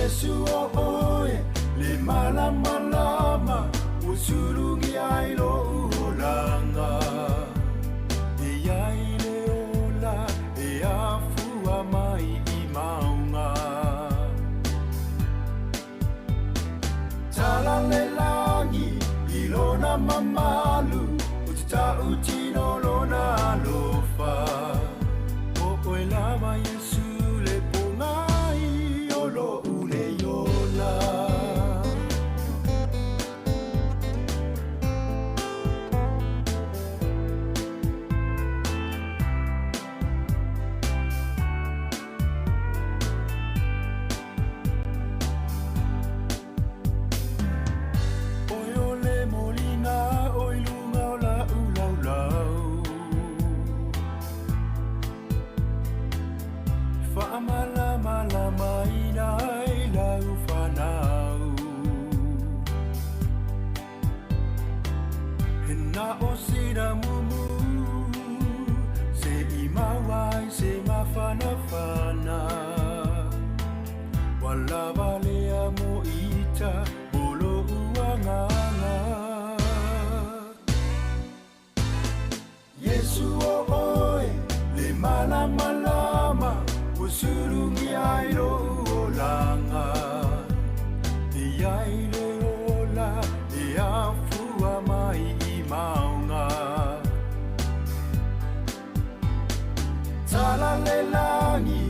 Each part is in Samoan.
Yesu o oe le malamalama ua sulugi ai lo'u olaga. E i ai le ola e afua mai i mauga. Tala le lagi i lona mamalu, ou te tautino lona alofa. O oe lava Iesu le pogai o lo'u nei ola. Oi o le moliga o i luga o la'u laulau, Faamalamalamaina ai lau fanau. He na o sina mumu, Se i maua ai se mafanafana. Ua lava lea mo ita mo lo'u agaga. Iesu o oe le malamalama ua sulugia ai lo'u olaga. E i ai le ola e afua mai i mauga. Tala le lagi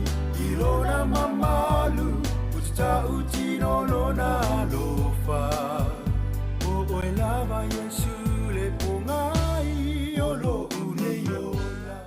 i lona mamalu, ua tautino lona alofa. O oe lava Iesu le pogai o lo'u nei ola.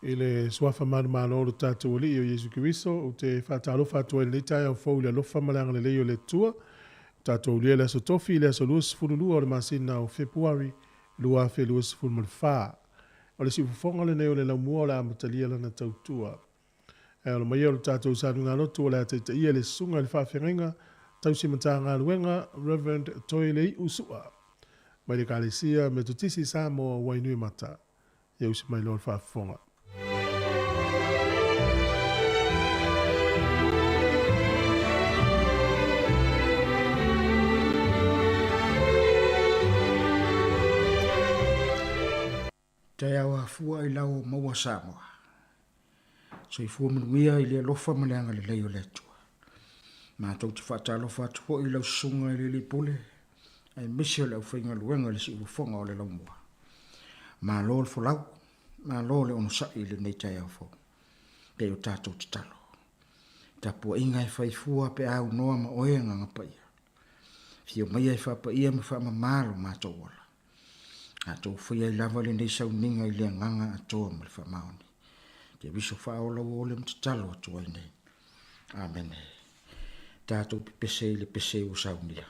I le Suafa manumalo o lo tatou Alii o Iesu Keriso, ou te faatalofa atu ai i lenei taeao fou i le alofa ma le agalelei o le Atua. Ua tatou aulia le Aso Tofi i le aso 22 o le masina o Fepuari 2024. O le siufofoga lenei o le laumua o le a amatalia lana tautua. Ae alo mai ia o le tatou saluga-lotu o le a taitaia e le Susuga i le Faafeagaiga Tausi Matagaluega Rev. Toelei'u Su'a mai le Ekalesia Metotisi Samoa Wainuiomata. Ia usi mai loa le faafofoga. Taeao afua i lau o maua Samoa. Soifua manuia i le alofa ma le agalelei o le Atua. Matou te faatalofa atu foi i lau susuga i le Alii Pule, aemaise o le aufaigaluega i le siufofoga o le laumua. Malo le folau, malo le onosai i lenei taeao fou. Pei o tatou tatalo. Tapuaiga e fai fua pe a aunoa ma oe Agaga Paia. Afio maia e faapaia ma faamama lo matou ola. Tatou faia ai lava lenei sauniga i le agaga atoa ma le faamaoni. Keriso faaola ua ole ma tatalo atu ai nei. Amene. Tatou pepese i le pese ua saunia.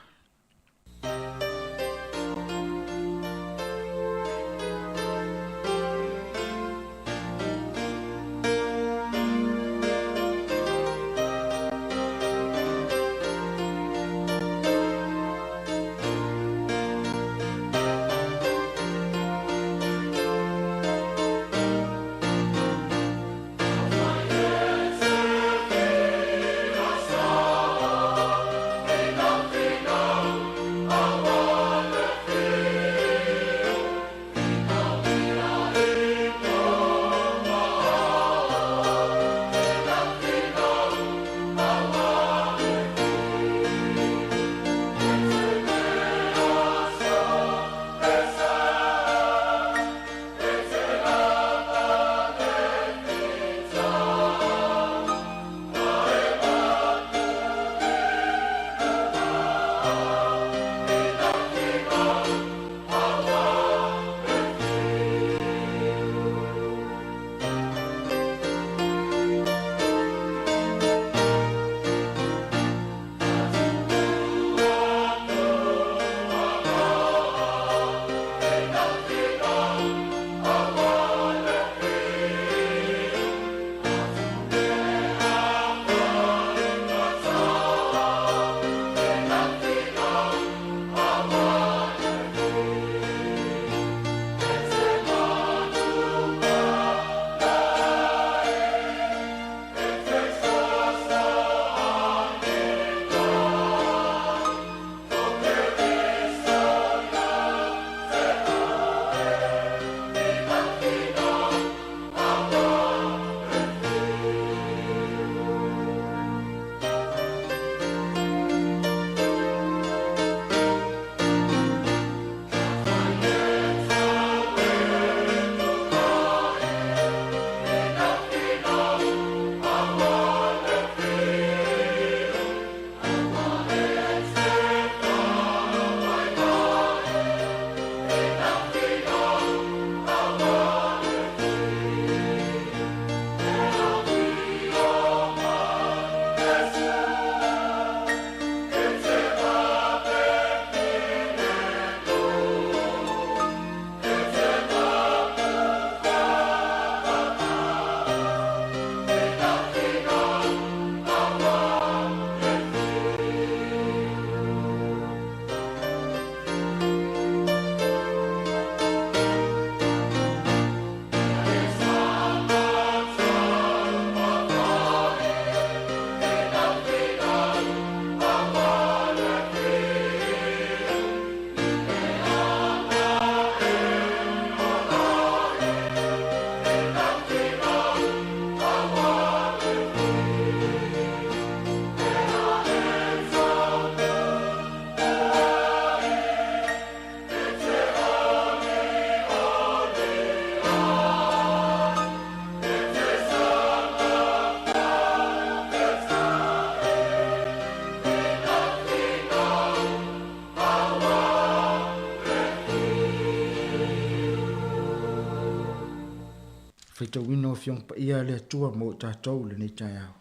Faitauina o Afioga Paia a le Atua mo i tatou i lenei taeao.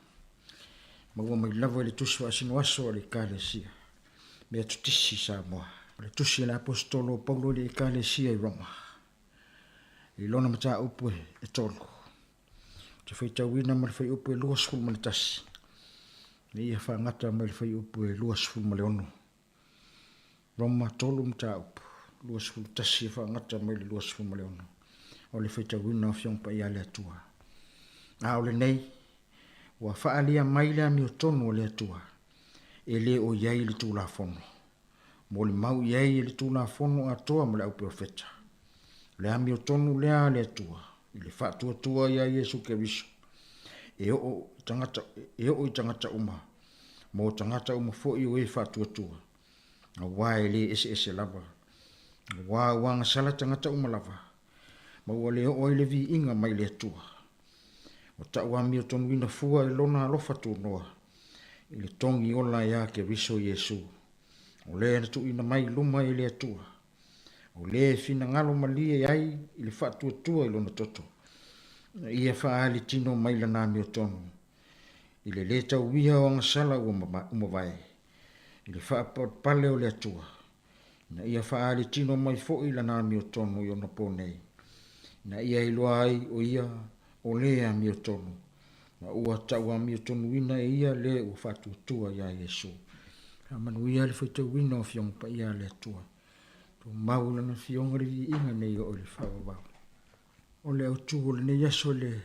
Maua mai lava i le Tusi Faasinoaso a le Ekalesia, Meatotisi Samoa. O le Tusi a le Aposetolo o Paulo i le Ekalesia i Roma, i lona mataupu e tolu. Ou te faitauina ma le fuaiupu e 21, me ia faagata mai le fuaiupu e 26. Roma 3 mataupu, 21 e faagata mai le 26, o le faitauina o Afioga Paia a le Atua. A o lenei, ua faaalia mai le amiotonu a le Atua, e le o i ai le Tulafono. Molimau i ai e le Tulafono atoa ma le Auperofeta. O le amiotonu lea a le Atua, i le faatuatua iā Iesu Keriso, e oo i tagata, e oo i tagata uma, mo tagata uma foi o e faatuatua, auā e lē eseese lava, auā ua agasala tagata uma lava, ma ua le oo ai le viiga mai le Atua. Ua tau amiotonuina fua e Lona alofa tunoa, i le togi ola iā Keriso Iesu, o lea na tuuina mai i luma e le Atua, o lē e finagalo malie ai i le faatuatua i Lona toto. Ina ia faaali tino mai lana amiotonu i le lē tauia o agasala ua mavae i le faapalepale o le Atua, ina ia faaali tino mai foi lana amiotonu i ona po nei, ina ia iloa ai o ia o le amiotonu, ma ua tauamiotonuina e ia le ua faatuatua iā Iesu. Faamanuia le faitauina o Afioga Paia a le Atua. Tumau i Lana Afioga le viiga nei oo i le faavavau. O le autu o lenei aso i le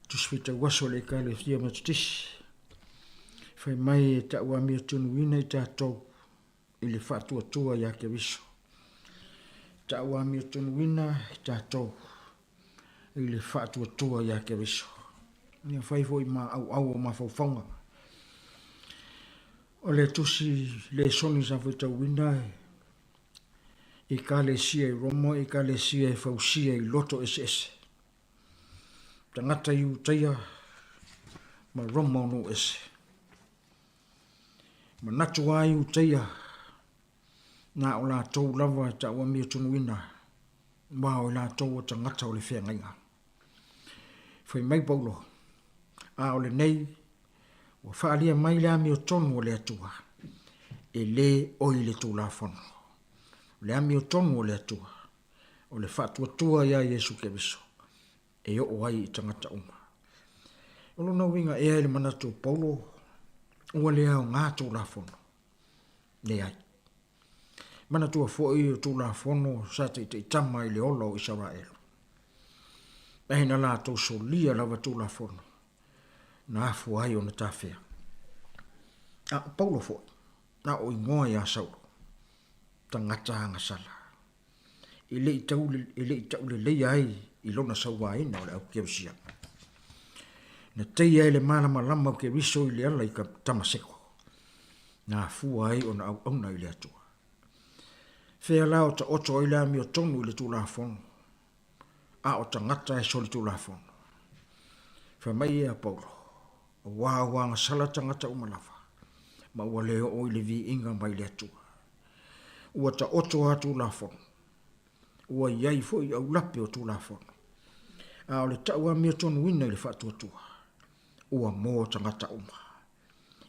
Tusi Faitau Aso a le Ekalesia Metotisi, fai mai e tauamiotonuina i tatou i le faatuatua iā Keriso. Tauamiotonuina i tatou i le faatuatua iā Keriso. Ia fai foi ma auau o mafaufauga. O le tusi lesoni sa faitauina e Ekalesia i Roma, Ekalesia e fausia i loto eseese. Tagata Iutaia ma Roma o nuu ese. Manatu a Iutaia na o latou lava e tauamiotonuina aua o i latou o tagata o le feagaiga. Fai mai Paulo, a o lenei ua faaalia mai le amiotonu o le Atua, e le oi le Tulafono. O le amiotonu o le Atua, o le faatuatua iā Iesu Keriso e oo ai i tagata uma. O lona uiga ea i le manatu o Paulo, ua le aoga Tulafono? Leai. Manatua foi o Tulafono sa taitaitama i le ola o Isaraelu. Ae na latou solia lava Tulafono, na afua ai ona tafea. A o Paulo foi, na o igoa iā Saulo, tagata agasala, e le i tau, e le i tauleleia ai i lona sauaina o le au Kerisiano. Na teia e le malamalama o Keriso i le ala i Tamaseko, na afua ai ona auauna i le Atua. Fea la o taoto ai le amiotonu i le Tulafono, a o tagata e solitulafono? Fai mai ia Paulo, Aua ua agasala tagata uma lava, ma ua le oo i le viiga mai le Atua. Ua taoto a Tulafono, ua i ai foi aulape o Tulafono, a o le tauamiotonuina i le faatuatua, ua mo tagata uma,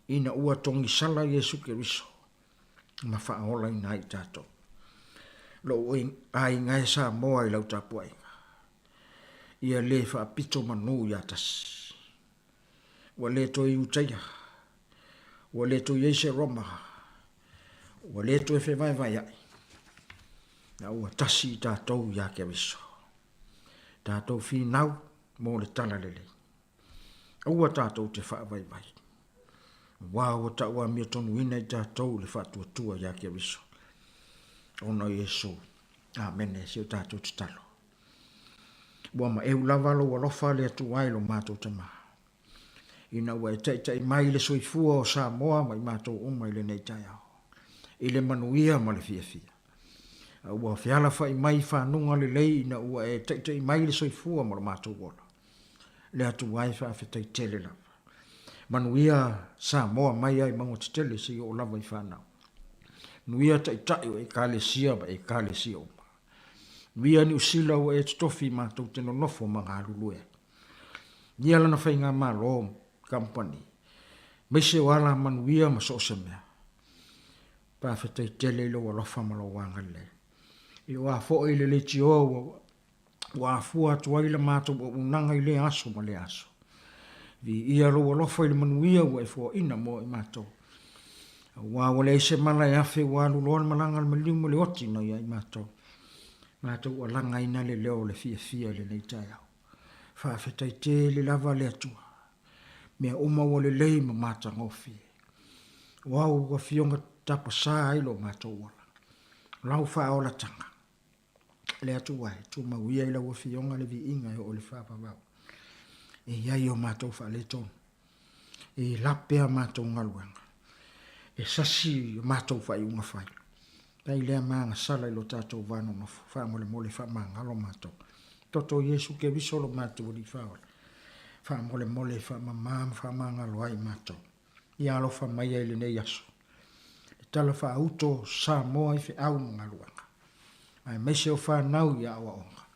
ina ua togisala Iesu Keriso ma faaolaina ai i tatou. Lou aiga e Samoa i lau tapuaiga, ia le faapito manu ia tasi. Ua le toe Iutaia, ua le toe i ai se Roma, ua le toe fevaevaea'i, a ua tasi i tatou iā Keriso. Tatou finau mo le talalelei. Aua tatou te faavaivai, aua ua tauamiotonuina i tatou i le faatuatua iā Keriso. Ona o Iesu. Amene. Si o tatou tatalo. Ua maeu lava lou alofa le Atua i lo matou Tama, ina ua e taitai mai le soifua o Samoa ma i matou uma i lenei taeao, i le manuia ma le fiafia. A ua fealafai mai i fanuga lelei ina ua e taitai mai le soifua ma lo matou ola. Le Atua e faafetai tele lava. Manuia Samoa mai lava i mauga tetele seia oo lava i fanau. Manuia taitai o Ekalesia ma Ekalesia uma. Manuia Niu Sila ua e totofi matou te nonofo ma galulue ai. Manuia lana faigamalo kamupani, aemaise o alamanuia ma so o se mea. Faafetai tele i lou alofa ma lou agalelei. I o a foi le leitioa ua ua afua atu ai la matou auaunaga i lea aso ma lea aso. Viia lou alofa i le manuia ua e foaina mo i matou. Aua ua leai se mala e afe ua alu loa le malaga a le maliu ma le oti nai ia i matou. Matou alagaina le leo o le fiafia i lenei taeao. Faafetai tele lava le Atua. Mea uma ua lelei ma matagofie. O au afioga tapasā ai lo matou ola. Lau faaolataga. Le Atua e, tumau ia i lau Afioga le viiga e oo i le faavavau. E i ai o matou faaletonu, e lape a matou galuega, e sasi o matou faaiuga fai. Fai lea magasala i lo tatou va nonofo, faamolemole faamagalo matou. Toto Iesu Keriso lo matou Alii Faaola, faamolemole faamama ma faamagalo ai matou. Ia alofa mai ai i lenei aso. Le tala faauto Samoa i feau ma galuega, aemaise o fanau i aoaoga.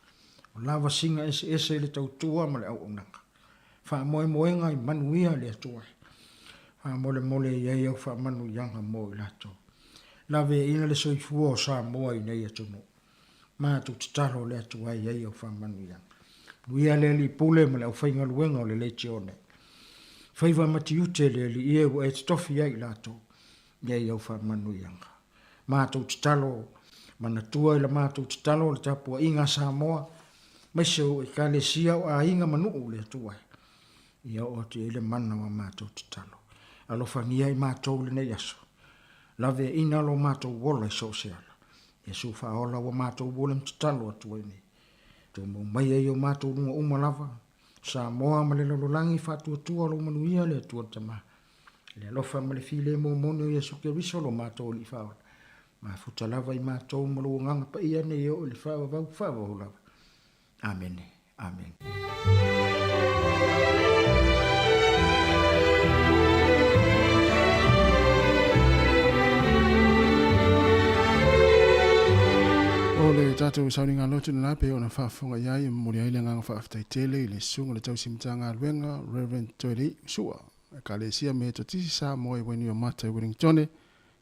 O lavasiga eseese i le tautua ma le auaunaga. Faamoemoega i manuia le Atua e. Faamolemole i ai au faamanuiaga mo i latou. Laveaiina le soifua o Samoa i nei atunuu. Matou tatalo le Atua e i ai au faamanuiaga. Manuia le Alii Pule ma le aufaigaluega o le Leitione. Faiva ma tiute le Alii e ua e totofi ai i latou i ai au faamanuiaga. Matou tatalo, manatua i la matou tatalo le tapuaiga a Samoa, maise o Ekalesia o aiga ma nuu le Atua e. Ia oo atu i ai le mana o a matou tatalo. Alofagia i matou lenei aso. Laveaiina lo matou ola i so o se ala. Iesu faaola ua matou ua le tatalo atu ai nei. Tumau maia i o matou luga uma lava, Samoa ma le lalolagi faatuatua lou manuia le Atua le Tama. Le alofa ma le filemu moni o Iesu Keriso lo matou Alii Faaola, mafuta lava i matou ma lou Agaga Paia nei e oo i le faavavau faavavau lava. Amene. Amene. O le tatou sauniga lotu lena pei ona faafofoga i ai e momoli ai le agaga faafetai tele i le susuga i le tausi Matagaluega Rev. Toelei Sua, Ekalesia Metotisi Samoa i Wainuiomata i Wellingtone,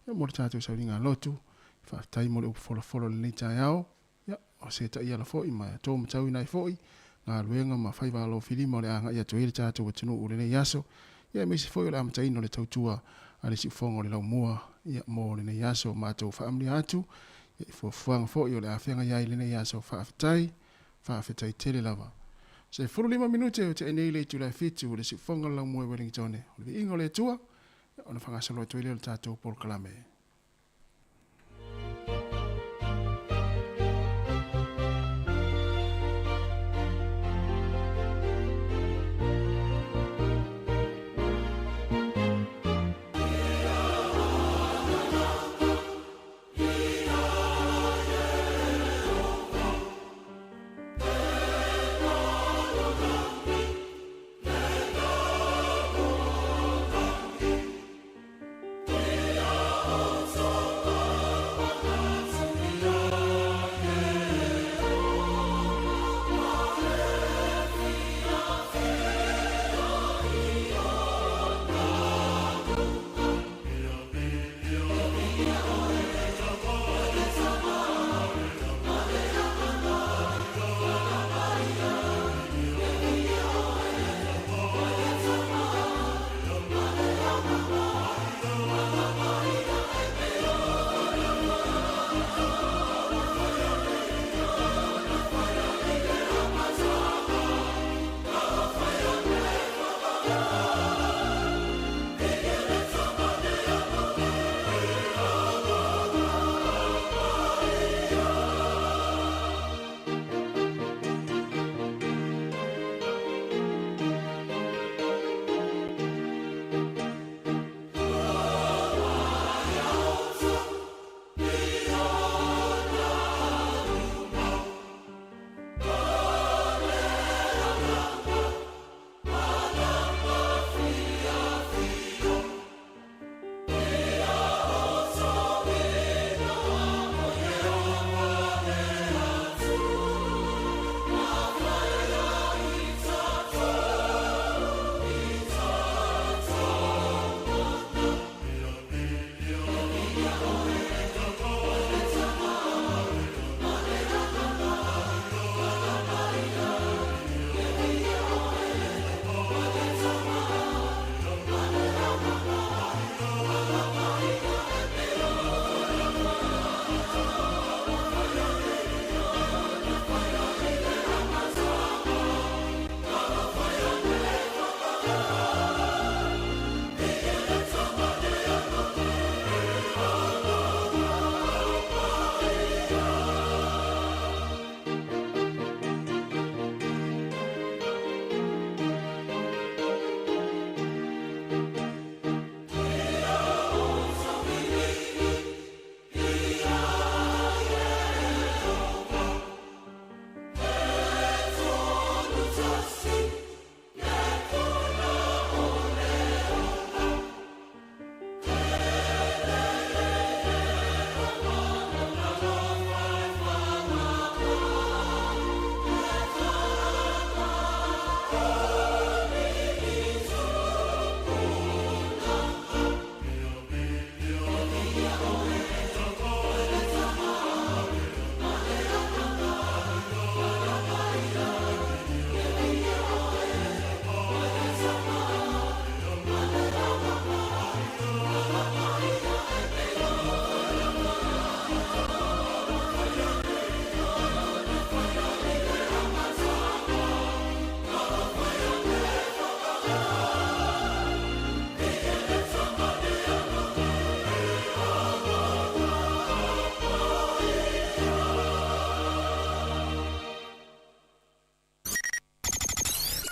ia mo le tatou sauniga lotu. Faafetai mo le upu folafolo i lenei taeao. Ia, o se taiala foi ma e tōmatauina ai foi galuega ma faiva alofilima o le a agai atu ai le tatou atunuu i lenei aso, ia aemaise foi o le amataina o le tautua a le siufofoga o le laumua, ia, mo lenei aso. Matou faamanuia atu, ia, i fuafuaga foi o le a feagai ai i lenei aso. Faafetai, faafetai tele lava. 15 minute o tea nei le itula e 7 o le siufofoga o le laumua i Wellingtone. O le viiga o le Atua, ia, ona faagasolo atu ai lea o le tatou polokalame.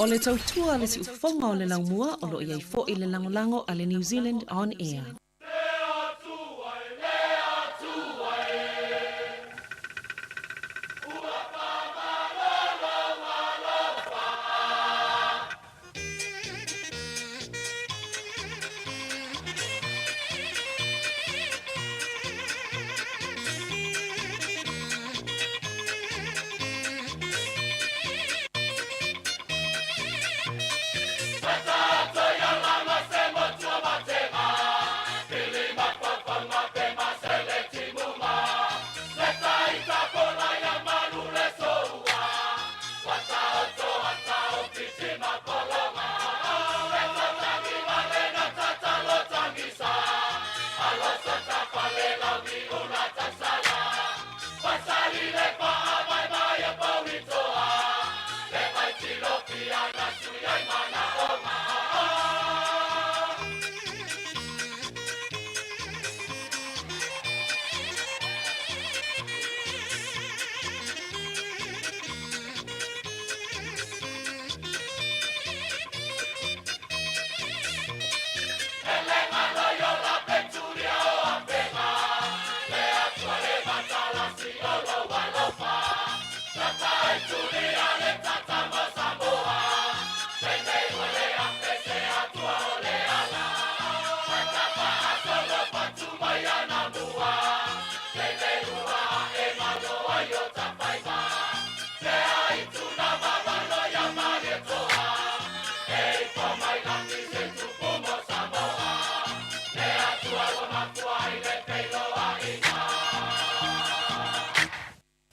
O le tautua a le siufofoga o le laumua o lo o i ai foi le lagolago a le New Zealand On Air.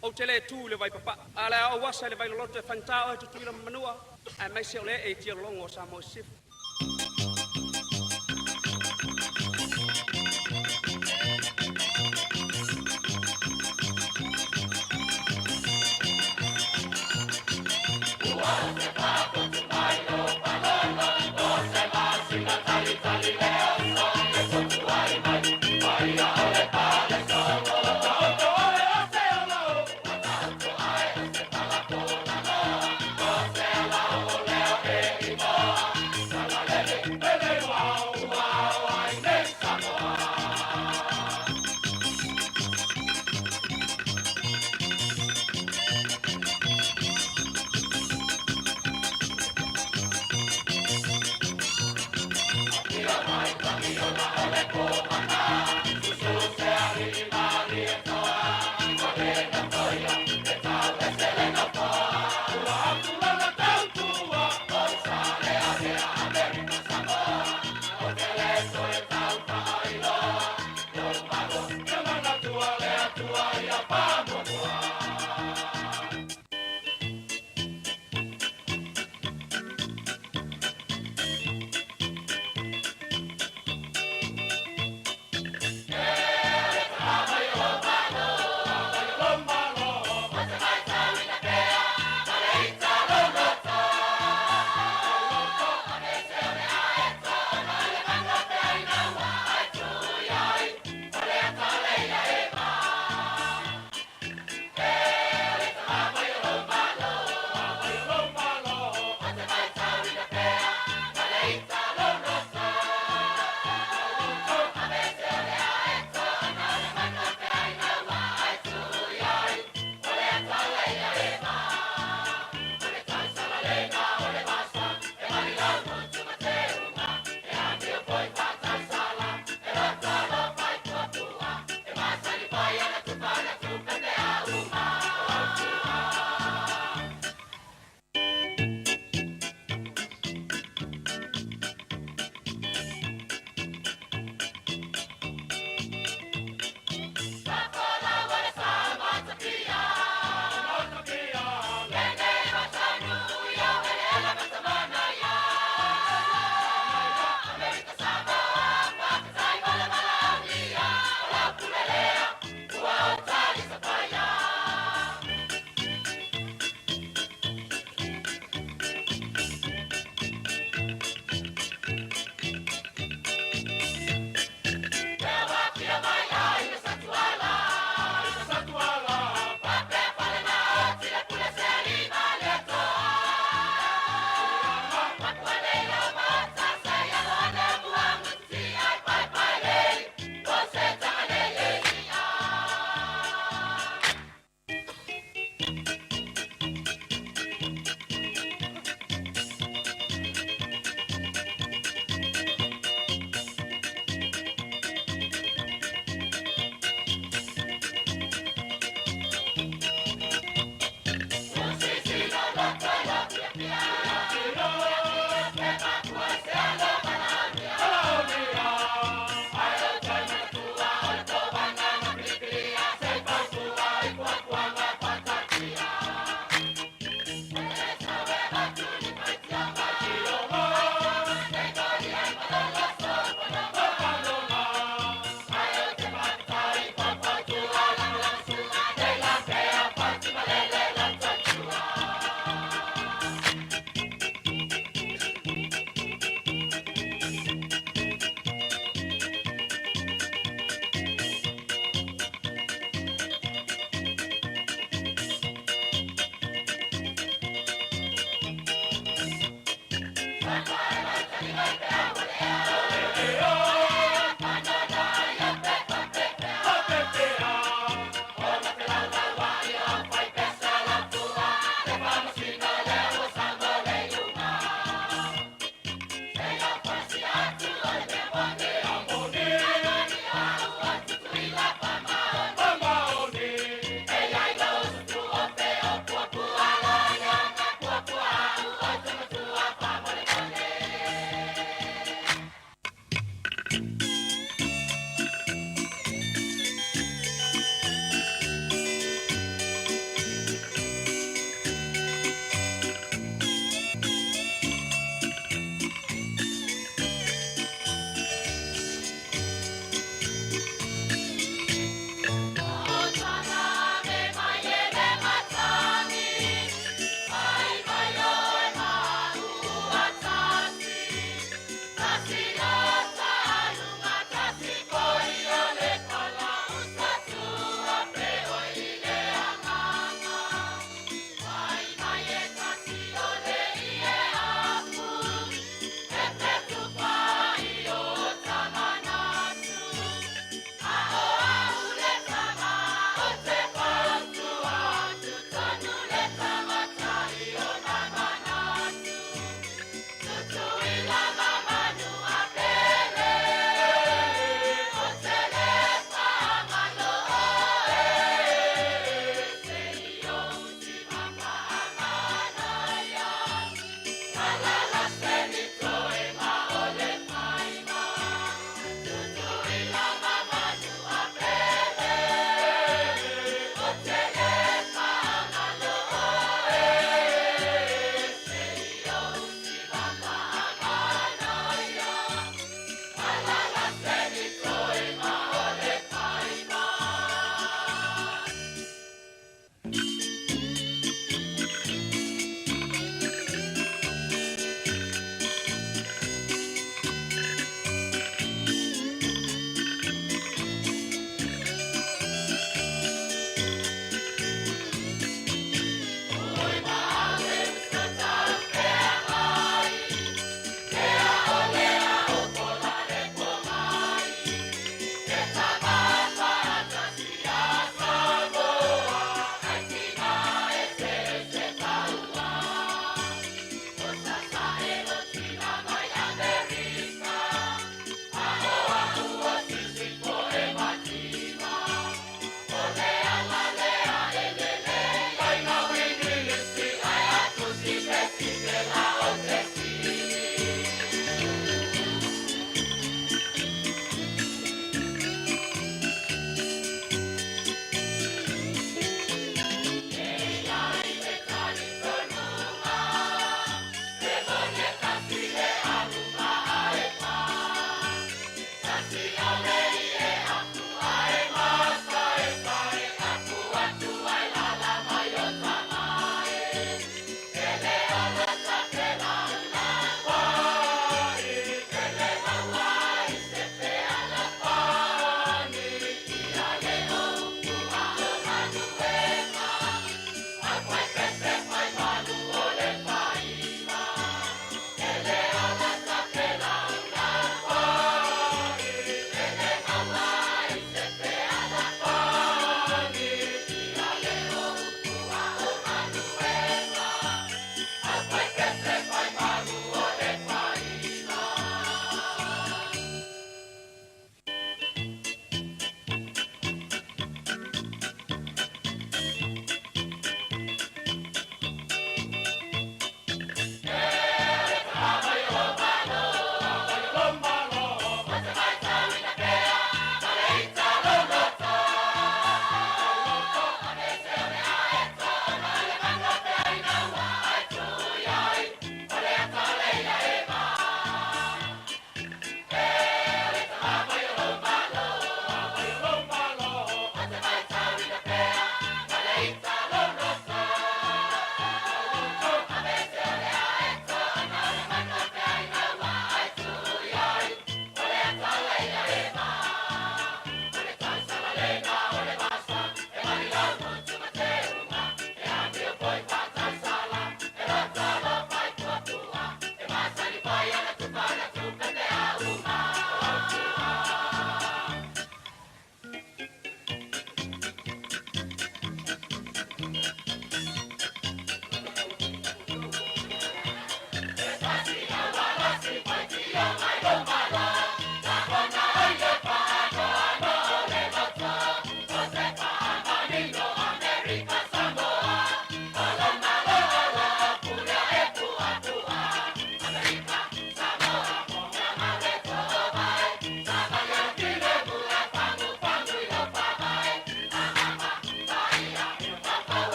Ou te le tu i le Vaipapaa, a o le a ou asa i le Vailoloto e faigata oe Tutuila ma Manua, aemaise o le ee i tialologo o Samoa i Sisifo.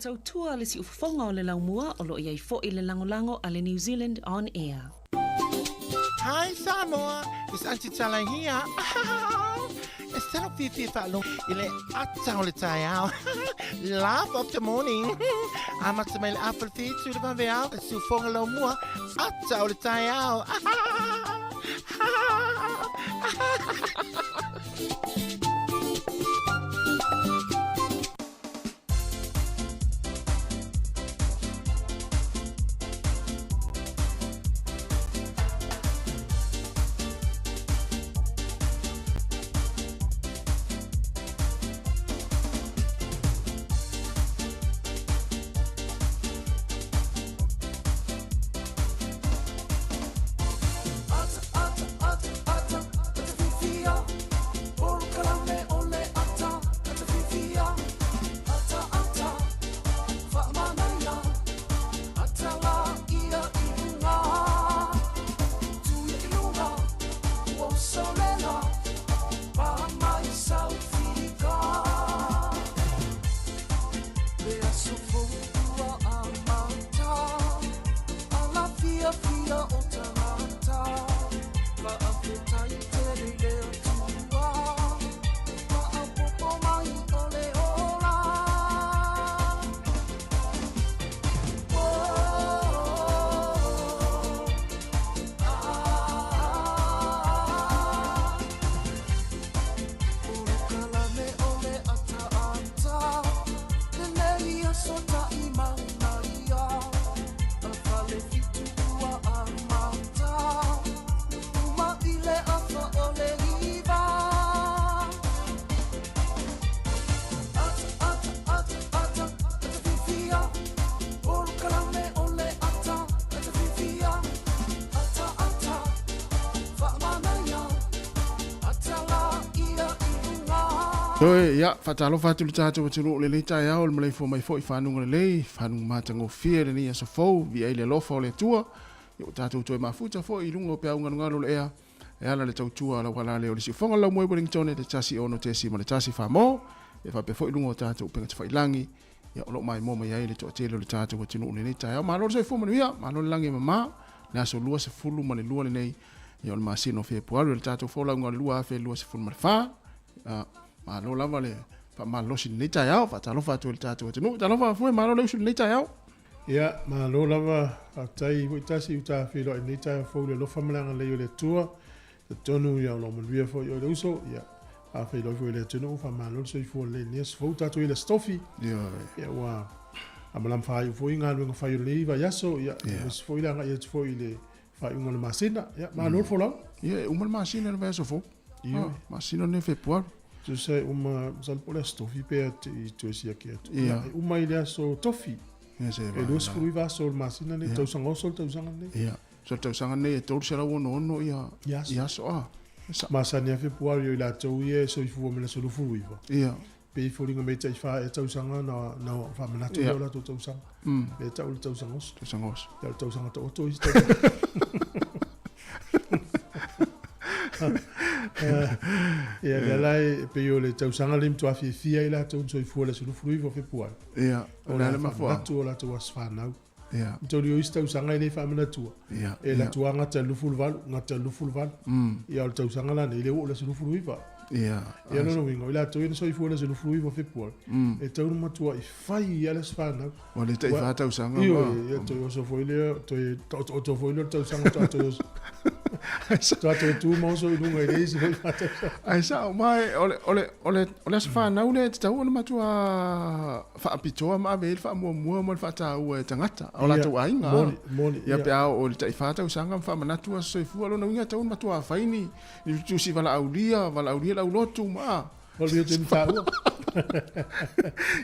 tautua a le siufofoga o le laumua o lo o i ai foi le lagolago a le New Zealand On Air. Hi Samoa, it's Aunty Tala here. E sala fiafia faalogo i le ata o le taeao. Laugh of the morning. Amata mai le afa le fitu le vaveao, le siufoga laumua, ata o le taeao. Toe, ia, faatalofa atu le tatou atunuu i lenei taeao i le maleifua mai foi i fanuga lelei, fanuga matagofie i lenei aso fou, viia ai le alofa o le Atua. Ia ua tatou toe mafuta foi i luga o peau galugalu o le ea, e ala le tautua a lau alale o le siufoga o le laumua i Wellington i le 16.1 Samoa, ia faapea foi i luga o tatou upega tafailagi, ia o lo o maimoa mai ai le toatele o le tatou atunuu i lenei taeao. Malo le soifua manuia, malo le lagi e mama, le aso 22 lenei, ia o le masina o Fepuari o le tatou folauga o le 2024. Ia, malo lava le faamalolosi i lenei taeao, faatalofa atu i le tatou atunuu. Talofa Afue, malo le usu i lenei taeao. Ia, malo lava, faafetai foi tasi uta feiloai i lenei taeao fou i le alofa ma le agalelei o le Atua. Talitonu ia o lo o manuia foi oe le uso, ia faafeiloai foi i le atunuu, faamalo le soifua lelei i lenei aso fou tatou i le Aso Tofi. Ia ua amalama faaiu foi galuega fai o lenei vaiaso, ia aemaise foi le agai atu foi i le faaiuga o le masina. Ia malo le folau. Ia e uma le masina i le vaiaso fou. Ia masina lenei o Fepuari. Tusa e uma, masalo po o le Aso Tofi pe i toe siaki atu. Ia e uma i le Aso Tofi. Ia se E 29 aso o le masina lenei, tausaga oso le tausaga lenei. Ia. So le tausaga lenei e 366 ia ia aso a. Masani a Fepuari o i latou ia e soifua mai le aso 29. Ia. Pei e foliga mai tai fa ea tausaga na na faamanatu lea o latou tausaga. Lea e tau le tausaga oso. Tausaga oso. Ia o le tausaga taoto isi tausaga. Ia lea la e pei o le tausaga lea e matua fiafia ai latou na soifua i le aso 29 o Fepuari. Ia, o le a le mafuaaga? O le faamanatu o latou aso fanau. Ia. Tolu o isi tausaga e le faamanatua. Ia. E alu atu lava gata i le 28, gata i le 28. Ia o le tausaga la nei, lea ua oo i le aso 29. Ia. Ia lona uiga, o i latou ia na soifua i le aso 29 o Fepuari, e tatau ona matuai fai lava le aso fanau. Ua le tai fa tausaga. Ioe, ia toe oso foi lea, toe taotooto foi lea o le tausaga faatoa toe oso. Faatoa toe tu ma oso i luga i le isi foi fa tausaga. Ae sao mai, o le, o le, o le, o le aso fanau lea e tatau ona matua faapitoa ma ave i ai le faamuamua ma le faataua e tagata, o latou aiga. Moni, moni, ia. Pe a oo i le tai fa tausaga ma faamanatu aso soifua, lona uiga e tatau ona matua fai ni, ni tusi valaaulia, valaaulia le aulotu ma. Manuia te mataua.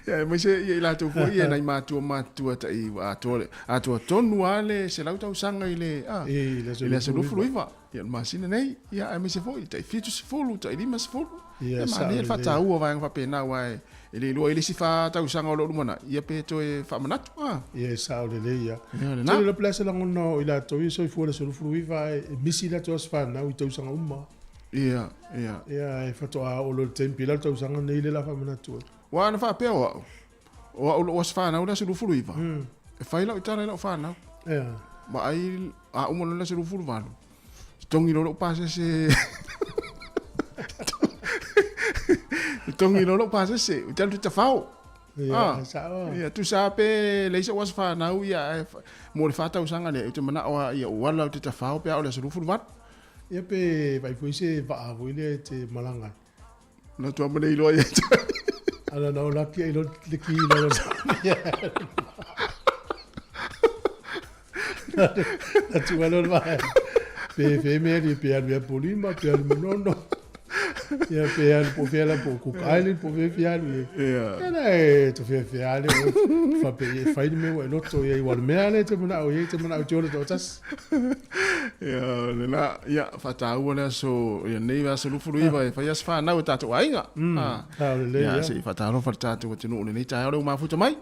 Ia, aemaise ia i latou foi ia nai matua matutua tai ua atoa, atoa tonu lava le 100 tausaga i le, a, i le aso 29, ia o le masina nei, ia aemaise foi tai 70, tai 50. Ia, manaia le faataua o vaega faapena aua e le iloa i le isi 4 tausaga o lo o lumanai, ia pe toe faamanatu, a. Ia, e sao lelei ia. Ia, lena. Tele le se lagona o i latou ia soifua i le aso 29 ae misi latou aso fanau i tausaga uma. Ia, ia. Ia, e faatoa oo loa i le taimi, pei la o le tausaga lenei lea o le a faamanatu ai. Aua ana faapea o au, O au lo'u aso fanau le aso 29, e fai lau tala i lau fanau. Vaai a uma loa le aso 28, totogi loa lou pasese. Totogi loa lou pasese, ou te alu tafao. Ia, sao. Ia, tusa pe leai sou aso fanau, ia, ae mo le 4 tausaga lea, ou te manao lava ia ou ala ou te tafao pe a oo i le aso 28. Ia pe vaai foi se vaa foi lea e te malaga ai. Na tua ma le iloa ia te. Ala na ola ki ai lo le ki lo lo. Na tua lo va. Pe fe me ri pe alu ya polima pe alu manono. Ia pe alu po fe ala po Cook Island po fe fe alu ia. Ia. Na e to fe fe ale o fa pe e fai me wa loto ia i wal me ale te mana o ia te mana o te ora to tas. Ia, lena, ia, faataua le aso, ia nei aso 29 e fai aso fanau e tātou aiga. Ah, Sao lelei, ia, ia. se i faatalofa le tātou atunuu i lenei taeao lea ua mafuta mai.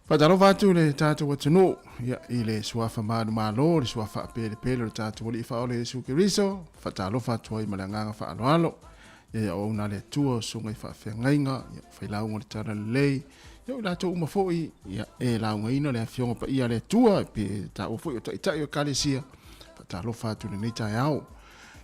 Faatalofa atu le tātou atunuu, ia, i le suafa manumalo, le suafa faapelepele o le tātou Alii Faaola Iesu Keriso, faatalofa atu ai ma le agaga faaaloalo. Ia, ia auauna a le Atua o susuga i faafeagaiga, ia, failauga o le Talalelei, ia o i latou uma foi, ia, e laugaina le Afioga Paia a le Atua, pe taua foi o Taitai o Ekalesia, faatalofa atu i lenei taeao.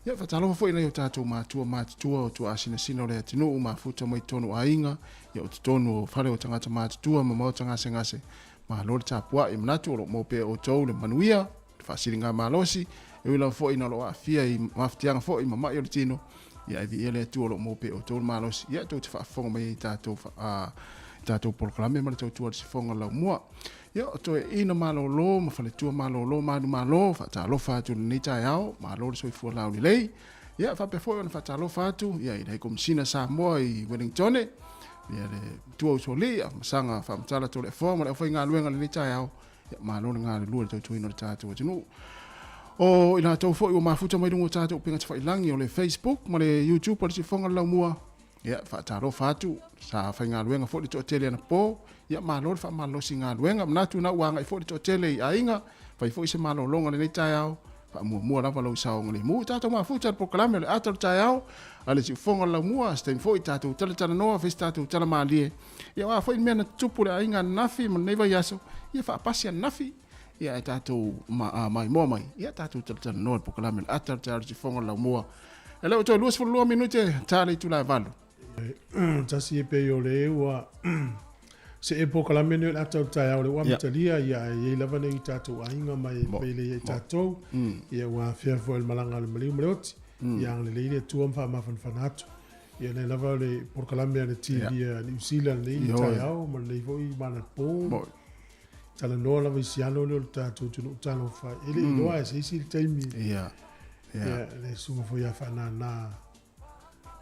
Ia, faatalofa foi i nai o tatou matua matutua o tuaasinasina o le atunuu, mafuta mai totonu o aiga, ia o totonu o fale o tagata matutua ma maota gasegase, malo le tapuai, manatu o lo o maua pea e outou le manuia, le faasiligamalosi, e ui lava foi ina o lo o aafia i mafatiaga foi ma mai o le tino, ia e viia le Atua o lo o maua pea e outou le malosi, ia tou te faafofoga mai ai i tatou, i tatou polokalame ma le tautua a le sifoga laumua. Ia o toeaiina malolo ma faletua malolo manumalo, faatalofa atu i lenei taeao, malo le soifua laulelei. Ia faapea foi ona faatalofa atu ia i le Komisina Samoa i Wellingtone, ia le Matua Usoalii, Afamasaga Faamatala Toleafoa ma le aufaigaluega i lenei taeao. Ia, malo le galulue i le tautuaina o le tatou atunuu. O i latou foi ua mafuta mai luga o tatou upega tafailagi o le Facebook ma le YouTube o le Siufofoga o le Laumua, ia, faatalofa atu, sa faigaluega foi le toatele anapo, ia, malo le faamalolosi i galuega. Manatu na ua agai foi le toatele i aiga, fai foi se malologa i lenei taeao, faamuamua lava lou saogalemu. Tatou mafuta i le polokalame o le ata o le taeao a le Siufofoga o le Laumua, se taimi foi tatou talatalanoa, fai se tatou tala malie. Ia o a foi mea na tutupu i le aiga ananafi ma lenei vaiaso, ia faapasi ananafi, ia ae tatou maimoa mai, ia tatou talatalanoa i le polokalame o le ata o le taeao i le Siufofoga o le Laumua. E le o toe 22 minute ta le itula e 8. Tasi e pei o le ua se e polokalame nei o le ata o le taeao le ua amatalia ia ae i ai lava nei tatou aiga mai mai le ia i tatou ia ua afea foi le malaga a le maliu ma le oti ia agalelei le Atua ma faamafanafana atu ia lea lava le polokalame a le TV a Niu Sila lenei taeao ma lenei foi manapo talanoa lava i si alo lea o le tatou atunuu talofa e le i iloa e se isi le taimi ia ia le susuga foi ia Faanana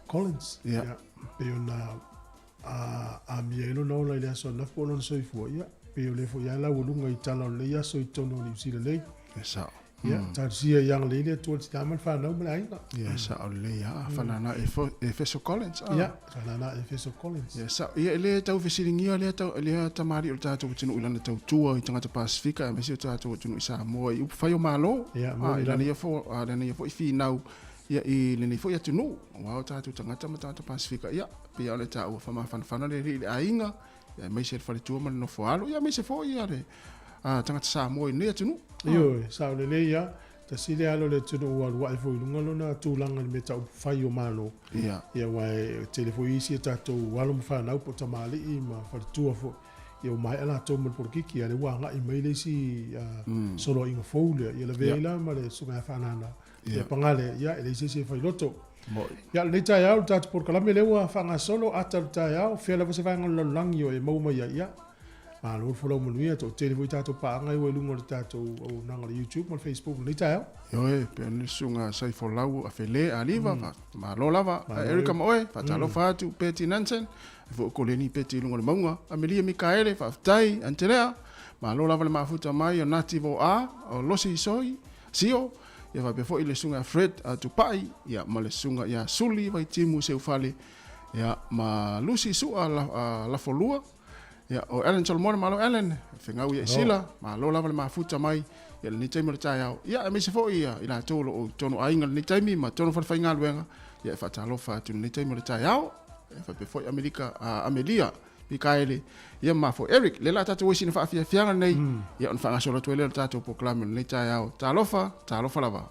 Collins ia pei ona amia ai lona ola i le aso ananafi po o lona soifua ia pei o lea foi lava laualuga i tala o lenei aso i totonu o Niu Sila nei. E sao. Ia, talosia ia agalelei le Atua i le tina ma le fanau ma le aiga. Ia, sao lelei lava. Fanana Efeso Collins. Ia, Fanana Efeso Collins. Ia, sao. Ia, e le tau fesiligia lea, tau, lea tamalii o le tatou atunuu i lana tautua i tagata Pasifika, aemaise o tatou atunuu i Samoa i upufai o Malo. Ia, moni lava. I lana ia foi finau ia, i lenei foi atunuu, aua o tatou tagata ma tagata Pasifika, ia, pei lava ona taua, faamafanafana le alii i le aiga, ia, aemaise le faletua ma le nofoalo, ia, aemaise foi ia le tagata Samoa i lenei atunuu. Ioe, sao lelei lava. Tasi le alo o le atunuu ua alu ae foi i luga lona tulaga i le mea tau fai o Malo. Ia. Ia, aua e tele foi isi a tatou alo ma fanau po o tamalii ma faletua foi, ia ua maea latou ma le polokiki, a o lea ua agai mai le isi soloaiga fou lea, ia lavea ai la ma le Susuga ia Faanana. Ia paga lea, ia e leai se isi e fai loto. Ia, lenei taeao le tatou polokalame lea ua faagasolo ata o le taeao, fea lava se vaega o le lalolagi o e maua mai ai, ia, malo le folau manuia, toatele foi tatou paaga ua i luga o le tatou auaunaga o le YouTube ma le Facebook i lenei taeao. Ioe, pei ona le susuga Saifolau Afele Aliva, malo lava. Erica ma oe, faatalofa atu, Betty Nansen, e foi o Koleni Betty i luga o le mauga, Amelia Mikaele, faafetai, Antelea, malo lava le mafuta mai o Nati Voa, o Losi Soi, Sio, ia faapea foi le susuga ia Fred Tupai, ia ma le susuga ia Suli Vaitimu Seufale, ia ma Lucy Sua Lafolua, ia o Ellen Solomona, malo Ellen, fegau ia i Sila, malo lava le mafuta mai ia lenei taimi o le taeao. Ia aemaise foi ia i latou o lo o i totonu o aiga i lenei taimi ma totonu o falefaigaluega, ia e faatalofa atu i lenei taimi o le taeao. Ia faapea foi Amelika, Amelia. Mikaele, ia ma foi Eric, le la tatou isi na faafiafiaga lenei, ia ona faagasolo atu ai lea o le tatou polokalame o lenei taeao. Talofa, talofa lava.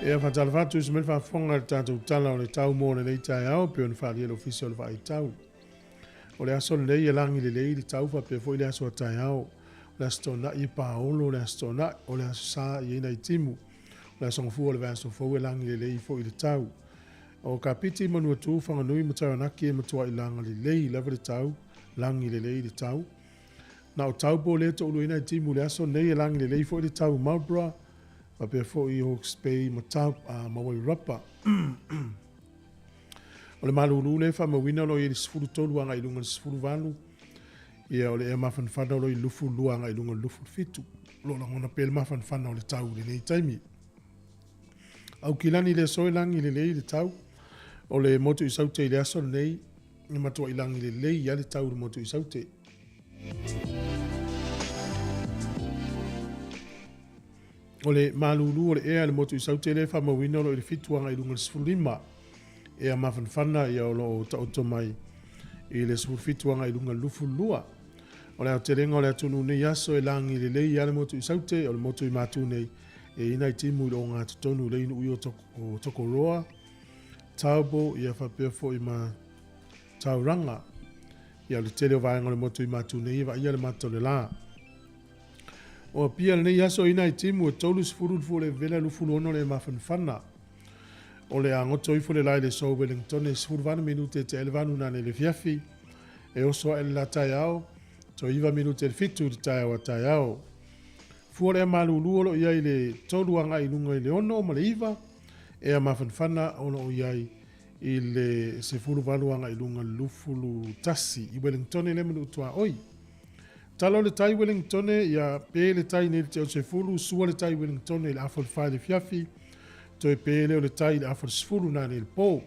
Ia faatalofa atu i se mea faafofoga i le tatou tala o le tau mo lenei taeao pei ona faaalia e le Ofisa o le Vaai Tau. O le aso lenei e lagi lelei le tau faapea foi le aso a taeao. O le aso Toonai e paolo, o le aso Toonai, o le aso Sa e i ai nai timu. O le aso Gafua o le vaiaso fou e lagi lelei foi le tau. O Kapiti, Manuatu, Whanganui ma Taranaki e matuai laga lelei lava le tau, lagi lelei le tau. Na o Taupo lea e toaluaina i timu i le aso lenei e lagi lelei foi le tau i Marlborough, faapea foi i Hawke's Bay ma Taupo, ma Wairarapa. O le malulu lea e faamauina o lo o i ai le 13 agai i luga i le 18, ia o le ea mafanafana o lo o i le 22 agai i luga i le 27. O lo o lagona pea le mafanafana o le tau i lenei taimi. Aukilani le aso e lagi lelei le tau. O le motu i Saute i le aso lenei, e matuai lagi lelei lava le tau i le motu i Saute. O le malulu o le ea i le motu i Saute lea e faamauina o lo o i le 7 agai i luga i le 15. Ea mafanafana ia o lo o taoto mai i le 17 agai i luga i le 22. O le aotelega o le atunuu nei aso e lagi lelei lava le motu i Saute, o le motu i Matu nei e i ai nai timu i le ogatotonu i le inu i o Tokoroa, Taupo, ia faapea foi ma Tauranga. Ia o le tele o vaega o le motu i Matu nei e vaaia le mata o le la. O Apia lenei aso i nai timu e 30 le fua o le vevela 26 le mafanafana. O le a goto ifo le la i le aso Wellington e 18 minute e tea ai le 8 nanei i le afiafi. E oso ae le la taeao, toe 9 minute i le 7 i le taeao a taeao. Fua o le ea malulu o lo o i ai i le 3 agai i luga i le 6 ma le 9, ea mafanafana o lo o i ai i le 18 agai i luga i le 21 i Wellington lea ma Nuu-tuaoi. Tala o le tai Wellingtone, ia pe le tai nei i le tea o le 10, sua le tai Wellingtone i le afa o le 4 i le afiafi, toe pe lea o le tai i le afa o le 10 nanei i le po.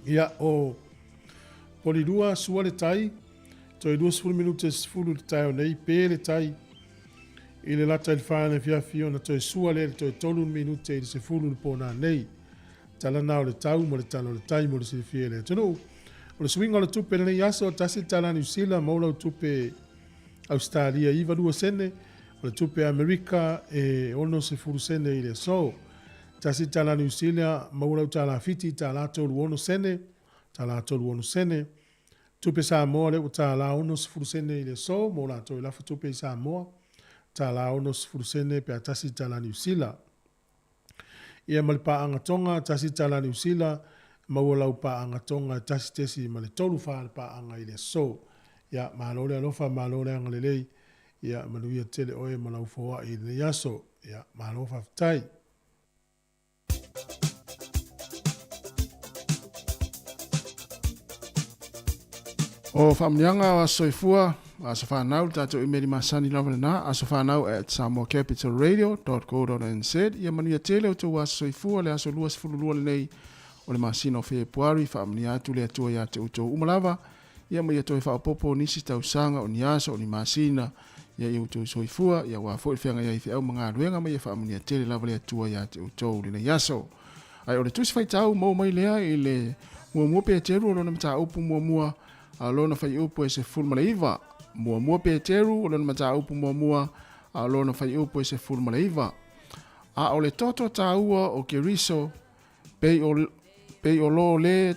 Ia, o Polilua, sua le tai, toe 20 minute e 10 i le taeao nei, pe le tai i le lata i le 4 i le afiafi, ona toe sua lea i le toe 3 minute i le 10 i le po nanei. Tala na o le tau ma le tala o le tai mo le silafia e le atunuu. O le suiga o le tupe i lenei aso, tasi le tala Niu Sila, maua lau tupe Ausetalia e 92 sene, o le tupe Amerika e 60 sene i le aso. Tasi le tala Niu Sila, maua lau tala Fiti, tala 36 sene, tala 36 sene. Tupe Samoa lea ua tala 60 sene i le aso mo latou e lafo tupe i Samoa, tala 60 sene pe a tasi le tala Niu Sila. Ia ma le paaga Tonga, tasi tala Niu Sila, maua lau paaga Tonga e 1.34 le paaga i le aso. Ia, malo le alofa, malo le agalelei, ia manuia tele oe ma lau foai i lenei aso. Ia, malo faafetai. O faamanuiaga o aso soifua, aso fanau, le tatou imeli masani lava lena, asofanau at samoacapitalradio.co.nz. Ia manuia tele o outou aso soifua le aso 22 lenei o le masina o Fepuari, faamanuia atu le Atua ia te outou uma lava, ia ma ia toe faaopoopo nisi tausaga, o ni aso, o ni masina, ia i outou soifua, ia aua foi le feagai ai i feau ma galuega, ma ia faamanuia tele lava le Atua ia te outou lenei aso. Ae o le tusi faitau maua mai lea i le muamua Peteru o lona mataupu muamua a o lona fuaiupu e 19. Muamua Peteru o lona mataupu muamua a o lona fuaiupu e 19. A o le toto taua o Keriso pei o pei o lo le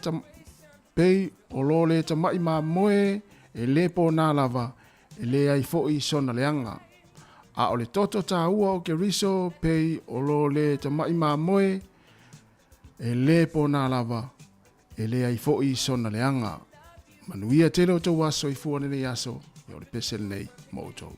pei o lo le tama'i mamoe e lē pōnā lava, e leai fo'i sona leaga. A o le toto taua o Keriso pei o lo le tama'i mamoe e lē pōnā lava, e leai fo'i sona leaga. Manuia tele outou aso soifua lenei aso, ia o le pese lenei mo outou.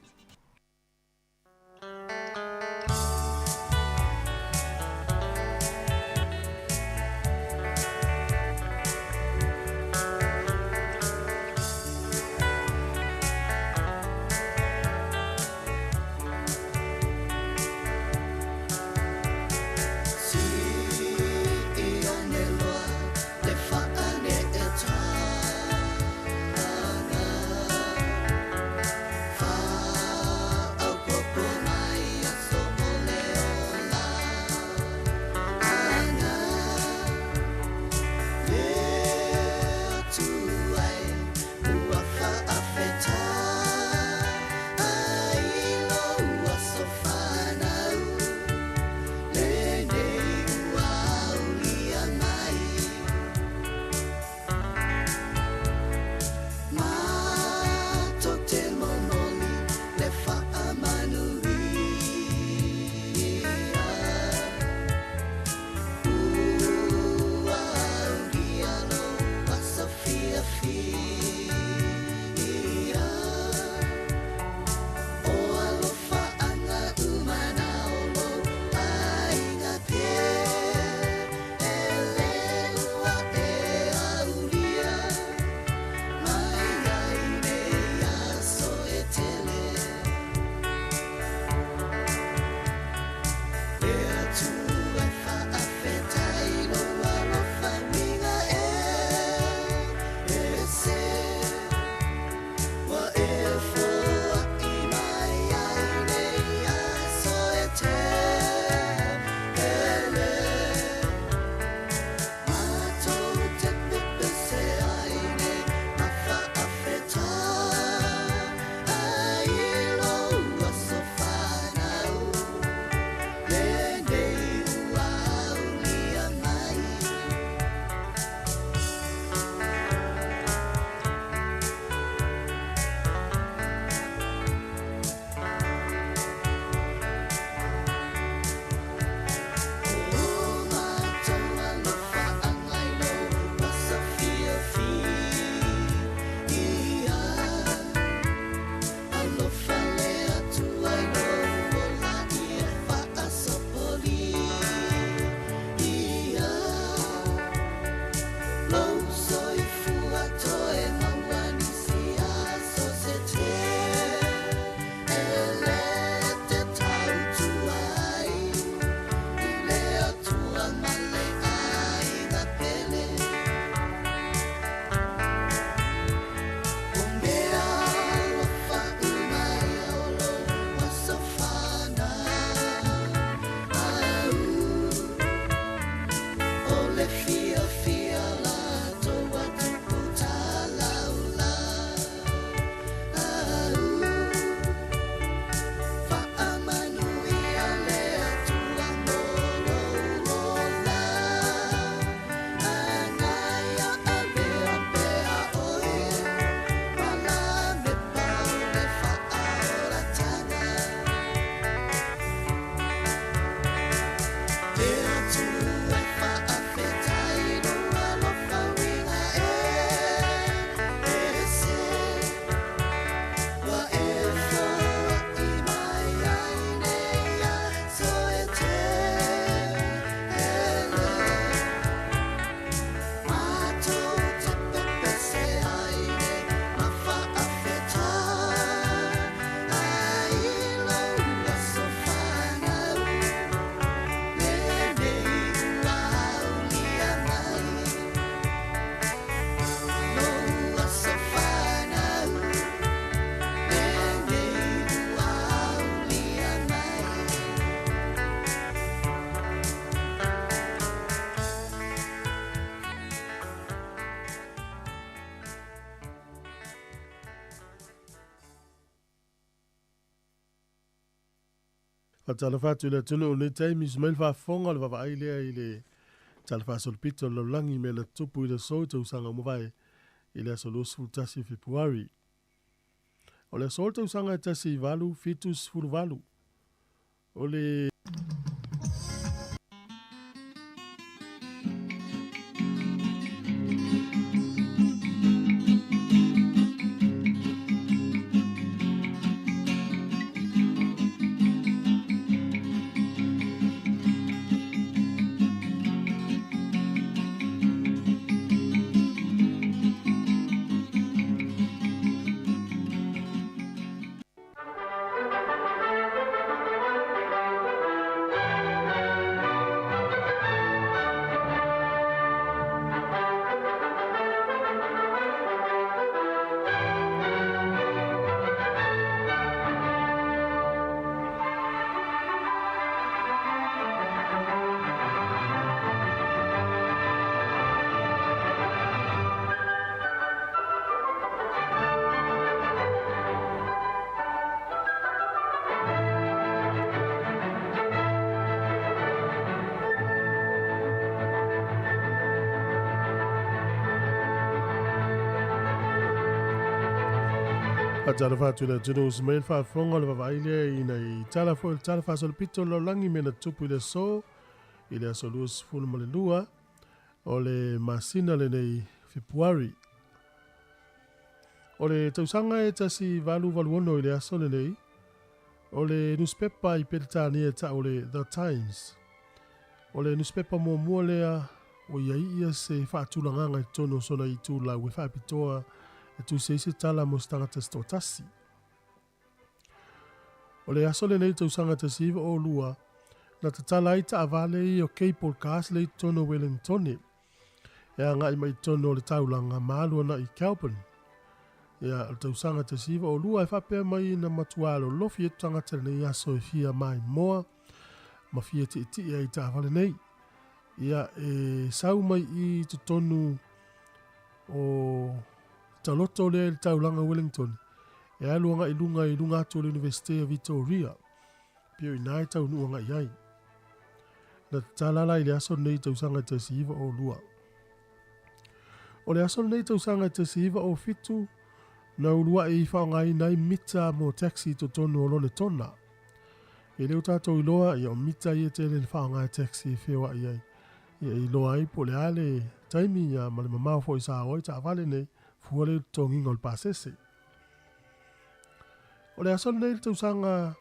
Faatalofa atu i le atunuu i lenei taimi, usu mai le faafofoga o le vaavaai lea i le Tala Faasolopito o le Lalolagi i mea na tutupu i le aso i tausaga ua mavae i le aso 21 o Fepuari. O le aso o le tausaga e 1878, o le Faatalofa atu i le atunuu usu mai le faafofoga o le vaavaai lea i nai tala foi o le Tala Faasolopito o le Lalolagi mea na tutupu i le aso i le aso 22 o le masina lenei Fepuari. O le tausaga e 1886 i le aso lenei, o le nusipepa i Peretania e tau o le The Times. O le nusipepa muamua lea ua i ai ia se faatulagaga i totonu o sona itulau e faapitoa e tusi ai se tala mo se tagata se toatasi. O le aso lenei tausaga 1902, na tatala ai taavale ia o cable cars lea i totonu o Wellingtone e agai mai i totonu o le taulaga ma alu ana i Kelburn. Ia, o le tausaga 1902 e faapea mai na matua lolofi atu tagata i lenei aso e fia maimoa ma fia tietie ai i taavale nei. Ia, e sau mai i totonu o taloto lea i le taulaga o Wellington, e alu agai i luga i luga atu o le Universite o Victoria, pei o i ina e taunuu agai ai. Na tatala la i le aso lenei i tausaga e 1902. O le aso lenei i tausaga e 1907, na uluai i faaaogaina ai mita mo taxi i totonu o Lonetona. E le o tatou iloa, ia o mita ia e tele ina faaaoga e taxi e feoai ai. Ia e iloa ai po o le a le taimi ia ma le mamao foi sa o ai taavale nei, fua lea i le totogiina o le pasese. O le aso lenei i le tausaga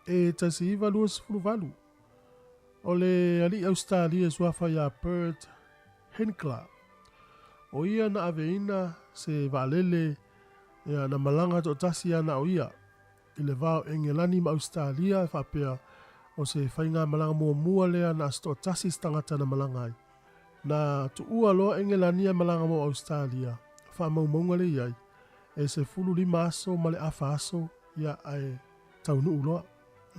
e 1928, o le alii Ausetalia e suafa ia Bert Hinkler, o ia na aveina se vaalele ia na malaga toatasi ia na o ia i le va o Engelani ma Ausetalia e faapea o se faigamalaga muamua lea na se toatasi se tagata na malaga ai. Na tuua loa Engelani ae malaga mo Ausetalia, faamaumauga lea i ai, e 15 aso ma le afa aso ia ae taunuu loa.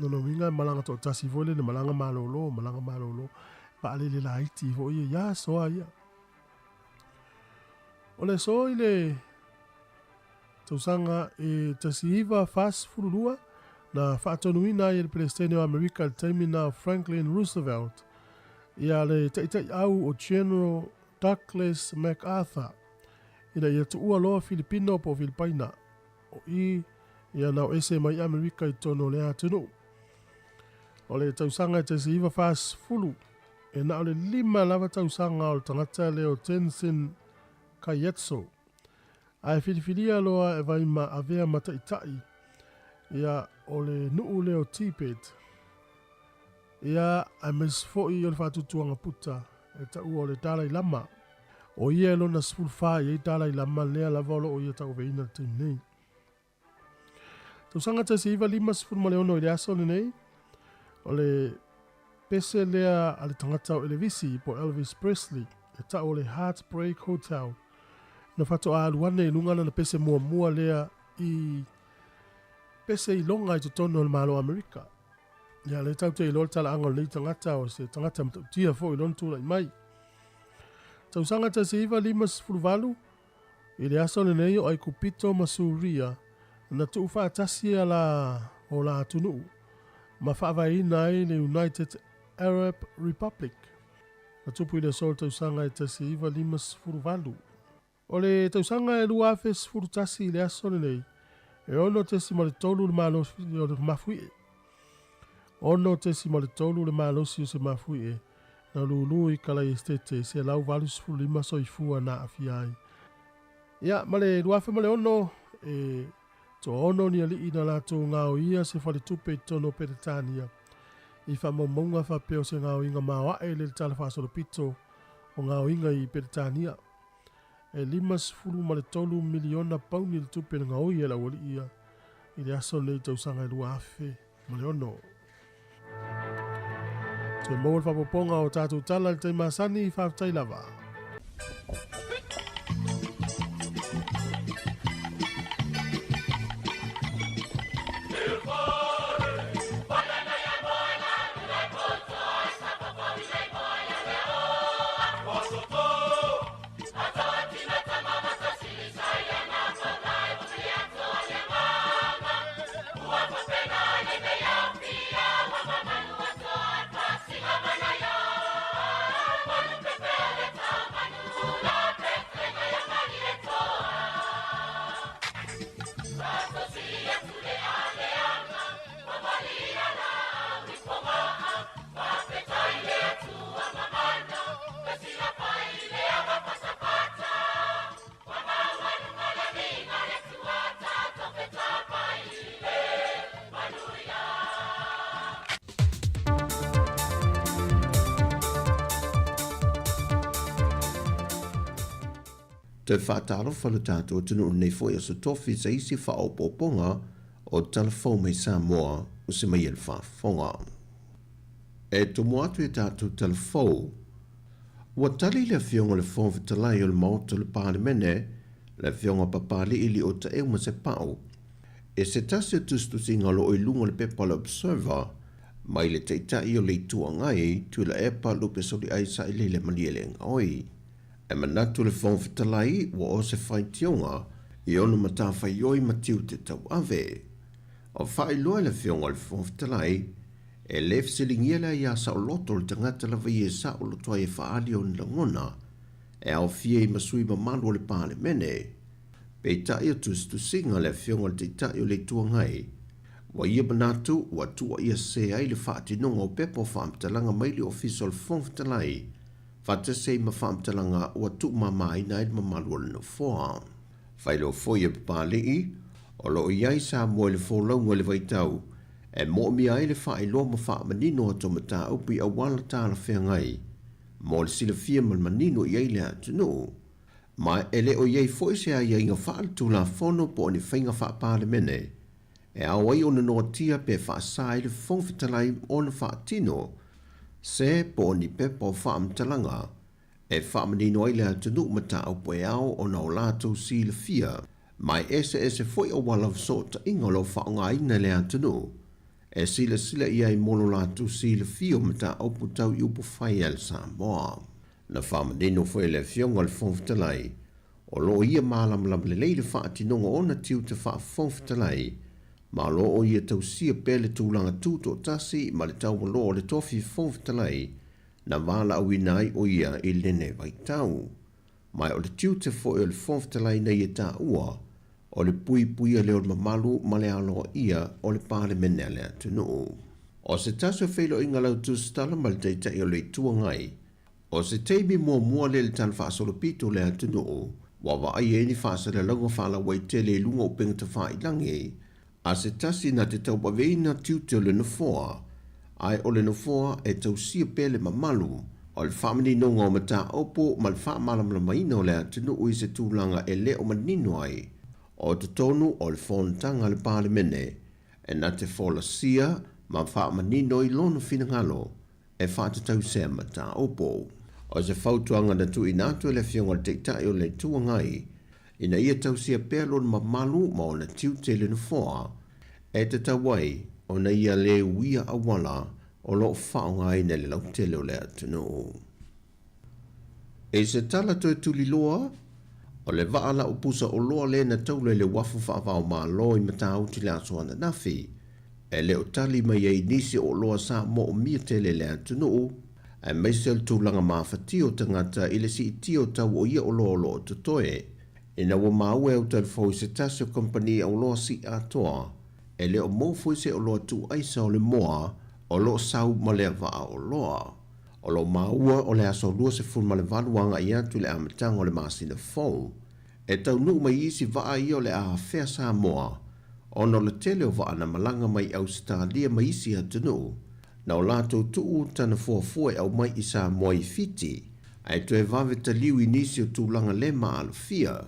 Lona uiga e malaga toatasi foi lele, malaga malolo, malaga malolo. Vaalele laiti foi ia i aso lava ia. O le aso i le tausaga e 1942, na faatonuina ai e le Peresetene o Amerika i le taimi na o Franklin Roosevelt ia le taitaiau o General Douglas MacArthur ina ia tuua loa Filipino po o Filipaina o i ia na o ese mai Amerika i totonu o lea atunuu. O le tausaga e 1940, e na o le 5 lava tausaga o le tagata lea o Tenzin Gyatso. Ae filifilia loa e vai ma avea ma taitai ia o le nuu lea o Tibet. Ia, aemaise foi o le faatuatuaga Puta e taua o le Dalai Lama. O ia e lona 14 i ai Dalai Lama lea lava o lo o ia tauaveina i le taimi nei. Tausaga 1956 i le aso lenei, o le pese lea a le tagata o Elevisi po Elvis Presley e tau o le Heartbreak Hotel na faatoa alu ane i luga lana pese muamua lea i pese iloga i totonu o le Malo o Amerika. Ia, lea tatou te iloa le talaaga o lenei tagata, o se tagata matautia foi i lona tulai mai. Tausaga 1958, I le aso lenei o Aikupito ma Suria na tuufaatasi a la o la atunuu ma faavaeina ai le United Arab Republic. Na tupu i le aso o le tausaga e 1958. O le tausaga e 2011 i le aso lenei, e 6.3 le malosi o le mafuie. 6.3 le malosi o se mafuie na lulu i Kalaiestete 185 soifua na aafia ai. Ia, ma le 2006, e toaono ni alii na latou gaoia se faletupe i totonu o Peretania i faamaumauga faapea o se gaoiga maoae le tala faasolopito o gaoiga i Peretania. E 53 miliona pauni le tupe na gaoi e le aualii ia i le aso lenei tausaga e 2006. Toe maua le faaopoopoga o tatou tala i le taimi masani, faafetai lava. Toe faatalofa lo tatou atunuu lenei foi aso tofi sa isi faaopoopoga o tala fou mai Samoa o se mai e le faafofoga. E tomo atu i tatou tala fou. Ua tali le Afioga i le Fofoga Fetalai o le Maota o le Palemene, le Afioga Papali'i Liotaeu Masepau, i se tasi o tusitusiga o lo o i luga o le pepa o le Observer mai le Taitai o le Itu Agai, Tuilaepa Lupesoliai Sailele Malielegaoi. E manatu le Fofoga Fetalai ua o se faitioga i ona matafaioi ma tiute tauave. O faailoa e le Afioga i le Fofoga Fetalai, e le fesiligia le aia saoloto o le tagata lava ia e saoloto ai e faaali ona lagona, e aofia ai ma sui mamalu o le Palemene. Peitai o tusitusiga le Afioga i le Taitai o le Itu Agai, ua ia manatu ua tuuaia sese ai le faatinoga o pepa o faamatalaga mai le Ofisa o le Fofoga Fetalai, faatasi ai ma faamatalaga ua tuumamaina ai le mamalu o le Nofoa. Faailoa foi e Papalii, o lo o i ai Samoa i le folauga i le vaitau e moomia ai le faailoa ma faamanino atu o mataupu i auala talafeagai mo le silafia ma le manino i ai le atunuu. Ma e le o i ai foi se aiaiga faaletulafono po o ni faiga faapalemene e ao ai ona noatia pe faasa ai le Fofoga Fetalai ona faatino se po o ni pepa o faamatalaga e faamanino ai le atunuu mataupu e ao ona o latou silafia, ma e eseese foi auala fesootaiga o lo o faaaogaina e le atunuu. e silasila i ai mo lo latou silafia o mataupu tau i upufai a le Samoa. Na faamanino foi e le Afioga i le Fofoga Fetalai, o lo o ia malamalama lelei le faatinoga o ona tiute faa-Fofoga Fetalai, ma o lo o ia tausia pea le tulaga tutoatasi ma le taualoa o le tofi Fofoga Fetalai na valaauina ai o ia i lenei vaitau. Ma o le tiute foi o le Fofoga Fetalai na ia taua, o le puipuia lea o le mamalu ma le aloaia o le Palemene a le atunuu. O se tasi o feiloaiga lautusitala ma le Taitai o le Itu Agai, o se taimi muamua lea i le tala faasolopito o le atunuu ua vaaia ai ni faasalalauga faalauaitele i luga o upega tafailagi a se tasi na te tauaveina tiute o le Nofoa, ae o le Nofoa e tausia pea le mamalu o le faamaninoga o mataupu ma le faamalamalamaina o le atunuu i se tulaga e le o manino ai o totonu o le fonotaga a le Palemene e na te folasia ma faamanino i lona finagalo e faatatau sea mataupu. O se fautuaga na tuuina atu e le Afioga i le Taitai o le Itu Agai ina ia tausia pea lona mamalu ma ona tiute i le Nofoa e tatau ai ona ia le uia auala o lo o faaaogaina e le lautele o le atunuu. I se tala toe tuliloa, o le vaa lau pusa oloa lea na taula i le uafu faava-o-Malo i Matautu i le aso ananafi, e le o tali mai ai nisi o oloa sa moomia tele e le atunuu, aemaise o le tulaga mafatia o tagata i le siitia o tau o ia oloa o lo o totoe. Ina ua maua e au talifou i se tasi o kamupani auloa sii atoa, e le o maua foi se oloa tuuaisa o le moa o lo o sau ma lea vaa oloa. O lo o maua o le aso 28 agai atu i le amataga o le masina fou, e taunuu mai isi vaa ia o le a afea Samoa, ona o le tele o vaa na malaga mai Ausetalia ma isi atunuu, na o latou tuu tana fuafua e aumai i Samoa i Fiti, ae toe vave taliu i nisi o tulaga le maalofia.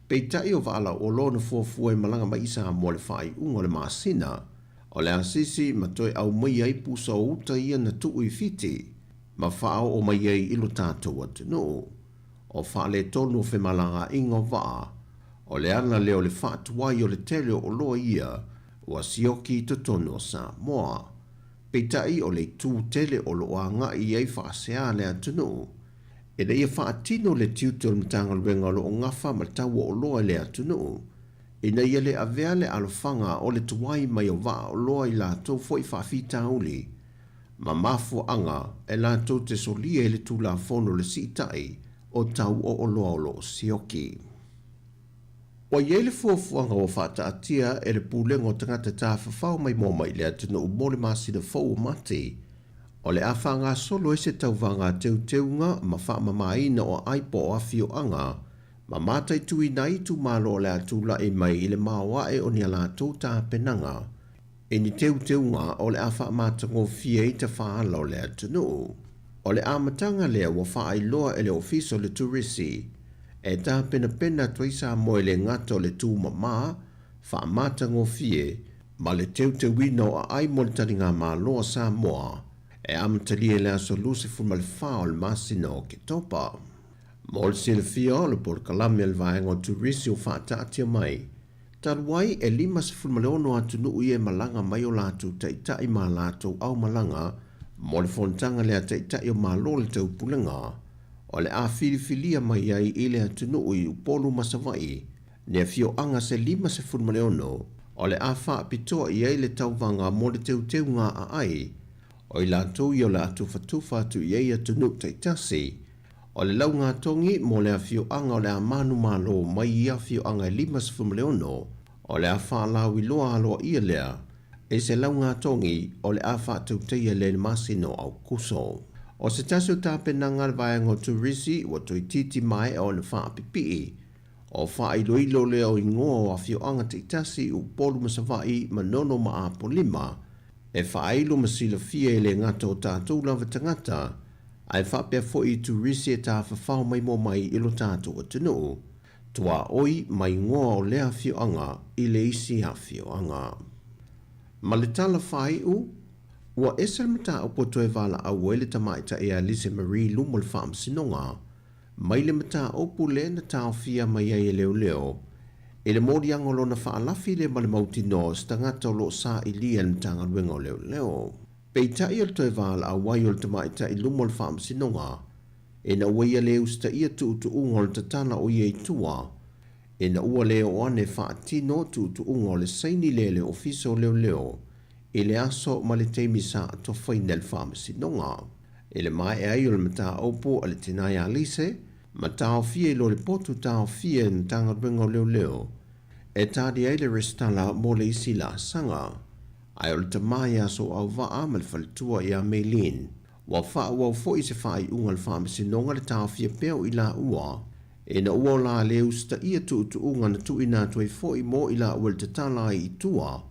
Peitai o vaa lauoloa na fuafua e malaga mai i Samoa i le faaiuga o le masina, o le asisi ma toe aumai ai pusa o uta ia na tuu i Fiti, ma faaoo mai ai i lo tatou atunuu. O faaletonu o femalagaaiga o vaa, o le ala lea o le faatuai o le tele o oloa ia ua sioki i totonu o Samoa. Peitai o le itu tele o lo o agai i ai faasea le atunuu, ina ia faatino le tiute o le Matagaluega o lo o gafa ma le tau o oloa i le atunuu, ina ia le avea le alofaga o le tuai mai o vaa oloa i latou foi faafitauli ma mafuaaga e latou te solia i le Tulafono o le Siitai o Tau o Oloa o lo o Sioki. Ua i ai le fuafuaga ua faataatia e le Pulega o Tagata Tafafao Maimoa mai le atunuu mo le masina fou o Mati, o le a faagasolo ai se tauvaga teuteuga ma faamamaina o aai po o afioaga ma mataituina ai itumalo o le a tulai mai i le maoae o ni a latou tapenaga i ni teuteuga o le a faamatagofie ai tafaala o le atunuu. O le amataga lea ua faailoa e le Ofisa o le Turisi e tapenapena atu ai Samoa i le gata o le tumama, faamatagofie, ma le teuteuina o aai mo le taligamalo a Samoa e amatalia i le aso 24 o le masina o Oketopa. Mo le silafia, o le polokalame a le Vaega o Turisi ua faataatia mai, talu ai e 56 atunuu ia e malaga mai o latou taitai ma a latou aumalaga mo le fonotaga lea a Taitai o Malo o le Taupulega, o le a filifilia mai ai i le atunuu i Upolu ma Savaii ni afioaga se 56 o le a faapitoa i ai le tauvaga mo le teuteuga aai o i latou ia o le a tufatufa atu i ai atunuu taitasi. O le laugatogi mo le afioaga o le a manumalo mai i afioaga e 56, o le a faalauiloa aloaia lea i se laugatogi o le a faatautaia lea i le masina o Aokuso. O se tasi o tapenaga a le vaega o Turisi ua toeitiiti maea ona faapipii, o faailoilo lea o igoa o afioaga taitasi i Upolu ma Savaii, Manono ma Apolima, e faailo ma silafia e le gata o tatou lava tagata, ae faapea foi i turisi e tafafao maimoa mai i lo tatou atunuu, tuaoi ma igoa o lea afioaga i le isi afioaga. Ma le tala faaiu, ua ese le mataupu ua toe valaau ai le tamaitai ia Lise Marie luma o le Faamasinoga mai le mataupu lea na taofia mai ai e leoleo. I le moliaga o lona faalafi lea ma le mautinoa o se tagata o lo o sailia e le Matagaluega o Leoleo. Peitai o le toe valaau ai o le tamaitai i luma o le Faamasinoga, ina ua ia le usitaia tuutuuga o le tatala o ia i tua, ina ua le oo ane faatino tuutuuga o le saini lea i le Ofisa o Leoleo i le aso ma le taimi sa atofaina e le Faamasinoga. I le maea ai o le mataupu a le tina ia Lise, ma taofia i lo le potu taofia e le Matagaluega o Leoleo e tali ai le resitala mo le isi laasaga. Ae o le tama ia Soauvaa ma le faletua ia Maylene, ua faaauau foi se faaiuga a le Faamasinoga le taofia pea o i laua, ina ua o la le usitaia tuutuuga na tuuina atu ai foi mo i laua i le tatala ai i tua,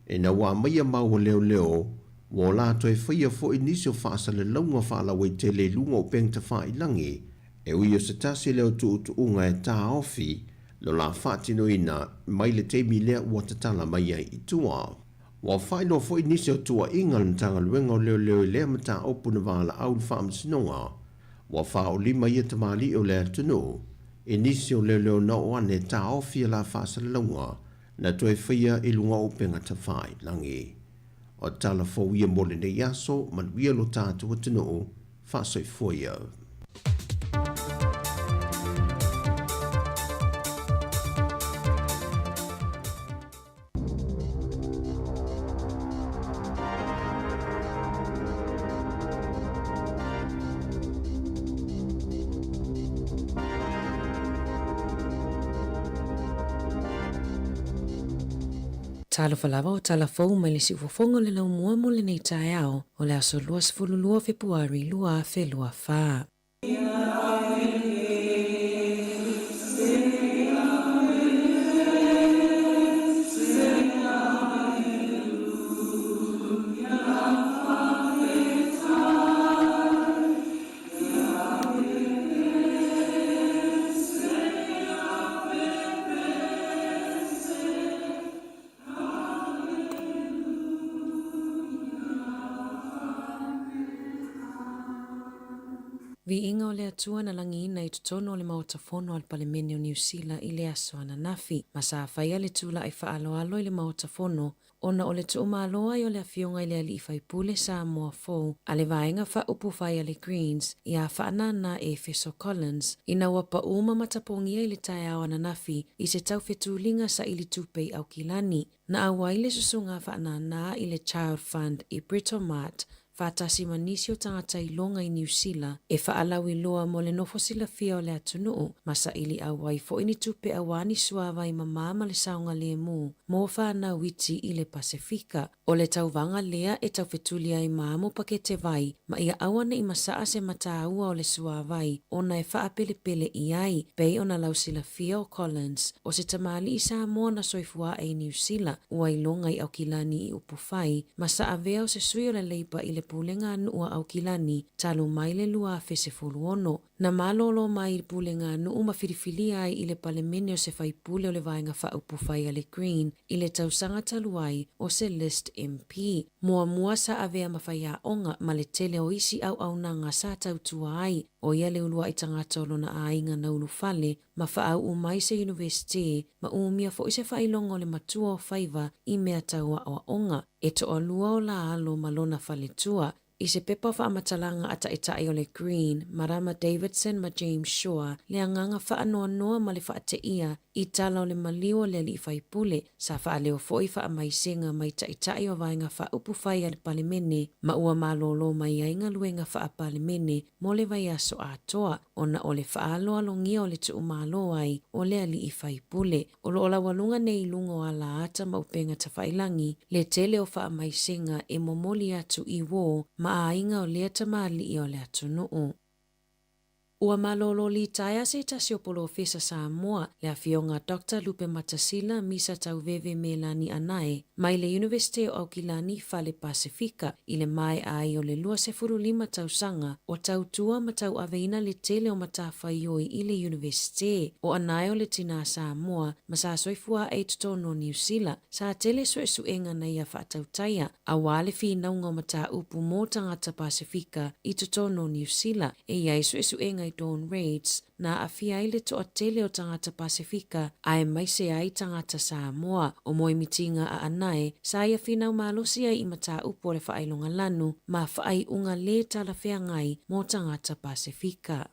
ina ua aumaia mau a leoleo, ua o la toe faia foi nisi o faasalalauga faalauaitele i luga o upega tafailagi, e ui o se tasi lea o tuutuuga e taofi lo la faatinoina mai le taimi lea ua tatala mai ai i tua. Ua faailoa foi nisi o tuuaiga a le Matagaluega o Leoleo i lea mataupu na valaau i le Faamasinoga. Ua faaolima ia tamalii o le atunuu i nisi o leoleo na oo ane e taofi a la faasalalauga na toe faia i luga o upega tafailagi. O tala fou ia mo lenei aso, manuia lo tatou atunuu, faasoifua ia. Talofa lava o tala fou mai le siufofoga o le laumua mo lenei taeao o le aso 22 o Fepuari 2024. Viiga o le Atua na lagiina i totonu o le Maota Fono a le Palemene o Niu Sila i le aso ananafi, ma sa faia le tula'i faaaloalo i le Maota Fono ona o le tuumalo ai o le Afioga i le Alii Faipule Samoa fou a le Vaega Faaupufai a le Greens ia Faanana Efeso Collins ina ua paū ma matapogia i le taeao ananafi i se taufetuliga saili tupe i Aukilani. Na auai le susuga Faanana i le Child Fund i Britomart faatasi ma nisi o tagata iloga i Niu Sila e faalauiloa mo le nofo silafia o le atunuu ma saili auai foi ni tupe auā ni suāwai mamā ma le saogalēmū mo whānau iti i le Pasefika. O le tauvaga lea e taufetuli ai ma mo pakete vai ma ia auaneʻi masaʻa se mataua o le suāwai ona e faapelepele i ai, pei ona lausilafia o Collins, o se tamalii Samoa na soifua aʻe i Niu Sila, ua iloga i Aukilani i Upufai, ma sa avea o se sui o le Leipa i le Pulega a Nuu a Aukilani talu mai le 2016. Na malōlō mai i le Pulega a Nuu ma filifilia ai i le Palemene o se faipule o le Vaega Faaupufai a le Green i le tausaga talu ai o se List MP. Muamua sa avea ma faiaoga ma le tele o isi auaunaga sa tautua ai, ʻo ia le uluaʻi tagata o lona ʻāiga na ulufale ma faauu mai se University ma umia foi se faailoga o le matua o faiva i mea tau aʻoaʻoga. E toʻalua o la alo ma lona faletua i se pepa faamatalaga a Taitai o le Green, Marama Davidson ma James Shaw, le agaga faanoanoa ma le faateia i tala o le maliu o le alii faipule, sa faaleo foi faamaisega mai Taitai o Vaega Faaupufai a le Palemene ma ua malōlō mai ai galuega faa-Palemene mo le vaiaso atoa ona o le faaaloalogia o le tuumalo ai o le alii faipule. O lo o laualuga nei i luga o alaata ma upega tafailagi le tele o faamaisega e momoli atu i uō ma aiga o lea tamalii o le atunuu. Ua malōlō litaea se tasi o polofesa Samoa, le afioga Doctor Lupe Matasila Misa Tauveve Melani Anae, mai le Iunivesite o Aukilani Fale Pasefika i le maea ai o le 25 tausaga o tautua ma tauaveina le tele o matafaioi i le Iunivesite o Anae o le Tinā Samoa ma sa soifua aʻe i totonu o Niu Sila. Sa tele suesuega na ia faatautaia auā le finauga o mataupu mō tagata Pasefika i totonu o Niu Sila e i ai suesuega i. Dawn Raids, na aafia ai le toatele o tagata Pasefika aemaise ai tagata Samoa. O Moemitiga Aanae sa ia finau malosi ai i mataupu o le faailoga lanu ma faaiuga lē talafeagai mo tagata Pasefika.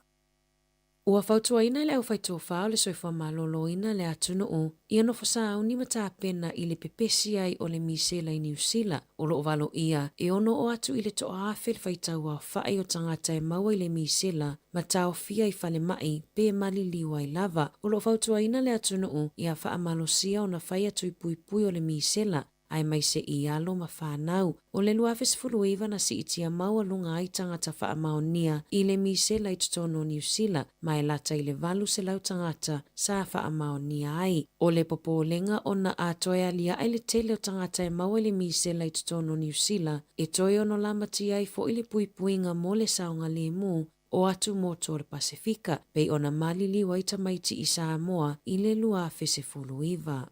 Ua fautuaina e le aufaitofa o le soifua maloloina le atunuu ia nofo sauni ma tapena i le pepesi ai o le misela i Niu Sila, o lo o valoia e ono oo atu i le 1000 le faitau aofai o tagata e maua i le misela ma taofia i falemai pe maliliu ai lava. O lo o fautuaina le atunuu ia faamalosia ona faia tui puipui o le misela aemaise i alo ma fanau. O le 2019 na siitia maualuga ai tagata faamaonia i le misela i totonu o Niu Sila, ma e lata i le 800 tagata sa faamaonia ai. O le popolega ona a toe aliae le tele o tagata e maua i le misela i totonu o Niu Sila, e toe ono lamatia ai foi le puipuiga mo le saogalemu o atumotu o le Pasefika, pei ona maliliu ai tamaiti i Samoa i le 2019.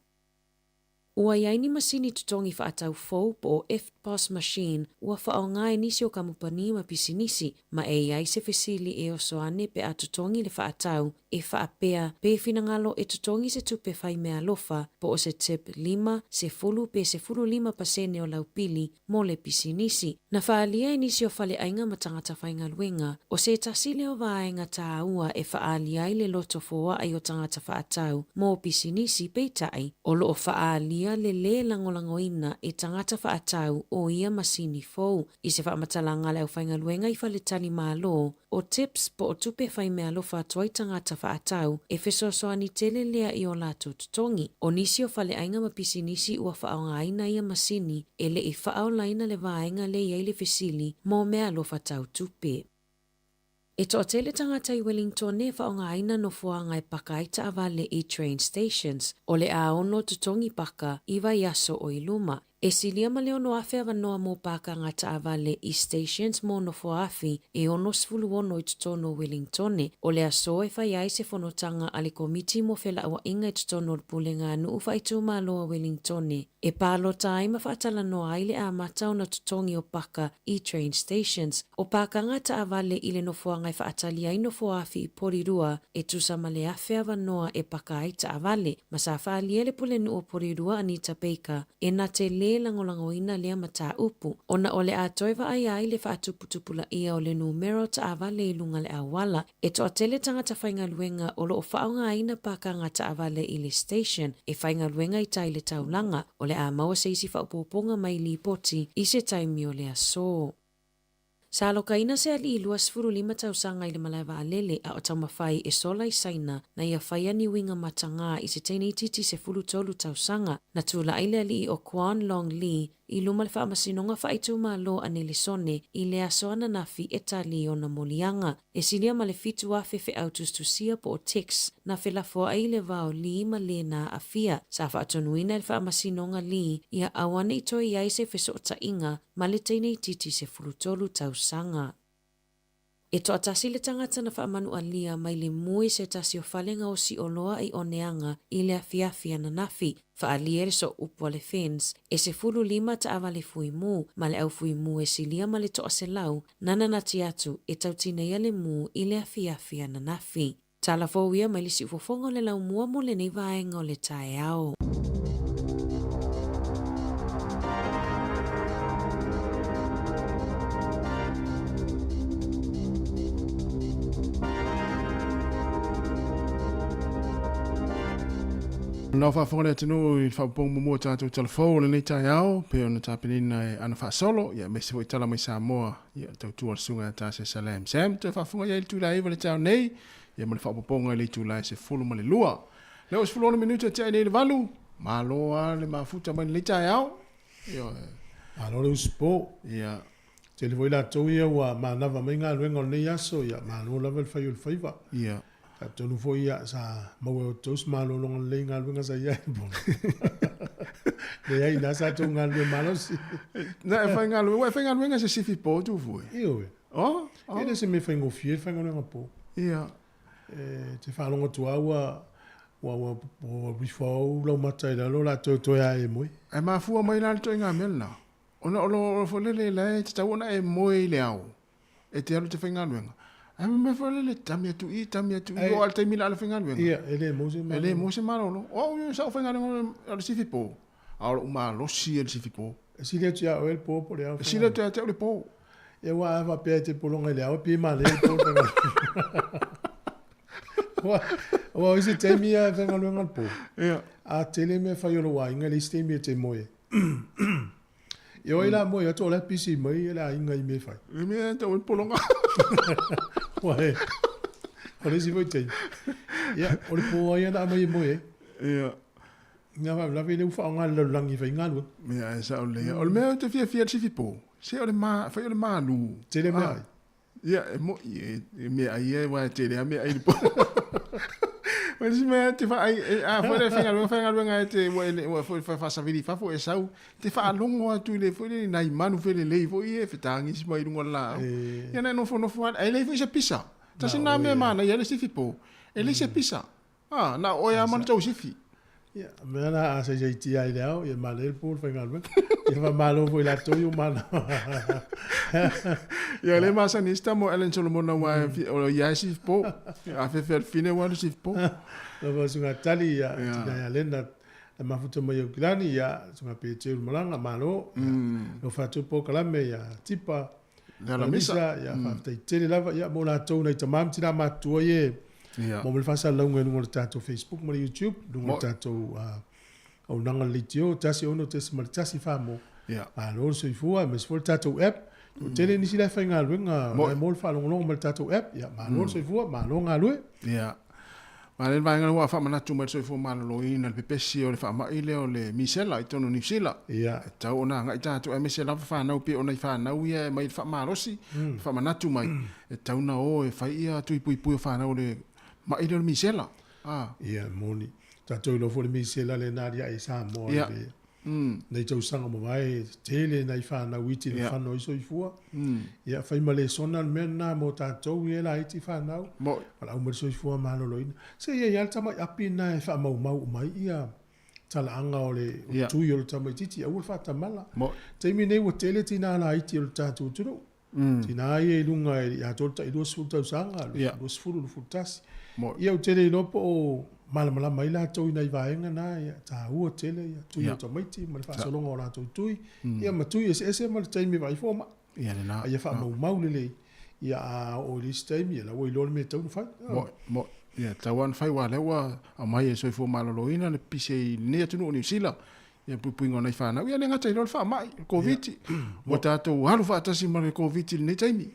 Ua i ai ni masini totogi faatau fou po o EFTPOS machine ua faaaoga e nisi o kamupani ma pisinisi, ma e i ai se fesili e oso ane pe a totogi le faatau e faapea pe finagalo e totogi se tupe faimeaalofa po o se tip 5, 10 pe 15% o lau pili mo le pisinisi. Na faaalia e nisi o faleaiga ma tagata faigaluega, o se tasi lea o vaega tāua e faaalia ai le loto foai o tagata faatau mo pisinisi, peitai, o lo o faaalia le lē lagolagoina e tagata faatau o ia masini fou. I se faamatalaga a le aufaigaluega i faletalimalo, O tips po o tupe faimeaalofa atu ai tagata faatau e fesoasoani tele lea i o latou totogi. O nisi o faleaiga ma pisinisi ua faaaogaina ia masini e le i faaolaina le vaega lea i ai le fesili mo meaalofa tau tupe. E toatele tagata i Wellingtone e faaaogaina nofoaga e paka ai taavale i train stations, o le a ono totogi paka i vaiaso o i luma. E silia ma le 6,000 avanoa mo pākanga taavale i stations mo nofoaafi e 66 i totonu o Wellingtone. O le aso e fai ai se fonotaga a le Komiti mo Felauaiga i totonu o le Pulega a Nuu Faaitumalo a Wellingtone e palota ai ma faatalanoa ai le amata ona totogi o paka i train stations. O pākanga taavale i le nofoaga e faatali ai nofoaafi i Porirua e tusa ma le 1,000 avanoa e paka ai taavale. Ma sa faaalia e le Pulenuu o Porirua Anita Baker E na te lē lagolagoina lea mataupu, ona o le a toe vaaia ai le faatuputupulaia o le numera o taavale i luga le auala. E toatele tagata faigaluega o lo o faaaogaina pākanga taavale i le station e faigaluega i tai le taulaga. O le a maua se isi faaopoopoga mai lipoti i se taimi o le aso. Sa alokaina se alii 25 tausaga i le malae vaalele a o taumafai e sola i Saina na ia faia ni uiga matagā i se teineitiiti 13 tausaga. Na tulai le alii o Quan Long Lee i luma le Faamasinoga Faaitumalo a Nelesone i le aso ananafi e tali i ona moliaga. E silia ma le 7,000 feau tusitusia po o texts na felafoai i le va o Lee ma le na aafia. Sa faatonuina e le Faamasinoga Lee ia aua ne i toe i ai se fesootaiga ma le teineitiiti 13 tausaga. E toatasi le tagata na faamanualia mai le mu i se tasi o fale gaosi oloa i Oneaga i le afiafi ananafi. Faaalia e le sooupu a le FENS, e 15 taavale fui mu ma le au fui mu e silia ma le 100 na nanati atu e tautineia le mu i le afiafi ananafi. Tala fou ia mai le siufofoga o le laumua mo lenei vaega o le taeao. Nao faafofoga le atunuu i le faaopoopoga muamua o tatou talafou o lenei taeao, pei ona tapenaina e ana faasolo, ia aemaise foi tala mai Samoa, ia tautua le susuga ia Tase Salam Sam. Toe faafofoga i ai i le itula e 9 le taeao nei, ia ma le faaopoopoga i le itula e 12. Lea ua 16 minute e tiai nei i le 8, malo lava le mafuta mai lenei taeao. Ioe. Malo le usupo. Ia. Tele foi latou ia ua manava mai galuega o lenei aso, ia malo lava le fai o le faiva. Ia. Talitonu foi ia sa maua e outou se malologa lelei i galuega sa i ai. Leai, ina sa tou galulue malosi. Na e faigaluega, ua e faigaluega i se sifi po tu fue. Ioe. Oh, oh. E le se mea faigofie le faigaluega po. Ia. E te faalogo atu lava ua ua ua ua rifo lau mata i lalo o le a toe toe lava e moe. Ae mafua mai la le ituaiga mea lena, ona o lo foi lele la e tatau ona e moe i le ao e te alu e te faigaluega. Ae mea foi lele tami atu i, tami atu i, oo lava i le taimi la a le faigaluega. Ia, e le maua se malolo. E le maua se malolo. O au ia sa ou faigaluega o le sifi po, a o lou malosi ia i le sifi po. E sili atu ia oe le po po o le ao. E sili atu ia te au le po. Ia aua a faapea e te pologa i le ao, e pei e manaia le po le faigaluega. Aua o isi taimi ia e faigaluega le po. Ia. A tele mea e fai o lou aiga i le isi taimi e te moe ai. Ia o ai la moe atu o la e pisi mai le aiga i mea e fai. I mea e tau ai le pologa. Aua e, o le isi foi taimi. Ia, o le po lava ia na aumai e moe ai. Ia. Ina faalavelave lea ua faaaoga e le lalolagi e fai galuega. Ia, e sao lelei. O le mea ou te fiafia ai i le sifi po, se o le ma, fai o le malu. Tele mea ai. Ia, e moi, e meaai ia, aua e tele lava meaai i le po. O le isi mea e te vaai, a foi lea e faigaluega, faigaluega e te, ua e, ua foi faasavili i fafo e sau, e te faalogo atu i le foi lele nai manu felelei foi ia e fetagisi mai i luga o le laau. Ia na e nofonofo lava, ae leai foi se pisa. Tasi lena mea e manaia ai le sifi po, e leai se pisa. Ah, na o oe lava ma le tou sifi. Ia, o mea la a saisaitia ai le ao, ia manaia le po le faigaluega. Ia faamalo foi i latou ia ua manao. Ia le masani isi tama o Alan Solomona aua o ia e sifi po. A fefe a le fine ua alu sifi po. Lava o suga tali ia, tina ia Lena, na mafuta mai Aukilani, ia, suga Peteru Malaga, malo. Ia, lofa atu polokalame ia Tipa, Le Alamisa. Ia, faafetai tele lava ia mo latou nai tama ma tina matutua ia Ia. Mo le faasalalauga i luga o le tatou Facebook ma le YouTube, luga o le tatou auaunaga le leitio 16.1 Samoa. Ia. Malo le soifua, aemaise foi le tatou app. Ua tele nisi la e faigaluega, la e maua le faalogologo mai le tatou app. Ia, malo le soifua, malo galue. Ia. Ma le vaega lea ua faamanatu mai le soifua maloloina le pepesi o le faamai lea o le misela i totonu o Niu Sila. Ia. E tatau ona agai tatou aemaise lava fanau pei o nai fanau ia e aumai le faamalosi, faamanatu mai, e tatau ona o e fai ia tui puipui o fanau o le mai lea o le misela. A. Ia, e moni. Tatou iloa foi le misela lea na aliae i Samoa i le nei tausaga ua mavae, tele nai fanau iti na fano ai soifua. Ia, fai ma lesona le mea lena mo tatou ia e laiti fanau. Valaau mai le soifua maloloina. Se i ai lava le tamai api lena e faamaumau uma ai ia talaaga o le tui o le tamaitiiti, aua le faatamala. Taimi nei ua tele tina laiti o le tatou atunuu. Tina ia i luga i atoa le tai 20 tausaga, 20, 21. Ia ou te le iloa po o malamalama ai latou i nai vaega na, ia taua tele ia tui o tamaiti ma le faasologa o latou tui, ia ma tui eseese ma le taimi e vaai fomai. A ia faamaumau lelei, ia a oo i le isi taimi, ia la ua iloa le mea e tatau ona fai. Moe, ia tatau lava ona fai aua o lea ua aumai e le soifua maloloina le pise i lenei atunuu o Niu Sila. Ia puipuiga o nai fanau, ia le gata i lea o le faamai, le Koviti. Ua tatou alu faatasi ma le Koviti i lenei taimi.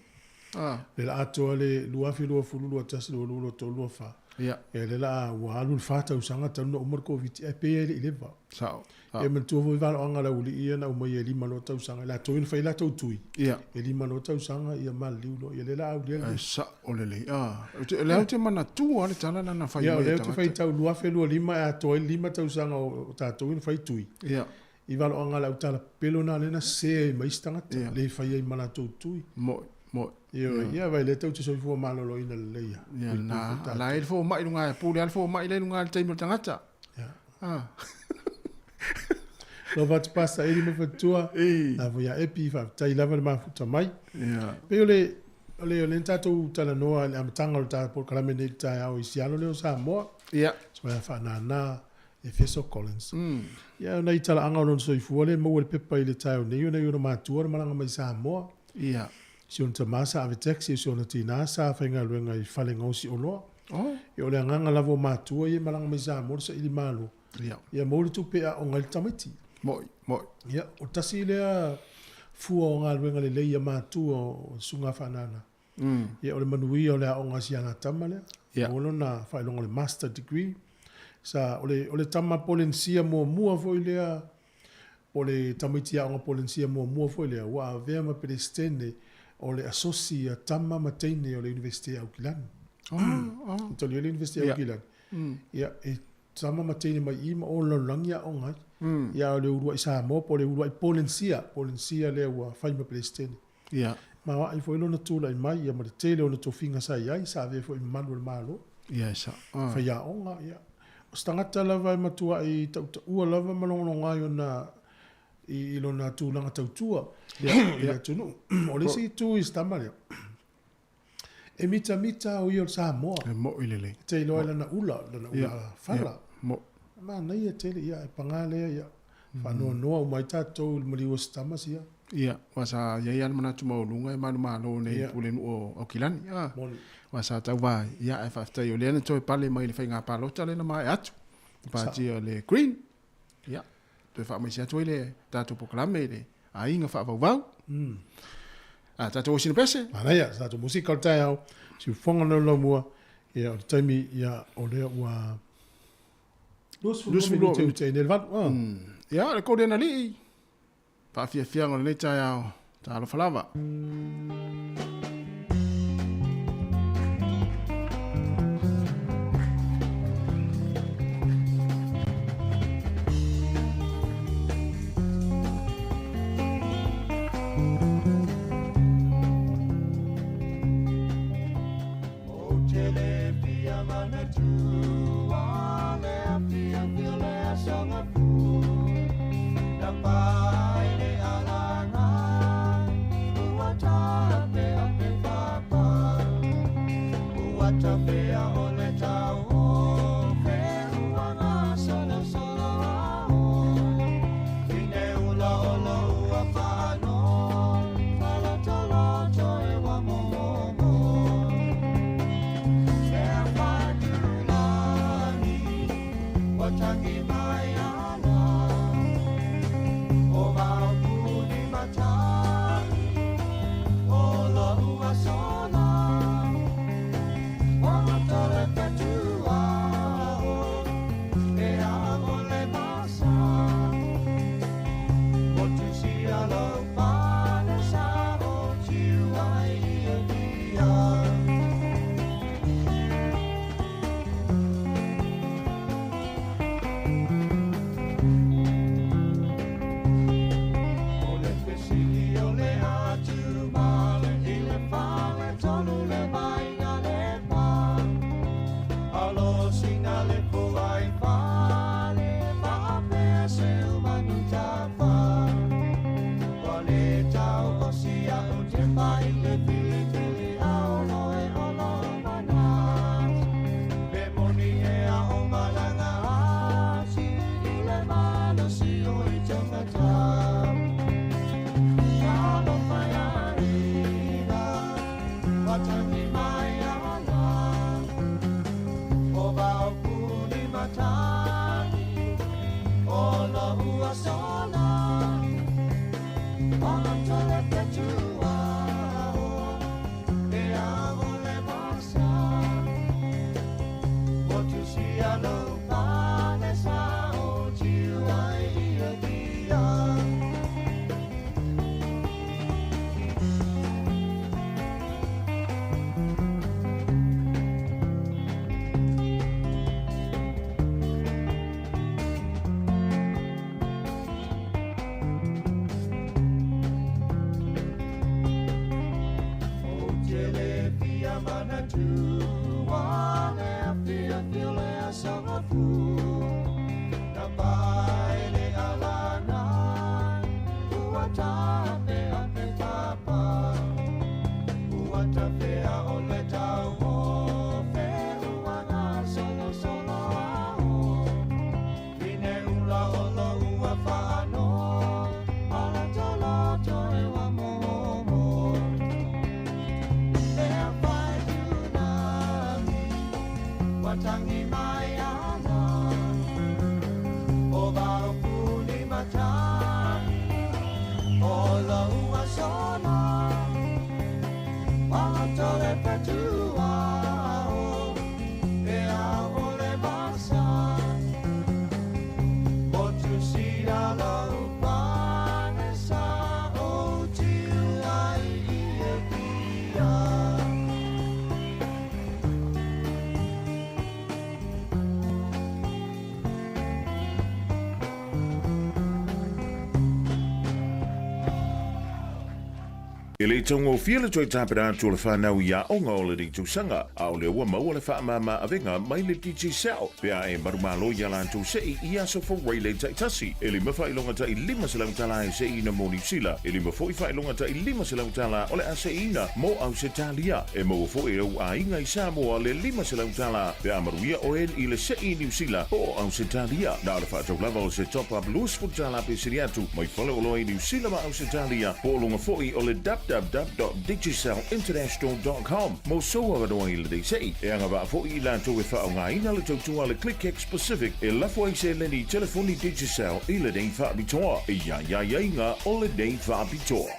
Ah. Le la atoa le 2020, 21, 22, 23, 24. Ia. Ia le la ua alu le 4 tausaga talu ona uma le Koviti, ae pei e le i leva. Sao. Ia manatua foi valoaga a le aualii ia na aumaia e 5 loa tausaga, i latou ia na fai latou tui. Ia. E 5 loa tausaga ia maliliu loa. Ia lea la aulia le. Ae sao lelei. Ah. O lea ou te manatua le tala lea na fai mai e tagata. Ia o lea ou te faitau 2025 e atoa ai le 5 tausaga o tatou ia na fai tui. Ia. I valoaga a le autala pepelo na lea na sese ai ma isi tagata, le fai ai ma latou tui. Moi, moi. Ioe, ia vai lea tou te soifua maloloina lelei a. Ia na, la e le fomai i luga e pule lava le fomai lea i luga i le taimi o le tagata. Ia. Ah. Lova atu Pastor Eli ma Fatua. La foi ia Epi, faafetai lava le mafuta mai. Ia. Pei o le o le o le tatou talanoa i le amataga o le tatou polokalame nei i le taeao i sialo lea o Samoa. Ia. So e faanana Efeso Collins. Ia o nai talaaga o lona soifua lea e maua i le pepa i le taeao nei ona i ona matua na malaga mai Samoa. Ia. Si ona tama sa ave taxi, o si ona tina sa faigaluega i fale gaosi oloa. Oh. Ia o le agaga lava o matua ia e malaga mai Samoa le saili malo. Ia. Ia maua le tupe e aoga ai le tamaiti. Moi, moi. Ia, o tasi lea fua o galuega lelei a matua o Susuga Faanana. Ia o le manuia o le aoga a si ana tama lea. Ia. Maua lona faailoga o le Master Degree. Sa, o le, o le tama Polenisia muamua foi lea, po o le tamaiti aoga Polenisia muamua foi lea, ua avea ma Peresetene o le Asosi a Tama ma Teine o le Iunivesite Aukilani. Oh, oh. I tolu ai le Iunivesite Aukilani. Ia, e tama ma teine mai i ma o le lalolagi e aoga ai. Ia, o le uluai Samoa po o le uluai Polenisia, Polenisia lea ua fai ma Peresetene. Ia. Maoae foi lona tulai mai ia ma le tele o ona tofiga sa i ai, sa avea foi ma malu o le Malo. Ia, e sao. Ah. Faiaoga, ia. O se tagata lava e matuai tautaua lava ma logologa ai ona i, i lona tulaga tautua i le atunuu. O le isi itu i se tama lea, E mitamita au ia o le Samoa. E mo'i lelei. E te iloa ai lana ula, lana ula fala. Mo'i. Manaia tele, ia, e paga lea, ia, faanoanoa uma ai tatou i le maliu o se tama sia. Ia, aua sa i ai lava le manatu maualuga e manumalo nei i le pulenuu o Aukilani. A, aua sa tauva ai, ia, ae faafetai o lea na toe pale mai i le faiga palota lea na maea atu, le pati a le Green. Ia, toe faamaise atu ai le tatou polokalame i le aiga faavauvau. A, tatou osina pese. Manaia, sa tatou musika o le taeao, siufofoga laulaumua, ia, o le taimi, ia, o lea ua 22 minute i le 8. Ia, o le Golden Alii, faafiafiaga o lenei taeao, talofa lava. E le taugofie le toe tapena atu o le whanau i aoga o lenei tausaga, a o lea ua maua le faamama avega mai le Digicel, pe a e manumalo i a latou sei i aso fou relay taitasi. E lima faailoga tai 500 tala e seiina mo Niu Sila, e lima foi faailoga tai 500 tala o le a seiina mo Ausetalia. E maua foi e ou aiga i Samoa le 500 tala pe a manuia oe i le sei i Niu Sila po o Ausetalia. Na o le faatau lava o se top-up 20 tala pe sili atu mai faleoloa i Niu Sila ma Ausetalia po o luga foi o le www.digicelinternational.com mo sou avanoa i lenei sei. E agavaa foi i latou e faaaogaina le tautua a le ClickX Pacific e lafo ai seleni i telefoni Digicel i lenei faapitoa. E i ai aiaiga o lenei faapitoa.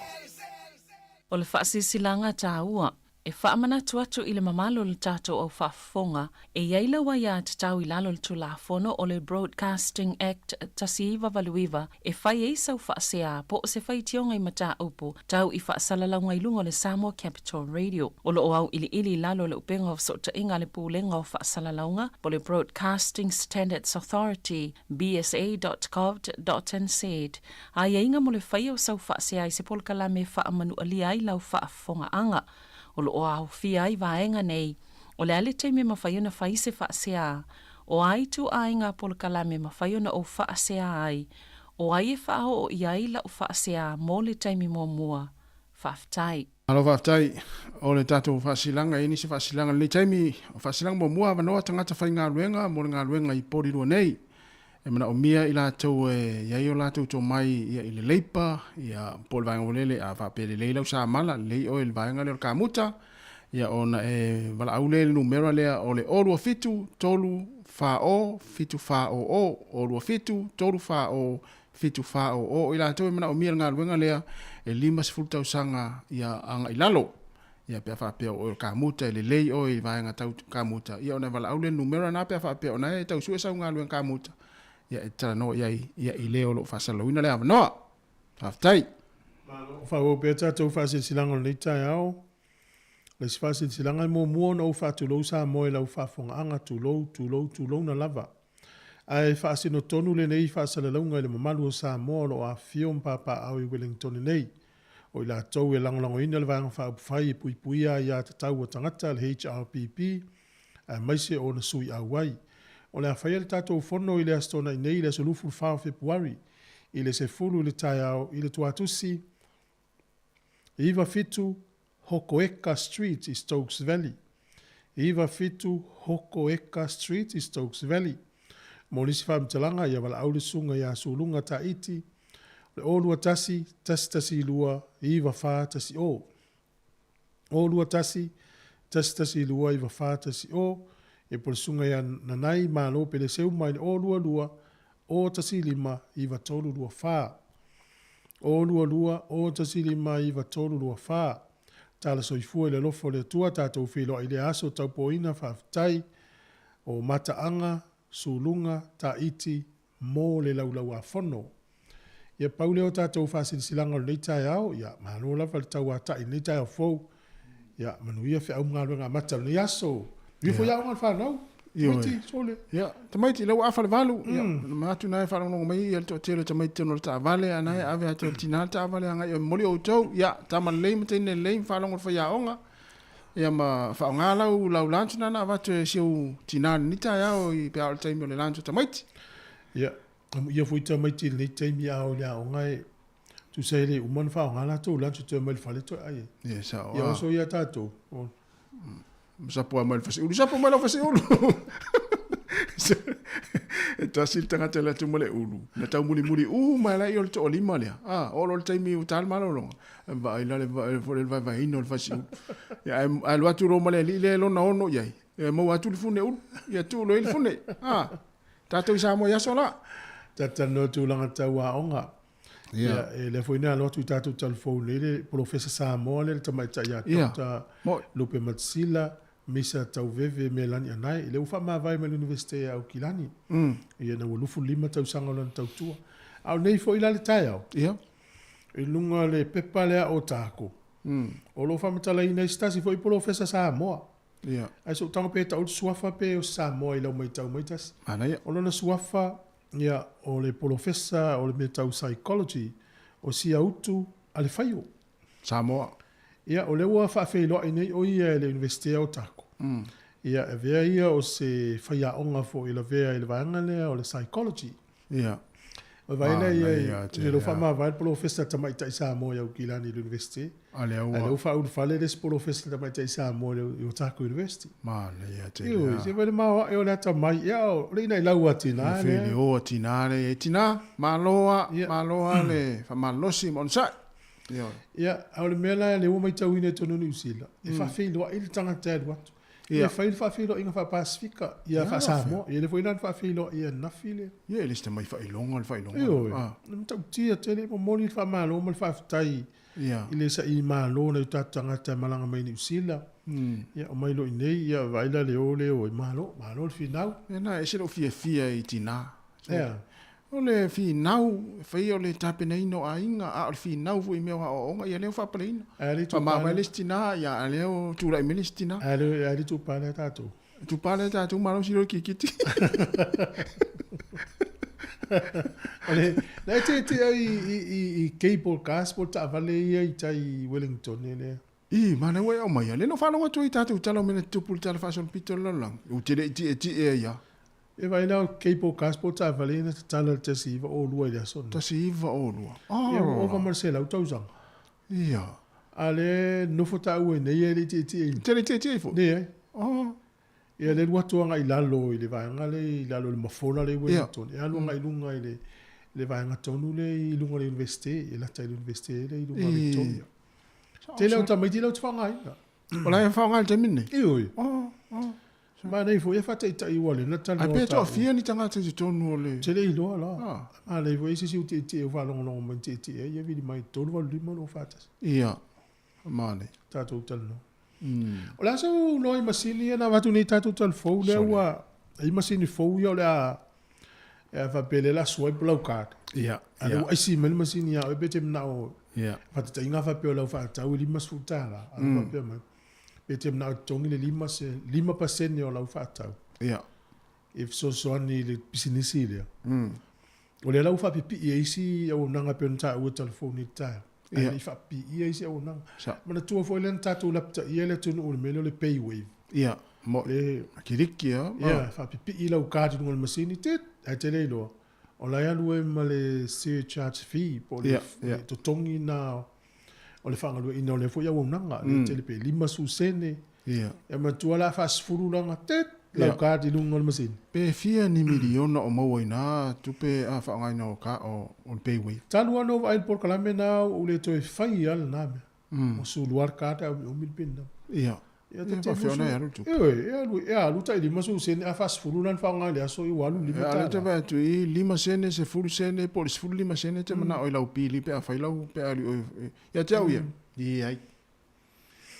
O le faasilasilaga taua, e faamanatu atu i le mamalu o le tatou au faafofoga, e i ai lau aiatatau i lalo o le Tulafono o le Broadcasting Act 1989 e fai ai sau faasea po o se faitioga i mataupu tau i faasalalauga i luga o le Samoa Capital Radio. O lo o auiliili i lalo o le upega o fesootaiga a le Pulega o Faasalalauga po o le Broadcasting Standards Authority, bsa.govt.nz, Aiaiga mo le faia o sau faasea i se polokalame e faamanualia ai lau faafofogaaga. O lo o aofia ai vaega nei, o le a le taimi e mafai ona fai se faasea, o a ituaiga polokalame e mafai ona ou faasea ai, o ai e faaoo i ai lau faasea mo le taimi muamua. Faafetai. Malo faafetai. O le tatou faasilaga, e i ai nisi faasilaga i lenei taimi. O faasilaga muamua, avanoa tagata faigaluega mo le galuega i Porirua nei. E manaomia i latou e i ai o latou tomai ia i le leipa, ia po o le vaega foi lele, a faapea e lelei lau samala, lelei oe i le vaega lea o le kamuta, ia ona e valaau lea i le numera lea o le 027 3 4 0 7 4 0 0, 027 3 4 0 7 4 0 0. O i latou e manaomia le galuega lea e 50 tausaga ia agai i lalo. Ia pe a faapea o oe o le kamuta, e lelei oe i vaega tau kamuta, ia ona e valaau lea i le numera na pe a faapea o na e tau sue sau galuega kamuta, ia e talanoa i ai ia i le o lo o faasalalauina le avanoa. Faafetai. Malo. Faaauau pea tatou faasilasilaga o lenei taeao. Le isi faasilasilaga e muamua ona ou faatulou Samoa i lau faafofogaaga, tulou, tulou, tulouna lava. Ae faasino tonu lenei faasalalauga i le mamalu o Samoa o lo o afifio ma papaaao i Wellingtone nei. O i latou e lagolagoina le Vaega Faaupufai e Puipuia Aiatatau a Tagata, le HRPP, aemaise o ona sui auai. O le a faia le tatou fono i le Aso Toonai nei i le aso 24 o Fepuari i le 10 i le taeao i le Tuatusi 97 Hokoeka Street i Stokes Valley. 97 Hokoeka Street i Stokes Valley. Mo nisi faamatalaga, ia valaau le Susuga ia Suluga Taiti, o le 021 112 9410. 021 112 9410, ia po o le Susuga ia Nanai Malo Peleseuma i le 022 015 9324. 022 015 9324. Tala soifua i le alofa o le Atua tatou feiloai i lea aso taupoina faafetai o mataaga suluga taiti mo le laulauafono. Ia pau lea o tatou faasilasilaga o lenei taeao, ia malo lava le tauatai i lenei taeao fou. Ia manuia feau ma galuega amata o lenei aso. Manuia foi aoga a le fanau. Tamaiti, sole. Ia, tamaiti, lea ua afa le valu. Ia, manatu na e faalogologo mai ia le toatele o tamaiti tonu o le taavale, a na e ave atu e le tina le taavale agai e momoli outou. Ia, tama lelei ma teine lelei ma faalogo i le faiaoga. Ia ma faaaoga lau, lau lunch na na avatu e si ou tina i lenei taeao i pe a o le taimi o le lunch o tamaiti. Ia, amuia foi tamaiti i lenei taimi a o i le aoga e tusa e le uma ona faaaoga latou lunch e toe omai i le fale toe ai. Ia, sao. Ia, oso ia tatou. Sapo mai le fasiulu, sapo mai lau fasiulu. E tasi le tagata le atu ma le ulu. Na tau muli muli u mai la i o le toalima lea. Ah, o lo le taimi u tal malologa. Vaai la le vaai le vaevaeina o le fasiulu. Ia ae alu atu loa ma le alii lea e lona ono i ai. Ia maua atu le fune ulu. Ia tuu loa i le fune. Ah, tatou i Samoa i aso la. Talatalanoa tulaga tau aoga. Ia, e lea foi na alo atu i tatou talafou nei le Polofesa Samoa lea le tamaitai ia Dr. Lupe Matsila Misa Tauveve Melani Anae, lea ua faamavae mai le Iunivesite a Aukilani. Ia, ina ua 25 tausaga o lana tautua. A o nei foi la le taeao, i luga o le pepa lea o Tako, o lo o faamatalaina ai se tasi foi Polofesa Samoa. Ae se i ou tago pe tau le suafa pe o se Samoa i lau matau mai tasi. O lona suafa, ia, o le Polofesa o le mea tau Psychology, o Siautu Alefaio. Samoa. Ia, o lea ua faafeiloai nei ʻo ia e le Iunivesite o Otago. Ia, e avea ia o se faiaoga foi e lavea i le vaega lea o le Psychology. Ia. O le vaai lea ia i le faamavae le polofesa tamaitai Samoa i Aukilani i le Iunivesite. A lea ua. A lea ua faaulufale le isi polofesa tamaitai Samoa i Otago University. Manaia tele. Ioe, se vaai le maoae o le atamai. Ia, o le inailau a tinā lea. Le o a tinā lea. E tinā, malo a, malo a le faamalosi ma onosai. Ioe. Ia, a o le mea la lea ua matauina i totonu o Niu Sila, e faafeiloai le tagata e alu atu. Ia fai le faafeiloaiga faa-Pasefika, ia faa-Samoa. Ia lea foi la na faafeiloai ananafi le. Ia e le se tamai faailoga le faailoga. Ioe. E matautia tele, e momoli le faamalo ma le faafetai i le saili malo o nai o tatou tagata e malaga mai Niu Sila. Ia omai loa i inei, ia vaai la le o le o ai. Malo, malo le finau. Ia na, e ese lou fiafia i tina. Ea. O le finau, e faia o le tapenaina o aiga, a o le finau foi i mea o aoaoga, ia lea ua faapaleina. Faamavae le isi tina, ia a lea ua tulai mai le isi tina. A le itupa lea tatou. Itupa lea tatou, malosi loa le kirikiti. O le, na e tietie i cable cars po o taavale ia i tai i Wellington lea. Ī, manaia ua e aumaia. Lea na ou faalogo atu ai i tatou tala o mea na tutupu i le tala faasolopito o le lalolagi. Ou te le i tietie ai lava. E vaai la o cable cars po o taavale ia na tatala i le 1902 i le aso lenei. 1902. Ia ua ova ma le 100 tausaga. Ia. A lea e nofo taua i nei e le i tietieina. Te le i tietie foi? Leai. Oh. Ia lea e alu atu agai i lalo i le vaega lea i lalo i le mafola lea i Wellington. E alu agai i luga i le le vaega tonu lea i luga o le Iunivesite, e lata i le Iunivesite lea i luga o Victoria. Tele o tamaiti la ou te faaaogaina. O la e faaaoga i le taimi lenei? Ioe. Oh, oh. Manaia foi e faataitai ua lena talanoa. Ai pe toafia ni tagata i totonu o le. Te le iloa la. Ah. Manaia foi se isi o tietie o faalogologo mai tietie ai ia vili mai 385 lo faatasi. Ia. Manaia. Tatou talanoa. O le a sau loa i masini ia na avatu nei tatou talafou lea ua i masini fou ia o le a e faapea lea o le a swipe lau card. Ia. A lea ua aisi mai le masini ia oe pe te manao Ia. Faataitaiga faapea o lau faatau e $50 a lea faapea mai pe te manao e totogi le 5% o lau faatau. Ia. E fesoasoani i le pisinisi lea. O lea la ua faapipii e isi auaunaga e pei ona taua i telefoni i le taeao. Ae le i faapipiia isi auaunaga. Manatua foi lea na tatou lapataia le atunuu i le mea lea o le paywave. Ia, mo le kiliki lava. Ia, faapipii lau card i luga o le masini, tit, ae te le iloa, o la e alu ai ma le surcharge fee po o le totogi lena o le faagalueaiina o lea foi auaunaga, lea e tele pe 50 sene. Ia. Ia manatua la faasefulu lana, tit, lau card i luga o le masini. Pe fia ni miliona o maua i nā tupe a faaaogaina o ka, o, o le paywave? Talu lava ona ou vaai i le polokalame lena ua ou le toe fai lava lena mea. Ua sulu lava le card ae umiumi le pin number. Ia. Ia te te faafeona e alu le tupe. Ioe, e alu, e alu tai 50 sene, a faasefulu la ona faaaoga i le aso, ia ua alu le $5. A lea te vaai atu i 5 sene, 10 sene, po o le 15 sene te manao i lau pili pe a fai lau, pe a alu i oe. Ia te au ia, leai.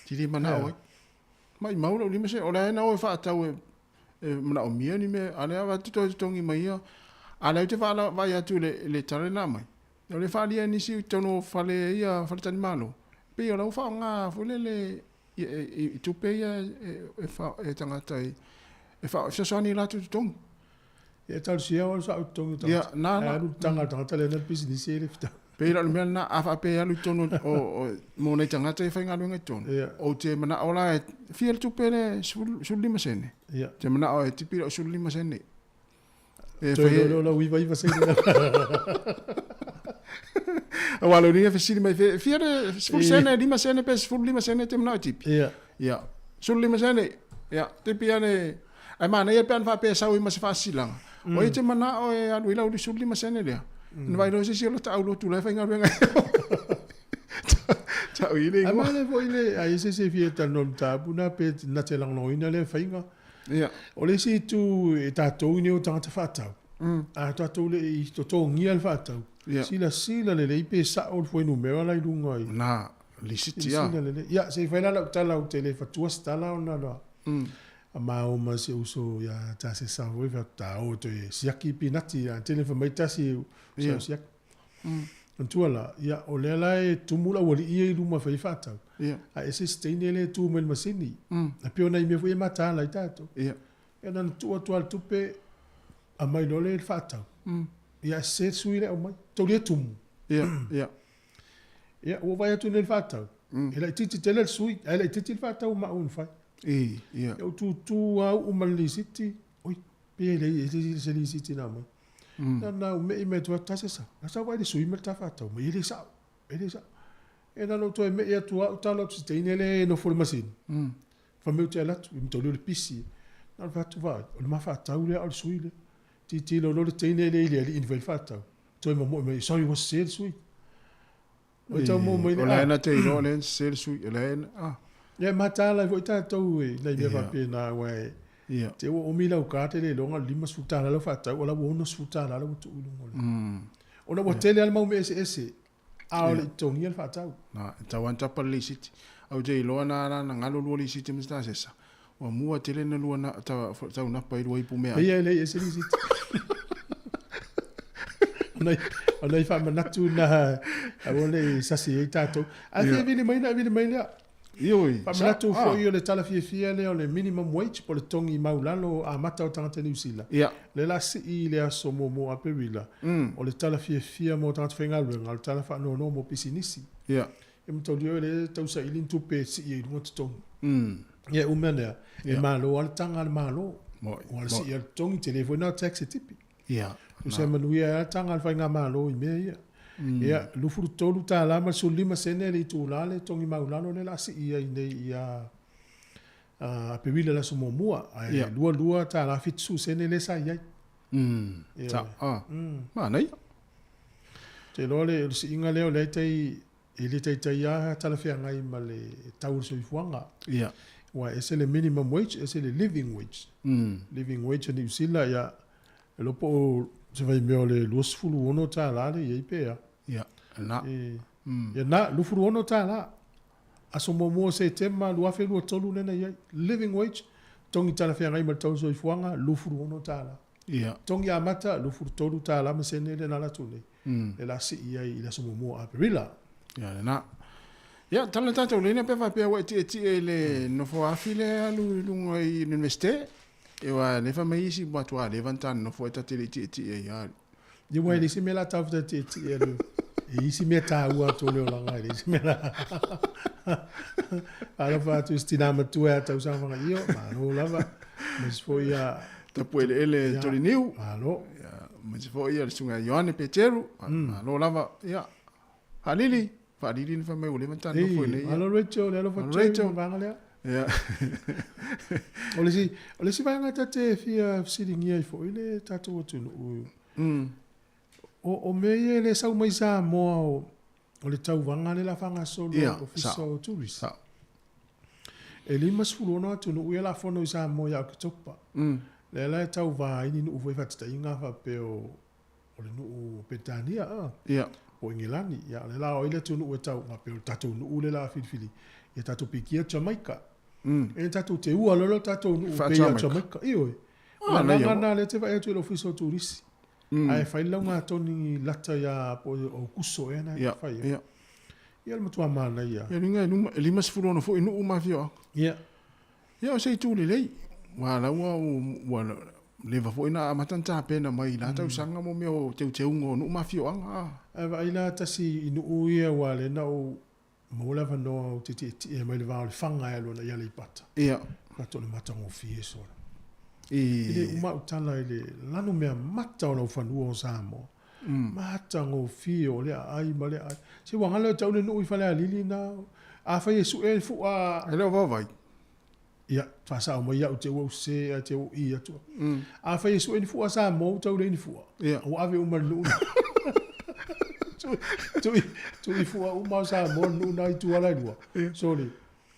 Ti le manao ai. Maimau lau 5 sene, o lea na o e faatau e, e manaomia ni mea, a lea avatu toe totogi mai ia. A lea ou te vaai atu i le, le tala lena aumai, o le faaalia e nisi i totonu o fale ia, faletalimalo, pei o la ua faaaoga foi lele i, i, i tupe ia e, e, e, e tagata i, e fesoasoani i latou totogi. Ia talosia au alu sao i totonu o tagata. Ia, na, na. Ae alu taga le tagata lea na le pisinisi e le fitau. Pei la o le mea lena, a faapea e alu i totonu o, o, mo nai tagata ia e faigaluega i totonu, Ia. ou te manao la e, fia le tupe lea, 15 sene. Ia. Ou te manao e tipi lau 15 sene. E Toe fai... leo lau iva iva sene. Aua leo ni fesili mai, fia le 10 sene, 5 sene pe 15 sene te manao e tipi. Ia. Ia. 15 sene. Ia, tipi ane. Ae manaia pe ana faapea e sau ai ma se faasilasilaga, o ai te manao e alu ai lau 15 sene lea? Ona vaai loa se isi o lota aulotu la e faigaluega ai. Tau i le Ae igoa. manaia foi le, a i ai se isi e fia talanoa i le mataupu lena pe na te lagolagoina lea faiga. Ia. O le isi itu e tatou nei o tagata faatau, a tatou le i totogia le faatau, Ia. silasila lelei pe sao le fuainumera la i luga i. Na, lisiti a. Silasila lelei. Ia, se i fai la lau tala ou te le fatua se tala ona na A ma o ma si uso ia ta se sa foi fa ta o toe siaki pinati ia tele fa mai tasi sa siaki. Matua la, ia o lea la e tumu le aualii ia i luma e fai faatau. A e se teine lea e tu mai le masini. A pei o nai mea foi e mataala ai tatou. Ia na ona tuu atu lava le tupe, aumai loa lea i le faatau. Ia se sui lea e aumai. Taulia tumu. Ia, ua ou vaai atu nei i le faatau. E laitiiti tele le sui, ae laitiiti le faatau a maua na fai. E, ia. Ou tutu lava uu ma le lisiti, oi, pe e leai ese se lisiti na aumai. Na na ou me'i mai atu atu tasesa, na sau vaai le sui ma le ta faatau mai, e le sa'o, e le sa'o. E na ona ou toe me'i atu lava ou talo atu i se teine lea e nofo i le masini. Fai mai ou te alu atu, i mataulia o le pisi. Na ona fai atu, vaai, o le ma faatau lea a o le sui lea. Tilotilo loa le teine lea i le alii na fai ai le faatau, toe momoe mai, sorry ua sese le sui. Ua tau maua mai le O la e na te iloa o lea na sese le sui, o la e na, ah. Ia e mataala ai foi tatou i nai mea faapena aua e te ua umi lau card e le iloga le $50 lau faatau o la ua $60 la ua tuu i luga o le. Ona ua tele lava le mau mea eseese a o le i totogia le faatau. Na, e tau lava ona tapa le lisiti. Ae ou te iloa na ala na galo lua lisiti ma se tasesa, ua mua tele na lua na, ta, tau napa i lua ipu meaai. Pei e leai ese lisiti. O nai faamanatu na aua ne i sasi ai tatou. Ae fia vili mai na e vili mai lea. Ioe. Faamanatu foi o le tala fiafia lea o le minimum wage po o le totogi maualalo amata o tagata Niu Sila. Ia. Lea o le a sii i le aso muamua o Aperila. O le tala fiafia mo tagata faigaluega, o le tala faanoanoa mo pisinisi. Ia. E mataulia o lea e tau saili ni tupe e sii ai i luga totogi. Ia e uma ane lava, e malo lava le taga a le Malo. Aua o le sii o le totogi, tele foi na o tax e tipi. Ia. O se manuia ai lava le taga a le faigamalo i mea ia. Ia, $23 ma le 15 sene le itula le totogi maualalo lea o le a sii ai nei ia Aperila i le aso muamua, ae $22 70 lea sa i ai. Sa, a. Manaia. Ou te iloa o le siiga lea o lea e tai, e le taitai lava talafeagai ma le tau o le soifuaga. Ia. Aua e ese le minimum wage, ese le living wage. Living wage a Niu Sila, ia, e iloa po o se vaimea o le $26 lea e i ai pe a. Ia, na. Ia na, $26. Aso muamua o Setema 2023 lea na i ai. Living wage, totogi talafeagai ma le tau o le soifuaga, $26. Ia. Totogi amata, $23 ma sene lea na alu atu nei. Lea o le a sii ai i le aso muamua o Aperila. Ia lena. Ia, tala tatou lena pe faapea ua e tietie i le nofo afi lea e alu i luga i le Universite. E wa le fa mai isi matua leva na ta nofo e ta te le i tietie ai a. Ia ua e le isi mea la tau ta tietie alu. E isi mea tāua atu o le olaga e le isi mea la. Alofa atu i si tinā matua ia tausaga whakaio, malo lava. Aemaise foi ia Tapu eleele Toliniu. Malo. Ia, aemaise foi ia le susuga ia Ioane Peteru. Malo lava. Ia, Faalili, Faalili na fai mai ua leva ona ta nofo i inei. Malo Rachel, le alofa Rachel ma vaega lea. Ia. O le isi, o le isi vaega ta te fia fesiligia ai foi le tatou atunuu. O mea ia e le sau mai Samoa o le tauvaga lea o le a faagasolo a le Ofisa o Turisi. E 56 atunuu ia o le a fono i Samoa ia Oketopa. Lea la e tauva ai ni nuu foi faataitaiga faapea o o le nuu o Peretania a, po o Ingelani. Ia, o lea la o ai le atunuu e tau, faapea o le tatou nuu lea o le a filifili, ia tatou pikia Jamaica. E tatou te ua loa le tatou nuu pei ia Jamaica. Ioe. O le agaga lena lea e te vaai atu i le Ofisa o Turisi. Ae fai le laugatoni lata ia po o Aukuso ea na e fai ai. Ia o le matua manaia. Ia luga e 56 foi nuu ma afioaga. Ia. Ia o se itu lelei, aua la ua ua leva foi ona amata ona tapena mai i la tausaga mo mea o teuteuga o nuu ma afioaga a. Ae vaai la tasi i nuu ia aua lea na ou maua le avanoa ou te tietie mai le va o Lefaga e alu ana i Aleipata. Ia. Manatu o le matagofie solo. E le uma au tala i le lanu mea mata o laufanua o Samoa. Matagofie o le aai ma le aai. Se ua galo ia te au le nuu i Falealili na. Afai e sue le fua. E le o vaovai. Ia, faasao mai au te ua sese ae te ua i atu. Afai e sue ni fua Samoa ua tau leai ni fua. Ua ave uma i le nuu na. Tui fua uma o Samoa le nuu na i tua la e lua. Sorry.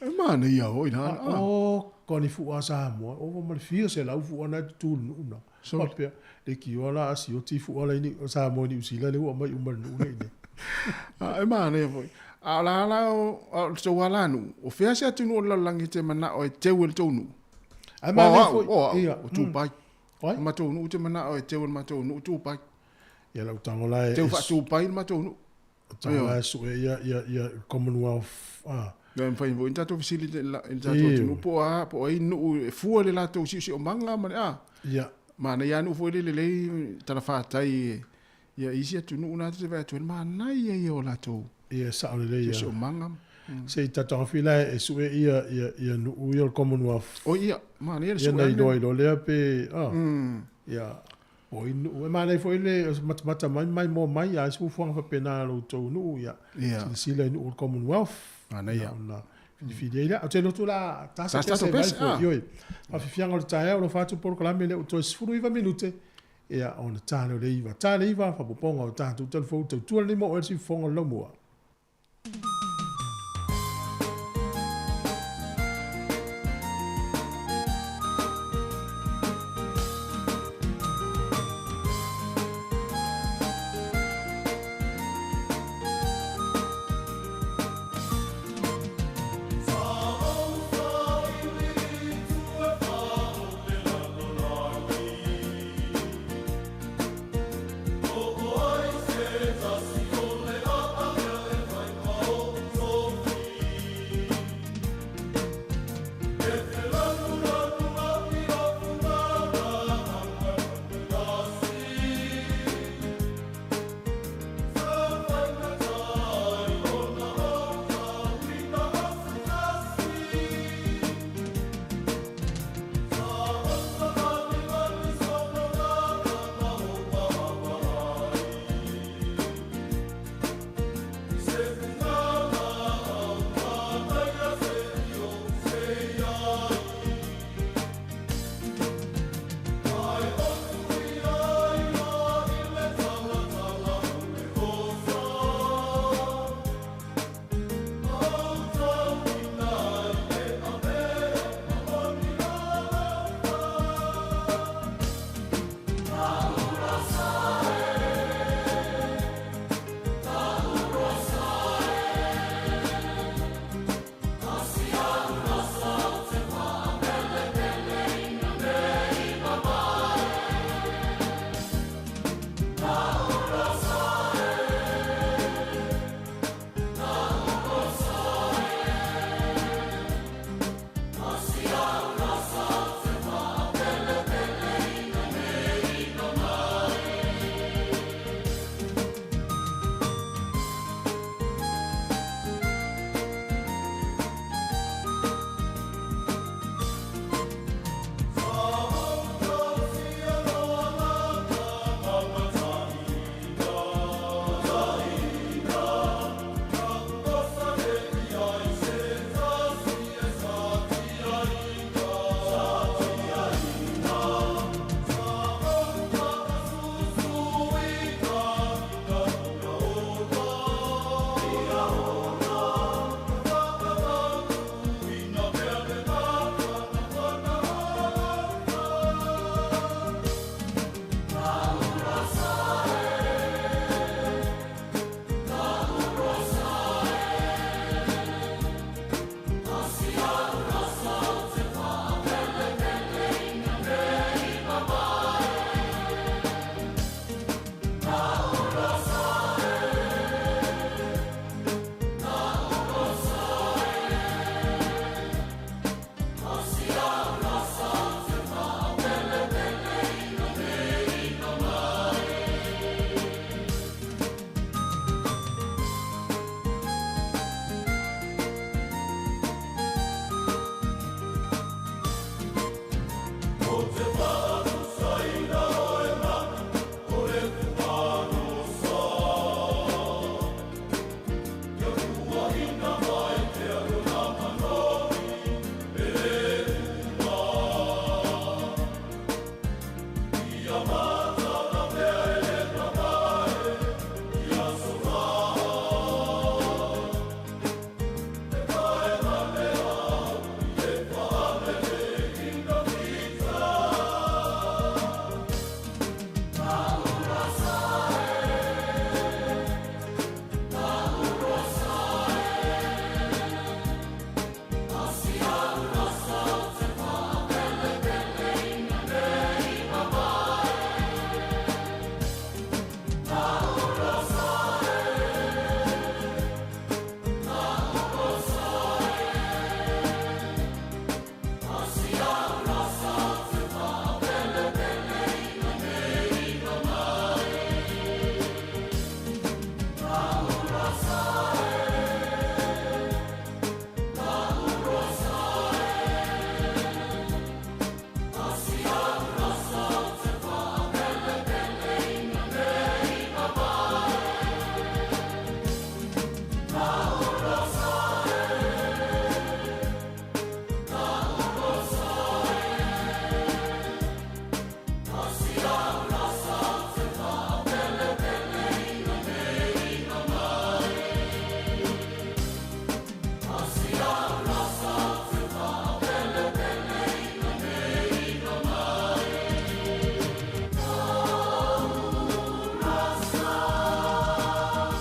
E manaia foi la. O, ko ni fua Samoa, ova ma le fia selau fua na e tutu i le nuu na. Faapea, leitioa la a sioti fua la i Samoa i Niu Sila lea ua aumai uma i le nuu lea i inei. E manaia foi. A o la la o le tou alanuu, o fea se atunuu o le lalolagi e te manao e teu e le tou nuu? Ae manaia foi. O au, o Dubai. O le matou nuu ou te manao e teu e le matou nuu Dubai. Ia lau tago la e... Teu faa-Dubai le matou nuu. Tago la e sue ia Commonwealth. Ia mafai foi ona tatou fesili i le tatou atunuu po o a, po o ai nuu e fua le latou siosiomaga ma le a. Ia. Manaia lava nuu foi lele lelei talafatai ia isi atunuu na te vaai atu ai, manaia ia o latou Ia, e sao lelei lava. siosiomaga. Se i tataofi la e sue ia ia ia nuu ia o le Commonwealth. O ia, manaia le sue ane. Ia na iloa ai loa lea pe, a. Ia, o i nuu. E manaia foi le matamata mai ma maimoa mai, a i se fuafuaga faapena a lo outou nuu, ia, silasila i nuu o le Commonwealth. Manaia. Ona filifili ai lea. Ou te iloa atu la, ta se pese mai foi, ioe. Faafiafiaga o le taeao, alofa atu polokalame lea ua toe 19 minute, ia, ona ta lea o le 9. Ta le 9, faaopoopoga o tatou talafou tautua lenei mo oe le siufofoga o le laumua.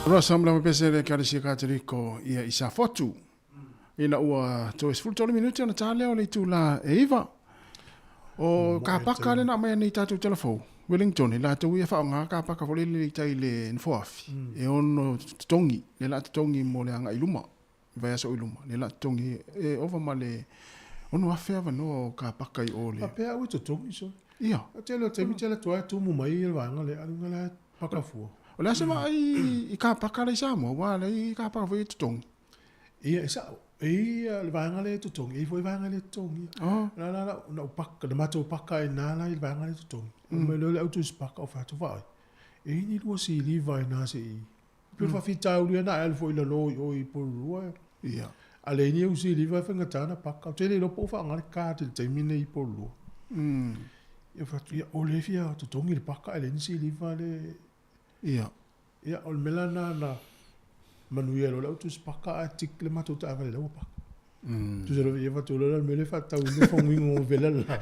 Rosa ma pese le Ekalesia Katoliko ia i Safotu. Ina ua toe 13 minute ona tā lea o le itulā e 9. O ka paka le na mai nei tātou telefou. Wellington, e latou ia whaonga ka paka fo lele i tai le nfoafi. E ono totongi, le la totongi mo le anga i luma. Vai aso i luma, le la totongi e ova ma le ono afe ava noa o ka paka i o le. Papea ui totongi so. Ia. A tele o taimi tele tua e tumu mai i le vaenga le alunga le paka fua. O le ase maa i ka paka le Samoa, wa le i ka paka foi e totongi. Ia, e sao. E ia le vaenga le totongi, e foi vaenga le totongi. Oh. La la la, na upaka, na matou paka e nā la i le vaenga le totongi. Mm. Me le au tusi paka o whatu whaai. E ni lua si liva e nā se i. Pio mm. whawhitauri ana e alfo i la lo i o i porurua. Ia. A le ni au si liva e whangatana paka. Te le lopo o whaangare kā te taimi nei i porurua. Ia whatu, ia, o le fia totongi le paka e le ni si liva le... Ia. Ia, o le mela nā na manuia lo le au tusi paka a tik le matou taavale lau paka. Tusa lo ia whatu lola mele whatau le whanguingo o vela la.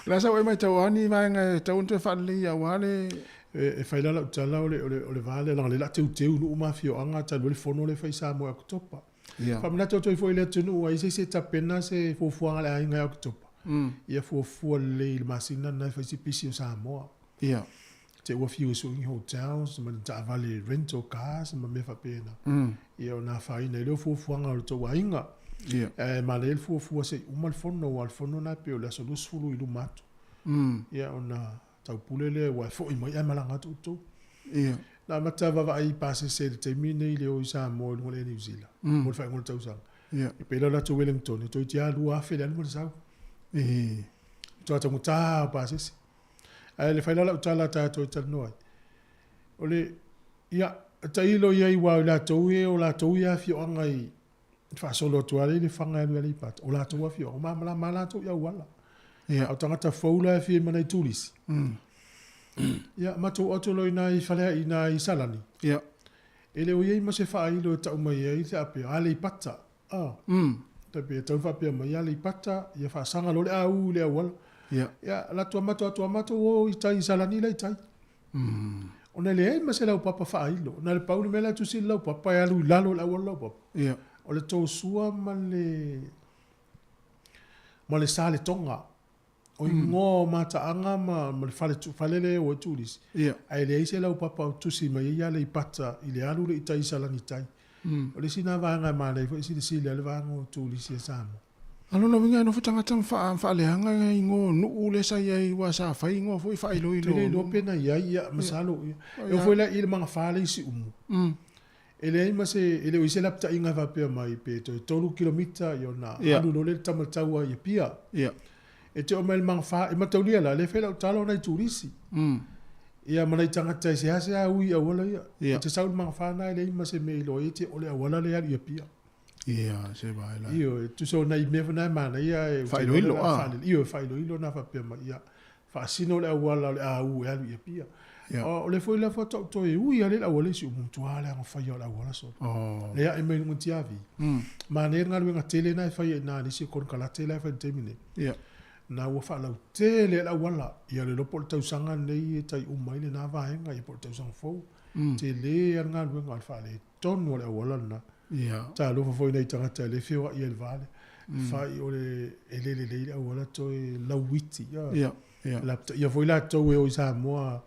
La sa oi mai tau ani vaenga e tau ntoe whaalelei ia ua le... E whai lala utala o le, o le, o le vale langa le la teu teu nu uma fio anga talu le fono le whai sa mo Oktopa. Ia. Whamanatu atu ai foi le atunu ai se se tapena se fuafuaga le aiga i Oktopa. Ia fuafua lelei i le masina lena e fai se pisi o Samoa. Ia. Te ua fiu e suʻi hotels ma ni taavale rental cars ma mea faapena. Ia o na afaina ai lea o fuafuaga o le tou aiga. Ia. Ae malaia le fuafua seʻi uma le fono aua o le fono lena e pei o le aso 20 i luma atu. Ia ona taupule lea ua e foʻi mai ae malaga atu outou. Ia. Na amata vaavaai i pasese i le taimi lenei le o i Samoa i luga o le Air New Zealand mo le faaiuga o le tausaga. Ia. E pei la o latou Wellington e toeitiiti lava 2,000 le alu ma le sau. E. Matua taugata o pasese. Ae le fai la lau tala tatou e talanoa ai. O le, ia, tailo ia i uā o i latou e o latou ia afioaga i faasolo atu lava lea i Lefaga e alu i Aleipata, o latou afioaga, o malamalama lava latou i auala. Ia. A o tagata fou la e fia mai nai turisi. Ia, matou atu loa i ina i Falea'i i ina i Salani. Ia. E le o i ai ma se faailo e tau mai ai se apea, Aleipata. Ah. Tai pei e tau faapea mai Aleipata, ia faasaga loa le au i le auala. Ia. Ia, alu atu a matou atu a matou o i tai i Salani la i tai. Ona e leai ma se laupapa faailo. Na o le pau le mea la e tusi i le laupapa e alu i lalo o le auala laupapa. Ia. O le Tosua ma le ma le Saletoga. O igoa o mataaga ma ma le fale fale lea e o ai turisi. Ia. Ae leai se laupapa o tusi mai ai Aleipata i le alu lea i tai i Salani tai. O le isi lena vaega e manaia foi silasila ai le vaega o turisi a Samoa. A lona uiga e nofo tagata ma faa faaleaga ia igoa o nuu lea sa i ai aua sa fai igoa foi faailoilo Ou te le iloa pe na i ai, ia, masalo ia. E oo foi la i le magafa le isi umu. E leai ma se, e le o i ai se lapataiga e faapea mai pe toe 3 kilomita ia ona alu loa lea le tama taua i Apia. E te oo mai i le magafa, e mataulia la, lea e fai lau tala o nai turisi. Ia ma nai tagata e seasea ui i auala ia. E te sau i le magafa lena e leai ma se mea e iloa ai e te o le auala lea e alu i Apia. Ia, se vaai la. Ioe, tusa o nai mea foi na e manaia e Faailoilo, a. Ioe, faailoilo na faapea mai, ia, faasino le auala o le au e alu i Apia. Ia. O le foi la faatoa ou toe ui lava lea i le auala i Siumu, matua leaga faia o le auala solo. Oh. Lea ae mai luga tiavi. Manaia le galuega tele na e fai ai i na nisi o konekarate la e fai i le taimi nei. Ia. Na ua faalautele le auala, ia le iloa po o le tausaga lenei e tai uma ai lena vaega, ia po o le tausaga fou. Tele lava le galuega o le faaletonu o le auala lena. Ia. Talofa foi nai tagata e le feoai ai i le va lea. Fai o le e le lelei le auala toe lauiti. Ia. Ia, ia. Lapataia foi latou e o i Samoa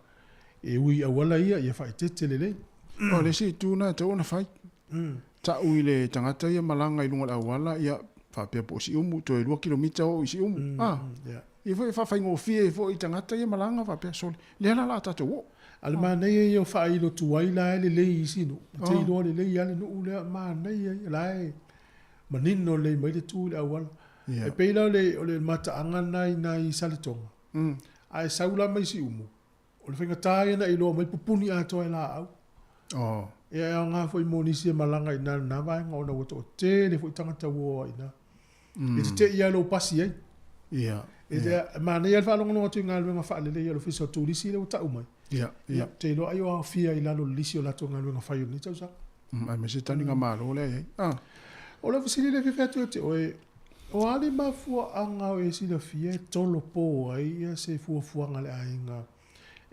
e ui i auala ia, ia faaeteete lelei. O le isi itu lena e tatau ona fai. Tau i le tagata ia malaga i luga o le auala, ia faapea po o Siumu, toe 2 kilomita oo i Siumu. Ah. Ia. Ia foi e faafaigofie ai foi i tagata ia malaga faapea, sole, lea la o le a tatou oo. A le manaia ia o faailo tuai la e lelei i isi nuu. Ou te iloa lelei lava le nuu lea, manaia ia, la e manino lelei mai le tu i le auala. Ia. E pei la o le, o le mataaga lena i nai Saletoga. A e sau la mai Siumu, o le faigata ia ona e iloa mai pupuni atoa e laau. Oh. Ia e aoga foi mo nisi e malaga i ina lena vaega ona ua toatele foi tagata ua o ai i ina. E teteʻi lava lou pasi ai. Ia. E te, manaia le faalogologo atu i galuega faalelei a le Ofisa o Turisi lea ua tau mai. Ia, ia. Ou te iloa ai o aofia i lalo o le lisi o latou galuega fai o lenei tausaga. Aemaise taliga malo lea e i ai. Ah. O lau fesili lea e fiafia atu ia te oe, o a le mafuaaga o e silafia e tolopo ai se fuafuaga a le aiga?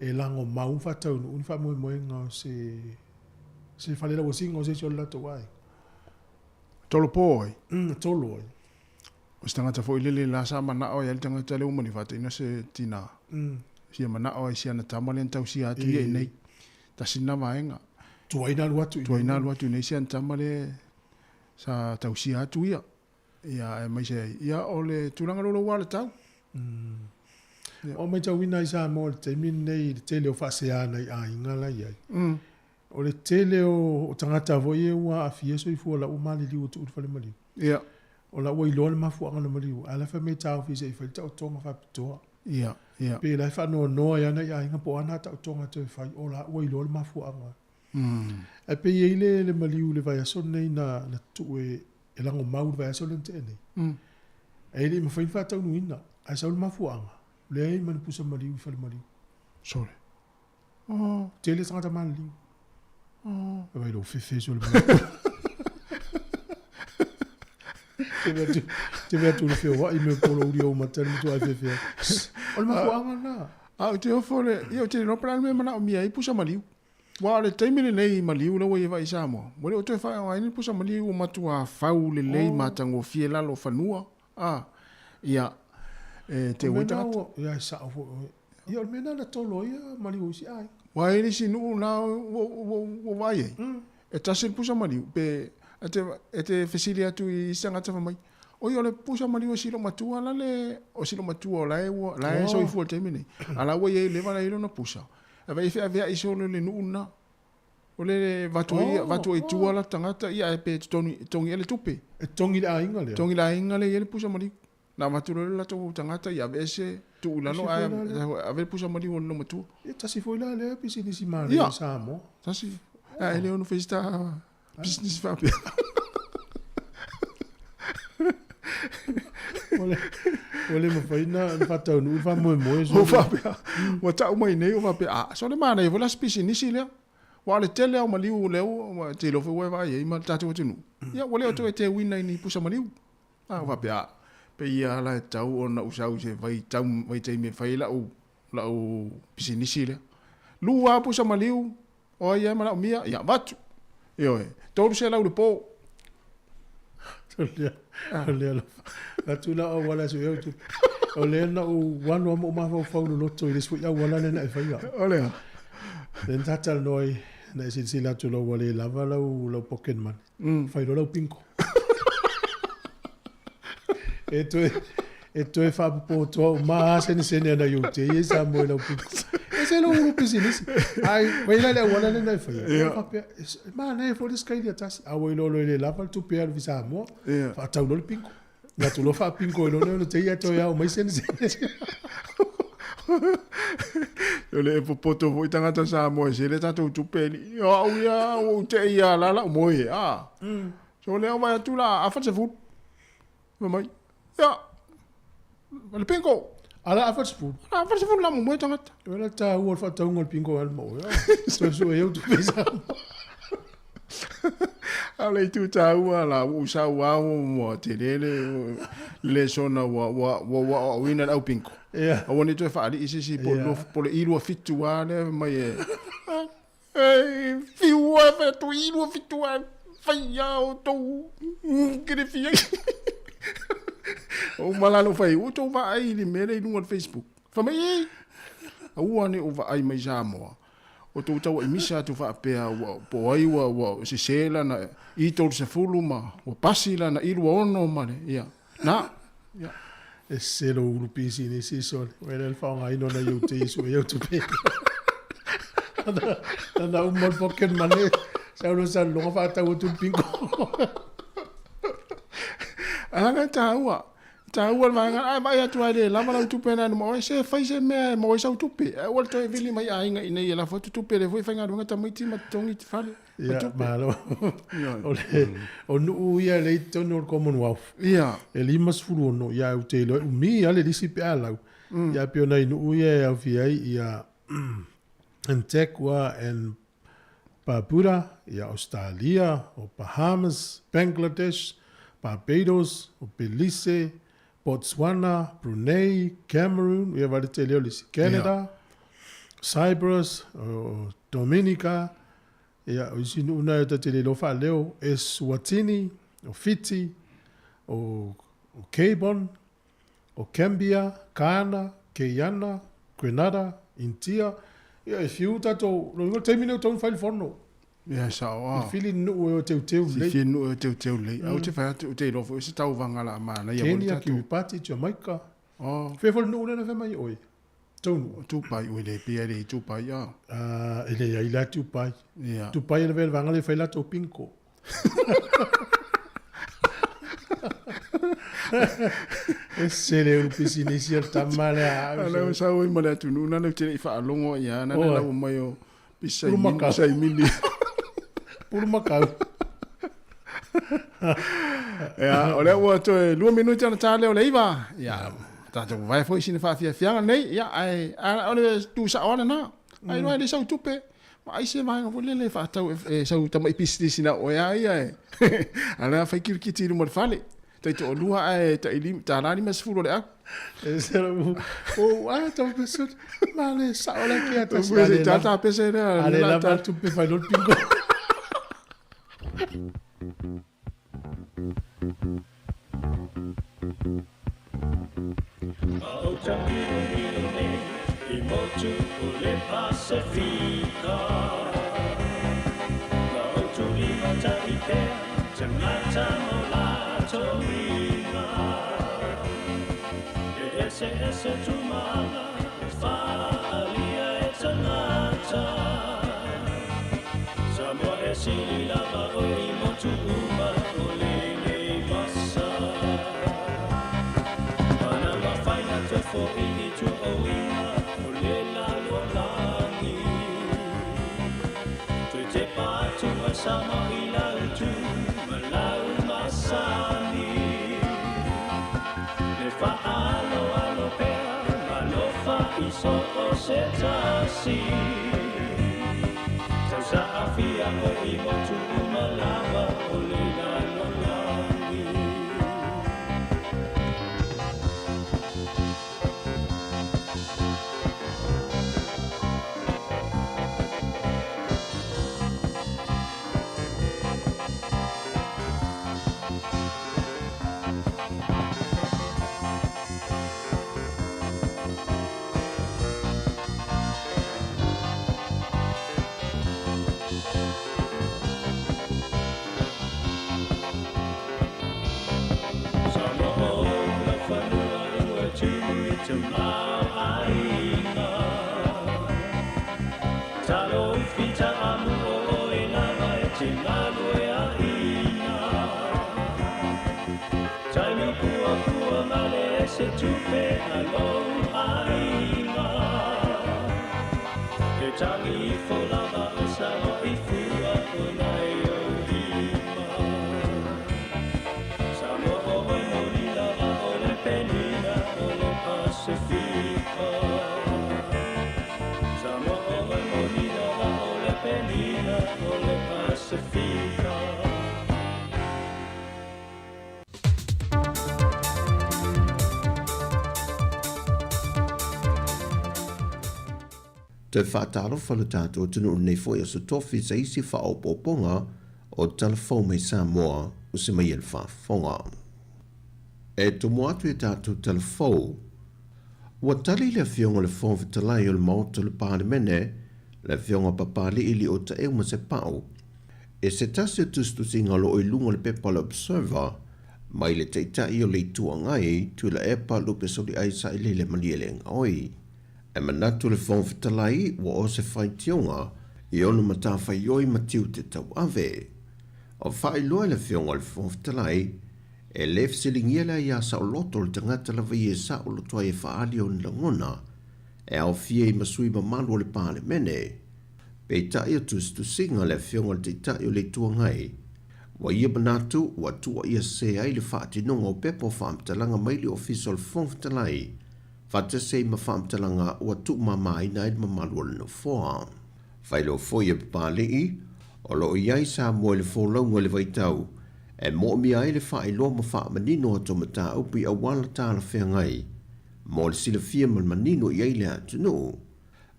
e lagomau ma faataunuu ni faamoemoega o se se falelauasiga o se isi o le latou aiga. Tolopo ai. Mm, tolo ai. O se tagata foi lele la sa manao ai le tagata lea ua maliu faataina se tina. Sia manao ai si ana tama lea na tausia atu ia i inei. Tasi lena vaega. Tuai na alu atu i inei. Tuai na alu atu i inei si ana tama lea sa tausia atu ia. Ia aemaise ai, ia o le tulaga lea o lou alatau. Ia. Ua matauina ai Samoa i le taimi lenei i le tele o faasea nai aiga la i ai. O le tele o tagata foi ia ua aafia soifua la ua maliliu atu i le fale maliu. Ia. O la ua iloa le mafuaaga na maliu ai, ae la e fai mai e taofi se i fai le taotoga faapitoa. Ia, ia. Pe la e faanoanoa ai lava nai aiga po o a na taotoga toe fai, o la ua iloa le mafuaaga. Ae pei e i ai le, le maliu i le vaiaso lenei na, na tuu e, e lagomau i le vaiaso lea na tea nei. Ae le i mafai ona faataunuuina, ae sau le mafuaaga, leai ma ni pusa maliu i fale maliu. Sole. Oh. Tele tagata maliliu. Oh. E vai lou fefe sole mea. Te mea atu le feoai me polo uri o mata le matua ai fefe. O le mafuaaga lena. A ou te ofo le, ia ou te le iloa pe o le a le mea e manaomia ai pusa maliu. Aua o le taimi lenei i maliu la ua i ai vaai i Samoa, ua le o toe faaaogaina le pusa maliu ua matua fau lelei matagofie lalo o fanua, a, ia, e teu ai tagata. Ia e sao foi oe. Ia o le mea lena na tolo ai a maliu o isi aiga. Aua e i ai le isi nuu na ua vaai ai, e tasi le pusa maliu, pe e te fesili atu i isi tagata fai mai, Oi o le pusa maliu o si loomatua la le, o si loomatua o la e ua, la e soifua i le taimi nei, a la ua i ai leva la e i ai lona pusa. E vai e feaveai solo i le nuu lena. O le vatu ai, vatu ai tua la tagata, ia ae pe totogi, togi ea le tupe. E togi le aiga lea. Togi le aiga lea e i ai le pusa maliu. Na avatu loa le latou tagata ia aveese, tuu i lalo ae ave le pusa maliu a le loomatua. Ia tasi foi la lea pisinisi manaia i Samoa. Tasi. Ae le ono fai se ta pisinisi faapea. Ua le mafai ona faataunuu le faamoemoe. Ua faapea, ua tau mai nei, ua faapea, a, sole manaia foi la se pisinisi lea. Aua o le tele lava o maliu lea ua te iloa foi ua e vaai ai ma le tatou atunuu, ia ua le o toe teuina i ni pusa maliu. A ua faapea, a, pei lava la e tatau ona ou sau i se vaitau, vaitaimi e fai ai lau, lau pisinisi lea. Lua lava pusa maliu, o ai lava e manaomia, ia avatu. Ioe, 300 i le po. O lea atu la auala e sue au tupe. O lea na ou alu lava ma ou mafaufau loloto i le isi foi auala lea na e faia. O lea. Lea na ta talanoa ai, na e silasila atu loa ua le lava lau, lau pocket money. Fai loa lau bingo. E toe, e toe faapopoto uma lava senesene ana i ou tei e Samoa i lau bingo. E se lou ulu pisinisi. Ai, vai la le auala lea na e faia. Ia. Faapea, e manaia foi le Australia tasi. A ua iloa loa e le lava le tupe e alu i Samoa, Ia. faatau loa le bingo. Alu atu loa faapingo ai loa lea o le tei ae toe ao mai senesene. O le e popoto foi tagata Samoa e sele tatou tupe alii. O au ia, ua ou tei lava la lau moe, a. So lea o vaai atu la afa le sefulu. Fai mai, ia, o le bingo. A la afa le sefulu. A la afa le sefulu la momoe tagata. O le taua o le faatauga o le bingo e alu ma oe. Toe sue ai au tupe i Samoa. A o le itu taua la, ua ou sau lava ua tele le lesona ua ua ua ua aoaoina le au bingo. Ia. Aua ne i toe faalii se isi po o le Ia. po o le i27 lava lea fai mai e e fiu lava fai atu i27 lava fai lava outou kelefi ai. Ua uma la ona ou fai, ua outou vaai i le mea lea i luga o le Facebook. Fai mai, e, aua ne i ou vaai mai Samoa. O tou tauaimisa atu faapea ua po o ai ua ua sese lana i 30 ma ua pasi lana i 26 ma le ia na ia. E sese lou ulu pisinisi sole. Ua le faaaogaina o nai ou tei e sue ai au tupe. Lana uma le pocket money, sau loa salologa faatau atu le bingo. Leaga e taua. Taua le vaega, a e vaai atu lava e le lava lau tupe na ma oe, se fai se mea e maua ai sau tupe. Ae aua le toe vili mai aiga i inei e lafo atu tupe, lea foi e faigaluega tamaiti ma totogi fale ma Ia, tupe. malo. Ioe. O le, o nuu ia lea i totonu o le Commonwealth. Ia. E 56, ia ou te iloa e umi lava le lisi pe a lau. Ia pei o nai nuu ia e aofia ai ia Antigua and Barbuda, ia Ausetalia, o Bahamas, Bangladesh, Barbados, o Belize, Botswana, Brunei, Cameroon, ia vale tele o le isi, Canada, Cyprus, o Dominica, ia, o isi nuu na e ta te le iloa faaleo, Eswatini, o Fiti, o Gabon, o Gambia, Ghana, Guyana, Grenada, Intia, ia e fiu tatou, lona uiga o le taimi lenei ua tatau ona fai le fono. Ia e sao a. Filifili ni nuu e o e teuteu lelei. Filifili nuu e o e teuteu lelei. Ae ou te fai atu, ou te iloa foi o se tauvaga la manaia foi le tatou. Kenya, Kiribati, Jamaica. Oh. Fea foi le nuu lea na fai mai oe? Taunuu. O Dubai, oi le pea e le i Dubai a. Ah, e leai la Dubai. Ia. Dubai e lavea i le vaega lea e fai latou bingo. Ese le ulu pisinisi a le tama lea. A lea ua sau ai ma le atunuu lena ou te le i faalogo ai lava, na lau mai o pisa i mini. Pulumakau. Ia, o lea ua toe 2 minute ona ta lea o le 9. Ia, tatou vavae foi sina faafiafiaga lenei. Ia, ae o le tu sao lava lena. Ai loa e le sau tupe. Ma ai se vaega foi lele e faatau e sau tamai pisinisi na oe a ia e. A lea fai kirikiti i luma o le fale. Tai toalua ae tai tala 50 o le au. E se lau o a tau pese ma le sao la kia tasi. Ale ta ta pese lea. Ale la ta tupe fai lol pingo. Toe faatalofa lo tatou atunuu i lenei foi aso tofi sa isi faaopoopoga o Tala Fou mai Samoa o se mai e le faafofoga. E tomo atu i a tatou Tala Fou, ua tali le Afioga i le Fofoga Fetalai o le Maota o le Palemene, le Afioga Papali'i Liotaeu Masepau, e se tasi o tusitusiga o lo o i luga o le pepa o le Observer mai le Taitai o le Itu Agai, Tuilaepa Lupesoliai Sailele Malielegaoi. E manatu le Fofoga Fetalai ua o se faitioga i ona matafaioi ma tiute tauave. O faailoa e le Afioga i le Fofoga Fetalai, e le fesiligia le aia saoloto o le tagata lava ia e saoloto ai e faaali ona lagona, e aofia ai ma sui mamalu o le Palemene. Peitai o tusitusiga le Afioga i le Taitai o le Itu Agai, ua ia manatu ua tuuaia sese ai le faatinoga o pepa o faamatalaga mai le Ofisa o le Fofoga Fetalai, faatasi ai ma faamatalaga ua tuumamaina ai le mamalu o le Nofoa. Faailoa foi e Papali'i, o lo o i ai Samoa i le folauga i le vaitau e moomia ai le faailoa ma faamanino atu o mataupu i auala talafeagai mo le silafia ma le manino i ai le atunuu.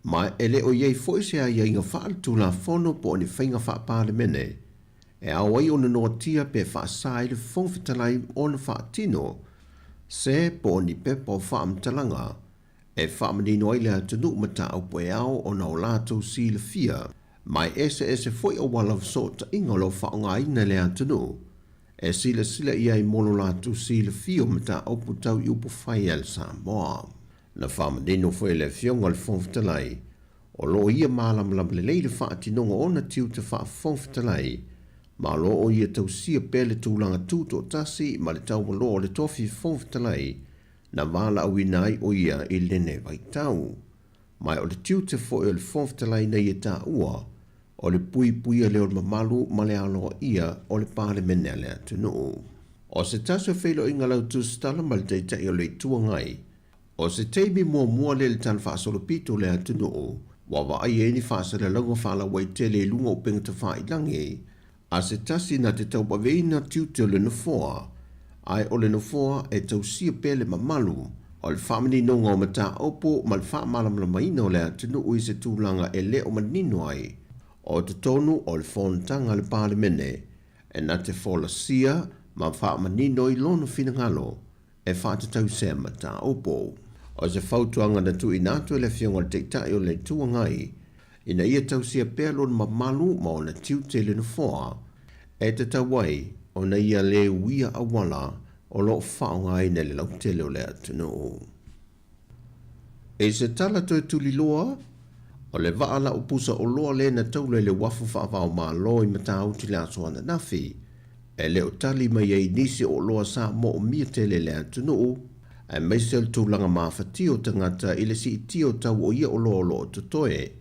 Ma e le o i ai foi se aiaiga faaletulafono po o ni faiga faa-Palemene e ao ai ona noatia pe faasa ai le Fofoga Fetalai ona faatino se po o ni pepa o faamatalaga e faamanino ai le atunuu mataupu e ao ona o latou silafia ma e eseese foi auala fesootaiga o lo o faaaogaina e le atunuu e silasila i ai mo lo latou silafia o mataupu tau i upufai a le Samoa. Na faamanino foi e le Afioga i le Fofoga Fetalai, o lo o ia malamalama lelei le faatinoga o ona tiute faa-Fofoga Fetalai, ma o lo o ia tausia pea le tulaga tutoatasi ma le taualoa o le tofi Fofoga Fetalai na valaauina ai o ia i lenei vaitau. Ma o le tiute foi o le Fofoga Fetalai na ia taua, o le puipuia lea o le mamalu ma le aloaia o le Palemene a le atunuu. O se tasi o feiloaiga lautusitala ma le Taitai o le Itu Agai, o se taimi muamua lea i le tala faasolopito o le atunuu ua vaaia ai ni faasalalauga faalauaitele i luga o upega tafailagi a se tasi na te tauaveina tiute o le Nofoa, ae o le Nofoa e tausia pea le mamalu o le faamaninoga o mataupu ma le faamalamalamaina o le atunuu i se tulaga e le o manino ai o totonu o le fonotaga a le Palemene e na te folasia ma faamanino i lona finagalo e faatatau sea mataupu. O se fautuaga na tuuina atu e le Afioga i le Taitai o le Itu Agai ina ia tausia pea lona mamalu ma ona tiute i le Nofoa e tatau ai ona ia le uia auala o lo o faaaogaina e le lautele o le atunuu. I se tala toe tuliloa, o le vaa lau pusa oloa lea na taula i le uafu faava-o-Malo i Matautu i le aso ananafi, e le o tali mai ai nisi o oloa sa moomia tele e le atunuu, aemaise o le tulaga mafatia o tagata i le siitia o tau o ia oloa o lo o totoe.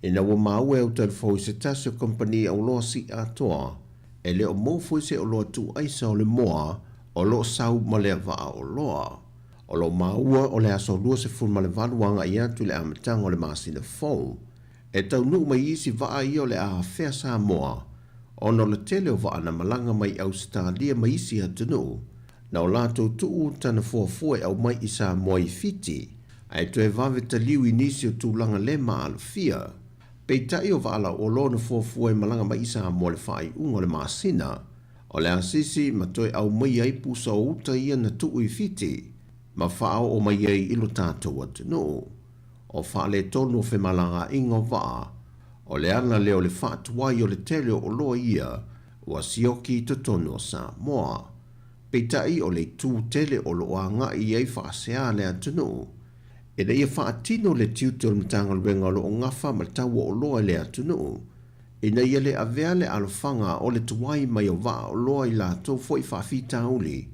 Ina ua maua e Autalefou i se tasi o kamupani auloa sii atoa, e le o maua foi se oloa tuuaisa o le moa o lo o sau ma lea vaa oloa. O lo o maua o le aso 28 agai atu i le amataga o le masina fou, e taunuu mai isi vaa ia o le a afea Samoa, ona o le tele o vaa na malaga mai Ausetalia ma isi atunuu, na o latou tuu tana fuafua e aumai i Samoa i Fiti, ae toe vave taliu i nisi o tulaga le maalofia. Peitai o vaa lauoloa na fuafua e malaga mai i Samoa i le faaiuga o le masina, o le asisi ma toe aumaia ai pusa o uta ia na tuu i Fiti ma faaoo mai ai i lo tatou atunuu. O faaletonu o femalagaaiga o vaa, o le ala lea o le faatuai o le tele o oloa ia ua sioki i totonu o Samoa. Peitai o le itu tele o lo o agai i ai faasea le atunuu, ina ia faatino le tiute o le Matagaluega o lo o gafa ma le tau o oloa i le atunuu, ina ia le avea le alofaga o le tuai mai o vaa oloa i latou foi faafitauli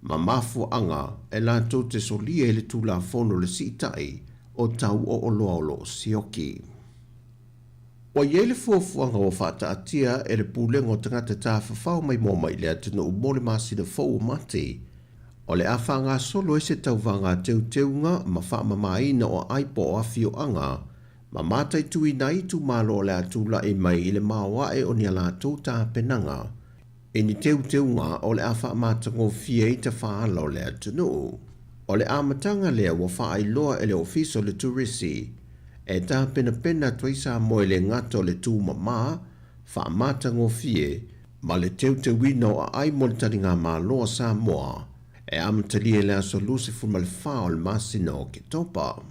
ma mafuaaga e latou te solia i le Tulafono o le Siitai o Tau o Oloa o lo o Sioki. Ua i ai le fuafuaga ua faataatia e le Pulega o Tagata Tafafao Maimoa Mai i le Atunuu mo le masina fou o Mati, o le a faagasolo ai se tauvaga teuteuga ma faamamaina o aai po o afioaga ma mataituina ai itumalo o le a tulai mai i le maoae o ni a latou tapenaga i ni teuteuga o le a faamatagofie ai tafaala o le atunuu. O le amataga lea ua faailoa e le Ofisa o le Turisi e tapenapena atu ai Samoa i le gata o le tumama, faamatagofie, ma le teuteuina o aai mo le taligamalo a Samoa e amatalia i le aso 24 o le masina o Oketopa.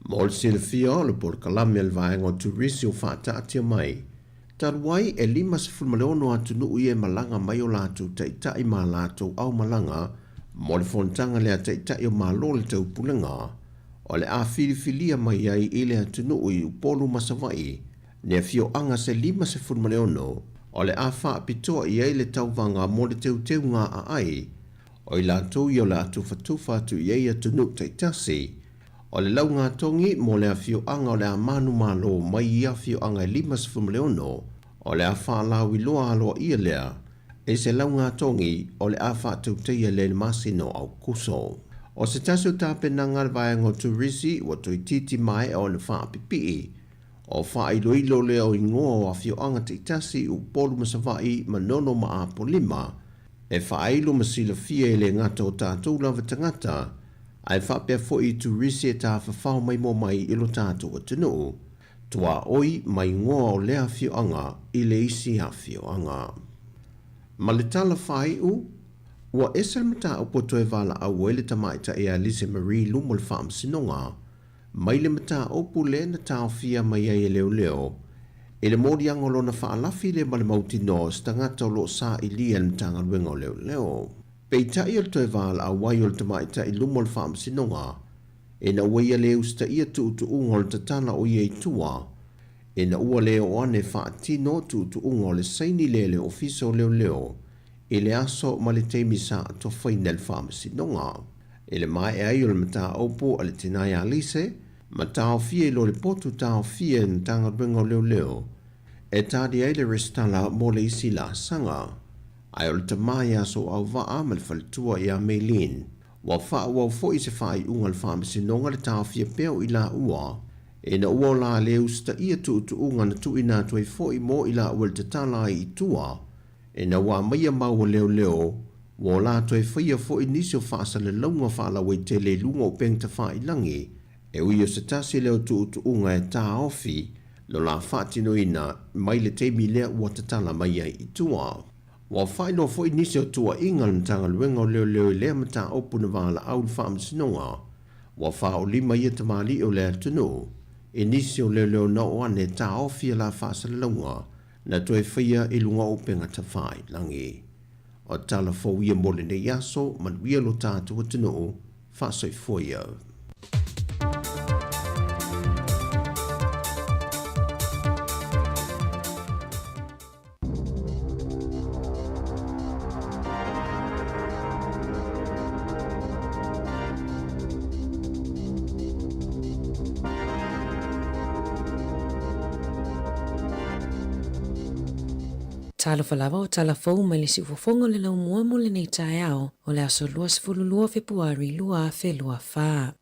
Mo le silafia, o le polokalame a le Vaega o Turisi ua faataatia mai, talu ai e 56 atunuu ia e malaga mai o latou taitai ma a latou aumalaga mo le fonotaga lea a Taitai o Malo o le Taupulega, o le a filifilia mai ai i le atunuu i Upolu ma Savaii ni afioaga se 56 o le a faapitoa i ai le tauvaga mo le teuteuga aai o i latou ia o le a tufatufa atu i ai atunuu taitasi. O le laugatogi mo le afioaga o le a manumalo mai i afioaga e 56, o le a faalauiloa aloaia lea i se laugatogi o le a faatautaia lea i le masina o Aokuso. O se tasi o tapenaga a le vaega o Turisi ua toeitiiti maea ona faapipii, o faailoilo lea o igoa o afioaga taitasi i Upolu ma Savaii, Manono ma Apolima, e faailo ma silafia e le gata o tatou lava tagata, Ae faapea foi i turisi e tafafao maimoa mai i lo tatou atunuu, tuaoi ma igoa o lea afioaga i le isi afioaga. Ma le tala faaiu, ua ese le mataupu ua toe valaau ai le tamaitai ia Lise Marie i luma o le Faamasinoga, mai le mataupu lea na taofia mai ai e leoleo i le moliaga o lona faalafi lea ma le mautinoa o se tagata o lo o sailia e le Matagaluega o Leoleo. Peitai o le toe valaau ai o le tamaitai i luma o le Faamasinoga, ina ua ia le usitaia tuutuuga o le tatala o ia i tua, ina ua le oo ane faatino tuutuuga o le saini lea i le Ofisa o Leoleo i le aso ma le taimi sa atofaina e le Faamasinoga. I le maea ai o le mataupu a le tina ia Lise, ma taofia i lo le potu taofia e le Matagaluega o Leoleo e tali ai le resitala mo le isi laasaga. Ae o le tama ia Soauvaa ma le faletua ia Maylene, ua faaauau foi se faaiuga a le Faamasinoga le taofia pea o i laua, ina ua o la le usitaia tuutuuga na tuuina atu ai foi mo i laua i le tatala ai i tua, ina ua aumaia mau a leoleo, ua o la toe faia foi nisi o faasalalauga faalauaitele i luga o upega tafailagi, e ui o se tasi lea o tuutuuga e taofi lo la faatinoina mai le taimi lea ua tatala mai ai i tua. Ua faailoa foi nisi o tuuaiga a le Matagaluega o Leoleo i lea mataupu na valaau i le Faamasinoga ua faaolima ia tamalii o le atunuu i nisi o leoleo na oo ane taofi a la faasalalauga na toe faia i luga o upega tafailagi. O tala fou ia mo lenei aso, manuia lo tatou atunuu, faasoifua ia. Talofa lava o tala fou mai le siufofoga o le laumua mo lenei taeao o le aso 22 o Fepuari 2024.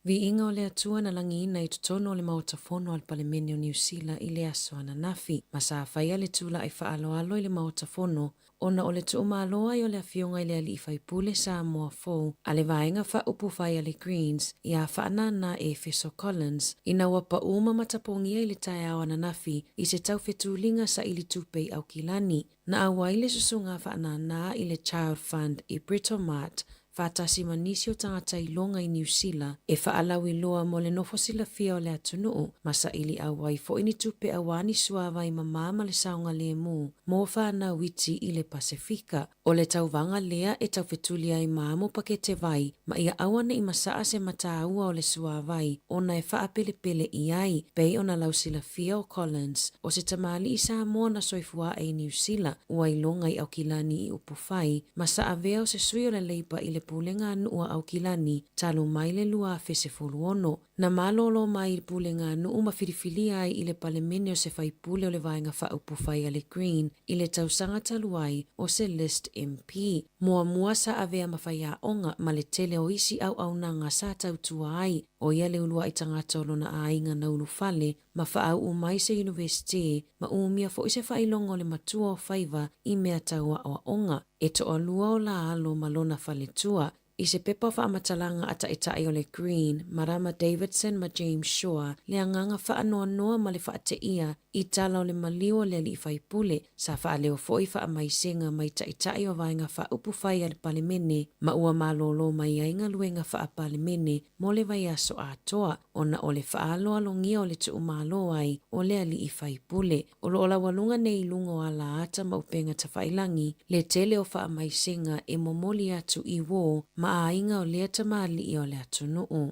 Viiga o le Atua na lagiina i totonu o le Maota Fono a le Palemene o Niu Sila i le aso ananafi, ma sa faia le tula'i faaaloalo i le Maota Fono ona o le tuumalo ai o le Afioga i le Alii Faipule Samoa fou a le Vaega Faaupufai a le Greens ia Faanana Efeso Collins ina ua pau ma matapogia i le taeao ananafi i se taufetuliga saili tupe i Aukilani. Na auai le susuga Faanana i le Child Fund i Britomart faatasi ma nisi o tagata iloga i Niu Sila e faalauiloa mo le nofo silafia o le atunuu ma saili auai foi ni tupe auā ni suāwai mamā ma le saogalēmū mo whānau iti i le Pasefika. O le tauvaga lea e taufetuli ai ma mo pakete vai ma ia auaneʻi masaʻa se mataua o le suāwai ona e faapelepele i ai, pei ona lausilafia o Collins, o se tamalii Samoa na soifuaʻe i Niu Sila, ua iloga i Aukilani i Upufai, ma sa avea o se sui o le Leipa i le Pulega a Nuu a Aukilani talu mai le 2016. Na malōlō mai i le Pulega a Nuu ma filifilia ai i le Palemene o se faipule o le Vaega Faaupufai a le Green i le tausaga talu ai o se List MP. Muamua sa avea ma faiaoga ma le tele o isi auaunaga sa tautua ai, ʻo ia le uluaʻi tagata o lona ʻāiga na ulufale ma faauu mai se University ma umia foi se faailoga o le matua o faiva i mea tau aʻoaʻoga. E toalua o la alo ma lona faletua i se pepa faamatalaga a Taitai o le Green, Marama Davidson ma James Shaw, le agaga faanoanoa ma le faateia i tala o le maliu o le alii faipule, sa faaleo foi faamaisega mai Taitai o Vaega Faaupufai a le Palemene ma ua malōlō mai ai galuega faa-Palemene mo le vaiaso atoa ona o le faaaloalogia o le tuumalo ai o le alii faipule. O lo o laualuga nei i luga o alaata ma upega tafailagi le tele o faamaisega e momoli atu i uō ma aiga o lea tamalii o le atunuu.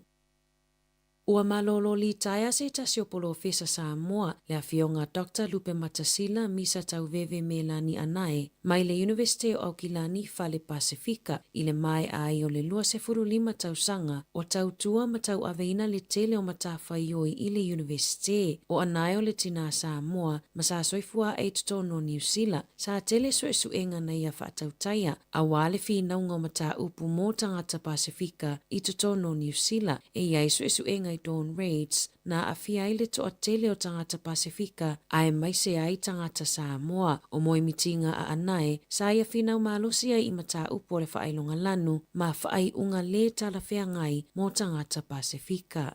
Ua malolo litaea se tasi o polofesa Samoa, le afioga Doctor Lupematasila Misa Tauveve Melani Anae, mai le Iunivesite o Aukilani Fale Pasefika i le maea ai o le 25 tausaga o tautua ma tauaveina le tele o matafaioi i le Iunivesite. O Anae o le tinā Samoa ma sa soifua ae i totonu o Niu Sila, sa tele suesuega na ia faatautaia aua le finauga o mataupu mo tagata Pasefika i totonu o Niu Sila. E i ai suesuega i Dawn Raids na aafia ai le toatele o tagata Pasefika aemaise ai tagata Samoa. O moemitiga a Anae, sa ia finau malosi ai i mataupu o le faailoga lanu ma faaiuga lē talafeagai mo tagata Pasefika.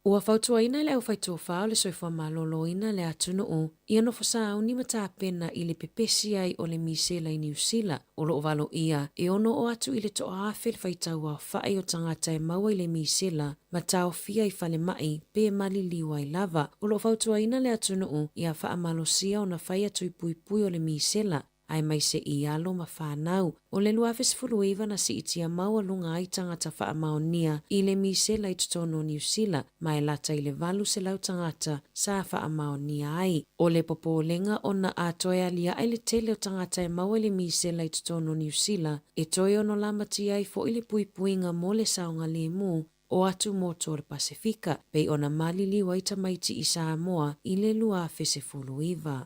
Ua fautuaina e le aufaitofa o le soifua maloloina le atunuu ia nofo sauni ma tapena i le pepesi ai o le misela i Niu Sila, o lo o valoia e ono oo atu i le 1000 le faitau aofai o tagata e maua i le misela ma taofia i falemai pe maliliu ai lava. O lo o fautuaina le atunuu ia faamalosia ona fai atu i puipui o le misela aemaise i alo ma fanau. O le 2019 na siitia maualuga ai tagata faamaonia i le misela i totonu o Niu Sila, ma e lata i le 800 tagata sa faamaonia ai. O le popolega ona a toe aliae le tele o tagata e maua i le misela i totonu o Niu Sila, e toe ono lamatia ai foi le puipuiga mo le saogalemu o atumotu o le Pasefika, pei ona maliliu ai tamaiti i Samoa i le 2019.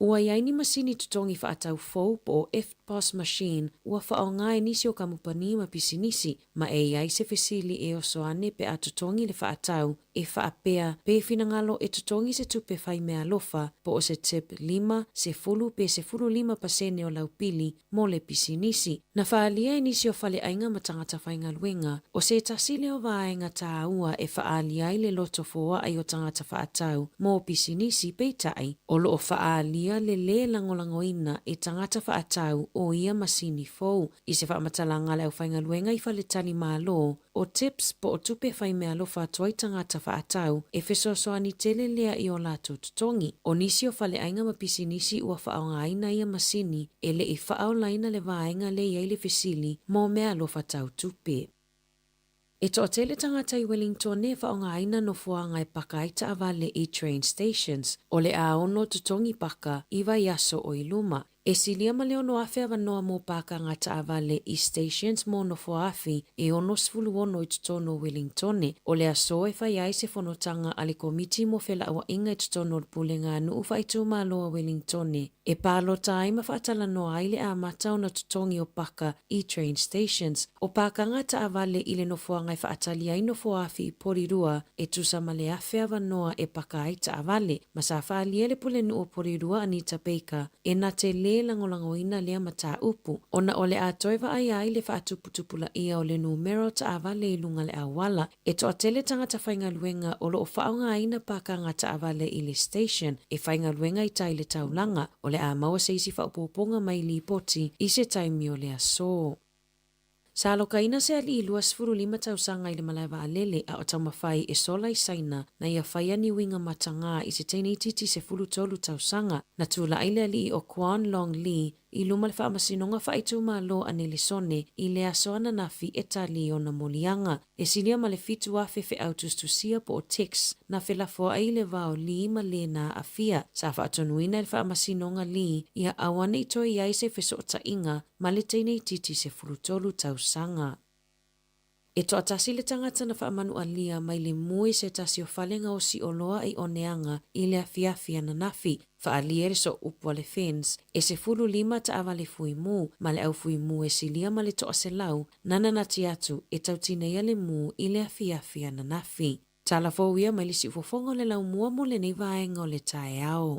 Ua i ai ni masini totogi faatau fou po o EFTPOS machine ua faaaoga e nisi o kamupani ma pisinisi, ma e i ai se fesili e oso ane pe a totogi le faatau e faapea pe finagalo e totogi se tupe faimeaalofa po o se tip 5, 10 pe 15% o lau pili mo le pisinisi. Na faaalia e nisi o faleaiga ma tagata faigaluega, o se tasi lea o vaega tāua e faaalia ai le loto foaʻi o tagata faatau mo pisinisi, peitai, o lo o faaalia le lē lagolagoina e tagata faatau o ia masini fou. I se faamatalaga a le aufaigaluega i faletalimalo, O tips po o tupe faimeaalofa atu ai tagata faatau e fesoasoani tele lea i o latou totogi. O nisi o faleaiga ma pisinisi ua faaaogaina ia masini e le i faaolaina le vaega lea i ai le fesili mo meaalofa tau tupe. E toatele tagata i Wellingtone e faaaogaina nofoaga e paka ai taavale i train stations, o le a ono totogi paka i vaiaso o i luma. E silia ma le 6,000 avanoa mo pākanga taavale i stations mo nofoaafi e 66 i totonu o Wellingtone. O le aso e fai ai se fonotaga a le Komiti mo Felauaiga i totonu o le Pulega a Nuu Faaitumalo a Wellingtone e palota ai ma faatalanoa ai le amata ona totogi o paka i train stations. O pākanga taavale i le nofoaga e faatali ai nofoaafi i Porirua e tusa ma le 1,000 avanoa e paka ai taavale. Ma sa faaalia e le Pulenuu o Porirua Anita Baker E na te lē lagolagoina lea mataupu, ona o le a toe vaaia ai le faatuputupulaia o le numera o taavale i luga le auala. E toatele tagata faigaluega o lo o faaaogaina pākanga taavale i le station e faigaluega i tai le taulaga. O le a maua se isi faaopoopoga mai lipoti i se taimi o le aso. Sa alokaina se alii 25 tausaga i le malae vaalele a o taumafai e sola i Saina na ia faia ni uiga matagā i se teine itiiti 13 tausaga. Na tulai le alii o Quan Long Lee i luma le faamasinoga faaitumalo a Nelesone i le aso ananafi e tali i ona moliaga. E silia ma le 7,000 feau tusitusia po o texts na felafoai i le va o Lee ma le na aafia. Sa faatonuina e le faamasinoga Lee ia aua ne i toe i ai se fesootaiga ma le teine itiiti 13 tausaga. E toatasi le tagata na faamanualia mai le mu i se tasi o fale gaosi oloa i Oneaga i le afiafi ananafi. Faaalia e le sooupu a le FENS e 15 taavale fuimu ma le au fuimu e silia ma le 100 na nanati atu e tautineia le mu i le afiafi ananafi. Tala fou ia mai le siufofoga o le laumua mo lenei vaega o le taeao.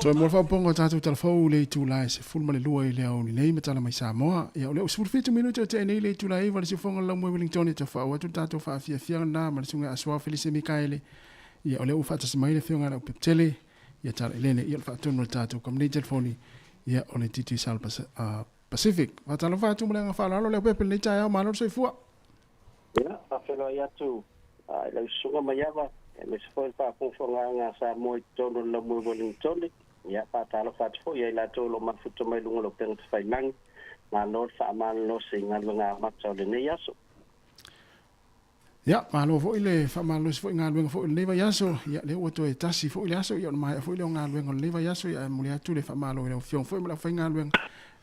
Toe mo le faaopoopoga o tatou talafou i le itula e 12 i le aoauli nei ma tala mai Samoa. Ia, o lea ua 17 minute o tea nei le itula e 9 le siufofoga o le laumue Wellington e taufaau atu le tatou faafiafiaga lena ma le susuga ia Asuao Felise Mikaele. Ia, o lea ua faatasi mai le afioga ia Leaupepetele, ia Tala Elene, ia o le faatonu a le tatou kamupani telefoni, ia o le Digicel Pacific. Faatalofa atu ma le agaga faaaloalo Leaupepe i lenei taeao, malo le soifua. Ia, faafeiloai atu i lau susuga Maiava, aemaise foi le faafogafogaaga a Samoa i totonu o le laumue Wellingtone. Ia, faatalofa atu foi ia i latou o lo o mafuta mai luga o le upega tafailagi. Malo le faamalolosi i galuega amata o lenei aso. Ia, malo foi le faamalolosi foi i galuega foi o lenei vaiaso. Ia, lea ua toe tasi foi le aso, ia ona maea foi lea o galuega o lenei vaiaso. Ia, ae momoli atu le faamalo i lau Afioga foi ma le aufaigaluega,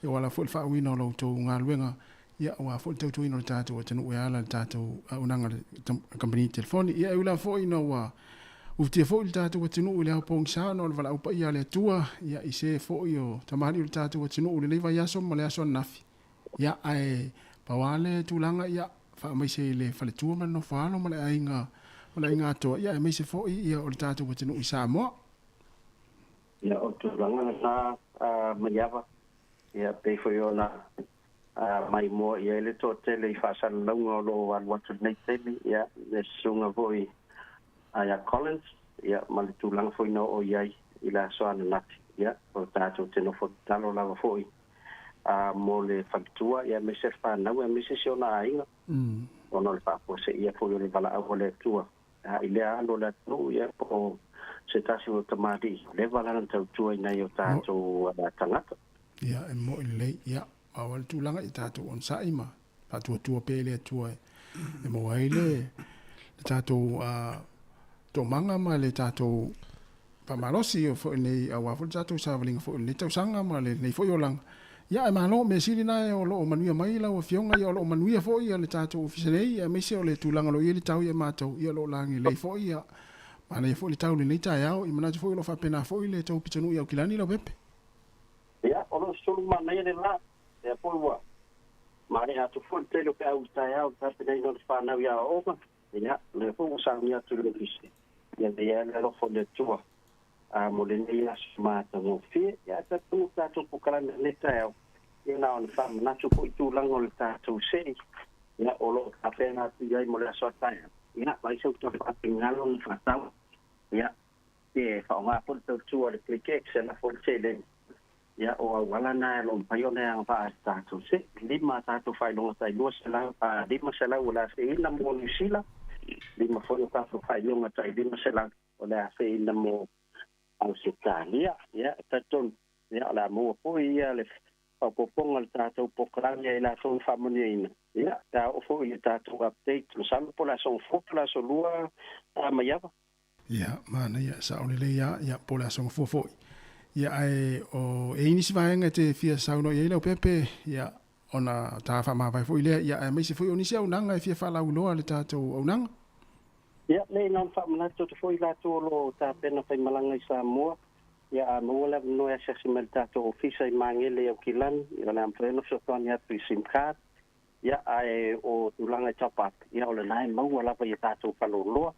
ia ua ala foi le faauuina o la outou galuega Ia, aua foi le tautuaina o le tatou atunuu e ala i le tatou auaunaga a le kamupani telefoni. Ia, e ui lava foi ina ua ufitia foi le tatou atunuu i le ao pogisa ona o le valaau paia a le Atua, ia, i se foi o tamalii o le tatou atunuu i lenei vaiaso ma le aso ananafi. Ia, ae pau lava le tulaga, ia, faamaise i le faletua ma le nofoaalo ma le aiga, ma le aiga atoa, ia, aemaise foi ia o le tatou atunuu i Samoa. Ia, o le tulaga lena, Maiava, ia, pei foi ona maimoa i ai le toatele i faasalalauga o lo o alu atu i lenei taimi, ia, le susuga foi ia Collins, ia, ma le tulaga foi na oo i ai i le aso ananafi, ia, o tatou te nofo tatalo lava foi mo le faletua, ia, aemaise le fanau, aemaise si ona aiga, ona o le faafuaseia foi o le valaau a le Atua i lea alu o le atunuu, ia, po o se tasi o tamalii leva lana tautua i nai o tatou tagata. Ia, e mo'i lelei, ia, pau lava le tulaga ia tatou onosai ma faatuatua pea i le Atua e maua ai le tatou toomaga ma le tatou faamalosi foi nei aua foi le tatou savaliga foi o lenei tausaga ma lenei foi olaga. Ia ae malo, mea sili na o lo o manuia mai lau Afioga, ia o lo o manuia foi ia le tatou ofisa nei, aemaise o le tulaga o lo o i ai le tau ia matou, ia o lo o lagilei foi ia manaia foi le tau i lenei taeao, ia manatu foi o lo o faapena foi le tou pitonuu i Aukilani Leaupepe. Ia, o lo o sulu manaia le la, lea foi ua maea atu foi le tele o feau i le taeao i le tapenaina o le fanau i aoaoga. Ia, o lea foi ua sauni atu i le ofisa, ia lea i ai le alofa o le Atua mo lenei aso matagofie. Ia, ae talitonu le tatou polokalame i lenei taeao, ia na ona faamanatu foi i tulaga o le tatou sei, ia, o lo o tapena atu i ai mo le aso a taeao. Ia, vaai sau tau faafingalo na faatau, ia, e faaaoga foi le tautua a le Click X e lafo ai le seleni. Ia, o auala na e lo o mafai ona e agavaa e le tatou se lima a tatou faailoga tai 200, 500 o le a feina mo Niu Sila, lima foi o tatou faailoga tai 500 o le a feina mo Ausetalia. Ia, e talitonu, ia, o le a maua foi ia le faaopoopoga o le tatou polokalame ia i latou na faamanuiaina. Ia, pe a oo foi i le tatou update, masalo po o le aso Gafua po o le aso Lua, Maiava. Ia, manaia, sao lelei lava, ia, po o le Aso Gafua foi. Ia, ae o, e i ai nisi vaega e te fia saunoa i ai Leaupepe, ia, ona ta faamavae foi lea, ia, aemaise foi o nisi auaunaga e fia faalauiloa le tatou auaunaga. Ia, leai, na ona faamanatu atu foi i latou o lo o tapena faimalaga i Samoa, ia, a maua le avanoa e asiasi mai i le tatou Ofisa i Magele i Aukilani, ia, o le a mafai ona fesoasoani atu i sim card, Ia, ae o tulaga i top up, ia o lena e maua lava i a tatou faleoloa,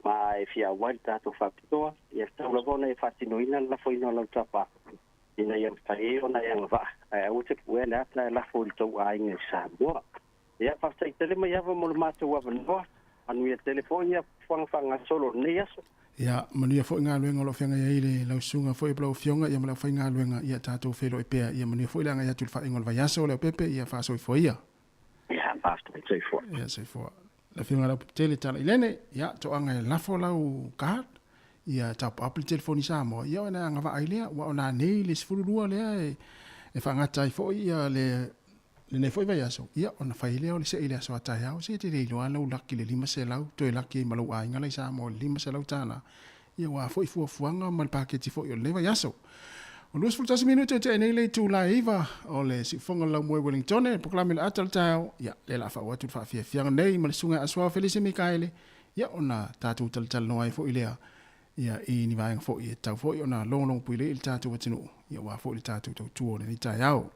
ma e fia auai le tatou faapitoa, ia e tatau lava ona e faatinoina le lafoina o lau top up, ina ia mafai ai ona e agavaa, ae aua te puea le ata e lafo i le tou aiga i Samoa. Ia, faafetai tele Maiava mo le matou avanoa, manuia tele foi ia fuafuaga faagasolo o lenei aso. Ia, manuia foi galuega o lo o feagai ai le lau susuga foi po o lau afioga ia ma le aufaigaluega, ia tatou feiloai pea, ia manuia foi le agai atu i le faaiuga o le vaiaso, Leaupepe, ia faasoifua ia. Ia, faafetai, soifua. Ia, soifua. Le afioga ia Leaupepe Tala Ilene, ia, toaga e lafo lau card, ia top up le telefoni Samoa, ia ona e agavaa ai lea, ua ona nei le 12 lea e faagata ai foi ia le Lenei foi vaiaso, ia, ona fai lea o le see i le aso a taeao, se e te le iloa lau laki i le 500, toe laki ai ma lou aiga la i Samoa i le $500, ia ua foi fuafuaga ma le paketi foi o lenei vaiaso. O 21 minute o tea nei le itula e 9 o le siufofoga o le laumue Wellingtone, polokalame le ata o le taeao, ia, lea la faauu atu le faafiafiaga nei ma le susuga ia Asuao Felise Mikaele, ia, ona tatou talatalanoa ai foi lea, ia, i ni vaega foi e tatau foi ona logologo puilei i le tatou atunuu, ia, aua foi le tatou tautua o lenei taeao.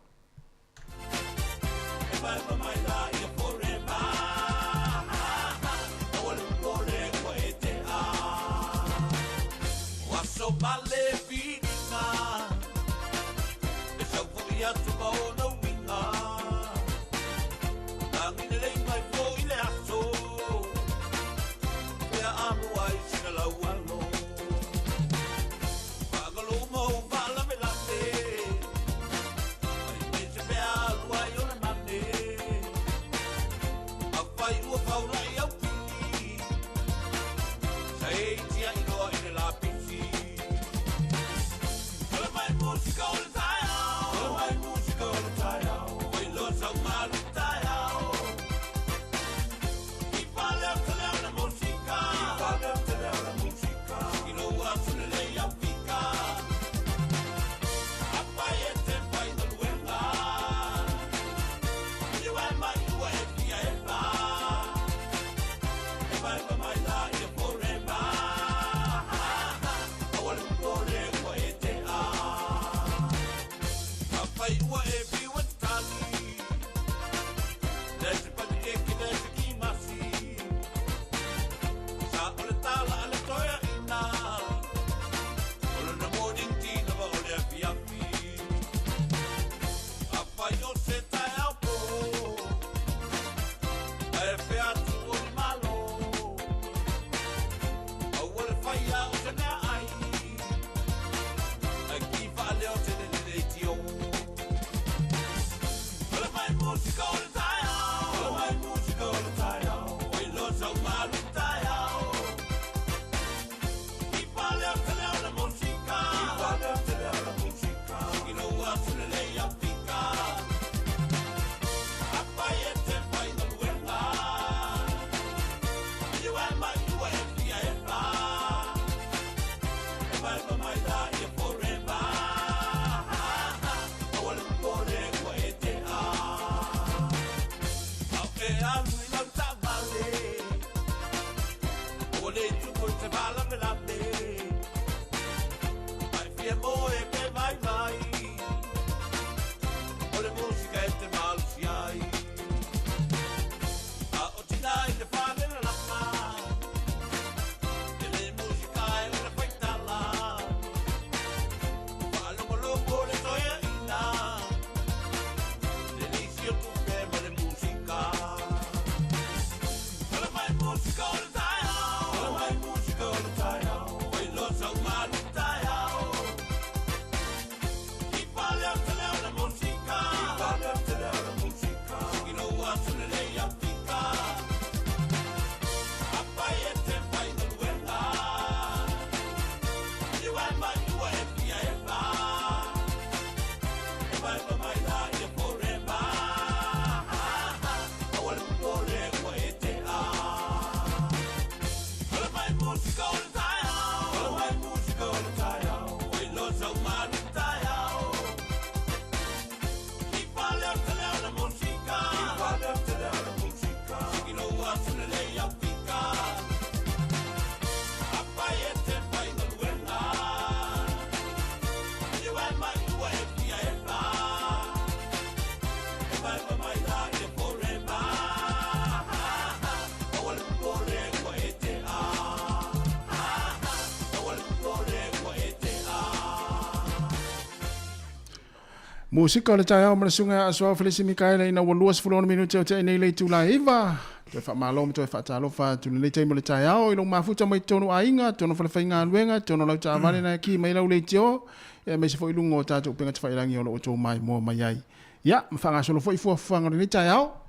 Musika o le taeao ma le susuga ia Asoao Felisi Mikaele ina ua 26 minute o tea nei le itula e 9. Toe faamalo ma toe faatalofa atu i lenei taimi o le taeao i lou mafuta mai totonu aiga, totonu falefaigaluega, totonu lau taavale na e ki mai lau leitio, aemaise foi luga o tatou upega tafailagi o lo o outou maimoa mai ai. Ia, ma faagasolo foi fuafuaga o lenei taeao.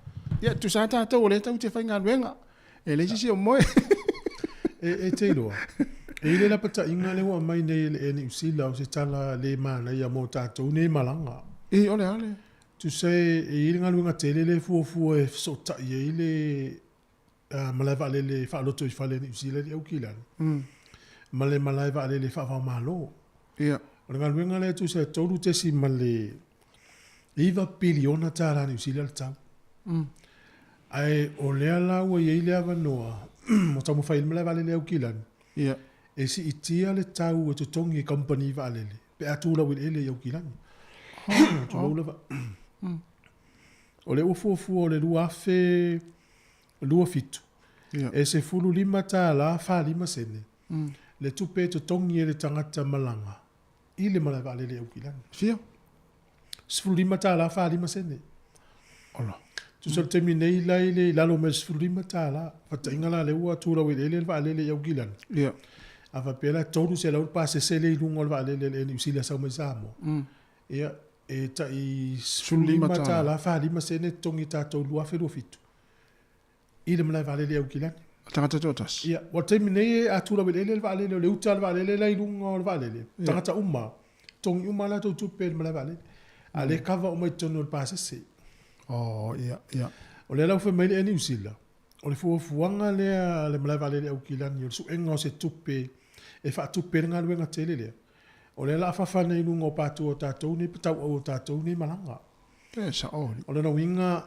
Ia, tusa lava tatou o lea tatou te faigaluega. E leai se isi o moe. E te iloa, e i le lapataiga lea ua aumai nei e le Air Niu Sila o se tala le manaia mo tatou nei malaga. I, o le a le? Tusa e i ai le galuega tele lea e fuafua e fesootai ai le malae vaalele faalotoifale a Niu Sila i le Aukilani ma le malae vaalele faava-o-Malo. Ia. O le galuega lea tusa e $3.9 piliona Niu Sila le tau. Ae o lea la ua i ai le avanoa ua taumafai ai le malae vaalele Aukilani Ia. e siitia le tau e totogi e kamupani vaalele pe a tu laueleele i Aukilani. Tulou lava. O lea ua fuafua o le 2027 e $15 45 sene le tupe e totogi e le tagata malaga i le malae vaalele i Aukilani. Fia? $15 45 sene. Ola. Tusa o le taimi nei la i le lalo mai o le $15. Faataiga la lea ua tu laueleele le vaalele i Aukilani. Ia. A faapea la e 300 le pasese lea i luga o le vaalele a le Air New Zealand sau mai Samoa. Ia, e tai $15 45 sene totogi e tatou 2027 i le malae vaalele i Aukilani. Tagata toatasi. Ia, ua le taimi nei a tu laueleele le vaalele, o le uta o le vaalele la i luga o le vaalele, tagata uma, totogi uma a latou tupe i le malae vaalele. A lea e kava uma i totonu o le pasese. Oh, ia, ia. O lea la ua fai mai le Air New Zealand, o le fuafuaga lea a le malae vaalele i Aukilani, o le suega o se tupe e faatupe ai le galuega tele lea. O lea la a fafa nei i luga o patu o tatou nei patauau o tatou nei malaga. E sao. O lona uiga,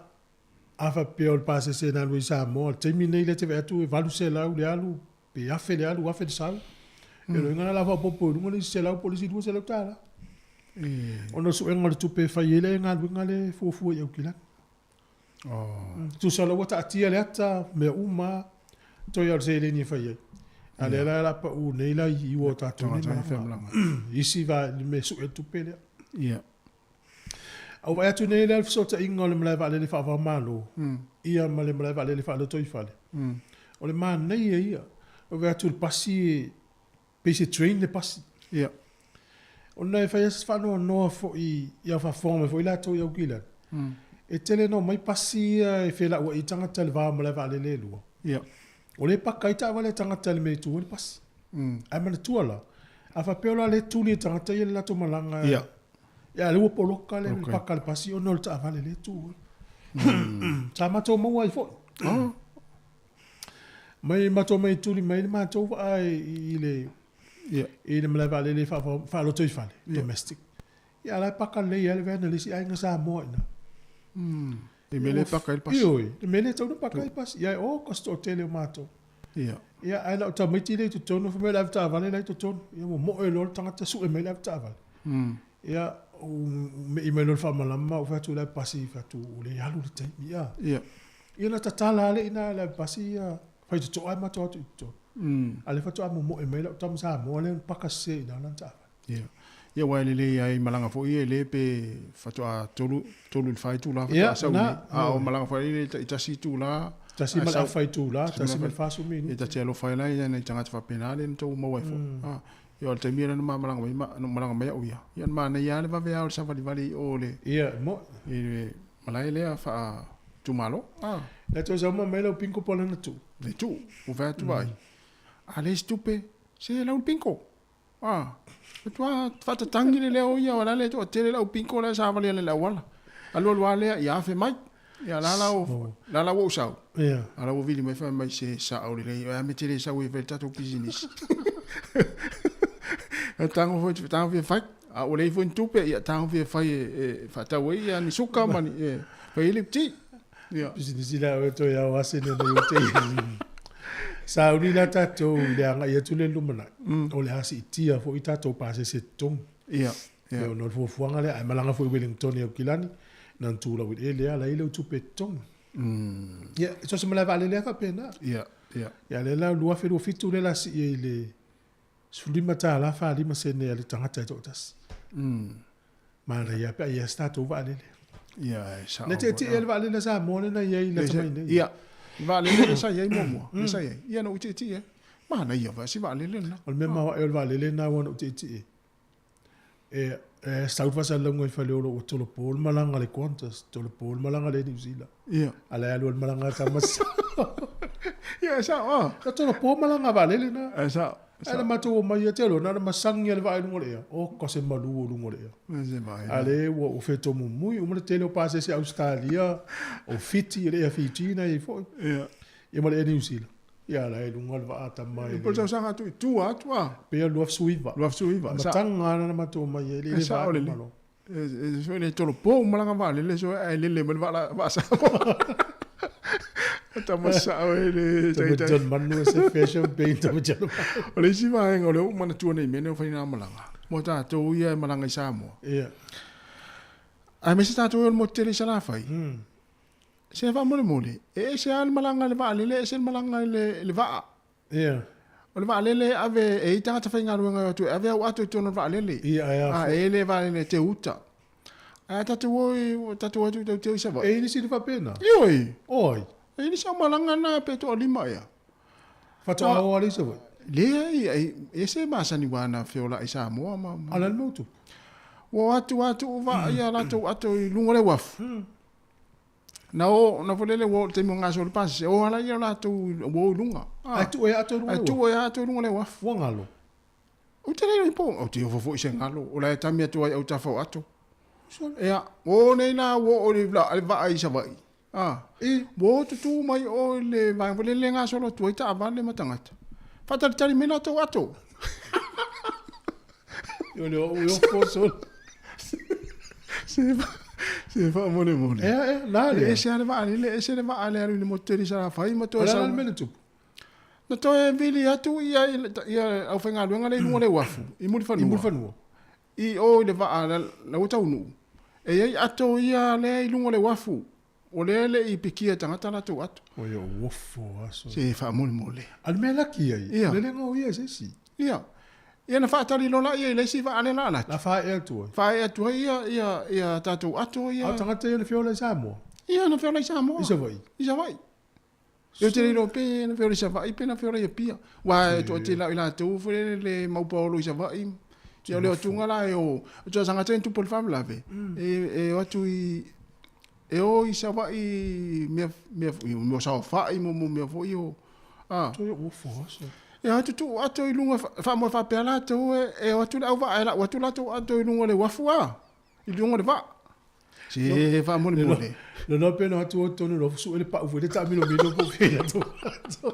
a faapea o le pasese na alu ai i Samoa, o le taimi nei lea e te vaai atu e 800 le alu, pe 1000 le alu, 1000 le sau. E lona uiga la o le a faaopoopo i luga le isi 100 po o le isi $200. Ona o le suega o le tupe e fai ai le galuega lea e fuafua i Aukilani. Tusa la ua taatia le ata, mea uma, toe lava o le seleni e fai ai. A lea la o le a pau nei la i ua o tatou nei malaga. Isi va mea e sue le tupe lea. Ia. A ua vaai atu nei la le fesootaiga o le malae vaalele faava-o-Malo ia ma le malae vaalele faalotoifale, o le manaia ia. Ua vaai atu i le pasi e pei se train le pasi. Ia. Ona e fai lava si faanoanoa foi i au faafofoga mai foi latou i Aukilani, e tele ina omai pasi ia e felauai ai tagata i le va o malae vaalele e lua. Ia. O lea e paka ai taavale a tagata i le mea e tu ai le pasi. Ae manatua la, a faapea o le a le tuli e tagata ia le latou malaga, Ia. Ia, lea ua poloka le paka a le pasi ona o le taavale lea e tu ai. Sa matou maua ai foi. Mai matou mai tuli mai le matou vaa i le i le malae vaalele faalotoifale, domestic. Ia, a o la e paka lelei lava le van a le isi aiga Samoa i ina. I mea lea e paka ai le pasi. Ioe, le mea lea e tatau ona paka ai le pasi. Ia, oka se toatele o matou. Ia. Ia, ae na o tamaiti lea i totonu, fai mai o le avetaavale la e i totonu. Ia, ua moe loa le tagata sue mai le avetaavale. Ia, ou me'i mai loa i le faamalama, ou fai atu o la e pasi, fai atu ua le alu le taimi, a. Ia. Ia, na tatala lava le i ina le avepasi ia, faitotoa ai matou atu i totonu. A o lea faatoa momoe mai lau tama Samoa lea na paka sese i ina lana taavale. Ia. Ia aua e lelei ai malaga foi ia e le pe faatoa 3 3 i le 4 itula faatoa sau nei. A o malaga foi ia e tai 1 itula. Tasi ma le afa itula, tasi ma le 40 minute. Ia ta te alofa ai la ia nai tagata faapena lea na tou maua ai foi. Ia o le taimi lea na ma malaga mai na malaga mai au ia. Ia na manaia lava le vave lava o le savalivali i o le Ia, e mo'i. I le malae lea faa-itumalo. Na toe sauma mai lau pinko po o lana tuu. Le tuu, ua fai atu vaai. A leai se tupe, se lau le pinko. A, matua faatatagi le leo ia, o la le toatele le au pinko la e savali ana i le auala. Alualu lava lea, ia afe mai. Ia la la o, la la ua ou sau. Ia. A la ua vili mai fai mai se sao lelei, o a mea te le sau ai e fai le tatou pisinisi. E tago foi, tago fia fai. A ua leai foi ni tupe, ia tago fia fai e faatau ai ia ni suka ma ni, e fai ai le ti. Ia. Pisinisi la oe toe ao asene nei o te Sauni la tatou i le agai atu le lumanai, o le a siitia foi tatou pasese totogi. Ia, ia. Ona o le fuafuaga lea, ae malaga foi i Wellington i Aukilani, na ona tu laueleele lava la e i ai lau tupe totogi. Ia, so o se malae vaalele lava faapena. Ia, ia. Ia, lea la 2027 lea o le a sii ai i le $15 45 sene a le tagata e toatasi. Manaia pe a i ai se tatou vaalele. Ia, e sao. Le tietie le vaalele a Samoa lea na i ai lata mai nei. Ia, le vaalele lea sa i ai muamua, lea sa i ai. Ia, na ou tietie ai. Manaia foi si vaalele lena. O le mea maoae o le vaalele lena ua na ou tietie, e, e sau le faasalalauga i Faleolo ua tolopo le malaga a le Qantas, tolopo le malaga a le Air New Zealand. Ia. A la e alu ai le malaga a tama Ia, e sao, a. Na tolopo malaga a vaalele na. E sao. Ae na matou omai ia te aloa, na ona masagi lava le vaa i luga o le ea. Oka se malu o luga o le ea. A lea ua ua fetomumui uma le tele o pasese Ausetalia, o Fiti, o le Ea Fiji na i ai foi. Ia. Ia ma le Ea Niu Sila. Ia la e luga le vaa tama i le. Po o le tausaga atu i tua atu a. Pei o le 2019. 2019. Amataga lava na matou omai ai, e le i le vaa i Malo. E so le tolopo malaga vaalele so ae lele mai le vaa vaa Samoa. Tama sao e le Tama John Manu e se fashion pain tama John Manu. O le isi vaega o lea ua ou manatua nei mea nei o fai nā malaga. Mo tatou ia e malaga i Samoa. Ia. Aemaise tatou ia o le motu tele i Salafai. Se faamolemole, e ese lava le malaga i le vaalele, ese le malaga i le vaa. Ia. O le vaalele e ave, e i ai tagata faigaluega e o atu e ave au ato i totonu o le vaalele. Ia, ae a foi. E i ai le vaalele e teu uta. Ae a tatou o i, tatou o atu i teu i Savaii. E i ai nisi na faapena? Ioe. O ai? E i ai nisi au malaga na pe toalima ea. Faatoa o alii i Savaii? Leai, e ese masani ua na feolai i Samoa ma. A o le a le mea ua tupu? Ua o atu lava tuu vaa ia latou ato i luga o le uafu. Na o, na foi lele ua o i le taimi o gasolo le pasese, o ala ia o latou ua o i luga. Ae tuu ai ato i luga o le uafu? Ae tuu ai ato i luga o le uafu. Ua galo? Ou te le iloa i po, ou te ofo foi i se galo, o la e tami atu ai autafa o ato. Ea, ua o nei la ua oo i le vaa i Savaii. A, ua o tutū mai o i le vaega foi lele e gasolo atu ai taavale ma tagata. Faatalitali mai latou ato. O le ou e ofo solo. Se se faamolemole. Ea, ea, la lea. E ese lava le vaalele, ese le vaa le alu i le motu tele i Salafai ma toe O le a sau. la le mea na tupu? Na toe vili atu ia ia aufaigaluega lea i luga o le uafu, i Mulifanua. I Mulifanua. I o i le vaa la ua taunuu. E i ai ato ia lea i luga o le uafu, o lea e le i pikia e tagata latou ato. Oi o ofo aso. Se faamolemole. A o le mea laki ai, Ia. o le le gaoia e se isi. Ia. Ia na faatali loa laia i le isi vaa lea la alu atu. La faaee atu ai. Faaee atu ai ia ia ia tatou ato ia. A o tagata ia na feola i Samoa? Ia na feola i Samoa. I Savaii? I Savaii. Ou te le iloa pe na feola i Savaii pe na feola i Apia. Aua e toatele lava o i latou foi lele le mau paolo i Savaii. Ia o le atuga la e o, o tagata ia na tupu ai le faalavelave, e o atu i e o i Savaii mea mea mea o saofai ma mea foi o a. Toe ua fo aso. E o atu tuu ato i luga faamoe faapea latou e o atu le auvaa e lau atu latou ato i luga o le uafu a, i luga o le vaa. Se faamolemole. Lono pe no atu o tonu lo su ele pau foi le taamilomilo po fia latou ato.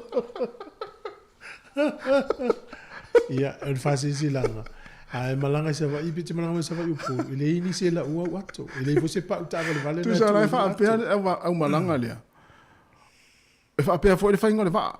Ia, o le faasilasilaga. A e malaga i Savaii, pe te malaga mai Savaii Upolu, e leai nisi e laua au ato. E leai foi se pau taavalevale na Tusa la e faapea le aumalaga lea. E faapea foi le faiga o le vaa.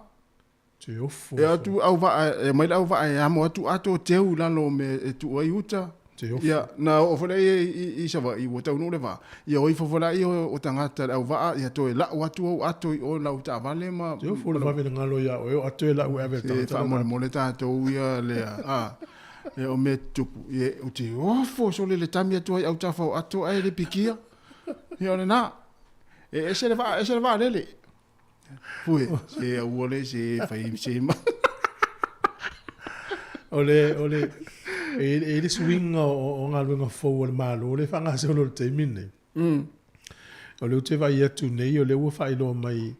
Te ofo. E atu au vaa, e mai le au vaa e amo atu ato teu i lalo o mea e tuu ai uta. Te ofo. Ia, na oo foi lea i Savaii, ua taunuu le vaa. Ia o ifo foi lea o tagata le au vaa, ia toe lau atu ou ato i o lau taavale ma... Te ofo le vave le galo ia oe, o ato e lau e ave tagata. Se faamolemole tatou ia lea, a, ia o mea tutupu, ia, ou te ofo sole le tami atu ai autafa o ato ae le pikia. Ia o lena. E ese le vaa, ese le vaalele. Pue, se aua le se fai se ma. O le, o le, e, e le suiga o, o galuega fou a le Malo le faagasolo i le taimi lenei. O lea ou te vaai atu nei, o lea ua faailoa mai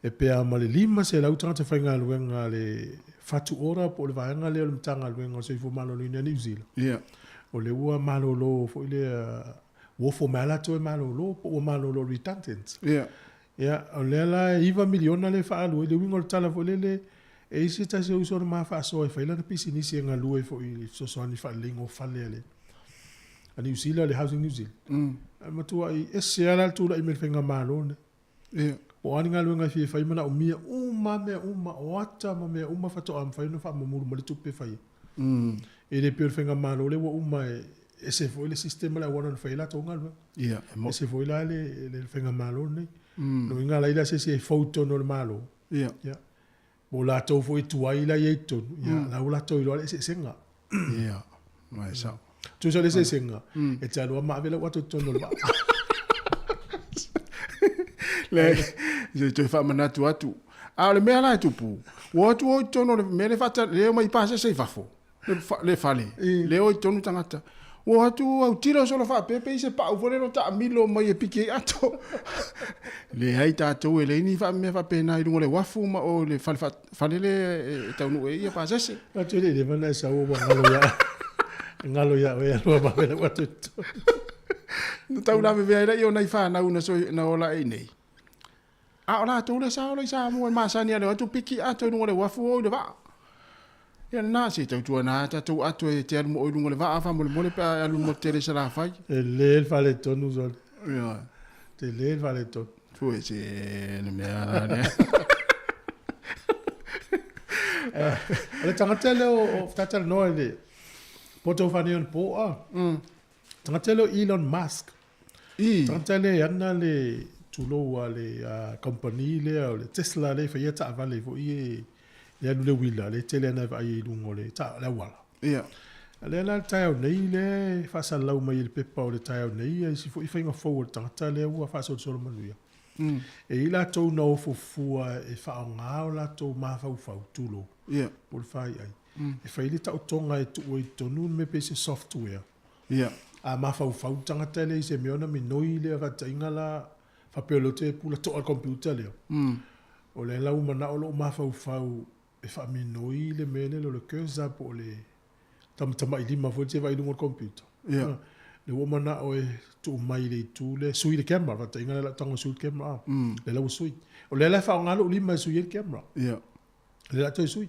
e pe a ma le 500 tagata faigaluega a le Whatu Ora po o le vaega lea o le Matagaluega o le Soifua Maloloina i Niu Sila. O lea ua malolo foi lea, ua ofo mai lava latou e malolo po ua malolo redundant. Ia, o lea la e $9 miliona lea e faaalu ai. Le uiga o le tala foi lele, e i ai se tasi o uso na ma faasoa e fai lana pisinisi e galue foi i le fesoasoani i le faaleleiga o fale a le a Niu Sila, le Housing New Zealand. Ae matuai ese lava la le tulai mai i le faigamalo lenei. Po o a ni galuega e fia fai, manaomia uma lava mea uma, o ata ma mea uma faatoa mafai ona faamamulu mai le tupe e fai ai. E le pei o le faigamalo lea ua uma e ese foi le system ma le auala na fai ai latou galuega. Ia, e mo. Ese foi la le, le faigamalo lenei. Lona uiga la i le asiasi e fou i totonu o le Malo. Ia. Ia. Po o latou foi tuai la i ai i totonu, ia, la ua latou iloa le eseesega. Ia, ma e sao. Tusa le eseesega, e te alu lava ma ave lau ato i totonu o le vaa. Le, se i toe faamanatu atu. A o le mea la e tupu, ua o atu o i totonu o le mea le faata, le omai i pasese i fafo, le fale, le o i totonu tagata. Ua o atu autilo solo faapea pei se pau foi lele o taamilo mai e piki ai ato. Leai tatou e leai ni mea faapena i luga o le uafu ma o le fale, fale le e taunuu ai ia pasese. Atu e le i leva ona e sau ua galo ia galo ia oe alu a vave lau atu i totonu. Na tau lavevea ai laia o nai fanau na, soi, na ola ai nei. A o latou lea sa ola i Samoa e masani a le o atu piki ato i luga o le uafu o i le vaa. Ia lena, se tautuana a tatou ato e te alu mo oe i luga o le vaa faamolemole pe a e alu i le motu tele i Salafai. Tele le faaletonu sole. Ia. Tele le faaletonu. Fue se le mea la lea. O le tagata lea o talanoa i le poto fane o le po a. Tagata lea o Elon Musk. I. Tagata lea e ana le tulou a le company lea o le Tesla lea e faia taavale foi e le alu le uila lea e tele ana e vaai ai i luga o le le auala. Ia. A lea la le taeao nei lea e faasalalau mai e le pepa o le taeao nei ia isi foi faiga fou a le tagata lea ua faasolosolo manuia. E i ai latou na ofo fua e faaaoga o latou mafaufau, tulou, po o le faiai, e fai le taotoga e tuu ai i totonu le mea pei se software. Ia. A mafaufau le tagata lea i se mea ona minoi lea faataitaiga la, faapea o lea ou te pula toa i le computer lea. O lea la ua manao lou mafaufau e faaminoi le mea lea o le cursor po o le tamatamailima foi lea e vaai i luga o le computer. Ia. Lea ua manao e tuu mai i le itu lea, sui le camera, faataitaiga lea o le a ou tago e sui le camera, a. Lea la ua sui. O lea la e faaaoga lou lima e sui ai le camera. Ia. Lea o le a toe sui.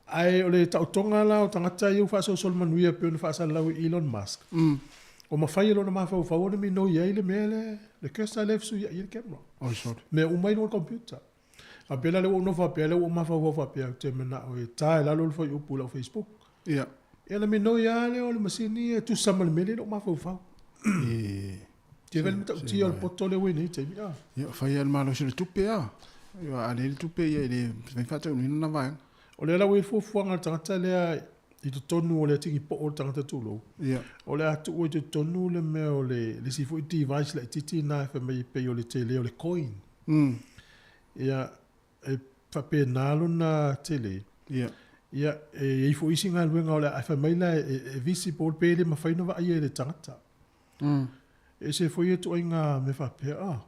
Ae o le taotoga la o tagata ia ua faasolosolo manuia pei ona faasalalau e Elon Musk, ua mafai e lona mafaufau ona minoi ai le mea lea, le cursor lea e fesuiai ai le camera. Oi sole. Mea uma i luga o le computer. Faapea la lea ua ou nofo faapea, lea ua ou mafaufau faapea, ou te manao e ta i lalo le fuaiupu i lau Facebook. Ia. Ia ona minoi lava lea o le masini e tusa ma le mea lea i lou mafaufau. E. Te vele matautia o le poto lea ua i nei taimi, a. Ia, fai lava le malosi o le tupe, a. Ia, a leai le tupe, ia e le mafai ona faataunuuina lena vaega. O lea la ua i ai le fuafuaga a le tagata lea i totonu o le atigi po'o o le tagata tulou, o le a tu'u ai totonu le mea o le le isi foi device laitiiti lena e fai mai e pei o le tele o le coin. Ia, e faapena lona tele. Ia, e i ai foi isi galuega o le a fai mai la e, e visible pe le mafai ona vaaia e le tagata. E ese foi ia ituaiga mea faapea, ah.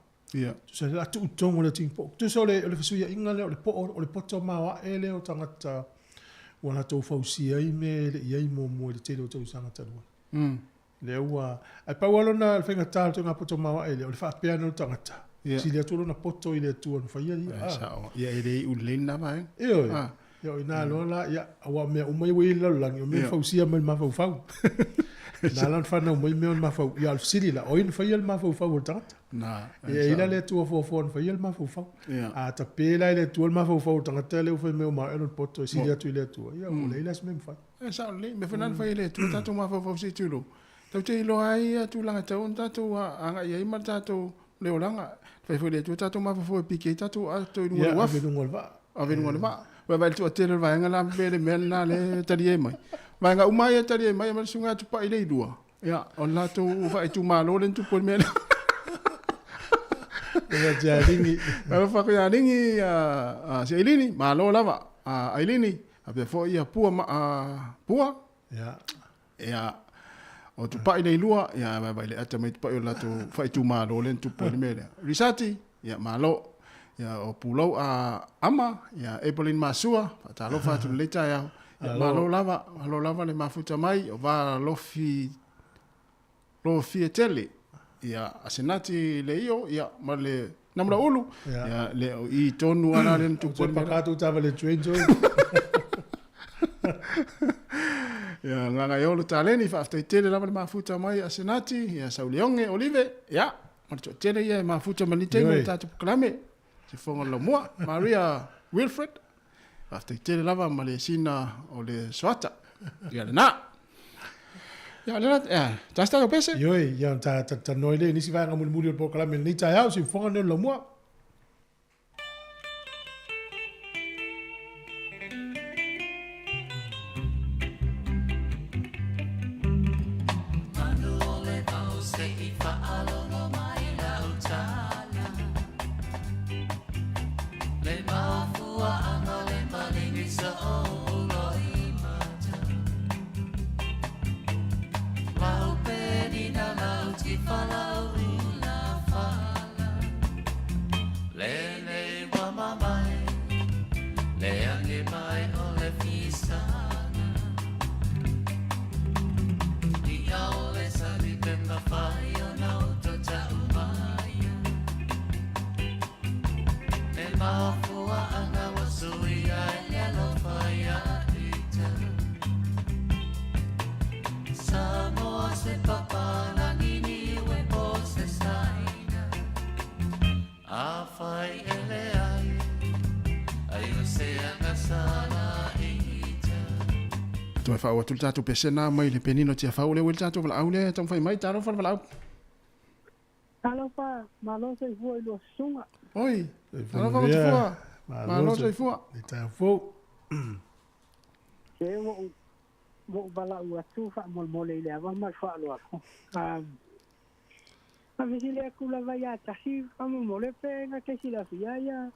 Tusa o le a tuu i totonu o le atigi po'o. Tusa o le, o le fesuiaiga lea o le po'o, o le poto maoae lea o tagata ua latou fausia ai mea e le i i ai muamua i le tele o tausaga talu ai. Lea ua, ae pau lava lona, le faigata o le ituaiga poto maoae lea, o le faapea ane o le tagata, sili atu lona poto i le Atua na faia ia. E sao. Ia e le iu lelei lena vaega. Ioe. Ia o i ina loa la, ia, aua o mea uma ia ua i ai i le lalolagi, o mea na fausia mai le mafaufau. Na ala ona fanau mai mea o le mafaufau. Ia, o le fesili la, o ai na faia le mafaufau o le tagata? Na, e i ai la le Atua fuafua na faia le mafaufau. A tape la e le Atua le mafaufau o le tagata lea ua fai mai ua maea lona poto e sili atu i le Atua, ia ua leai la se mea e mafai. E sao lelei, mea foi na na fai e le Atua tatou mafaufau se i tulou. Tatou te iloa ai ia tulaga e tatau ona tatou agai ai ma le tatou le olaga. Fai foi e le Atua tatou mafaufau e piki ai tatou ato i luga o le uafu. Ave i luga o le vaa. Ave i luga o le vaa. Ua vaai i le toatele o le vaega la pe le mea lena lea e talie mai. Vaega uma ia e talie mai, ma le susuga ia Tupai Leilua. Ia, o le latou faaitumalo lea na tupu ai le mea lea. Alofa ia Aligi. Alofa atu ia Aligi, si Ailini, malo lava. Ailini, faapea foi ia Pua, Pua. Ia. Ia, o Tupai Leilua, ia, vaai le ata mai Tupai o le latou faaitumalo lea na tupu ai le mea lea. Risati, ia, malo. Ia, o Pulou Ama, ia, Evelyn Masua, faatalofa atu i lenei taeao. Ia, malo lava, malo lava le mafuta mai, o va lofi, lofie tele. Ia, Asenati Leio, ia, ma le Namula Ulu, ia, le o i tonu ala le na tupu ai le mea lea. Paka tu tava le train joy. Ia, Gagaiolo Taleni, faafetai tele lava le mafuta mai Asenati, ia, Sauleoge, Olive, ia, ma le toatele ia e mafuta ma lenei taimi o le tatou polokalame. Se fofoga o le laumua, Maria Wilfred, faafetai tele lava ma le sina o le soata. Ia lena. Ia lena, ia, tasi tatou pese. Ioe, ia ta talanoa ai lea i nisi vaega mulimuli o le polokalame i lenei taeao, siufofoga lenei o le laumua. Toe faaoo atu le tatou pesena mai le penina o Tiafau lea ua i le tatou valaau lea e taumafai mai. Talofa le valaau. Talofa, malo soifua i lua susuga. Oi, talofa Matifua. Malo soifua. Le taeao fou. Se ua ou ua ou valaau atu faamolemole i le ava ma le faaaloalo. Na fesili atu lava ia Tasi faamolemole pe na te silafia ia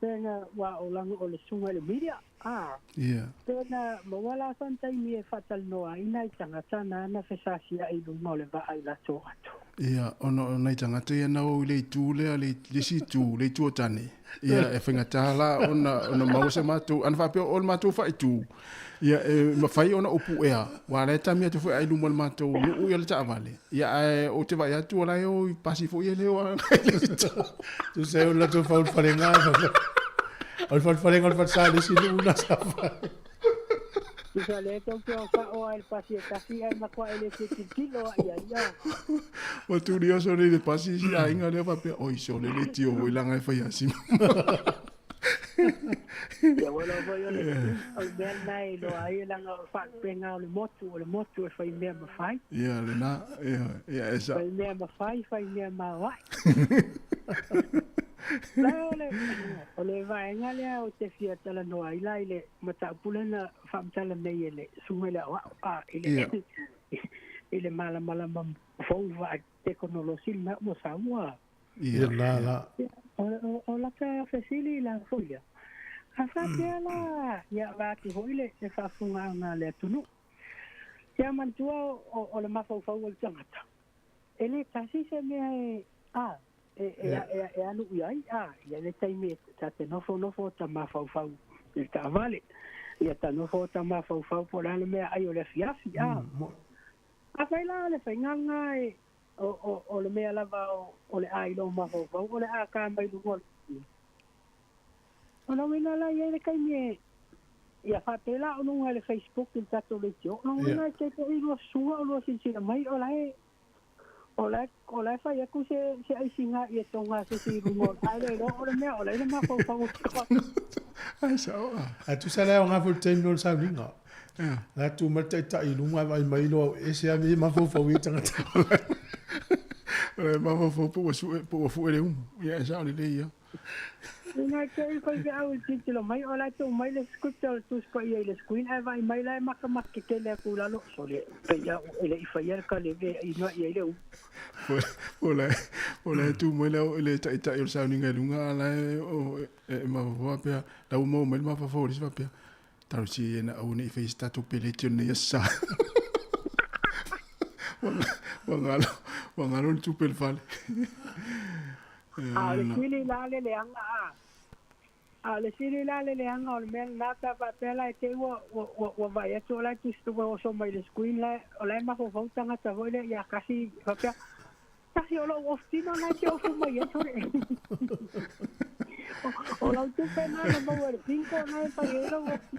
pe na ua o laga o le susuga i le media a pe na maua la sana taimi e faatalanoa ai nai tagata na na fesasiai i luga o le vaa i latou atu. Ia, ona o nai tagata ia na o i le itu lea, le isi itu, le itu o tane. Ia, e faigata la ona, ona maua se matou, ana faapea o le matou faaitu, ia, e mafai ona upu ea, ua la e tami atu foi ai luma o le matou nuu ia le taavale. Ia, ae ou te vaai atu o la e o i pasi foi ia le o agai i le itu. Tusa ai o le latou faaulufalega, o le faaulufalega o le falesa i le isi nuu na sa fai. Tusa lea tou te o fa'aoa ai le pasi e tasi ae matua e le fia tilotilo a i ai a. Ua tuli oso nei le pasi isi aiga lea faapea, oi sole le tio foi langa e fai asi. Ia ua iloa foi o le o le mea lena e iloa ai leaga o le faalupega o le motu, o le motu e fai mea mafai. Ia lena, ia, ia e sa. Fai mea mafai, fai mea maoae. La o le o le vaega lea o te fia talanoa ai la i le mataupu lea na faamatala nei e le susuga i le aoao a i le i le malamalama fou faatekonolosi lena ua saua. Ia la la. O o lata fesili la foi lea. A faapea la ia vaeatu foi le le faafofogaaga a le atunuu. Ia manatua o o le mafaufau o le tagata, e le tasi se mea e a e e e e alu i ai a i ai le taimi e ta te nofonofo ta mafaufau i le taavale. Ia ta nofo ta mafaufau po o le a le meaai o le afiafi a. Afai la o le faiga lena e O, o, o le mea lava o, o le a i lou mafaufau, o le a ka mai luga o le O lona uiga la e i ai le taimi e, ia faapela o luga i le Facebook i le tatou leitio, o lona uiga e te to'i lua susuga o lua silasila mai o la e, o la e, o la e fai atu se, se aisiga i e toga se isi i luga o le, ae le iloa o le mea o la e i le mafaufau o le tagata. Ai sao a. Ae tusa la e aoga foi le taimi o le sauniga. La tu mai le taitai i luga ae vaai mai loa ese lava mea ia mafaufau i ai tagata. O le mafaufau po ua sue po ua fue le umu. Ia e sao lelei ia. Ina te i faifeau i le tilotilo mai o la e tuu mai le script o le Tusi Paia i le screen ae vaai mai la e makamaka tele atu i lalo sole pei a e le i faia le kaleve e inoa i ai le umu. Po la po la e tu mai le le taitai o le sauniga i luga a la e o e mafaufau faapea la ua maua mai le mafaufau o le isi faapea Talosia ia na aua ne i faia se tatou peleti o lenei aso sa. Ua galo, ua galo le tupe i le fale. A o le sili la le leaga a. A o le sili la le leaga o le mea lena pe a faapea la e te i ua, ua, ua vaai atu o la e tusi ua oso mai i le screen la e, o la e mafaufau tagata foi lea ia kasi faapea, Kasi o lou ofu tino na e te ofu mai ai sole. O lau tupe na na maua e le bingo na e fai ai lou ofu.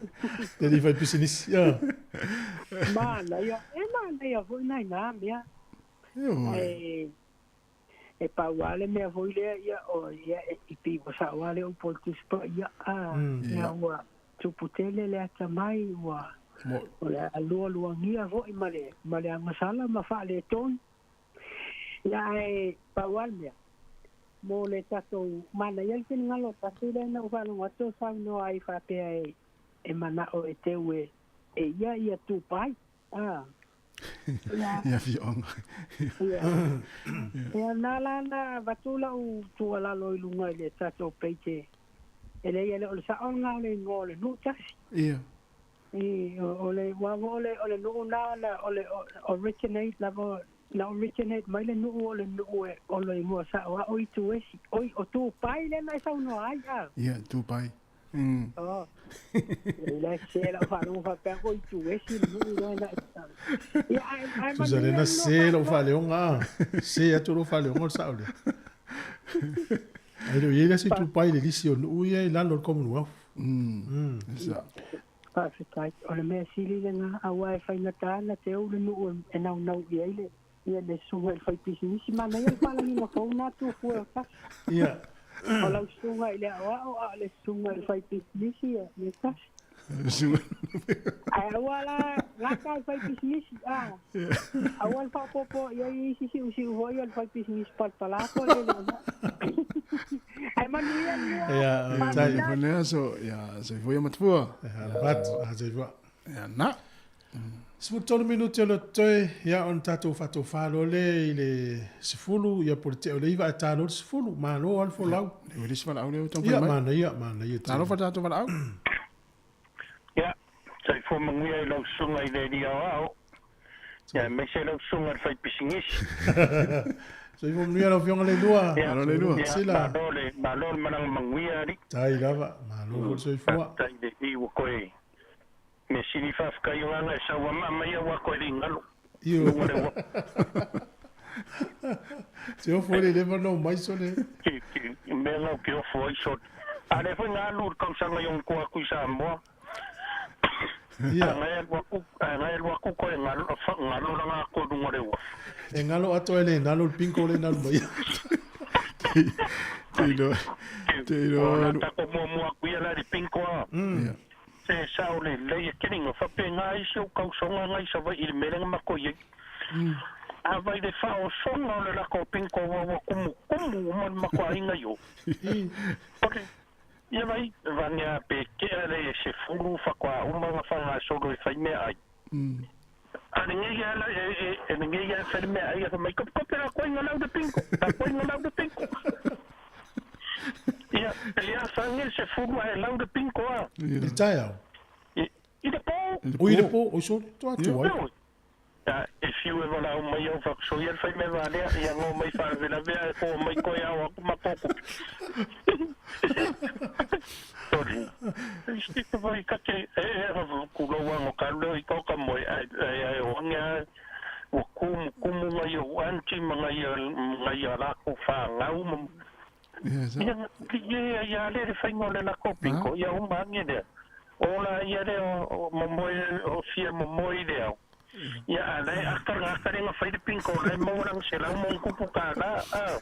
Te alii fai pisinisi, ia. Manaia, e manaia foi nai na mea. Ae e pau lava le mea foi lea, ia, o, ia, e, i pei ua sao lava le upu o le Tusi Paia, a, ia ua tupu tele le atamai, ua, o le a lualuagia foi ma le, ma le agasala ma faaletonu. Ia ae pau lava le mea, mo le tatou manaia le finagalo o tasi lea na ou faalogo atu o saunoa ai faapea e e manao e teu e e ia ia Tupai. A. Ia. Ia afioaga. Ia. Ia na la na avatu lau tuualalo i luga i le tatou page e leai e le o le sao lena o le igoa o le nuu tasi. Ia. I, o le, ua o le, o le nuu na na o le originate lava, na originate mai le nuu o le nuu e o le igoa sao a o Ituesi. Oi, o Tupai lea na e saunoa ai, a? Ia, Tupai. Oh. Le se lau faalogo faapea o Ituesi le nuu lea na e Ia, ae, ae Tusa manuia lena le se lua lau faaleoga a. Se atu lou faaleoga o le sao lea. Ae le o i ai la se itupai i le lisi o nuu ia i lalo o le Commonwealth. Sa. Faafetai. O le mea sili lena, aua e faigata ana te ou le nuu e naunau i ai le ia le susuga i le faipisinisi. Manaia le faalagiga fou na atu fua o tasi. Ia. O lau susuga i le aoao a o le susuga i le faipisinisi ia le tasi. Ae aua la gata le faipisinisi, a. Aua le faaopoopo i ai isi siusiu foi o le faipisinisi palapala po o le le ona. Ae manuia le lua. Ia, tai. Faafetai. Lea aso, ia, soifua ia matua. Ia, alafatu, a soifua. Ia, na. 13 minute o le totoe, ia ona tatou faatofa loa lea i le 10, ia po o le tea o le 9 ae ta loa le 10. Malo lava le folau. Ia, le isi valaau lea ua taumafai Ia, mai. manaia, manaia tele. Talofa le tatou valaau. Ia, soifua manuia i lau susuga i le Alii Aoao, ia aemaise lau susuga i le faipisinisi. Soifua manuia lau Afioga Leilua. Ia, Malo Leilua. ia, Sila. malo le, malo le malaga manuia alii. Tai lava, malo foi le soifua. Faafetai i le Alii ua koe mea sili faafetai o ala e sau ama mai aua koe le i galo. Io. Luga le uafu. Te ofo le leva no mai sole. Ki, ki, mea lau ke ofo ai sole. A lea foi na alu i le tausaga i ona koa atu i Samoa. Ia. A ngai alu aku, a ngai alu aku koe galo, galo langa aku i luga o le uafu. E galo atoa e le nalo le pinko le nalu mai. Te iloa, te iloa Ua alu. tako muamua aku ia la i le pinko a. Ia. Se sao lelei e kili nga faapena ai si ou kausoga ngai Savaii i le mea lea na matou i ai. A vai le faaosoga o le lako pinko ua ua kumukumu uma le makuaiga i o. Ore, ia vai, vane a pe kea le sefulu faatoa uma ona faagasolo e fai meaai. A lenei ala e e e lenei a fai le meaai a fai mai, Kopekope la koe nga lau le pinko, la koe nga lau le pinko. Ia, pe a whange sefulu ae lau le pinko a. I le taeao? I, i le pō. Oi i le pō, oi sole, to atu ai. Ia, e fiu e valaau mai au whakasoia le whai me valea, ia ngō mai wharawelawe a e kō mai koe ao aku ma kō kupu. Sorry. Stick vai kake, e e ku lou ango ka leo i kau ka moe, ai ai o ange a ua kumu kumu ngai o aunty ma ngai ngai a lākou whāngau ma Ia, ia, ia le le whainga o le lako pinko, ia uma ange lea. Ola ia lea o momoe, o fia momoe i le ao. Ia, a le aka nga aka lenga whai le pinko, le maua langa se lau mong kupu ka la, a.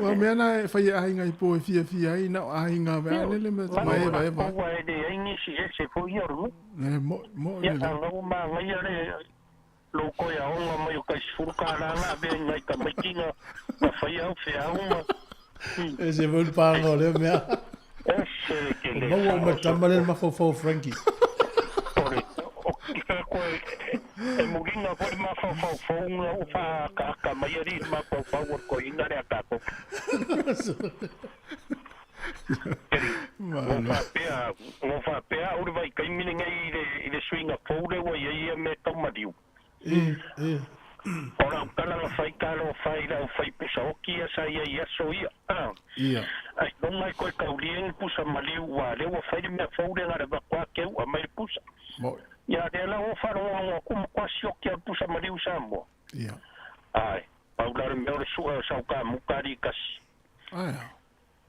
Ua mea na e whai ahinga i po e fia fia ai, na o ahinga ve ane le me ma eva eva. Ua e le aingi si ese fo ia ru. Le mo mo le. Ia, a ma ngai le lou koe aoga mai o kai sefulu kālā nga avea i ngai tamaiti nga nga fai au feau ma E se foi le pāga o lea mea. Ese le ke le Maua uma tama le mafaufau o Frankie. Ore, o kika koe e mulinga foi le mafaufau fou nga u whaakaaka mai ari le mafaufau o le kohinga le a tātou. Ngo whapea, ngo whapea au le vaikaimi lenei i le, i le suiga fou le ua iai ia mea tau maliu. E, e. O lau tala na whai talo whai lau whai pusa oki ia sa ia i aso ia. A. Ia. Ai longa i koe kaulie ni pusa maliu ua lea ua whai le mea fou le ngare vakoa keu a mai le pusa. Mo. Ia lea lau o whalongo aku ma kwa sioki a pusa maliu Samoa. Ia. Ai, pau la le mea o le sua o sau ka muka li kasi. Ai.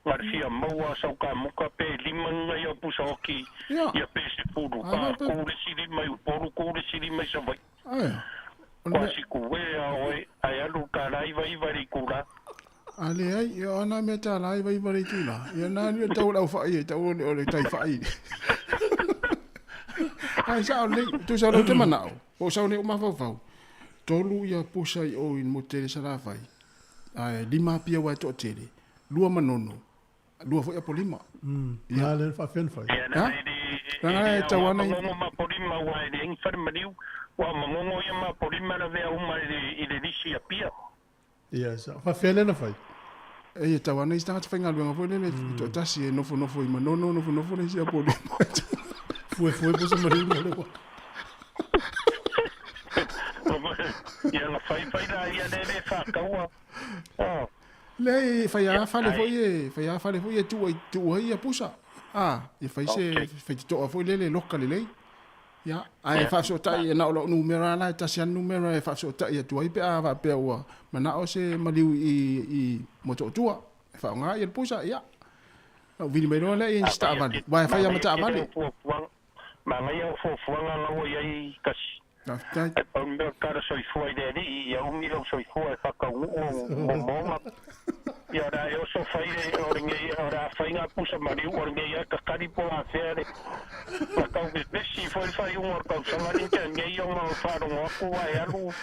Nga le fia maua sau ka muka pe lima ngai o pusa oki ia pe sefulu ka ku le sili mai Upolu ku le sili mai Savaii. Ai. Kua siku we a oe ai alu ka la iva iva le ikula. A le ai, ia ona mea tā la iva iva le ikula. Ia nā ni o tau lau whai e tau o le tai whai. Ai sa o le, tu sa o te manao. O sa o le o mafaufau. Tolu ia pusa i o i mo tele sa la whai. Ai, lima pia wai to tele. Lua manono. Lua foi apo lima. Ia. Le whaafea whai. Ia, na e tau ana i. Mangongo ma polima ua e le ingi whare maniu. Ua mangongo ia ma polima la vea uma i le lisi a pia. Ia, sa whaafea le na whai. E tau ana i tangata whai ngā foi lele i to tasi e nofo nofo i manono, nofo nofo le si apo lima. Fue fue pusa mariu mo le wa. Ia nga whai whai la ia le le whakaua. Le whai a whale foi e, whai a whale foi e tua i tua i a pusa. A, e whai se, whai te toa foi lele loka le lei. Ia, a e whaafesotai e na o lau numera la, e tasi anu numera e whaafesotai e tua i pe a whaapea ua. Mana o se maliu i mo tua. E whaonga i le pusa, ia. Au vili mai loa le i sta avali. Wai whai a mata avali. Ma ngai au fuafuaga ua iai kasi. Faafetai. E pau le mea o le tala soifua i le Alii, ia umi lou soifua e faataunuu momoga. Ia o le a e oso fai le, o lenei, o le a fai ngā pusa maliu, o lenei a kakali po afea le, na tau vevesi foi le faaiuga o le tausaga lenei tea nei ona o le faalogo atu ua e alu,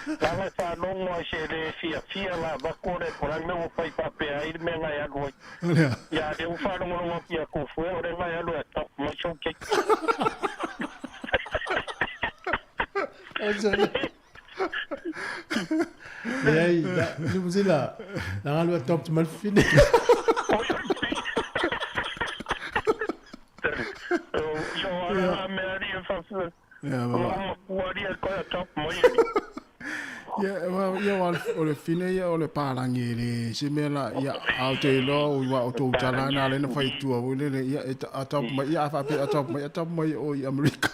leaga e faalogo ai se le fiafia la avatu o le po o le a le mea ua fai faapea ai le mea na e alu ai. Ia lea ua faalogologo atu ia Tofue o le na e alu e adopt mai sou keiki. Leai, le musila, la alu adopt mai le fafine. Io ala mea ali e whawhia. Ia, O makua ali e koe adopt mai. Ia, ia o le fine ia o le pālangi e le se mea la, ia, au te iloa o iwa o tō tala nā lena whai tua o lele, ia, e adopt mai, ia, a whaapea adopt mai, adopt mai o i Amerika.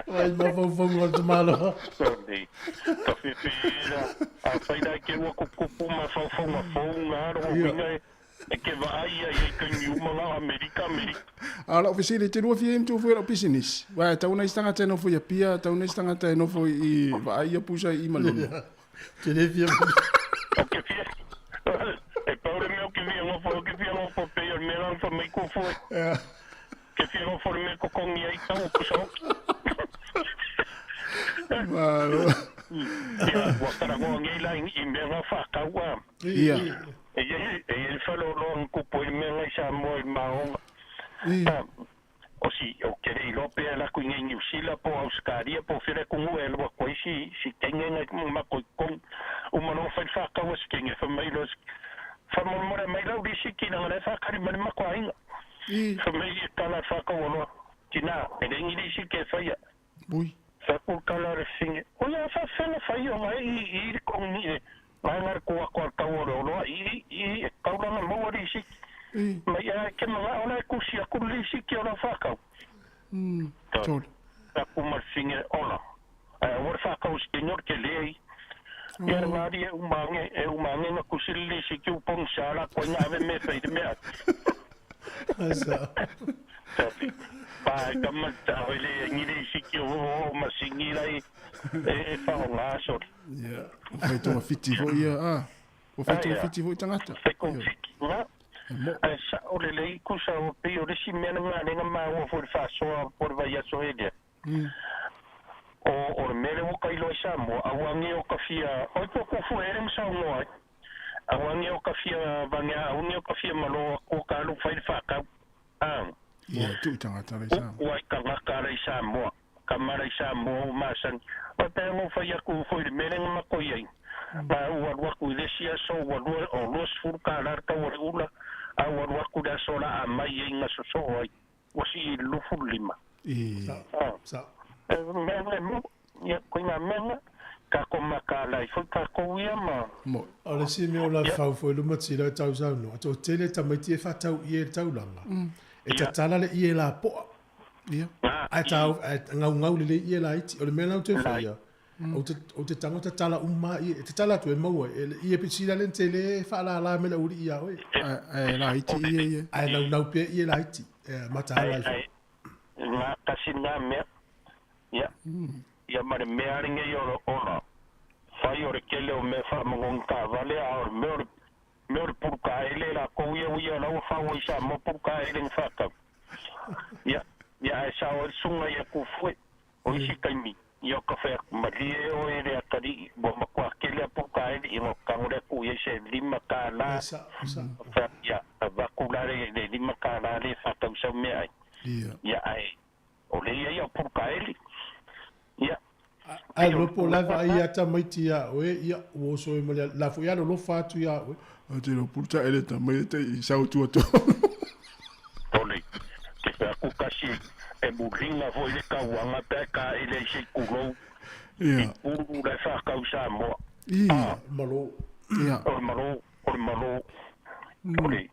Vai mafaufauga o le tamaloa. Sorry. Ka whiwhi a whai rai ke ua kupukupu mafaufauga fou ngā roho winga e E ke vaai ia i taimi uma nga Amerika, Amerika. A lau fesili, te lua fia i mtu fue lau business. Wa e tau nei tangata e nofo i Apia, tau nei tangata e nofo i vaai ia pusa i Manono. Te le fia. O ke fia. E pau le mea o ke fia ngofo, o ke fia ngofo pei o le mea lang fa mai ko fue. Ke fia ngofo le mea kokongi ai tau o pusa hoki. Malo. Ia, ua talagoa nei la i mea nga whakau a. Ia. E iai, e iai le whaloloa nga kupu i le mea nga i Samoa i le maonga. O si, o ke le iloa pe ala ku i nei Niu Sila po Ausekaria po fea le atunuu e alu atu ai si, si kenge nga i mako i totonu. Uma loa fai le whakau a si kenge, fai mai loa si, whamolemole mai lau lisiti leaga la e whakali mai le mako aiga. Fai mai e tala le whakau aloa, tina, e le ni lisiti e whaia. Ui. Fai ku tala le fine, o ia whawhenga whai o ngai i, i le kongi e, ngai ngā ko ako al tau o le oloa i, i, e kaulanga maua lisiti. Mai a ke manga ona e kusi aku le lisiti o lau whakau. Tole. Aku ma le fine ola. Ai aua le whakau si kenyor ke leai. Ia le ngāri e umange, e umange nga kusi le lisiti u pongi sa la koe nga ave me whai le mea. Asa. Tapi, pa e ka mata o le ngi lisiti o o masingi lai e e whaonga sori. Ia, o whai tonga whiti fo ia, a. O whai tonga whiti fo i tangata. Whai tonga whiti, nga. E mo. Ai sa o le lei kusa o pei o le si mea na ngā lenga māua fo le whasoa po le vai aso e lea. O, o le mea le o ka iloa i Samoa, aua nge o ka fia, oi po ko fue ere msa o ngoa, aua nge o ka fia vangea, aua nge o ka fia maloa, ko ka alu whai le whakau. Ah. Ia, tu i tangata rei Samoa. Ua i tangata rei Samoa, ka mara i Samoa o masani. O te ngo whai aku fo i le mea lenga mako i ai. Ma ua alu aku i le isi aso, ua lua, o 20 ka la le tau o le ula, a ua alu aku i le aso la a mai ai nga sosoo ai, ua sii i le 25. Sa, sa. E mea nga e mo, ia, koe ngā mea nga, ka ko maka ala i foi kākou ia ma. Mo. O le isi mea o la fau foi luma tila e tau saunoa, to tele tamaiti e whatau i e le taulanga. E tatala le ie la poa. Ia. Ai tau, ai ngau ngau le le ie la iti. O le mea lau te whaia, o te, o te tango tatala uma i, e tatala atu e maua, e le ie pitila le te le whaalala me la uri ia oe. Ai, ai la iti ie ie. Ai nau nau pea ie la iti. E, mataala i Ai, ngā kasi ngā mea, ia, ia ma le mea ari nei o le ola, whai o le kele o mea whaamangongi ka vale, a o le mea o le, mea o le puru ka ele la kou ia uia laua whaua i sa mo puru ka ele nga whakau. Ia, ia ai sa o le sunga ia ku fue, o isi kaimi, ia o ka whai aku malie o e le atari, ua makua kele a puru ka ele, ia ngā kango le aku ia se 5 ka la, whai, ia, a vaku la le, le 5 ka la le whakau sau mea ai. Ia. Ia ai, o le ia ia o puru ka ele. Ia. Ai lopo lava ai ia tamaiti ia oe, ia, ua oso e male, la fo ia lolofa atu ia oe. A te lo puru ta ele tamai e te i sau tua tonu. Tole, te whea ku kasi e mulinga foi le kauanga pea ka ele i sei kulou. Ia. I puru le whakau Samoa. Ia. Ah. Malo. Ia. O le malo, o le malo. Tole,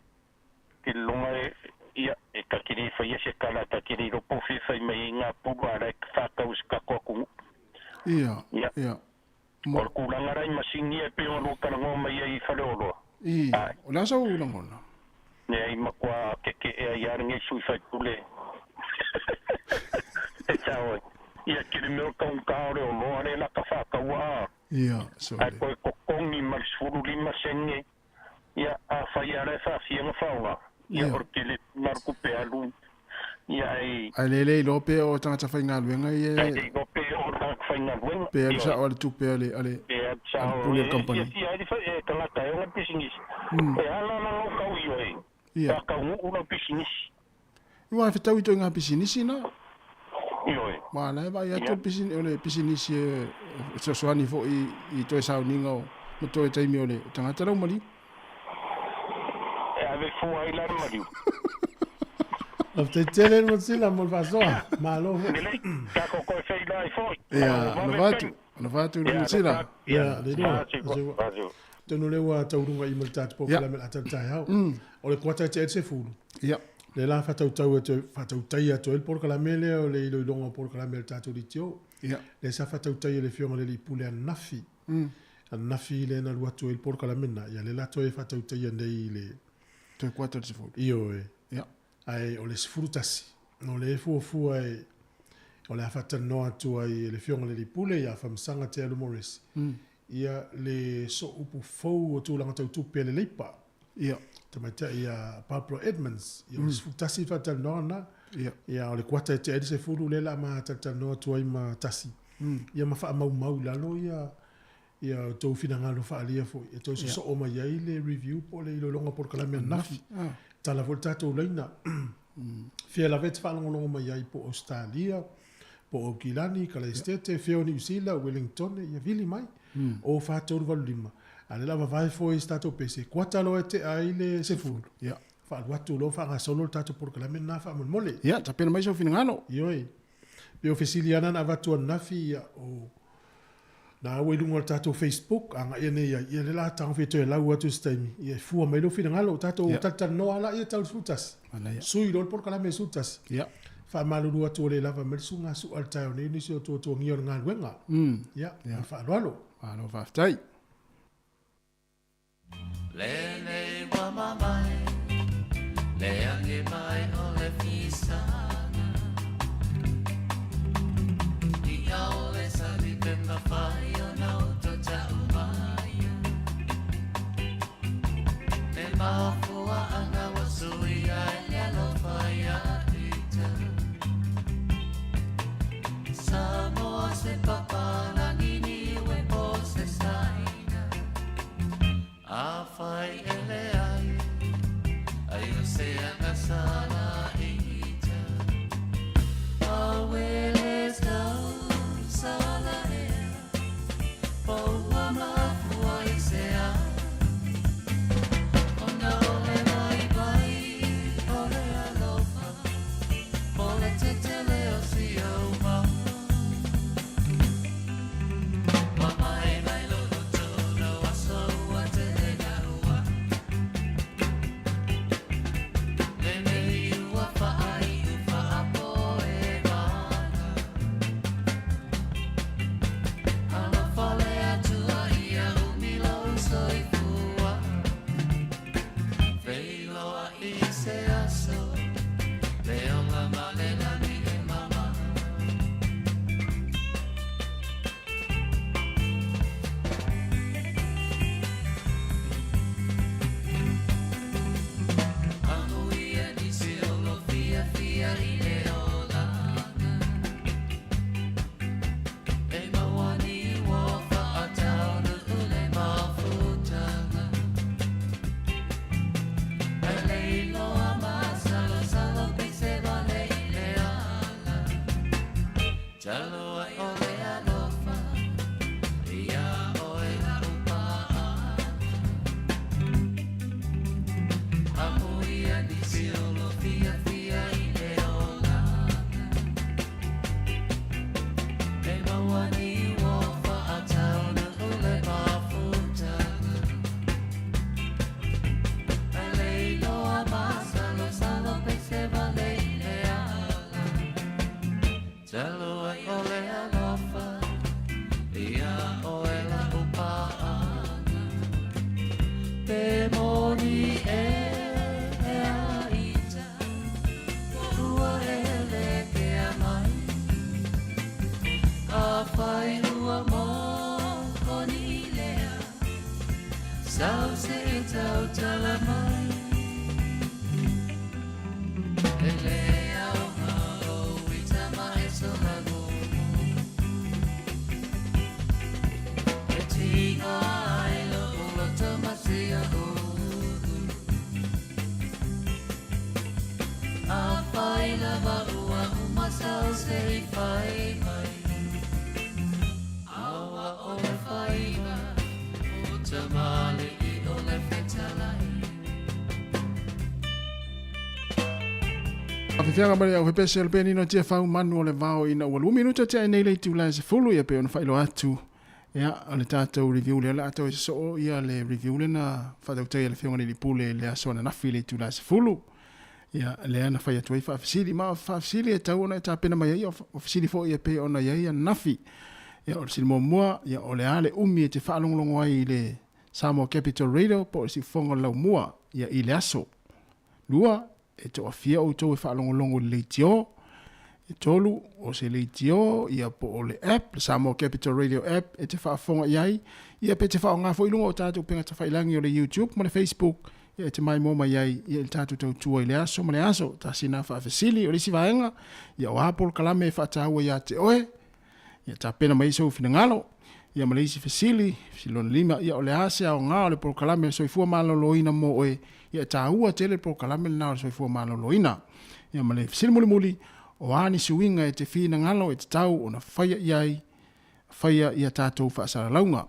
te longa e, ia, e kakiri whai e se kala, kakiri ropo whiwhai whai mai i ngā puru ara e whakau se kakoa kungu. Ia, Ia. ia. O le kūlanga rai masingi e peo lua kalangoa mai ai i Whaleoloa. I, Ai. o le asa u langona. Ne ai makua ke ke ea i ara ngei sui whai pule. E tau ai. Ia kiri meo kaung kāore o loa re la ka whakaua a. Ia, so Ai le. koe kokongi ma le 15 senge. Ia, a whai ara e whawhianga whaoga. Ia, Ia. o le kele ngaruku pe alu. Ia, ai. Ai le le ilo pe o tangata whai ngā luenga i e. Ai le ilo pe o tangata whai ngā luenga. Pe alu sa o le tupe ale, ale, Pe alu sa ale o pule e, company. Ia, ia, ia, e tangata e o ngā pisinisi. E ala la ngau kau i oe. Ia. Ka kau ngu ula pisinisi. Iwa whitau i toi ngā pisinisi na. I oe. Ma la e vai atu Ia. o le pisinisi e sosoani fo i toi sauninga o ma toi taimi o le tangata rau maliu. E ave fua ai la mariu. O te tele mo tila mo fasoa. Malo. Lele, ka ko koe whai la i foi. Ia, na vatu, na vatu le mutila. Ia, le doa. Tonu le ua taurunga i mo le tātou Ia. pōkala me la tau tai hao. O le kuata e te etse fulu. Ia. Le la whatau tau e te whatau tai atu e le pōkala me lea o le ilo ilonga o pōkala me le tātou litio. Ia. Le sa whatau tai e le fionga le li pule a nafi. A nafi le na luatu e le pōkala mena. Ia le la toe whatau tai e nei le Toi kuata le sefulu. io e. Ia. Ai o le sefulu tasi. O le fuafua e o le afatanoa atu ai e le fionga le li pule ia whamsanga te alu Morris. Ia le so upu fou o tūlanga tau tupe le leipa. Ia. Te maitai ia Pablo Edmonds. Ia o le sefulu tasi whatanoa na. Ia. Ia o le kuata e te eri se fulu le la ma tatanoa atu ai ma tasi. Ia ma faamaumau i lalo ia ia outou finagalo faaalia foi e toe sosoo mai ai le review po o le iloiloga polokalame ananafi. Tala foi le tatou laina. Fea lava e te faalogologo mai ai po o Ausetalia, po o Aukilani, Kalaesetete, fea o Niu Sila, Ueligitone, ia vili mai. O 4385, a o lea o le a vavae foi se tatou pese, kuata loa e tea ai le 10. Faalu atu loa faagasolo le tatou polokalame lena faamolemole. Ia, tapena mai sou finagalo. Ioe. Pei o fesili lava na na avatu ananafi, ia, o na ua i luga o le tatou Facebook, agai ane i ai, ia lea o le a tagofi e toe lau atu i se taimi, ia e fua mai lou finagalo, o tatou talatalanoa lava laia tau le 11. Sui loa le polokalame i le 11. Faamalulu atu ua le lava mai le suiga sua i le taeao nei nisi o tuatuagia o le galuega. Ia, ma le faaaloalo. Malo faafetai. Lenei ua mamae, le age mai o le fisaga. I aole sali pe mawhai o na uto tau maia. Me mafua anga wa sui ai le alofa ia ita. Samoa se papalangi niue po se saina. Afai e leai, ai o se anga sala ita. A wele tau sala ea, po ua mafua i se a. Ona o le waiwai o le alofa, po le tetele o si au mau. Afefiaga mai le au pese o le penino tia fau manu o le vao ina ua lumi minuta tia nei le itula e sefulu ia pe ona faailoa atu ia o le tatou review lea o le a toe sosoo ia le review lea na faatautaia e le Afioga i le Pule i le aso ananafi i le itula e sefulu. Ia lea na fai atu ai faafesili ma o faafesili e tatau ona e tapena mai ai o fesili foi e pei ona i ai ananafi. Ia o le fesili muamua, ia o le a le umi e te faalogologo ai i le Samoa Capital Radio po o le siufofoga o le laumua ia i le aso. Lua, e toafia outou e faalogologo i le leitio. E tolu, o se leitio ia po o le app, le Samoa Capital Radio app e te faafofoga i ai, ia pe te faaaoga foi i luga o tatou upega tafailagi o le YouTube ma le Facebook, ia e te maimoa mai ai ia i le tatou tautua i le aso ma le aso. Tasi na faafesili. O le isi vaega, ia o a polokalame e faataua ia te oe? Ia tapena mai sou finagalo. Ia ma le isi fesili, fesili lona 5, ia o le a se aoga o le polokalame o le soifua maloloina mo oe? Ia e taua tele le polokalame lena o le soifua maloloina. Ia ma le fesili mulimuli, o a ni suiga e te finagalo e tatau ona faia i ai, faia i a tatou faasalalauga?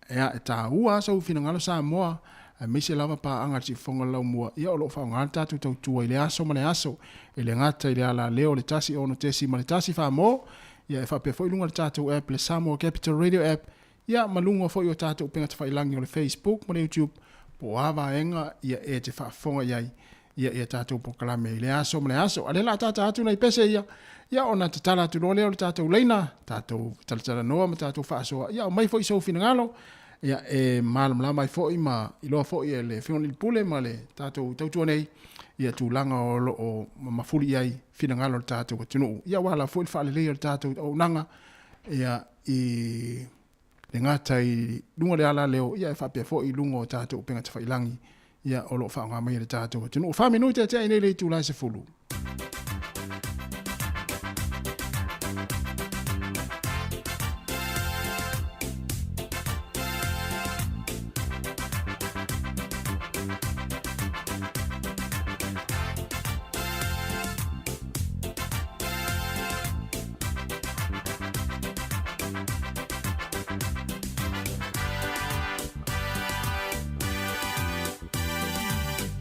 Ea, e taua lava sou finagalo Samoa, aemaise lava paaga a le Siufofoga o le Laumua, ia o lo o faaaoga le tatou tautua i le aso ma le aso, e le gata i le alaleo o le 1 6 .1 Famo, ia e faapea foi i luga o le tatou app le Samoa Capital Radio App, ia ma luga foi o tatou upega tafailagi o le Facebook ma le YouTube, po o a vaega ia e te faafofoga i ai, ia i a tatou polokalame i le aso ma le aso. A o lea o le a tata atu nai pese ia, ia ona tatala atu loa lea o le tatou laina, tatou talatalanoa ma tatou faasoa, ia aumai foi sou finagalo, ia e malamalama ai foi ma iloa foi e le Afioga i le Pule ma le tatou tautua nei, ia tulaga o lo o mafuli i ai finagalo o le tatou atunuu. Ia aua lava foi le faaleleia o le tatou auaunaga, ia i le gata i luga o le alaleo, ia e faapea foi i luga o tatou upega tafailagi, ia o lo o faaaoga mai e le tatou atunuu. 4 minute teteai nei le itula e 10.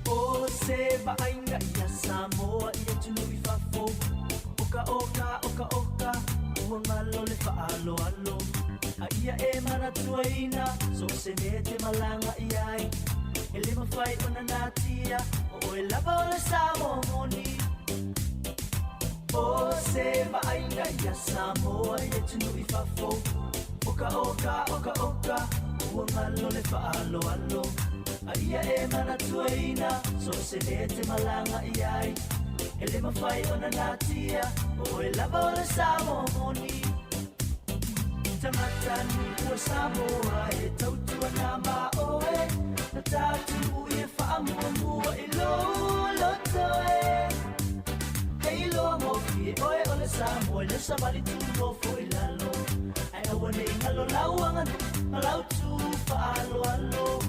O se vaaiga ia Samoa i atunuu i fafo, Oka oka oka oka ua galo le faaaloalo, A ia e manatuaina so o se mea e te malaga i ai, E le mafai ona natia o oe lava o le Samoa moni. O se vaaiga ia Samoa i atunuu i fafo, Oka oka oka oka ua galo le faaaloalo, A ia e manatuaina so o se mea e te malaga i ai, E le mafai ona natia o oe lava o le Samoa moni. Tagata nuu o Samoa e tautua na ma oe, Na tatou i e faamuamua i lou loto e. E iloa gofie oe o le Samoa i le savali tu nofo i lalo, Ae aua ne i galo lau aganuu ma lau tu faaaloalo.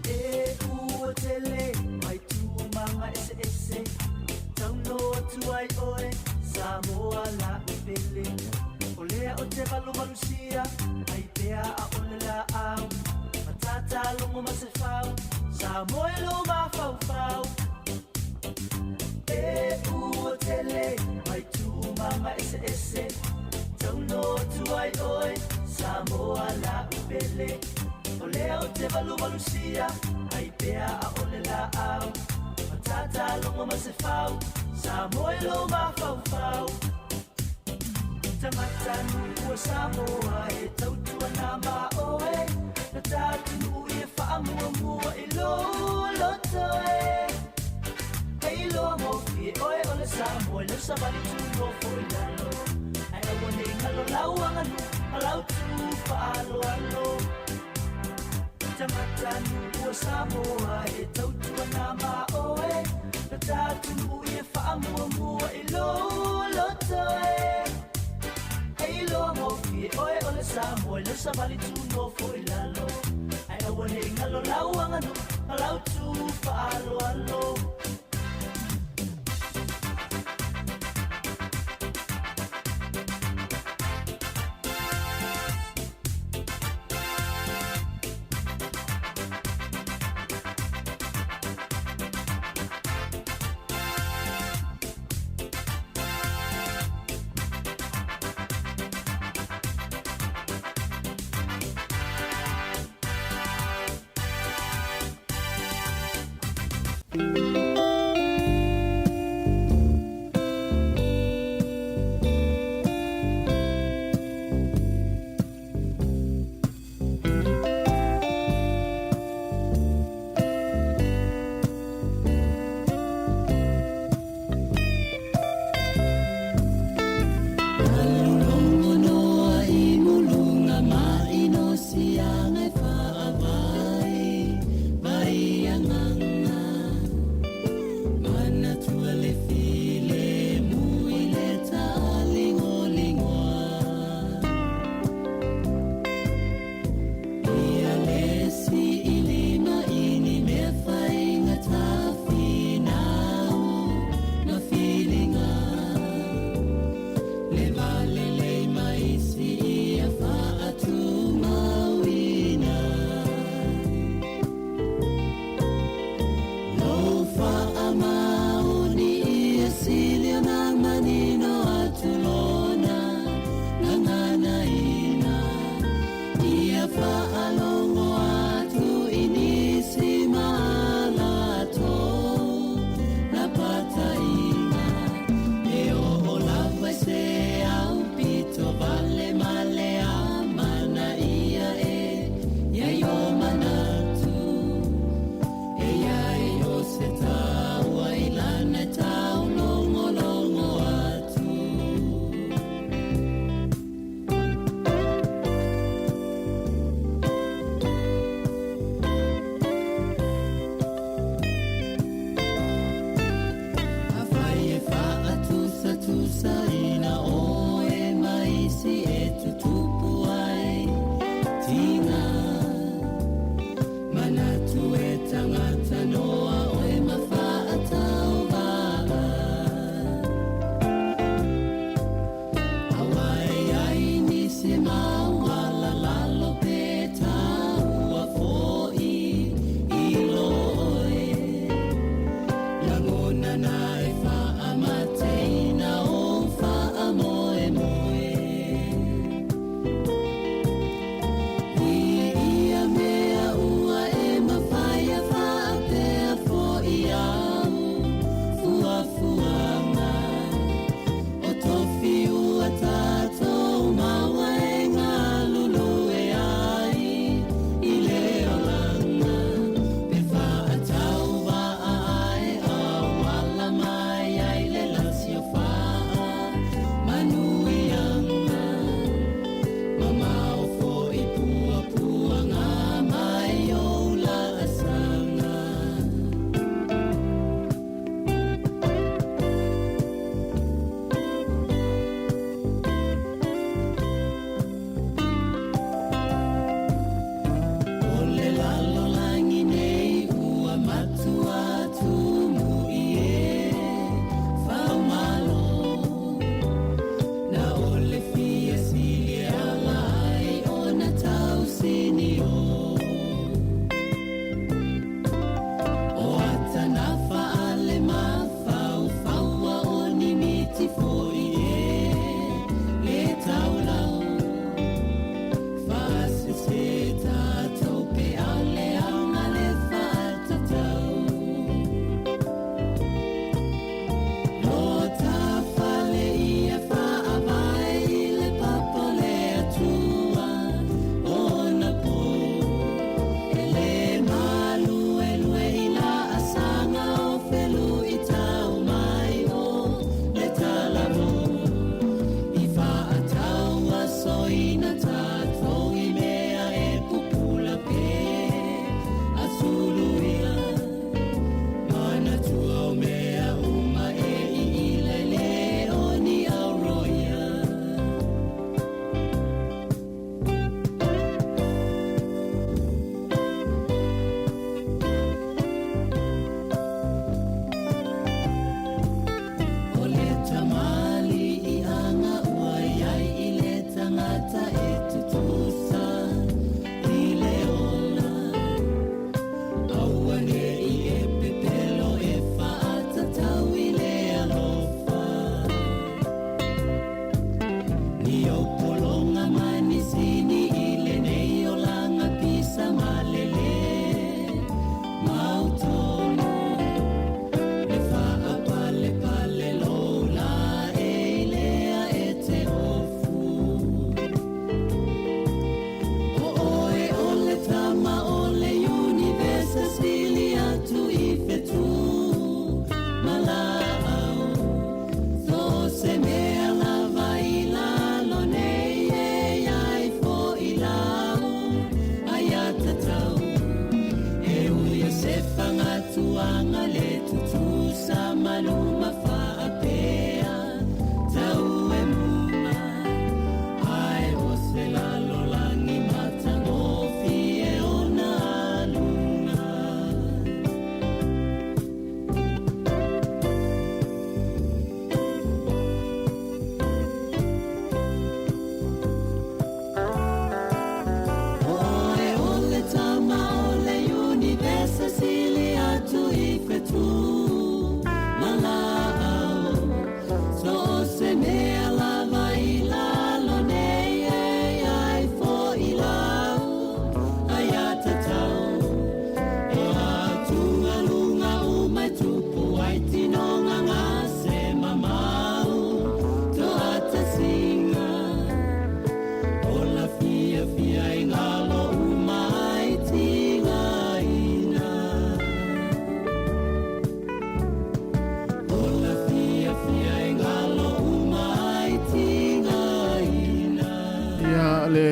E ua tele mai tūmanga eseese, Tau noa atu ai oe, Samoa la'u pele. O lea o te valuvalusia, ai pea a ole laau, Matata logo ma se fau, Samoa i lou mafaufau. E ua tele mai tūmanga eseese, Tau noa atu ai oe, Samoa la'u pele. O lea o te valuvalusia, ai pea a ole laau, Matata logo ma se fau, Samoa i lou mafaufau. Tagata nuu o Samoa e tautua na ma oe, Na tatou i e faamuamua i lou loto e. E iloa gofie oe o le Samoa i lau savali tu nofo i lalo, Ae aua ne i galo lau aganuu ma lau tu faaaloalo. Tagata nuu o Samoa e tautua na ma oe, Na tatou i e faamuamua i lou loto e. E iloa gofie oe o le Samoa i lau savali tu nofo i lalo, Ae aua ne i galo lau aganuu ma lau tu faaaloalo.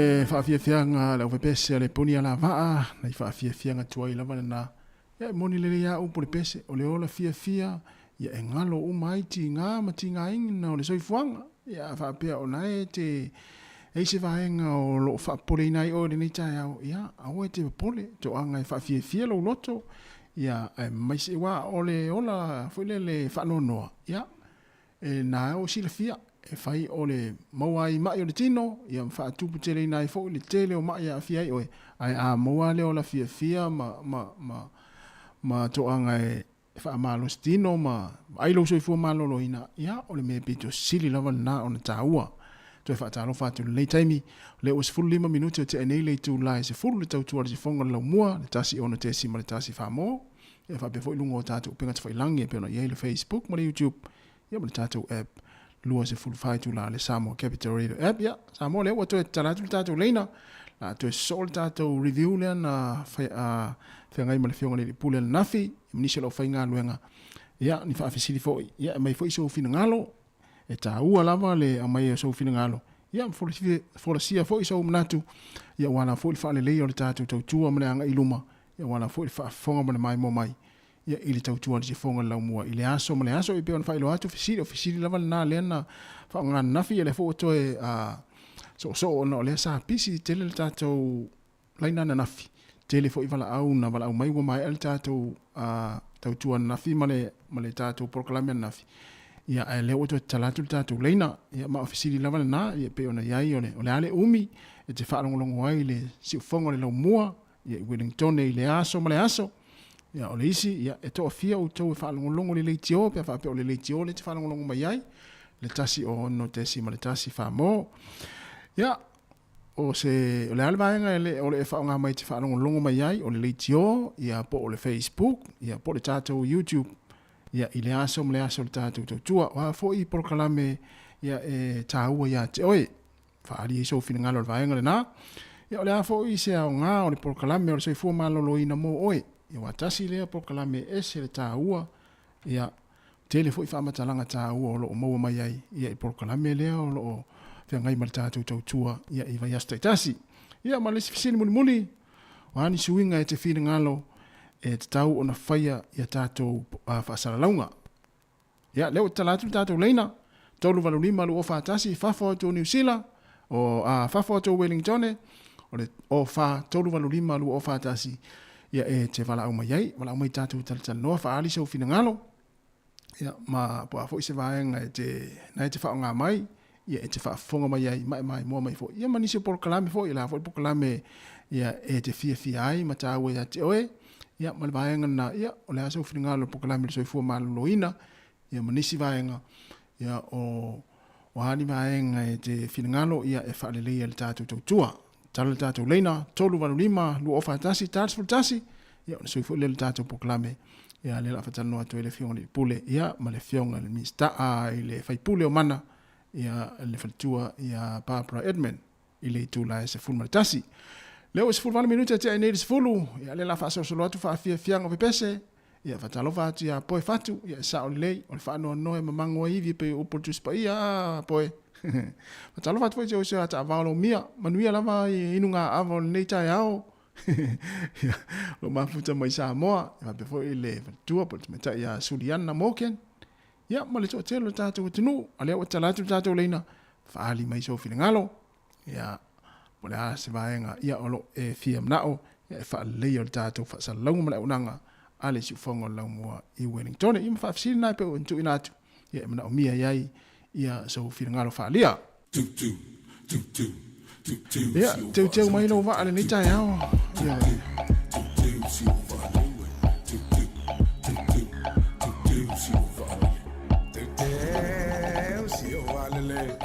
le faafiafiaga a le aufepese a le poni alavaa, nai faafiafiaga tuai lava lena. Ia e moni lelei lava upu o le pese, o le ola fiafia, ia e galo uma ai tiga ma tigaina o le soifuaga. Ia a faapea o na e te ai se vaega o lo o faapopoleina ai oe i lenei taeao, ia aua e te popole, toaga e faafiafia lou loto, ia aemaise aua o le ola foi lele faanoanoa, ia e na o silafia e fai o le maua ai mai o le tino, ia ma faatuputeleina ai foi le tele o mai e aafia ai oe, ae a maua le ola fiafia ma, ma, ma, ma toaga e faamalosi tino ma vaai lou soifua maloloina, ia o le mea pito sili lava lena ona taua. Toe faatalofa atu i lenei taimi, o lea ua 15 minute o tea nei le itula e 10 le tautua a le sifoga o le laumua, le 16.1 mo, ia faapea foi luga o tatou upega tafailagi e pei ona i ai le Facebook ma le YouTube, ia ma le tatou app 24 itula le Samoa Capital Radio app. Ia, Samoa lea ua toe tatala atu le tatou leina, la toe sosoo le tatou review lea na feagai ma le Afioga i le Alii Pule ananafi, ma nisi o lau faigaluega. Ia, ni faafesili foi, ia, e aumai foi sou finagalo, e taua lava le aumai o sou finagalo, ia, ma folasia foi sou manatu, ia, aua lava foi le faaleleia o le tatou tautua ma le agai i luma, ia, aua lava foi le faafofoga ma le maimoa mai ia i le tautua a le sifoga o le laumua i le aso ma le aso. E pei ona faailoa atu, fesili, o fesili lava lena lea na faaaoga ananafi, ia lea foi ua toe soosoo ona o lea sa pisi tele le tatou laina ananafi, tele foi valaau na valaau mai ua maea le tatou tautua ananafi ma le tatou polokalame ananafi. Ia, ae lea ua toe tatala atu le tatou laina, ia, ma o fesili lava lena, ia, pei ona i ai o le a le umi e te faalogologo ai i le siufofoga o le laumua, ia i Wellingtone i le aso ma le aso. Ia, o le isi, ia, e toafia outou e faalogologo i le leitio, pe a faapea o le leitio lea e te faalogologo mai ai, le 1 6.1 mo. Ia, o se, o le a le vaega e le, o le e faaaoga mai e te faalogologo mai ai, o le leitio, ia, po o le Facebook, ia, po o le tatou YouTube, ia, i le aso ma le aso o le tatou tautua. O a foi polokalame, ia, e taua ia te oe. Faaali ai sou finagalo i le vaega lena. Ia, o le a foi se aoga o le polokalame o le soifua maloloina mo oe? Ia, aua tasi lea polokalame e ese le taua, ia, tele foi faamatalaga taua o lo o maua mai ai, ia, i polokalame lea o lo o feagai ma le tatou tautua, ia, i vaiaso taitasi. Ia, ma le isi fesili mulimuli, o a ni suiga e te finagalo e tatau ona faia i a tatou faasalalauga? Ia, lea ua tatala atu le tatou leina, 385 241, fafo atu o Niu Sila, o a, fafo atu o Wellingtone, o le 04 385 241, ia e te valaau mai ai, valaau mai tatou talatalanoa, faaali sou finagalo, ia, ma po o a foi se vaega e te, na e te faaaoga mai, ia e te faafofoga mai ai, ma e maimoa mai foi. Ia ma nisi o polokalame foi, o le a foi le polokalame ia e te fiafia ai ma taua ia te oe, ia ma le vaega lena, ia o le a sou finagalo i le polokalame o le soifua maloloina, ia ma nisi vaega, ia o o a ni vaega e te finagalo ia e faaleleia le tatou tautua. Tala le tatou leina 385 241 41, ia ona sui foi lea le tatou polokalame, ia lea o le a faatalanoa atu ai le Afioga i le Pule, ia ma le Afioga i le Minisita, i le Faipule o Mana, ia le faletua ia Barbara Edmund i le itula e 11. Lea ua 18 minute tea ai nei le 10, ia lea la faasolosolo atu faafiafiaga o pepese, ia faatalofa atu ia Poe Fatu, ia e sao lelei, o le faanoanoa e mamago ai ivi e pei o upu o le Tusi Paia, a Poe. Faatalofa atu foi i si ou uso ia Taavao Lomia, manuia lava i inuga ava o lenei taeao. Ia, o lo o mafuta mai Samoa, ia faapea foi le faletua po o le tamaitai ia Suliana Morgan, Ia, ma le toatele o le tatou atunuu, a lea ua tatala atu le tatou leina, faaali mai sou finagalo, ia, po o le a se vaega, ia, o lo o e fia manao, ia, e faaleleia o le tatou faasalalauga ma le auaunaga a le siufofoga o le laumua i Wellingtone. Ia, ma faafesili na e pei ona tuuina atu, ia, e manaomia i ai, ia, sou finagalo faaalia. Ia, teuteu mai lou vaa lenei taeao. Ia.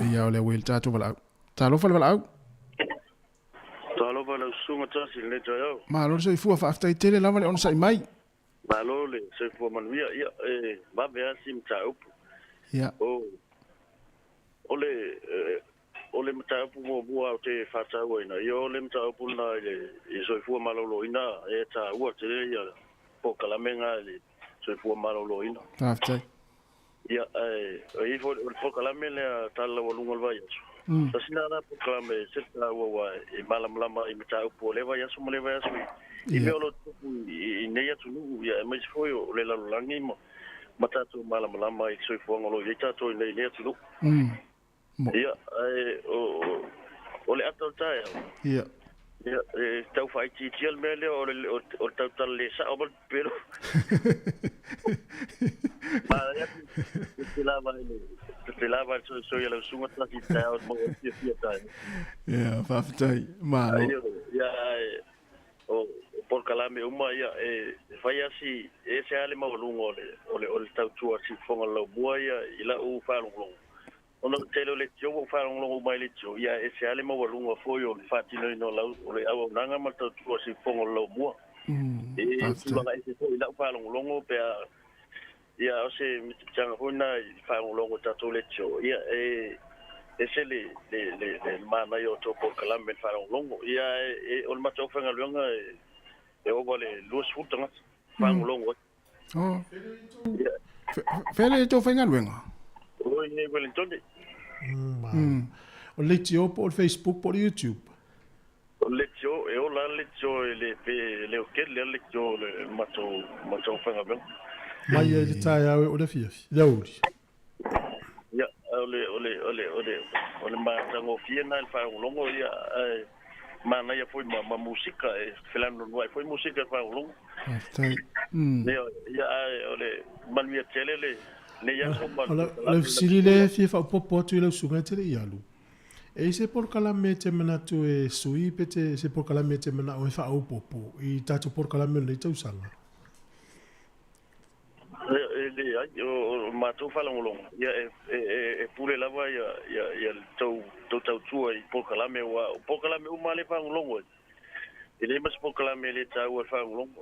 Ia, o lea ua i le tatou valaau. Talofa le valaau. Talofa lau susuga Tasi i lenei taeao. Malo le soifua, faafetai tele lava le onosai mai. Malo le soifua manuia. Ia, e vave lava si mataupu. Ia. O, o le, o le mataupu muamua ou te faatauaina, ia o le mataupu lena i le i soifua maloloina, e taua tele ia polokalame na i le soifua maloloina. Faafetai. Ia, ae, o i ai foi o le polokalame lea Tala Laualuga o le Vaiaso. Tasi na la polokalame e se taua ua e malamalama i mataupu o lea vaiaso ma lea vaiaso i mea o lo o tutupu i nei atunuu, ia aemaise foi o le lalolagi ma ma tatou malamalama i le soifuaga o lo o i ai tatou i nei atunuu. Ia, ae o le ata o le taeao. Ia. Ia, e tau faaitiitia le mea lea o le o le tautala le sao ma le pepelo. Manaia te lava i le te lava i le soisoi a lau susuga tasi i le taeao e maua ai le fiafia taeao. Ia, faafetai. Malo. Ia, ae o polokalame uma ia e fai lava si e ese lava le maualuga o le o le o le tautua a Siufofoga o le Laumua ia i lau faalogologo. Ona o le tele o leitio ua ou faalogologo uma i leitio, ia e ese lava le maualuga foi o le faatinoina o lau o le auaunaga ma le tautua a Siufofoga o le Laumua. E tulaga ese foi i lau faalogologo pe a ia o se mitaga foi lena i faalogologo i tatou leitio, ia e ese le le le le manaia o tou polokalame i le faalogologo. Ia e o le matou aufaigaluega e ova le 20 tagata faalogologo ai. Oh. Fea le tou faigaluega? O i nei Wellington. O le leitio po o le Facebook po o le YouTube? O le leitio, e ola lava le leitio e le pe leo tele lava le leitio o le matou matou aufaigaluega. Mai ai le taeao e oo i le afiafi, le aoauli. Ia, o le o le o le o le o le matagofie lena i le faalogologo, ia, ae manaia foi ma ma musika, e felanonoai foi musika i le faalogologo. Faafetai. Ia, ia, ae o le manuia tele le lenei aso ma O le fesili lea e fia faaopoopo atu i lau susuga e te le i alu. E i ai se polokalame e te manatu e sui pe te se polokalame e te manao e faaopoopo i tatou polokalame o lenei tausaga? E leai, o le matou faalogologo, ia e pule lava ia le tou tautua i polokalame, aua o polokalame uma lava lea e faalogologo ai, e leai ma se polokalame e le taua i le faalogologo.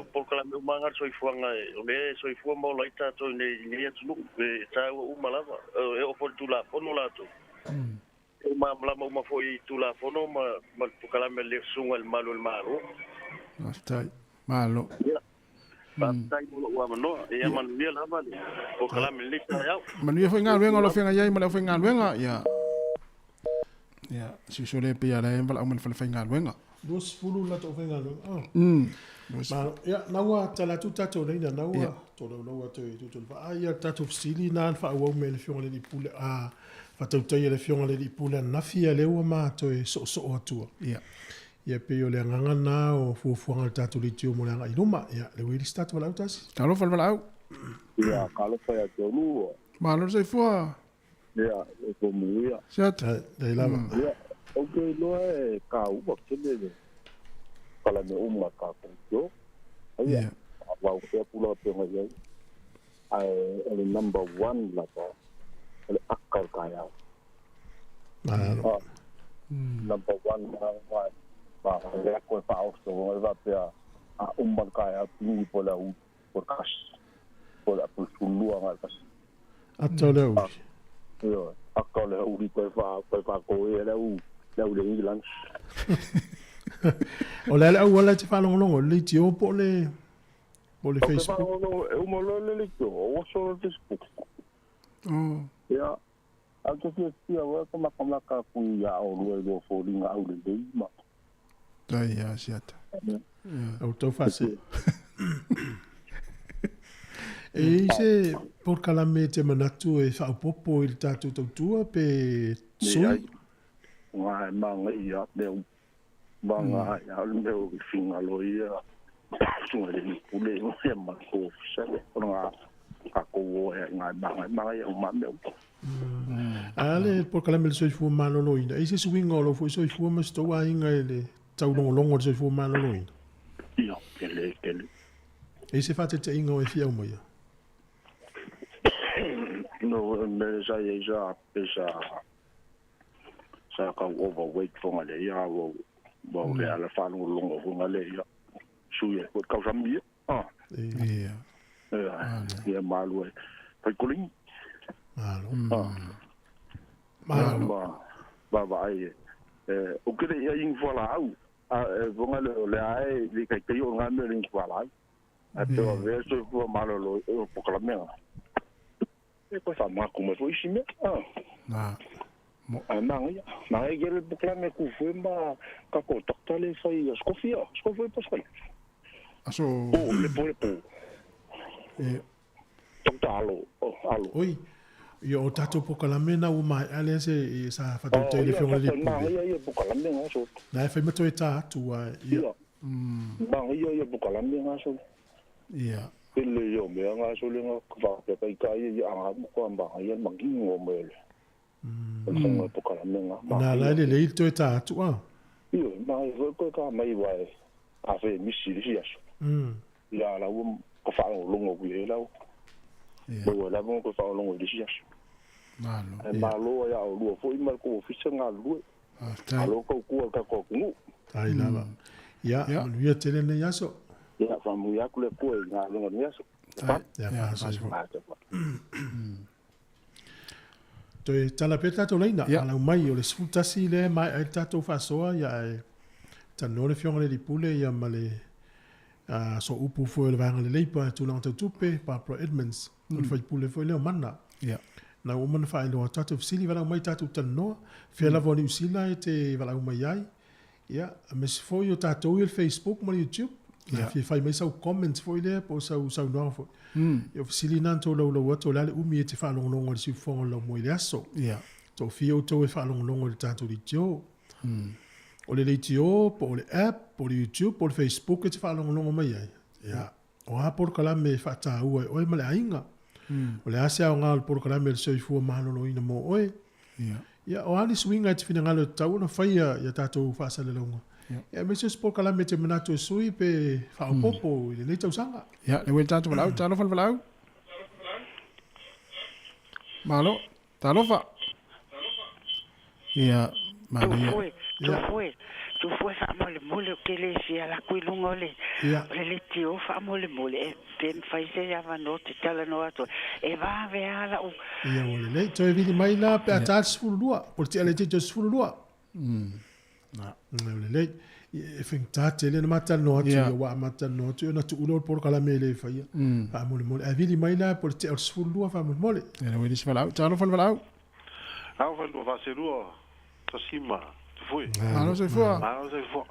O polokalame uma lava na o le soifuaga, o lea e soifua ma ola ai tatou i lenei atunuu, e taua uma lava, e oo foi i le Tulafono latou. E malamalama uma foi i Tulafono ma le polokalame a le Susuga i le Malu o le Malo. Faafetai. Malo. Ia. Faafetai mo lou avanoa. Ia manuia lava le polokalame i lenei taeao. Manuia foi galuega o lo o feagai ai ma le aufaigaluega. Ia. Ia, si uso lea pei a la e valaau mai le falefaigaluega. 20 la tou faigaluega. Oh. Malo. Ia, na ua tala atu tatou nei na ua tolaulau atu i tutu le vaa. Ia, tatou fesili na na faaauau mai e le Afioga i le Alii Pule, a faatautai e le Afioga i le Alii Pule ananafi, ia lea ua ma toe soosoo atua. Ia. Ia pei o le agaga lena o fuafuaga a le tatou leitio mo le agai i luma. Ia, lea ua i ai le isi tatou valaau tasi. Talofa le valaau. Ia, talofa ia te olua. Malo le soifua. Ia, e tomuia. Siata. Dai lava. Ia, ou te iloa e taua tele le kalame uma a tatou tio. Ia, wau pea pula pe ngai ai. Ae o le number one lava, o le aka o le taeao. Malo. Number one na wa wa le ko e whaoso, ngai faapea a uma le taeao pigi po le au po le kasi. Po le apu sulua ngai le kasi. Ata o le aoauli. Ioe, ata o le aoauli toe wha toe whakoe e le au le au le England. O le a le auala e te faalogologo, le leitio po o le po o le Facebook? Ou te faalogologo e uma loa le leitio, ou oso loa le Facebook. Oh. Ia, ae ou te fiafia oe ka makamaka aku ia olua i lua foliga aulelei ma. Tai ia siata. Au tau faasee. E i ai se polokalame e te manatu e faaopoopo i le tatou tautua pe sui? Leai, nga e maga ia mea maga ia o le mea o fingalo ia susuga i le alii pule ia ma le tou ofisa ia o nga tatou o ai nga e maga maga ia uma mea uma. A le polokalame o le soifua maloloina, e i ai se suiga o lou foi soifua ma si tou aiga i le taulogologo o le soifua maloloina? Ia, tele, tele. E i ai se faataitaiga o e fia aumaia? No, me sa i ai sa, pe sa, sa kau overweight fonga le ia, wau, wau le ala whalongolongo fonga le ia, sui e, koe kausami ia. Ah. Ia. Ia, ia malu e. Fai kolingi. Malo. Ah. Malo. Ma, ma vaai e. O kele ia ingi fualaau. A e fonga le o le ae le kai kai o ngā mea le ingi fualaau. A te wa vea soifua malolo e o pokalamea. E koe whamāku mai foi isi mea. Ah. Na. Ae manaia, manaia tele le polokalame a Tufue ma tatou doctor lea e fai i Aso Tofi a, Aso Tofi po o Aso Faraile? Aso. Po, le po le po. Doctor Alo, Alo. Oi, ia o tatou polokalame na ua maea lea se sa faatautai i le Afioga i le Pule. Manaia ia polokalame na so. Na e fai ma toe ta atu a ia. Manaia ia polokalame na so. Ia. Tele ia o mea na so le na faapea taitai ia aga matua manaia le manino mai o le. O le polokalame na. Na la e lelei le toe ta atu a. Ioe, manaia foi toe ta mai aua e afe e misi i le isi aso. Ia la ua ka faalogologo atu i ai lau. Maua lava ona toe faalogologo i le isi aso. Malo. Ae malo ai a oulua foi ma le tou ofisa galulue. Faafetai. Malo tautua i le tatou atunuu. Faafetai lava. Ia, manuia tele lenei aso. Ia, faamanuia atu le Atua i galuega o lenei aso. Ia, faafetai. Toe tala pea le tatou laina, alau mai o le 11 lea e maea ai le tatou faasoa, ia ae talanoa le Afioga i le Alii Pule ia ma le sooupu foi o le Vaega Lelei pa tulaga tau tupe, Barbara Edmonds, o le faipule foi lea o Mana. Na ua uma ona faailoa atu tatou fesili, valaau mai tatou talanoa, fea lava o Niu Sila e te valaau mai ai, Ia, aemaise foi o tatou ia le Facebook ma le YouTube. A fia fai mai sau comment foi lea po o sau saunoaga foi. Ia, o fesili na na tolaulau atu, o le a le umi e te faalogologo ai i le siufofoga o le laumua i le aso. Toafia outou e faalogologo i le tatou leitio. O le leitio po o le app po o le YouTube po o le Facebook e te faalogologo mai ai. Ia, o a polokalame e faataua e oe ma le aiga? O le a se aoga o le polokalame o le soifua maloloina mo oe? Ia, o a ni suiga e te finagalo e tatau ona faia i a tatou faasalalauga? Ia, aemaise o se polokalame e te manatu e sui pe faaopoopo i lenei tausaga. Ia, le ua i le tatou valaau, talofa le valaau. Malo, talofa. Ia, manaia. Tufue, tufue, tufue faamolemole ou te le fia alu atu i luga o le, o le leitio faamolemole e pe mafai se avanoa ou te talanoa atu ai. E vave lava lau. Ia ua lelei. Toe vili mai la pe a ta le 12, po o le tia laitiiti o le 12. Ua lelei. E faigata tele ona ma talanoa atu ia, aua a ma talanoa atu ona tuu lea o le polokalame e le faia. Faamolemole. Ae vili mai la po o le tea o le 12 faamolemole. Ia le ua i le isi valaau. Talofa le valaau. Ao fai lua faaselua tasima tufue. Malo soifua. Malo soifua.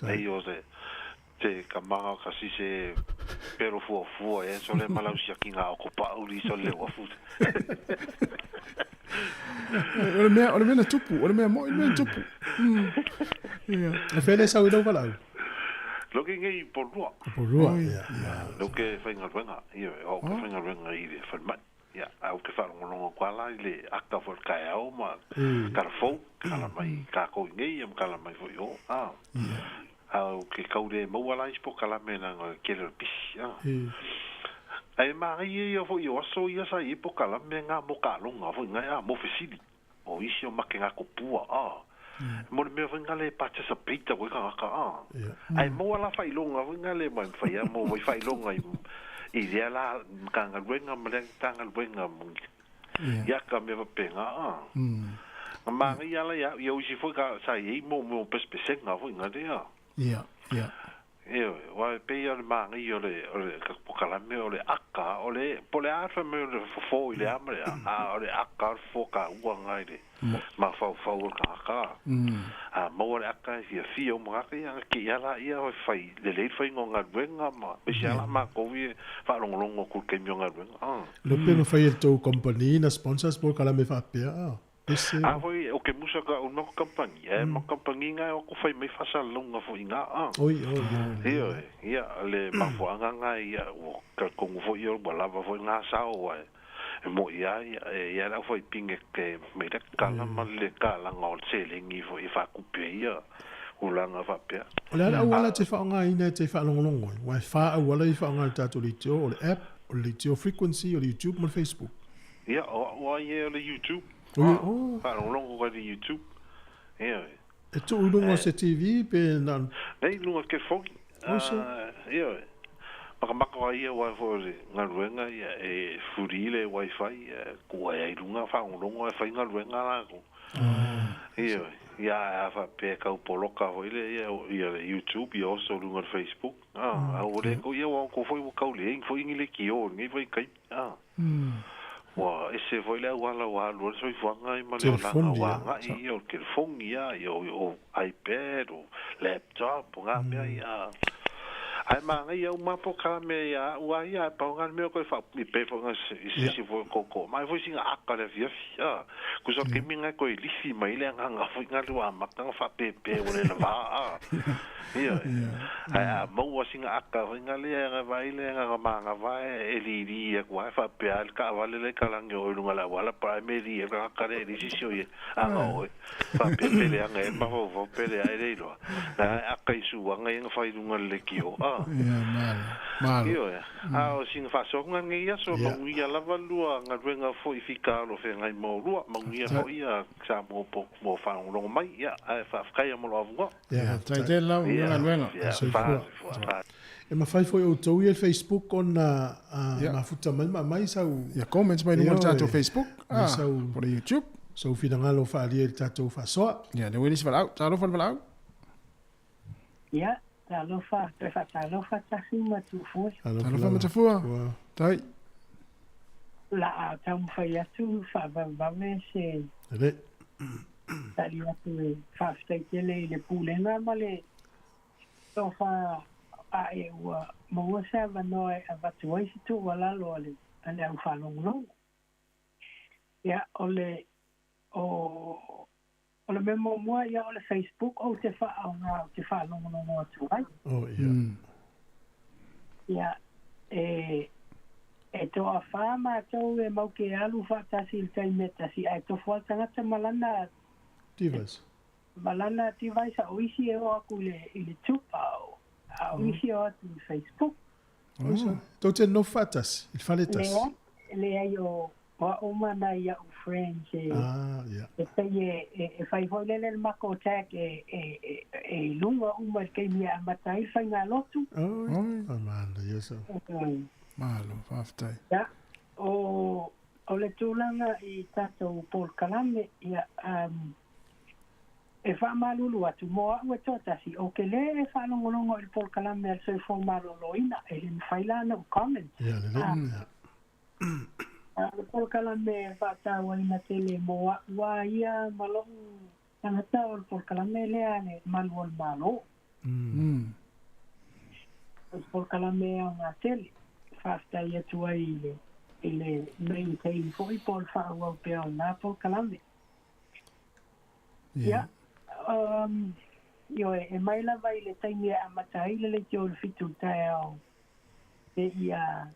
Nei o se te kamaga o kasi se pero fuafua e so le malausia ki ngā oko pauli so le wafu. O le mea, o le mea na tupu, o le mea moi, le mea na tupu. Ia. E whele sau i lau valaau? Loke ngei Porua. Porua, ia. Loke whaingaluenga, ia, o ke whaingaluenga i le whalimai. Ia, ae ou te faalogologo atu lava la i le aka foi o le taeao ma tala fou, kala mai kākou i nei ia ma kala mai foi i o, a. Ae ou te tau le maua la isi polokalame leaga o le tele o le pisi, a. Ae manaia ia foi o aso ia sa i ai polokalame nga mo taaloga foi nga, a, mo fesili. O isi o make nga kopua, a. Mo le mea foi nga le participate foi tagata, a. Ae maua la faailoga foi nga le mai mafai a maua mai faailoga i i lea la Matagaluega ma lea Matagaluega mo ia ka mea faapena, a. Na manaia la ia au ia o isi foi ka sa i ai mo mo pesepesega foi nga lea. Ia, ia. Ioe, aua e pei lava o le manaia o le, o le polokalame o le aka, o le, po o le a fai mai o le fofo i le a ma le a, a o le aka o le fofo taua lena i le mafaufau o le tagata. A maua le aka e fiafia uma tagata, ia ona kei lava laia e fai lelei le faiga o galuega ma aemaise lava la matou ia e faalogologo atu i le taimi o galuega. Iloa pe mafai e le tou company na sponsor se polokalame faapea a? Pese. A foi o ke musa ka una ko kampani, e ma kampani nga o ko fai mai fasalalauga foi i nga a. Oi, oi, oi. Ioe, ia, le mafuaaga nga ia, ua talitonu foi ia ua lava foi nga sao ae e moi a ia, e ia le au fai pinge ke mai le kala ma le kalaga o le seleni foi e faatupe ai ia tulaga faapea. O le a le auala e te faaaogaina e te faalogologo ai? Aua e fa auala ia e faaaoga e le tatou leitio, o le app, o le leitio frequency, o le YouTube ma le Facebook. Ia, o au lava ia o le YouTube. Faalogologo koe i le YouTube. Ioe. E tuu i luga o se TV pe na o. Nei, i luga o te telefoni. Ioe. Makamaka ai ia aua foi o le galuega ia e free le wifi ia e tuu ai i luga faalogologo ae fai galuega latou. Ioe. Ia ae a faapea e tau poloka foi lea ia le YouTube ia oso i luga o le Facebook. A ua le tou ia aua o outou foi ua tau leai foi ni leitio i lenei vaitaimi. Ua ese foi le auala ua alu ai le soifuaga ai ma le olaga ua agai ia o le telefoni ia, ia o iPad o laptop o na mea ia. Ae manaia uma lava polokalame ia a'u a ia, ae pau lena le mea o toe faa-, pei foi ona i se isi foi o tootoo mai foi sina aka i le afiafi, a. Tusa o le taimi lena e toe lifi mai ai le agaga foi lena ua amata ona faapepe ua le lava, a. Ioe. Ae a maua sina aka foi lena lea ona vaai lea na ona manava e lili atu lava e faapea a le taavale la e talani o oe i luga o le auala pa e meli ai le tagata lea e leai se isi o i ai ana oe faapea pe leaga ea le mafaufau pe leai e le iloa na e aka i suaga ia na fai i luga o le leitio a. Malo. Ioe. A o sina faasoaga lenei aso manuia lava lua galuega foi fika alo feagai ma oulua manuia foi ia Samoa mo faalogologo mai ia ae faafetai mo lou avanoa. Ia, faafetai tele lava mo galuega. Ia, Soifua. E mafai foi e outou ia le Facebook ona mafuta mai ma aumai sau. Ia comments mai luga o le tatou Facebook po o le YouTube. Sou finagalo faaalia i le tatou faasoa. Ia, lea ua i le isi valaau. Talofa le valaau. Ia, talofa, toe faatalofa Tasi ma Tufue. Talofa Matafua. Tai. La a taumafai atu faavavevave se. Lelei. Tali atu e faafetai tele i le Pulega ma le tofa ae ua maua se avanoa e avatu ai se tuualalo a le a le au faalogologo. Ia, o le o o le mea muamua, ia o le Facebook ou te faaaoga ou te faalogologo atu ai. Oh, ia. Ia, e e toafa matou e mau ke alu faatasi i le taimi e tasi, ae tofu lava le tagata ma lana Device. Ma lana device, a o isi e oo aku i le i le tube, a o a o isi e oo atu i le Facebook. Oh. Tou te nofo faatasi i le fale tasi? Leai, leai o o a'u ma nai a'u friends e Ah, ia. e pei e e e fai foi lele le makou tag e e e e i luga uma i le taimi e amata ai le faigalotu. Oi, faamalo, yes. Malo, faafetai. Ia, o o le tulaga i tatou polokalame, ia, um, e faamalulu atu mo a'u e toatasi, ou te lē e faalogologo i le polokalame a le Soifua Maloloina, e le mafai la ona ou comment. Ia, lelei. Ia. A o le polokalame e faatauaina tele mo a'u a ia ma lo'u tagata o le polokalame lea a le Malu o le Malo. O se polokalame aoga tele, faafetai atu ai i le i le maintain foi po o le faaauau pea o lena polokalame. Ia, ioe, e mai lava i le taimi e amata ai le leitio o le 7 i le taeao seia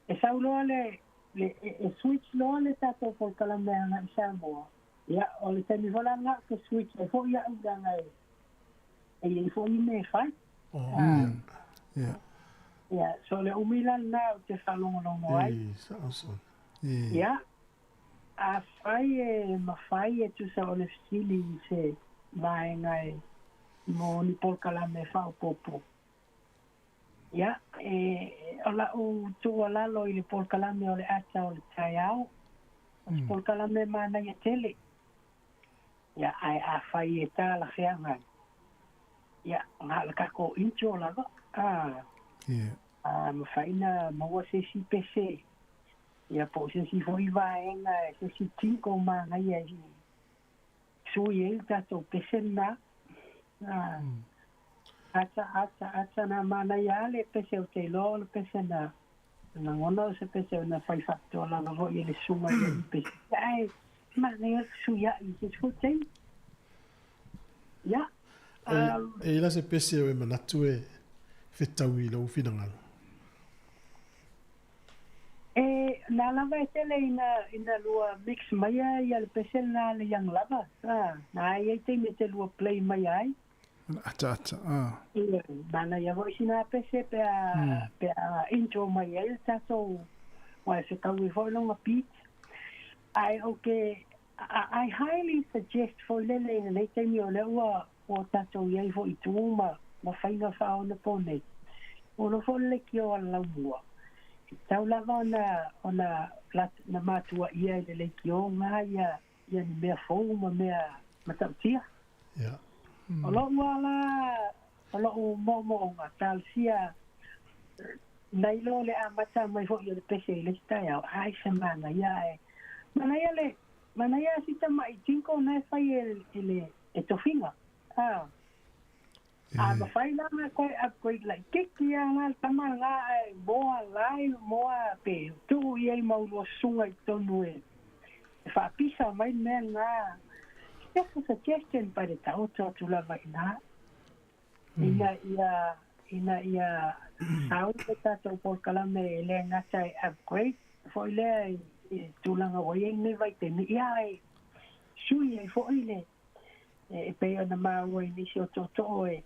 E sau loa le, le, e switch loa le tatou polokalame agai i Samoa, ia, o le taimi foi la lena ou te switch ai foi au leaga e, e i ai foi ni mea e fai. Oh, ia. Ia, so le umi la lena ou te faalogologo ai. E, sao sona. Ia, afai e mafai e tusa o le fesili i se vaega e mo ni polokalame faaopoopo, Ia, e, o la'u tuualalo i le polokalame o le ata o le taeao, o se polokalame manaia tele. Ia, ae afai e talafeagai, ia, na o le tatou intro lava, a, a mafai na maua se isi pese, ia, po o se isi foi vaega, se isi jingle manaia e sui ai le tatou pese lena. A, ata, ata, ata na manaia lava le pese ou te iloa o le pese na lagona o se pese na fai faapitoa lava foi e le susuga i le pese. Ae manaia le fesuiai i se isi foi taimi. Ia. E i la se pese o e manatu e fetau i lou finagalo? E, na lava e tele ina, ina lua mix maia ia le pese lena a le Young Lovers, a, na ai ai taimi e te lua play maia ai. Ataata, a. Ia, manaia foi sina pese pe a, pe a intro mai ai le tatou, aua e fetaui foi lona beat. Ae ou te, I highly suggest foi lele i lenei taimi o lea ua, ua tatou i ai foi i tu ma, ma faiga faaonaponei. Ua iloa foi le leitio a le laumua, e tatau lava ona, ona na matuaia i le leitio ga ia, ia ni mea fou ma mea matautia. Ia. O lo'u lava la, o lo'u moomooga, talosia nai lo le amata mai fo'i o le pese i le isi taeao, ai se manaia ae manaia le manaia si tama'i tinko na e fai e e le e tofiga a. A mafai la ona toe upgrade laitiiti lava la le tama lena ae moa live moa pe tuu i ai ma ulua susuga i totonu e faapisa mai le mea lena. Just a suggestion but e taoto atu lava i ina ina ia ina ia sau le tatou polokalame e le gata e upgrade foi lea i tulaga ua i ai lenei vaitaimi, ia ae sui ai foi le e pei ona maua i nisi o tootoo e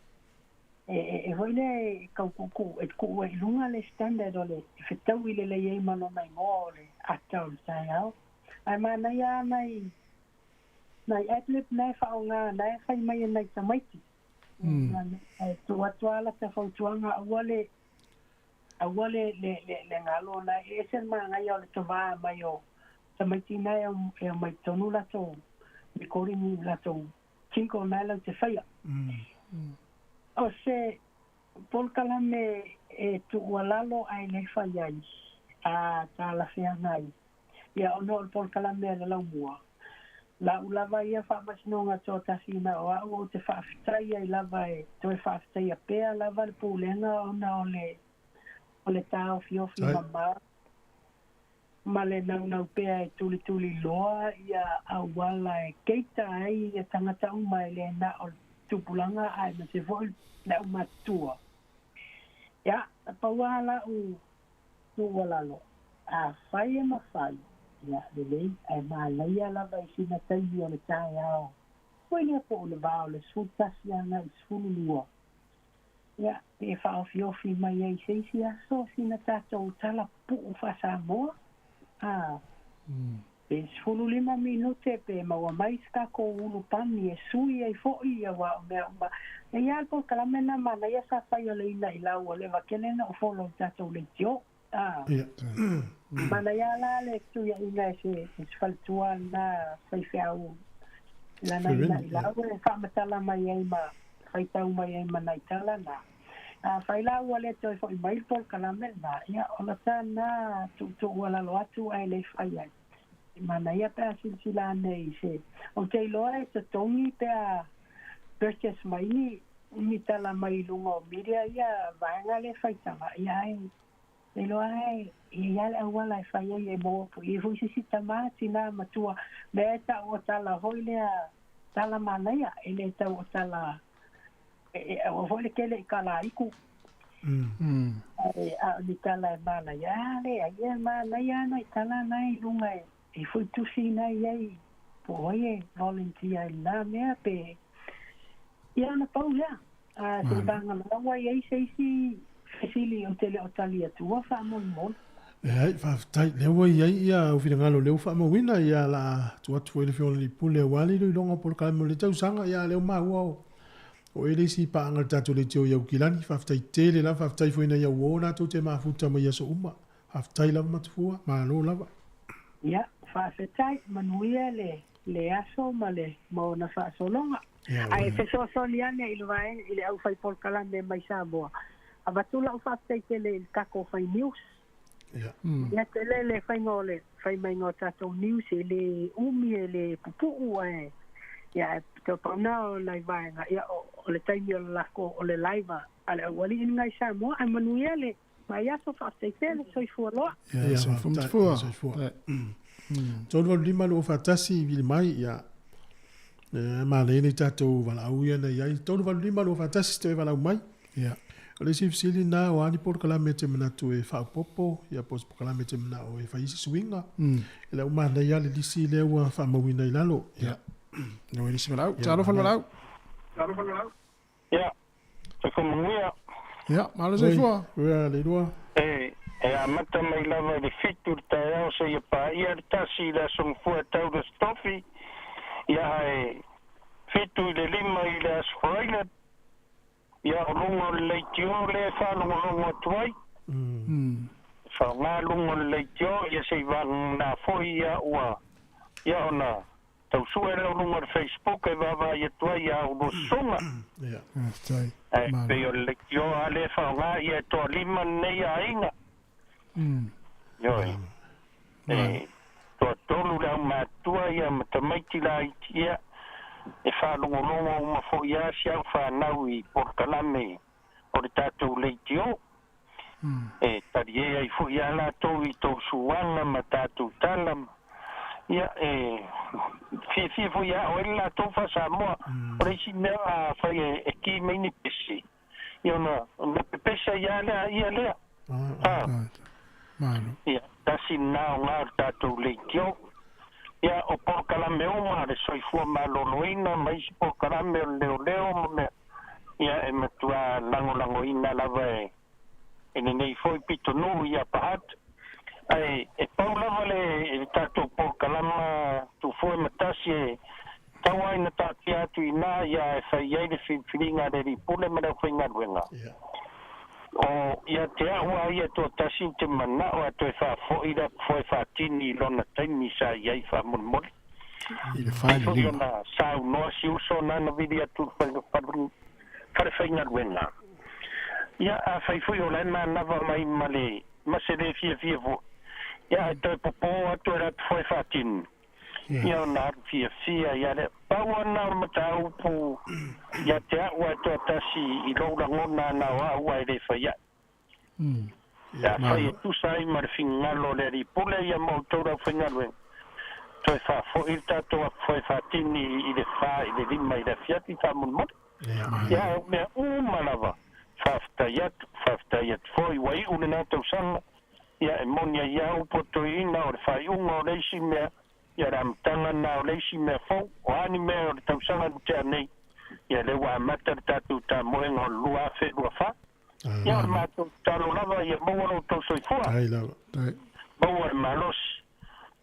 e foi lea e tau kuukuu e tuu ai i luga le standard o le fetaui lelei ai ma lona igoa o le ata o le taeao. Ae manaia lava nai nai adlib na e faaaoga na e fai mai e nai tamaiti. Ae tuu atu lava lata fautuaga aua le aua le le le galo na e ese le manaia o le tovā mai o tamaiti na e aumai totonu latou recording latou jingle na e lau te faia. O se polokalame e tuualalo ae le fai ai a talafeaga ai ia ona o le polokalame a le laumua. La'u lava ia faamasinoga toatasi na o a'u ou te faafetai ai lava e toe faafetaia pea lava le Pulega ona o le o le taofiofi mamao ma le naunau pea e tulituli loa ia auala e keita ai ia tagata uma e le na o le tupulaga aemaise foi le aumatutua. Ia, na pau lava la'u tuualalo, afai e mafai, ia, lelei, ae manaia lava i sina taimi o le taeao, foi lea po o le va o le 11 agai i le 12, ia, pe faaofiofi mai ai i se isi aso sina tatou tala pupuu faa-Samoa, a, pe 15 minute pe maua mai se tatou ulu pani e sui ai foi aua o mea uma. E i ai lava le polokalame lena manaia sa fai o le ina i lau ua leva tele ona ou follow i tatou leitio. A manaia la le tuiaiga e se faletua lena faifeau lana ina i lau e faamatala mai ai ma faitau mai ai ma nai tala na. Afai la ua le toe fo'i mai le polokalame lena, ia o lata lena tuutuualalo atu ae le fai ai. E manaia pe a silasila ane i se. Ou te iloa e totogi pe a purchase mai ni ni tala mai i luga o media ia vaega lea e faitala, ia ae te iloa e i ai lava le auala e fai ai e maua pui ai foi se isi tama, tina, matua, mea e tau o tala foi lea tala manaia, e le tau o tala e aua foi le tele i kalaiku. Ae a o ni tala e manaia, a leai, e manaia ana i tala na i luga e e foi tusi na i ai po o ai e volunteer i lena mea pe ia ona pau lea. A se vagana ua i ai se isi fesili ou te le o tali atua faamolemole. Leai, faafetai. Lea ua i ai ia au finagalo lea ua faamauina, ia o le a tuu atu foi i le Afioga i le Alii Pule aua le iloiloga o polokalame o lenei tausaga, ia a o lea ua maua o o e le isi paaga i le tatou leitio i Aukilani. Faafetai tele lava, faafetai foi nai au uo latou te mafuta mai i aso uma. Faafetai lava Matafua, malo lava. Ia, faafetai, manuia le le aso ma le ma ona faasologa. Ae fesoasoani ane i le vaega i le au fai polokalame mai Samoa. Avatu lau faafetai tele i le tatou fai news. Ia tele le faiga o le fai maiga o tatou news e le umi e le pupuu ae ia ae toe pau na o nai vaega ia o le taimi o le lako o le live a le aualii lena i Samoa ae manuia le vaiaso faafetai tele soifua loa. Ia soifua soifua. 385 241 vili mai ia manaia nei tatou valaau ia na i ai 385 241 toe valaau mai. Ia. O le isi fesili lena, o a ni polokalame e te manatu e faaopoopo, ia po o se polokalame e te manao e fai isi suiga. E le o manaia lava le lisi lea ua faamauina i lalo. Ia. Ia, lisi valaau. Talofa le valaau. Talofa le valaau. Ia, soifua manuia. Ia, malo soifua. Ia, le lua. E, e amata mai lava i le 7 i le taeao seia paia le 1 i le Aso Gafua e tau le Aso Tofi, ia ae 7 i le 5 i le Aso Faraile, Ia, o luga o le leitio lea e faalogologo atu ai. E faaaoga luga o le leitio, ia se i vagana foi ia ua, ia ona tau sue lea o luga o le Facebook e vaavaai atu ai ia ulua susuga. Faafetai. Ae pei o le leitio lava lea e faaaoga, ia e toalima lenei aiga. Ioe. E toatolu le aumatua ia ma tamaiti laiti ia e faalogologo uma foʻi a si au fanau i polokalame o le tatou leitio e taliē ai foʻi a latou i tou suaga ma tatou tala ia e fiafia foi a o ele latou faasamoa o le isi mea a fai e ki mai ni pese ia ona ona pepese ia lea ia lea a Malo. Ia tasi lena o ga o le tatou leitio ia o polokalame uma le soifua malōlōina ma isi polokalame o le leoleo ma mea ia e matuā lagolagoina lava e e lenei foi pitonuu i Upper Hutt ae e pau lava le le tatou polokalama Tufue ma Tasi e tau ai na taatia atu i ina ia e fai ai le filifiliga a le alii pule ma le aufaigaluega. O ia te a'u a ia toatasi ou te mana'o a toe faafo'i le apofoe faatini i lona taimi sa i ai faamolemole. I le Pei foi 4 5. ona saunoa si uso nana vili atu i le falefaigaluega. Ia, afai foi o la e manava mai ma le ma se lē fiafia foi, ia ae toe popō atu e le apofoe faatini, ia ona alu fiafia ia lea. Pau ana o le mataupu ia te a'u ae toatasi i lou lagona ana o a'u ae lē fai a'i. Afai e tusa ai ma le finagalo o le Alii Pule ia ma outou le aufaigaluega, toe faafo'i le tatou apofoe faatini i le fa i le lima i le afiafi faamolemole. Ia, ae o mea uma lava, faafetai atu, faafetai atu foi, ua iu lena tausaga, ia e moni ai lava upu a toeaina o le faaiuga o le isi mea, ia le amataga lena o le isi mea fou, o a ni mea o le tausaga na tea nei, ia lea ua amata le tatou tamoega o le 2024. Ia o le matou tatalo lava ia maua lo outou soifua, maua le malosi,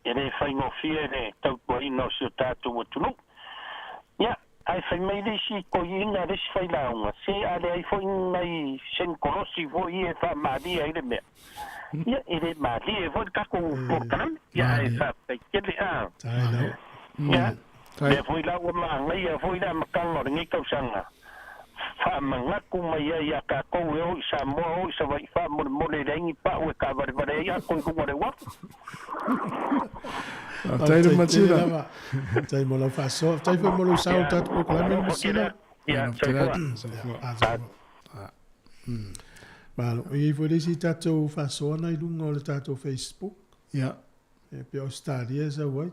e le faigofie le tautuaina o si o tatou atunuu. Ia, ae fai mai le isi toeaina, le isi failauga, se a leai foi ni nai seni kolosi foi ia e faamalie ai le mea. Ia, e le malie foi le tatou polokalame. Ia, ae faafetai tele a. Ia, lea foi la ua maagaia foi le amataga o lenei tausaga, faamanatu mai ai iā tatou e o i Samoa, o i Savaii faamolemole e leai ni pau e taavalevale ai ato i luga o le uafu. Faafetai le Masina. Faafetai mo lau faasoa. Faafetai foi mo lou sao i le tatou polokalame le Masina. Ia, soifua. Malo. E i ai foi le isi tatou faasoa na i luga o le tatou Facebook. Ia. E pei o Ausetalia e sau ai.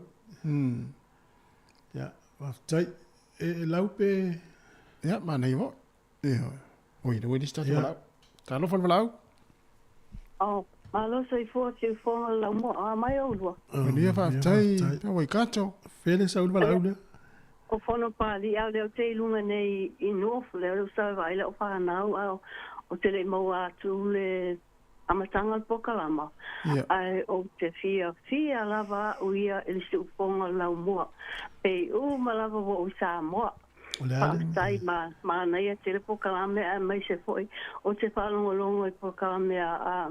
Ia, faafetai. E lau pe... Ia, manaia foi. Ia. Oi, le ua le isi tatou valaau. Talofa le valaau. Oh, malo soifua Siufoga le laumua. A mai oulua. Manuia faafetai pe Waikato. Fele sau le valaau lea. O Fono Pali a lea ou te i luga nei i North lea ou sa vaai lau whanau a o te le maua atu le amataga o le polokalama ae ou te fiafia lava a'u ia i le siufoga o le laumua pei uma lava ua ou i Samoa. Faafetai ma manaia tele polokalame aemaise foi o te faalogologo i polokalame a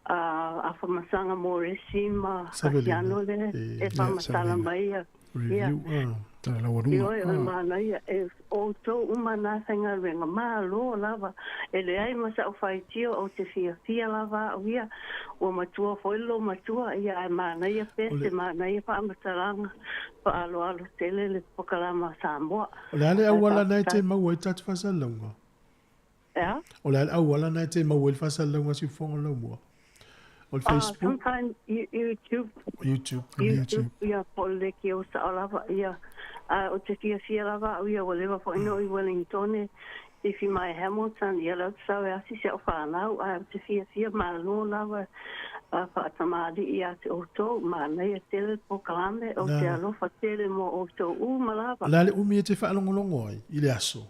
a Afamasaga Moresi ma Kasiano le e faamatala mai ia. Review ah. Tala laualuga. Ioe, o le manaia, e outou uma na faigaluega, malo lava, e leai ma sa'u faitio, ou te fiafia lava a'u ia, ua matua foi le loomatua, ia ae manaia pea se manaia faamatalaga faaaloalo tele le polokalama a Samoa. O le a le Ae auala na e te faafetai. maua ai tatou faasalalauga? E a? O le a le auala na e te maua ai le faasalalauga a Siufofoga o le Laumua? O le Facebook? Sometimes YouTube. YouTube. YouTube, ia, po o le lekiō sao lava, ia. Ae ou te fiafia lava au ia, ua leva foi na ou i Wellingtone, ifi mai Hamilton, ia lea ou te sau e asi si au fanau, ae ou te fiafia malo lava a faatamalii ia te outou, manaia tele le polokalame, ou te alofa tele mo outou uma lava. O le a le umi e te faalogologo ai i le aso?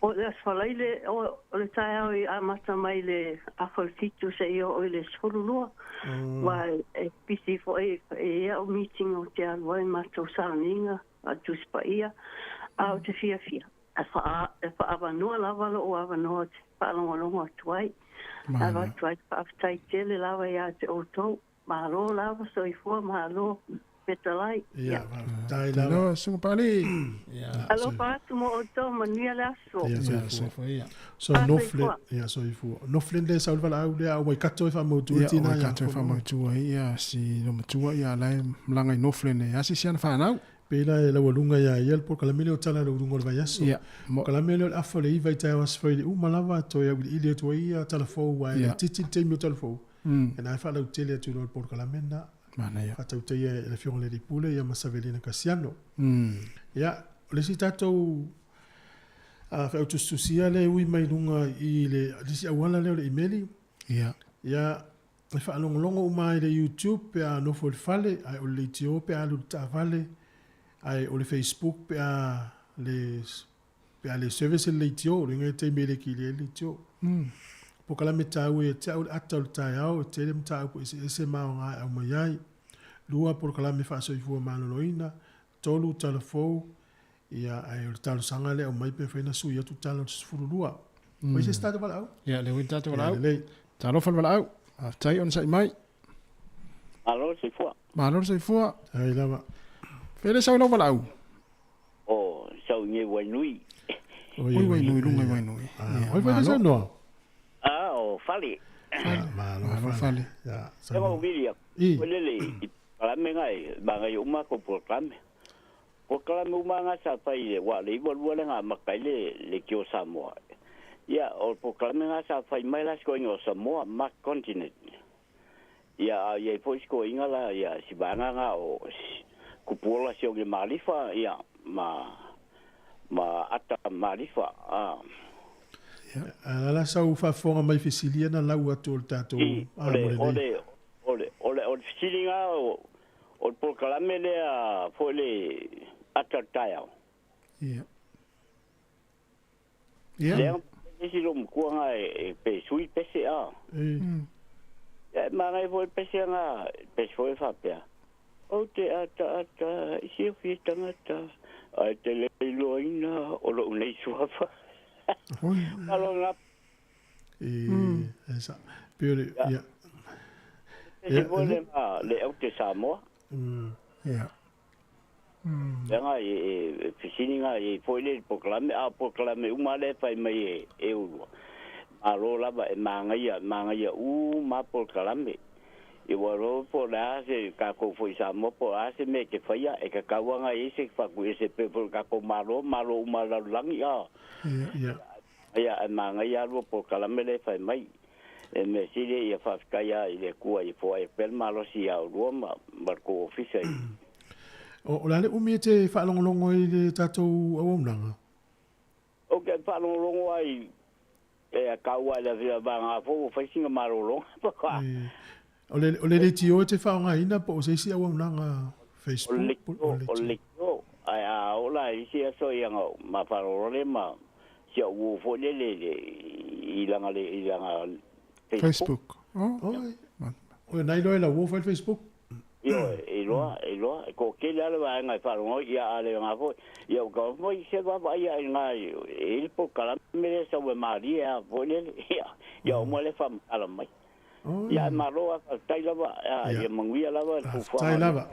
O le Aso Faraile, o le taeao i amata mai le afa o le 7 seia oo i le 12, aua e pisi foi e i ai au meeting ou te alu ai matou sauniga a Tusi Paia, a ou te fiafia e faaavanoa lava lou avanoa ou te faalogologo atu ai. Avatu ai le faafetai tele lava ia te outou. Malo lava soifua, malo. Fetalai. Ia, faafetai lava. Susuga Papalii. Alofa atu mo outou, manuia le aso. Ia, soifua. So Northland, ia soifua. Northland lea e sau le valaau lea a o Waikato e faamautu ai tina ia. Ia, o Waikato e faamautu ai ia si olomatua ia la e malaga i Northland e asiasi ana fanau. Pei la e laualuga ia ia le polokalame lea o tala i le uluga o le vaiaso. Ia. Polokalame lea o le afa o le iva i taeao Aso Faraile uma lava toe auiliili atu ai ia tala fou aua e laitiiti le taimi o tala fou. Ia na e faalautele atu loa le polokalame lena. Manaia. Faatautaia e le Afioga i le Alii Pule ia ma Savelina Kasiano. Ia, o le isi tatou feautusitusia lea e ui mai luga i le isi auala lea o le imeli. Ia. Ia, e faalogologo uma ai i le YouTube pe a nofo i le fale, ae o le leitio pe a alu i le taavale, ae o le Facebook pe a le Pe a le service le leitio, o le uiga e taimi e le kilia ai le leitio. Polokalame taua ia te au le ata o le taeao e tele mataupu eseese ma aoga e aumai ai. Lua, polokalame faasoifua maloloina. Tolu, tala fou, ia ae o le talosaga lea e aumai pe mafai ona sui atu tala o le 12. Ua i se isi tatou valaau? Ia, lea ua i le tatou valaau. Ia, lelei. Talofa le valaau. Faafetai onosai mai. Malo le soifua. Malo le soifua. Ai lava. Fea le sau i lau valaau? O sau i Wainui. Oi Wainui, luga i Wainui. Oi fai le saunoa. Ah, o Fale. Malo Fale. Ya. E mo vili I. O lele i kalame ngai, ba ngai uma ko polokalame. Polokalame uma nga sa fai le wa le iwa lua le nga makai le le kio Samoa. Ia o polokalame nga sa fai mai la siko inga o Samoa, Mark Continent. Ia a iai foi sikoiga la ia si vaega nga o Kupuola Sioge Malifa ia ma ma Ata Malifa a. A la sau faafofoga mai fesilia na lau atu o le tatou I o le o le o le o le o le fesiliga o o le polokalame lea foi le ata o le taeao. Ia. Ia. Lea isi lo matua nga e pe sui pese a. Ia e māngai foi pese nga pese foi faapea. Ou te ata ata i siofia tangata ai te le iloaina o lou nei suafa. Malo nga. E sa pe o le ia. Pese foi le nga le au te Samoa. Ia. Leaga e fesili nga i foi le polokalame, a o polokalame uma lea e fai mai e e ulua. Malo lava e magaia, magaia uma polokalame. I ua loa po o le a se kakou foi i Samoa po o a se mea e te faia, e tatau lava i ai se faakuese pei foi o le tatou Malo, Malo uma o le lalolagi a. Ia, e magaia lua polokalame lea e fai mai. E mea sili ia faafetai a i le Atua ia foai pea le malosi ia oulua ma ma le tou ofisa i. O le a le umi e te faalogologo ai i le tatou auaunaga? Ou te faalogologo ai e tau ai le vaega fou ua fai sina malologa. O le o le leitio e te faaaogaina po o se isi auaunaga Facebook? O le leitio, ae a oo la i isi aso ia ona ma faalogologo lea ma si au uo foi lele i lana i lana Facebook. Oh. Oi, na iloa e lau uo fai le Facebook? Ioe, e iloa, e iloa. E toatele lava le vaega e faalogo ai, ia a le na foi, ia ua tau foi se vaavaai ae na e i le polokalame lea sau e malie a foi lele, ia, ia uma lea faamatala mai. Ia ae malo lava, faafetai lava, ia manuia lava le fuafuaga. Faafetai lava.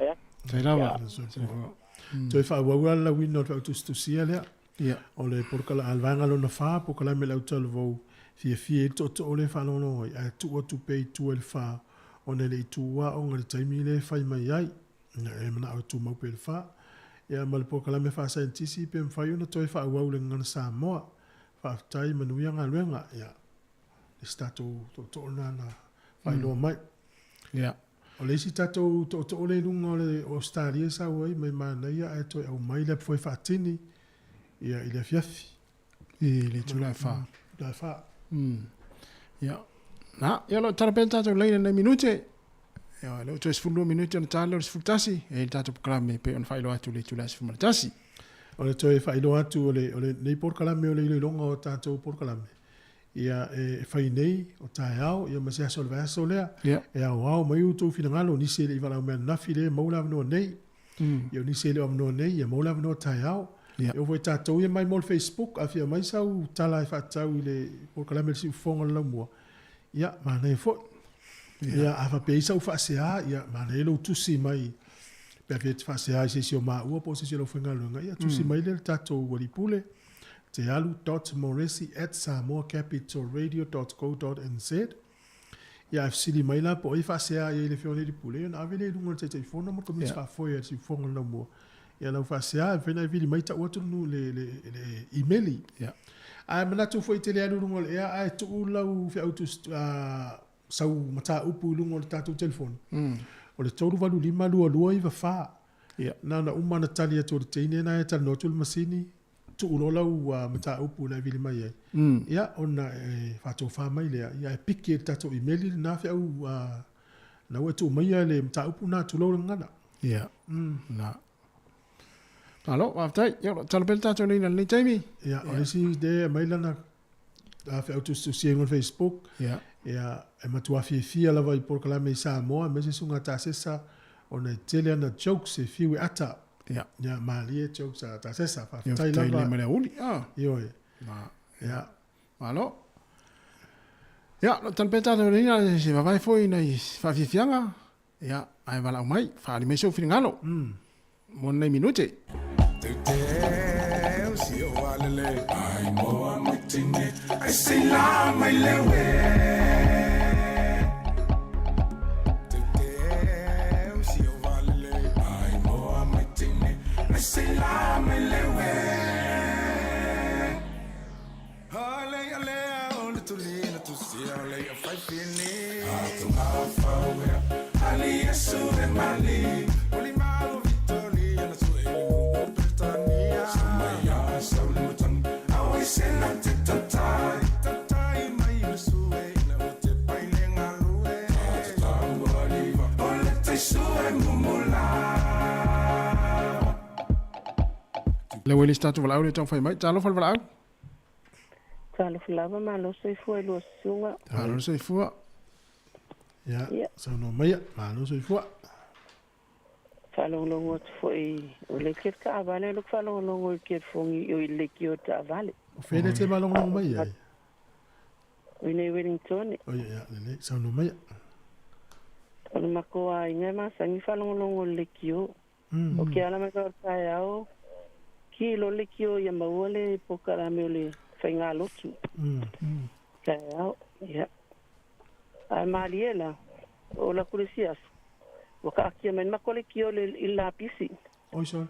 Faafetai lava. Toe faaauau la le lauina o le faautusitusia lea. O le polokala a le vaega lona fa, polokalame le autalavou, fiafia ai le tootoo lea e faalogologo ai, ae tuu atu pea i tua i le fa, ona e le i tuua aoga i le taimi lea e fai mai ai. E manao e tumau pea i le fa. Ia ma le polokalame faasaienitisi pe mafai ona toe faaauau i le gagana Samoa. Faafetai, manuia galuega. Ia, le isi tatou tootoo lena na faailoa mai. Ia. O le isi tatou tootoo lea i luga o le Ausetalia e sau ai mai manaia ae toe aumai le apu faatini ia i le afiafi. I le itula e fa. Itula e fa. Ia. Na, ia o lo o tala pea le tatou laina i nai minute. Ia, lea ua toe 12 minute ona ta lea o le 11, e i ai le tatou polokalame e pei ona faailoa atu i le itula e 11. O le toe faailoa atu o le, o lenei polokalame o le iloiloga o tatou polokalame, Ia, e fai nei, o taeao, ia ma se aso o le vaiaso lea, e aoao mai outou finagalo, o nisi e le i valaau mai ananafi lea e maua le avanoa nei, ia o nisi e le o avanoa nei, ia maua le avanoa taeao. E oo foi tatou ia mai mo le Facebook, a fia mai sau tala e faatatau i le polokalame o le siufofoga o le laumua, ia, manaia foi. Ia, a faapea i sau faasea, ia, manaia lou tusi mai. Pe a fia e te faasea i se isi o maua po o se isi o le aufaigaluega, ia tusi mai lea i le tatou alii pule, tealu dot moresi at samoacapitalradio dot co dot nz. Ia ae fesili mai la po o ai e faasea i ai le Afioga i le Alii Pule, ia ona ave lea i luga o le Taitaifono ma le Komiti Faafoe a le Siufofoga o le Laumua. Ia lau faasea, e mafai ona e vili mai tau atu le, le, le imeli. Ae manatu foi e te le alu i luga o le ea ae tuu lau feau tusi, sau mataupu i luga o le tatou telefoni. O le 3852294. Na ona uma ona tali atu o le teine lena e talanoa atu i le masini, tuu loa lau mataupu na e vili mai ai, ia ona e faatofa mai lea, ia e piki e le tatou imeli lena feau na ua e tuu maia le mataupu lena, tulou le gagana. Ia, na. Malo, faafetai. Ia, o lo o tatalo pea le tatou laina i lenei taimi. Ia, o le isi lea e aumai lana feau tusitusia i luga o le Facebook, ia, e matua fiafia lava i polokalame i Samoa, aemaise susuga Tasesa, ona e tele ana jokes e fiu e ata. Ia. Ia, malie jokes a Tasesa. Faafetai lava. Ia, faafetai le auli. Ioe. Ma. Ia. Malo. Ia, lo tatalo pea tatou laina se vavae foi nai faafiafiaga. Ia, ae valaau mai, faaali mai sou finagalo. Mo nei minute. Le ua le se tatou valaau lea e taumafai mai. Talofa le valaau. Talofa lava malo soifua i lua susuga. Malo soifua. Ia, yeah. Saunoa maia, malo soifua. Faalogologo atu foi o le kete taavale o le faalogologo i kete fogi o i le kio taavale. O fele te maalogologo mai ai. O nei Wellington. O ia, lelei, saunoa maia. O le makou aiga e masani faalogologo i le kio. O ke ala mai ka o le taeao, ki lo le kio ia maua le polokalame o le faigalotu. Taeao, ia. Ae malie la, o la ku le isi aso, ua kaatia mai le makou leitio i le lapisi. Oi sole.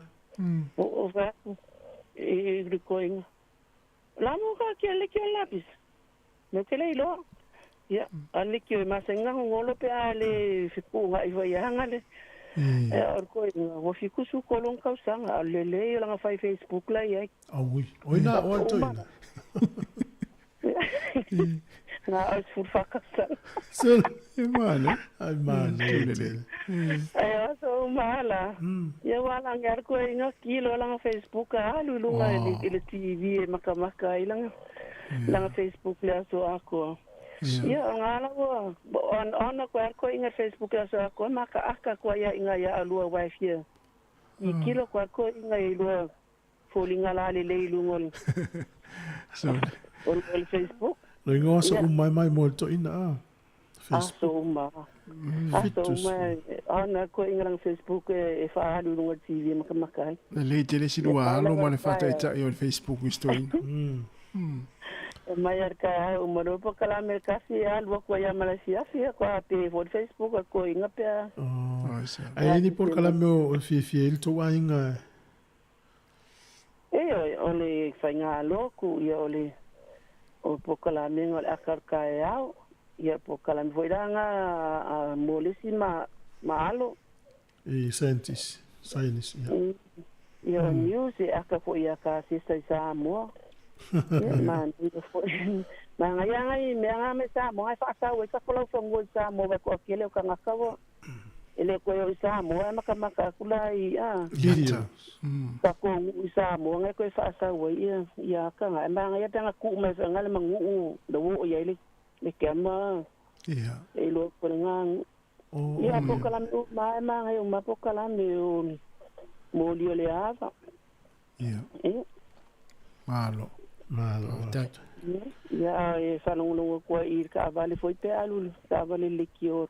O o fai atu i le koiga, o le a mo kaatia le leitio i le lapisi? Mea ou te le iloa. Ia, a le leitio e masani ona gogolo pe a le fepuuga'i foi ia aga le. Ia, o le koiga, ua 73 ona tausaga, a o le lelei o lana fai Facebook la i ai. Aui, oi na oa le toeaina. Na o le 14 tausaga. Sole. E mane. Ai mane tele. Ai o so uma ala. Ia ua alagi alu koe kilo lana Facebook a alu i luga i le TV e makamaka ai lana lana Facebook le aso atoa. Ia o ngā ala ua ona koe alu koe i Facebook le aso atoa makaaka koe ia inga ia alua wai fia. I kilo koe alu koe inga i lua foliga la lelei i luga o le o le Facebook. Lo ingoa aso uma e mai mo le toeaina a. Facebook. Aso uma. Aso uma ona koe inga lana Facebook e faaalu i luga o le TV e makamaka ai. Lelei tele si lua alo ma le faataitai o le Facebook i se toeaina. E mai a le taeao uma loa polokalame le kasi e alu atu ai lava ma le afiafi ia koa pe foi le Facebook a le toeaina pe a. Ae i ai ni polokalame o fiafia ai le tou aiga? Ioe, o le faigalotu, ia o le o polokalame o le aka o le taeao, ia polokalame foi la na a mo le isi ma ma alo. I scientist, science, ia. Ia o news e aka foi ia ka sesa i Samoa. Ia manaia foi. Manaia ngai mea nga mai Samoa e faatau ai ka folau fanua i Samoa wai koa kele o kangaka ua E le koe o i Samoa e makamaka aku la i a. Video. Ka ko nuu i Samoa ngai koe faasau ai ia ia aka nga. E manaia pe anga kuu mai foi nga le manuu le wo o iai le le keama. Ia. E iloa ko le nga. Ia polokalame uma e manaia uma polokalame o moli o le ava. Ia. Ia. Malo. Malo. Faafetai. Ia e faalogologo atu ai i le taavale foi pe alu le taavale i le leitio.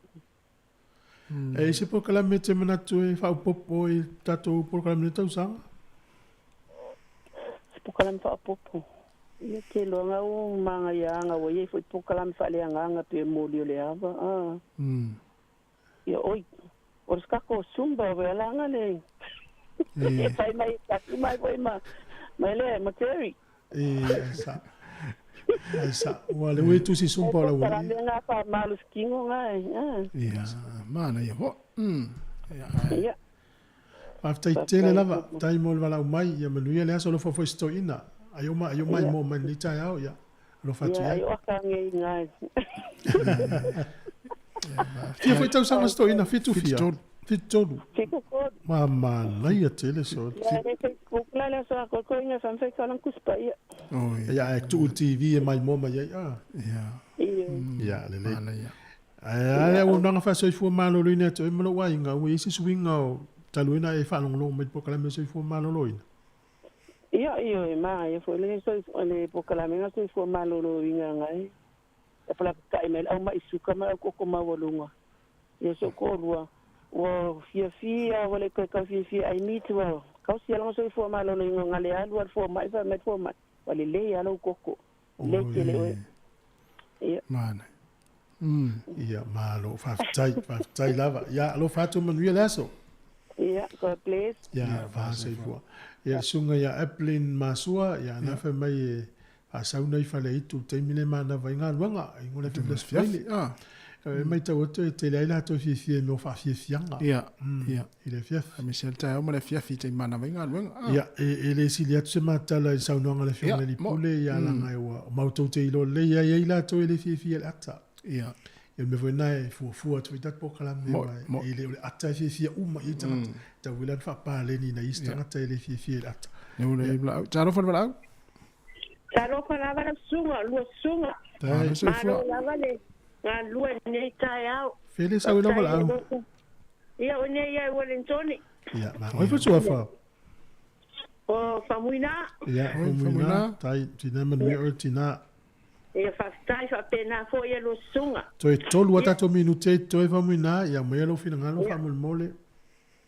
E i se polokalame e te manatu e faaopoopo i tatou polokalame i le tausaga? Se polokalame faaopoopo. Ia te iloa ua magaiaga ua i ai foi polokalame faaleagaga pei o le moli o le ava. A. Ia oi, o le kako Zumba ua alaga le e fai mai e tasi mai foi ma ma le ma Terry. E ai sa. Ai sa. Ua le ue tusi Zumba o la ua. Kalame nga fa malu skingo nga e. Ia, mana ia ho. Ia. Faafetai tele lava, tai mo le valaau mai, ia manuia le aso alofa foi se toeaina. Ai o mai, ai o mai mo mai lenei taeao, ia alofa atu i ai. Ia, ai o aka ngei ngai. Fia foi tausaga se toeaina, fitu fia? 73. 73. Ma manaia tele so. Ia, le Facebook la le aso a koe inga whamwhai ka lang kuspa ia. Ia, e tuu TV e mai moa mai ai. Ah. Ia. Ia, lelei. Manaia. Ae a le auaunaga faasoifua maloloina ia te oe ma lou aiga, ua i ai se suiga o talu ai ona e faalogologo mai i le polokalame o le soifua maloloina? Ia, ioe, manaia foi le le polokalame na soifua maloloina ngai. E palapata'i mai le au ma'i suka ma le au koko maualuga. Ia si ou toalua, ua fiafia, ua le toe tau fiafia ai miti, ua tausi lava lona soifua maloloina na le alu lava i le fomai, fai mai le fomai, ua lelei lava lou toto, lelei tele oe. Ia. Manaia. Ia, malo, faafetai, faafetai lava. Ia, alofa atu manuia le aso. Ia, God bless. Ia, faasoifua. Ia, le susuga ia Evelyn Masua, ia, na fai mai e faasauna i Faleaitu i le taimi lea e manava ai galuega, i ngo le afiafi aso Faraile. E matau atu e tele ai latou e fiafia i mea o faafiafiaga. Ia, ia. I le afiafi. Aemaise lava le taeao ma le afiafi i taimi manava ai galuega. Ia, e le sili atu se matala i le saunoaga a le Afioga i le Pule, ia leaga ua matou te iloa lelei ai ai latou e le fiafia i le ata. Ia. Ia o le mea foi lena e fuafua atu ai tatou polokalame aua e le o le ata e fiafia uma i ai tagata. E tatau foi la ona faapaleni i nai isi tagata e le fiafia i le ata. Talofa le valaau. Talofa lava lau susuga, lua susuga. Malo lava le galulue i lenei taeao. Fele sau i lau valaau. Ia, o nei ia i Wellingtoni. Ia, ma oi foi suafa. O Faumuina. Ia, Faumuina, tai, tina manuia oe tina. Ia, faafetai, faapena foi ia lua susuga. Toe tolu a tatou minute i totoe Faumuina, ia aumaia lou finagalo faamolemole.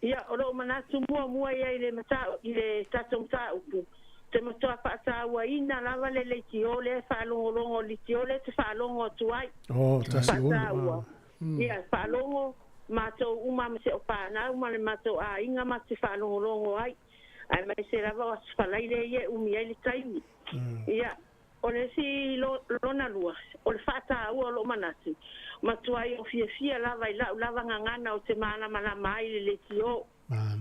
Ia, o lou manatu muamua ia i le matau, i le tatou mataupu, te matua faatauaina lava le leitio lea e faalogologo, le leitio lea e te faalogo atu ai. Oh, 16. Faataua. Ia, faalogo matou uma ma si au fanau ma le matou aiga matou te faalogologo ai, aemaise lava o aso falaile ia e umi ai le taimi. Ia, O le isi lona lua, o le faataua o lou manatu, matuai ou fiafia lava i lau lava gagana ou te malamalama ai i le leitio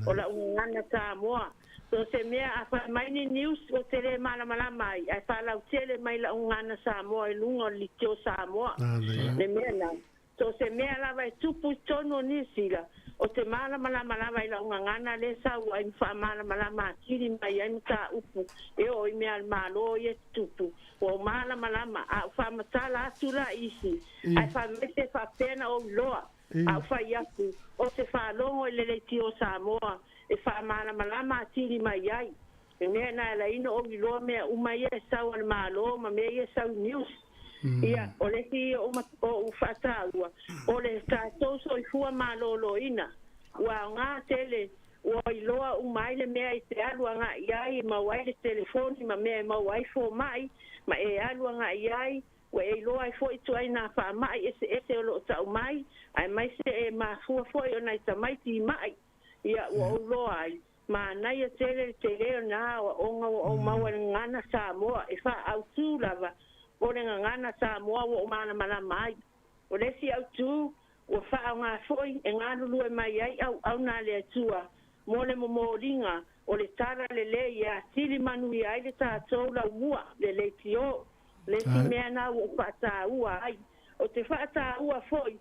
o lau gagana Samoa. So se mea a fai mai ni news ou te le malamalama ai, ae faalautele mai lau gagana Samoa i luga o le leitio Samoa. Le mea na, So se mea lava e tupu i totonu o Niu Sila, o te malamalama lava i lau gagana lea e sau ai ma faamalamalama atili mai ai mataupu e oo i mea a le Malo ia e tutupu. Ua ou malamalama, a ou faamatala atu la i isi, ae fai mai pe faapea na ou iloa, a ou fai atu, o te faalogo i le leitio o Samoa e faamalamalama atili mai ai. Le mea na ala ai na ou iloa mea uma ia e sau a le Malo ma mea ia e sau i news. Ia, o le isi ia o ou faataua, o le tatou soifua maloloina. Ua aoga tele, ua iloa uma ai le mea e te alu agai ai e maua ai le telefoni ma mea e maua ai fomai, ma e alu agai ai, ua e iloa ai foi ituaiga faamai eseese o lo o tau mai, aemaise e mafua foi o nai tamaiti i mai. Ia, ua ou iloa ai, Manaia tele le tele o na aoaoga ua ou maua i le gagana Samoa e faaautu lava o le gagana Samoa ua ou malamalama ai. O le isi autu ua faaaoga foi e galulue mai ai auauna a le Atua mo le momoliga o le tala lelei e atili manuia ai le tatou laumua, le leitio. Le isi mea na ua ou faataua ai, ou te faataua foi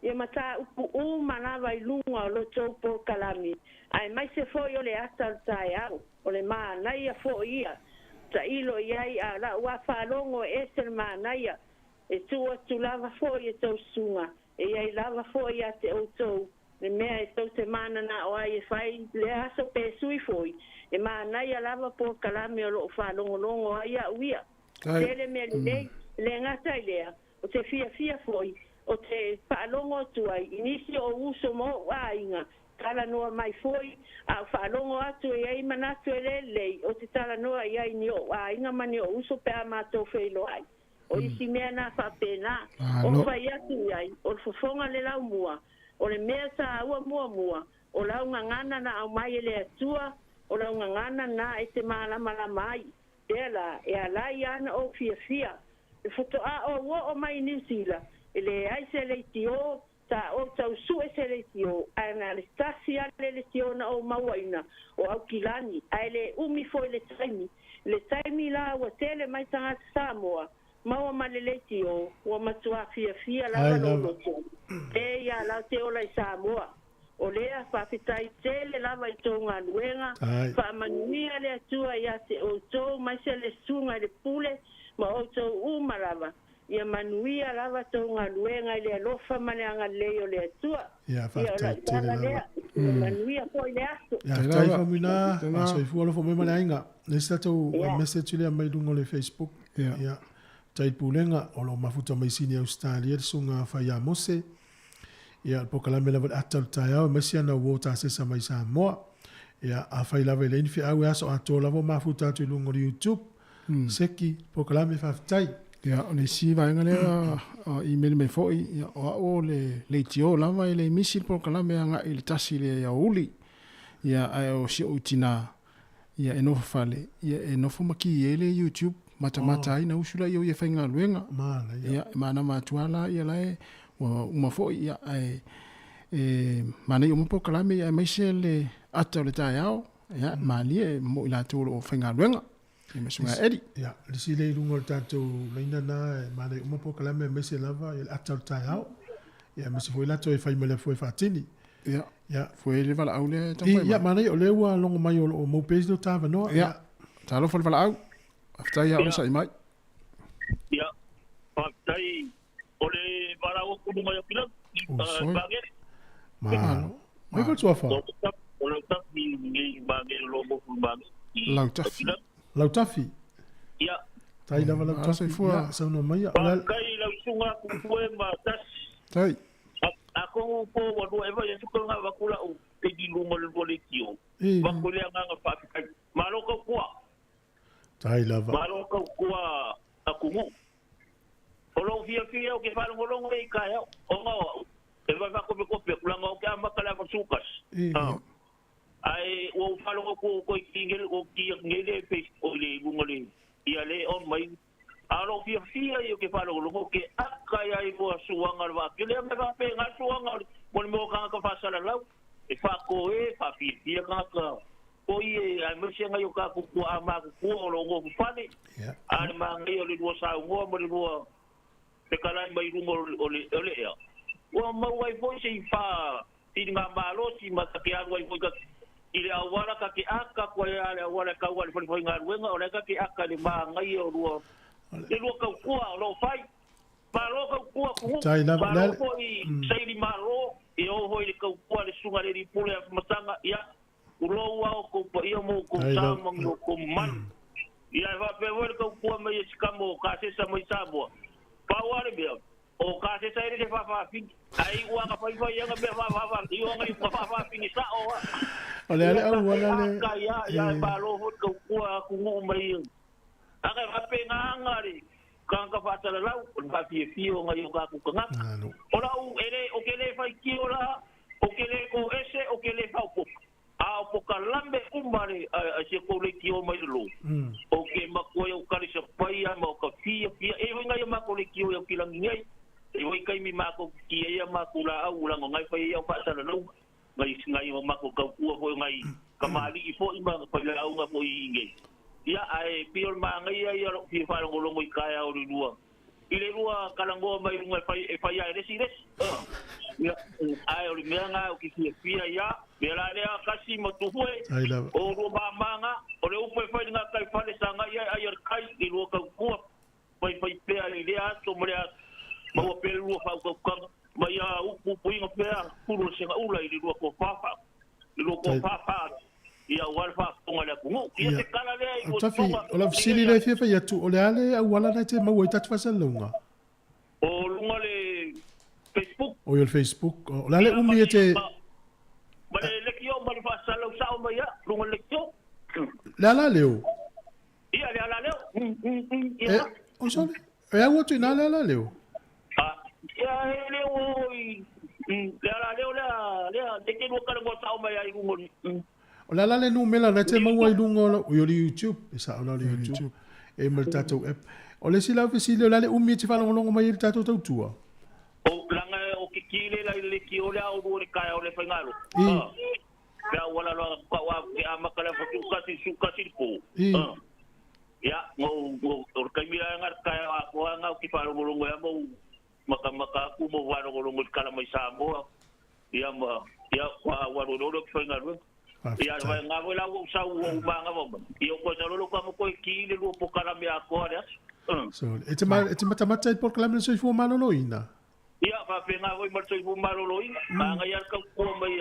Ia mataupu uma lava i luga o lo tou polokalame, aemaise foi o le ata o le taeao, o le manaia foi ia. Tailo i ai a lau a faalogo e ese le manaia, e tuu atu lava foi e tou susuga, e i ai lava foi ia te outou le mea e tou te mananao ai e fai lea aso pe sui foi, e manaia lava polokalame o lo o faalogologo ai au ia. Tele mea lelei, le gata i lea, o te fiafia foi. Ou te faalogo atu ai i nisi o ou uso ma ou aiga, talanoa mai foi, a ou faalogo atu e i ai manatu e le lelei, ou te talanoa i ai i ni ou aiga ma ni ou uso pe a matou feiloai. O isi mea na faapena. Ou fai atu i ai, o le fofoga le laumua, o le mea taua muamua, o lau gagana na aumai e le Atua, o lau gagana na e te malamalama ai. Pea la, e ala ai ana ou fiafia. Le faatoa ou oo mai i Niu Sila, e leai se leitio, sa ou tau sue se leitio, ae na o le tasi lava le leitio na ou mauaina, o Aukilani, ae le umi foi le taimi. I le taimi la ua tele mai tagata Samoa, maua ma le leitio, ua matuā fiafia lava lou loto. E ia la ou te ola i Samoa. O lea, faafetai tele lava i tou galuega, faamanuia le Atua ia te outou maise le susuga i le pule ma outou uma lava. Ia manuia lava tou galuega i le alofa ma le agalelei o le Atua. Ia, Ia, o faafetai lau tele tala lava. lea. Ia manuia foi le aso. Ia, faafetai Faumuina, soifua alofa mai ma le aiga. Le isi tatou message lea mai luga o le Facebook. Ia, faafetai i le Pulega o lo o mafuta mai Sini Ausetalia le susuga Faia Mose. Ia, o le polokalame lava o le ata o le taeao, aemaise ana uo tasesa mai Samoa. Ia, afai lava e leai ni feau e aso atoa lava o mafuta atu i luga o le YouTube. Seki, polokalame faafetai. Ia, o le isi vaega lea email mai foi, ia, o au o le leitio lava e le misi le polokalame agai i le 1 i le aoauli. Ia, ae o si ou tina, ia, e nofo fale, ia, e nofo ma ki ai le YouTube, matamata ai na usu laia o ia e faigaluega. Ia, e manava atu lava la, ia la e ua uma foi, ia, ae e manaia uma polokalame, ia, aemaise le ata o le taeao, ia, malie mo i latou o lo o faigaluega. Ia ma susuga Eddie. Ia, le isi lea i luga o le tatou laina lena e manaia uma polokalame aemaise lava ia le ata o le taeao. Ia aemaise foi latou e fai ma le foe faatini. Ia, ia. Foe le valaau lea e taumafai mai. Ia, manaia o lea ua logo mai o lo o mau pea si o ta avanoa. Ia, talofa le valaau. Faafetai ia onosai mai. Ia, faafetai o le valaau atu luga i Aukilani. Oh, Magele. Malo. Mai ko tuafa. O Lautafi nei Magele lo mo Magele. Lautafi. Lautafi. Ia. Tai lava Lautafi. Ia, saunoa mai. Faafetai lau susuga Tupue ma Tasi. Tai. Atonu po ua lua eva ia tuka nga vaku lau pegi lunga le lua leitio. Vaku le agaga faafetai. Malo tautua. Tai lava. Malo tautua atunuu. O lou fiafia ou te faalogologo ai i taeao, ona o au, e vae faakopekope atu, leaga ou te amata i le 91. Ae ua ou faalogo atu ua toe ki nei, ua ki atu nei le Facebook i le luga o le, ia le on mai. A o lou fiafia ia ou te faalogologo, ou te aka ai i lua suaga o le vaatele, ia me faapena suaga o le, mo le mea o tagata faasalalau, e faatoe, faafiafia tagata O ie, aemaise nai o tatou tuaa matutua o lo o nofo fale, a le manaia o le lua saunoa ma le lua fetalai mai luga o le o le ea, ua maua ai foi se ifa filiga malosi ma ta te alu ai foi ta i le auala ta te aka atu ai a le auala e tau a le fale faigaluega, o la e ta te aka i le manaia o lua le lua tautua o lo o fai. Malo tautua Tuuu, Tai lava, malo le ale. foi saili malo, e oo foi i le tautua a le Susuga i le Alii Pule a Mataga, ia Tulou a outou paia ma outou Tai sa lava. ma ni outou mamalu. Ia e faapea foi le tautua mai e si kama o Kasesa mai Samoa. Pau lava le mea, o Kasesa e le se faafaafine, ae iu lava na faifai ana mea faafaafine, iu lava na faafaafine sao lava. O le Ia ale auala ta le aka ia, ia e malo foi le tautua atunuu mai. Aga e faapena aga le tagata faasalalau, o le faafiafia o nai o tatou tagata. O lau, e le, ou te le faitio la, ou te le toese, ou te le faaopoopo. A o pokalame uma a le, a si outou leitio mai le lou, ou te matua i au talisapai a ma o ka fiafia. E i ai nai a matou leitio i Aukilani nei, e i ai taimi matou te ki ai a matou laau leaga o na e fai ai au faasalalauga, nai, nai o matou tautua foi o nai kamali'i foi ma failauga foi i inei. Ia, ae pei o le manaia ia o lou fia faalogologo i taeao o le lua, i le lua talanoa mai luga e fai, e fai lava e le isi le isi. Ia, ae o le mea lena ou te fiafia ai lava. Mea la lea, Kasi ma Tupue, Tai lava. o lua mama na, o le upu e fai i le gataifale sa agai ai, ai o le tai i lua tautua, faifai pea i lea aso ma lea aso, maua pea le lua faautautaga, ma ia upuupuina pea pulu o le segaula i le lua tofa, le lua Tai. tofa faa, ia aua le faafofoga a le atunuu. Ia se tala lea i lua Tafi, susuga o lau fesili lea e fia fai atu, o le a le auala na e te maua ai tatu faasalalauga? O luga le. O i o le Facebook. O le a le umi e te... Ma le leitio ma le faasalau sao mai ia, luga o le leitio. Le ala leo? Ia, le ala leo. Ia. E, oi sorry. E au atu ina le ala leo? Ia, e le o i... Le ala leo lea, lea, te ke lua kala sao mai ai luga o O le ala le numera na te maua i luga o o le YouTube. E sao la o le YouTube. E ma le tatou app. O le isi la fesili o le a le umi e te faalogologo mai ai i le tatou tautua? O langa o ke kile la i le ki o le au le kai o le whaingalo. I. Pe au wala loa ka wa ke a makala fa tu kasi su kasi po. I. Ia, ngo ngo o le kaimi la ngar kai a ko nga ki whalongolongo ya mo maka maka ku mo whalongolongo i kala mai Samoa. Ia ma ia kwa wa ro ro ki whaingalo. Ia vai ngā voi lau sau o umanga vau mai. Ia ko sa lolo ka mo koe ki le lua pokala me a koa le aso. So, e te, ma, e te matamata i polokalame le soifua maloloina? Ia, whawhenga voi ma le soifua maloloina. Nga ngai al kau kua mai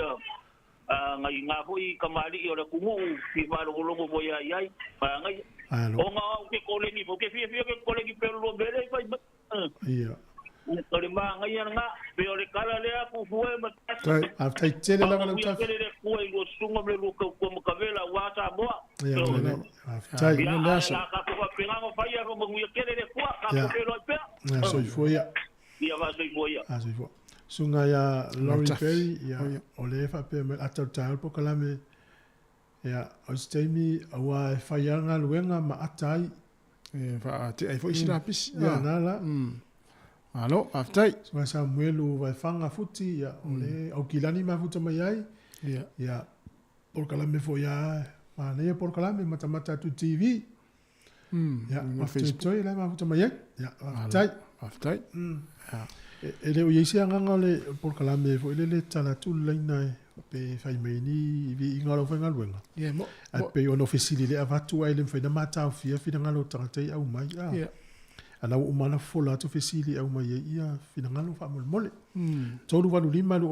a ngai ngā foi kamali i o le kungu ki whalongolongo voi ai ai. Nga ngai. Alo. O ngā au ke kolengi, po ke fia fia ke kolengi pe lua mele i whai mai. Ia. O le maangai ana pe o le kala lea fufu e ma Tai. Faafetai tele lava lau Manuia tafi. tele le kua i lua susuga ma le lua kaukua ma kavela auā Samoa. Ia, le. Faafetai. Ia, ae la tatou faapegaga faia manuia tele le Atua, tatou feiloai pea. Ia, soifua ia. Ia, faasoifua ia. Ah, soifua. Susuga ia Laurie Tafi. Perry, ia, o le faapea mai ata o le taeao le polokalame, ia, o se taimi aua e fai lava galuega ma ata ai. E faatea ai foi isi lapisi. Ia, na la. Malo, faafetai. Susuga Samuelu Vaefaga Futi, ia, o le Aukilani mafuta mai ai. Ia. Ia, polokalame foi ia, manaia polokalame, matamata atu i TV. Ia, luga o Facebook. mafitoitoi la e mafuta mai ai. Ia, faafetai. Faafetai. Ia. E le o i ai se agaga o le polokalame foi lele tala atu le laina e pe fai mai ni viiga o lau faigaluega. Ia, mo, Ae mo. pei ona o fesili le avatu ae le mafai ona mataofia finagalo o tagata i aumai. A. Ana ua uma ona fofola atu fesili e aumai ai ia finagalo faamolemole. 385 241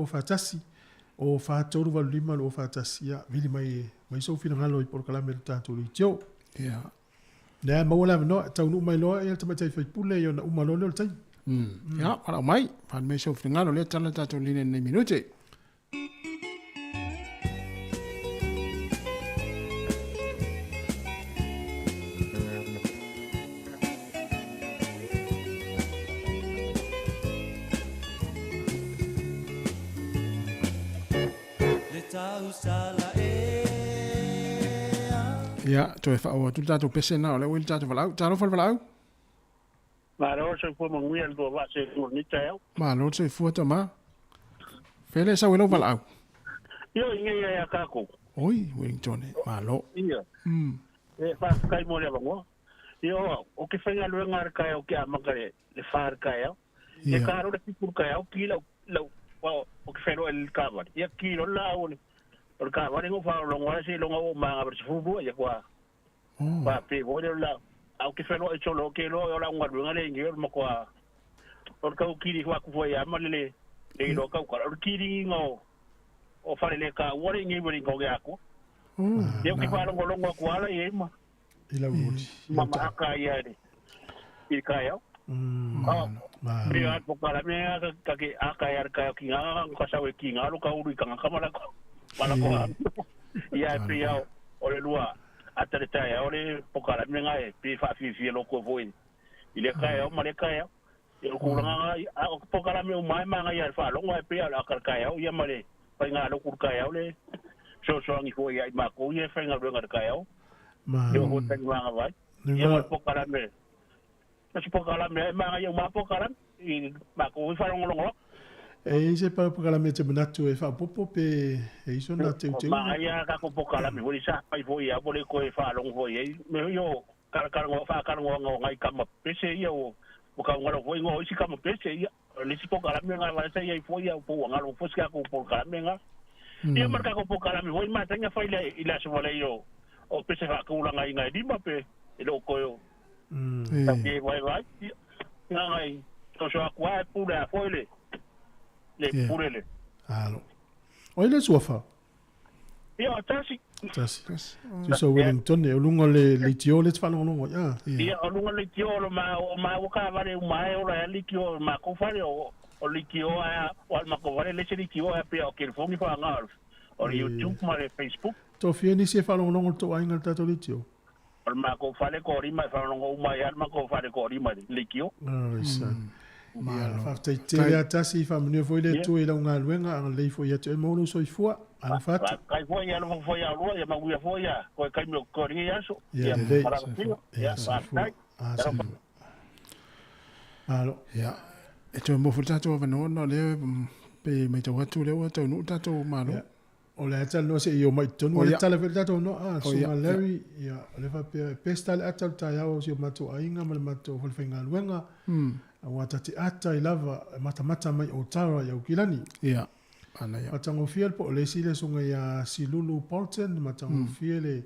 o 4385 241 ia vili mai mai sou finagalo i polokalame le tatou leitio. Ia. Lea e maua le avanoa, e taunuu mai loa ia le tamaitai faipule ia ona uma loa lea o le taimi. Ia, valaau mai, fale mai sou finagalo lea tala tatou line nei minute. Ia, toe faaauau atu le tatou pese lena o lea ua i le tatou valaau. Talofa le valaau. Malo le soifua manuia le lua vaa selua o lenei taeao. Malo le soifua tama. Fea le sau i lau valaau? Ioe, i nei ai a kākou. Oi, Wellington e, malo. Ia. E faafetai mo le avanoa. Ia o au, o ke faigaluega a le taeao ke amata le le fa le taeao. Ia ka alo le fitu le taeao ki lau lau o ke whenua i le kavale. Ia ki lo la o le o le kavale ngo whaolongo ala se longa o manga pa le sefulu ia kua pa pe mo le la au ke whenua i tolo ke lo o la unga le ngi o le makoa o le kau kiri hua ku ia ma le le le lo kau ka o le kiri ngo o whare le ka ua le ngi wari ngo ge aku. Ia ke whalongo longo aku ala ia ma. I lau uli. Ma ma aka ia le i ka iau. Ia at pokala me ka ka ke aka ia ka ki ngā ka sawe ki ngā lo ka uru i ka ngā kamala ko. Mala ko. Ia pe ia o le lua ata le tae o le pokala me ngā e pe wha fi fi lo ko voi. I le ka ia ma le ka ia. Ia ko ngā a o pokala me o mai ma ngā ia wha longo e pe ia ka ka ia ia ma le pai ngā lo ku ka ia le so so ngi fo ia i ma ko ia wha ngā renga ka ia. Ma. Ia ho tangi ngā vai. Ia ma pokala me. Na se pokalame, e manga ia uma pokalame, i ma ko i whalongolongo. E i se pa pokalame te manatu e whaapopo pe e iso na te ute Ma ia ka ko pokalame, wori sa pai fo ia, wori ko e whalongo fo ia. Me yo, karakarango, whakarango ngā ngai kama pese ia o, o ka ngaro fo ingo isi kama pese ia. Le si pokalame ngā wale sa ia i fo ia, po ngaro fo sika ko pokalame ngā. Ia marka ko pokalame, fo i matanga whai le, i la se wale i o, o pese whakaulanga i ngai lima pe, e lo koe o. Ke vai vai ngā ngai so so akua e pule a foi le le pule le. Alo. Oi le suafa. Ia tasi. Tasi. Tu so Wellington e lunga le le tio le tfalongolongo ia. Ia o lunga le tio lo ma o ma o ka vare o mai o la li tio ma ko fare o O leitio a o al makou fale le isi leitio a pei o telefoni faaaga o le YouTube ma le Facebook. Tofia nisi e faalogologo i le tou aiga i le tatou leitio. O le makou fale toalima e faalogologo uma ai lava le makou fale toalima i le leitio. Aisa. Ia, faafetai tele lava Tasi, faamanuia foi le Atua i lau galuega, agalelei foi ia te oe maua lou soifua. Alofa atu. Faafetai foi, ia alofa foi ia oulua, ia manuia foi ia toe taimi o totoe i lenei aso. Ia lelei. Ia, soifua. Ah, soifua. Malo. Ia, e toe maua foi le tatou avanoa ona o lea pe matau atu o lea ua taunuu le tatou Malo. Ia, o le a talanoa se i omai i totonu, o le tala foi le tatou noa, ah, Susuga Larry, ia, o lea faapea, e pesta le ata o le taeao o si o matou aiga ma le matou falefaigaluega, aua ta te ata ai lava e matamata mai o Tara i Aukilani. Ia, manaia. Matagofie le po o le isi lea susuga ia Silulu Bolton, matagofie le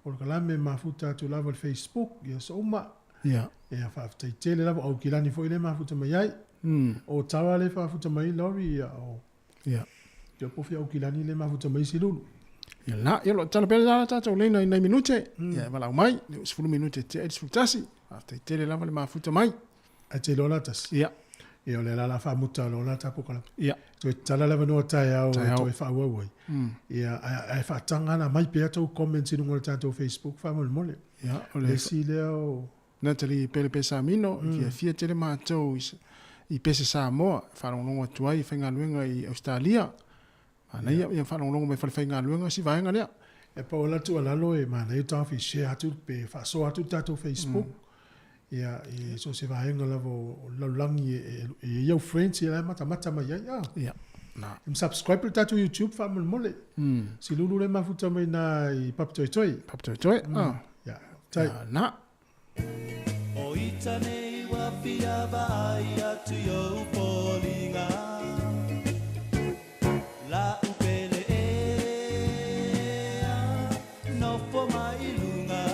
polokalame mafuta atu lava i le Facebook, ia so uma. Ia. Ia faafetai tele lava, o Aukilani foi lea e mafuta mai ai. O Tara lea e faafuta mai ai Laurie, ia o Ia. Ia po fia Aukilani lea e mafuta mai ai Silulu. Ia la, ia o lo o tala pea la tatou leina i nai minute. Ia e valaau mai, lea ua 10 minute tea i le 11. Faafetai tele lava le mafuta mai. Ae te iloa la tasi. Ia. Ia o lea la la faamuta loa la tapo kalama. Ia. Toe tatala le avanoa taeao e toe faaauau ai. Ia ae faataga la mai pea tou comments i luga o le tatou Facebook faamolemole. Ia o le isi lea o Natalie Pelepe Samino, e fiafia tele matou i pese Samoa e faalogologo atu ai i faigaluega i Ausetalia. Manaia ia faalogologo mai falefaigaluega si vaega lea. E pau lava le tuualalo e manaia taofi share atu pe faasoa atu le tatou Facebook ia i so o se vaega lava o le lalolagi e i ai au friends ia la e matamata mai ai a. Ia. Na. E subscribe le tatou YouTube faamolemole. Silulu lea e mafuta mai na i Papatoetoe. Papatoetoe. A. Ia. Tai. Na. O ita nei ua fia vaai atu i ou foliga La upele ea nofo mai i luga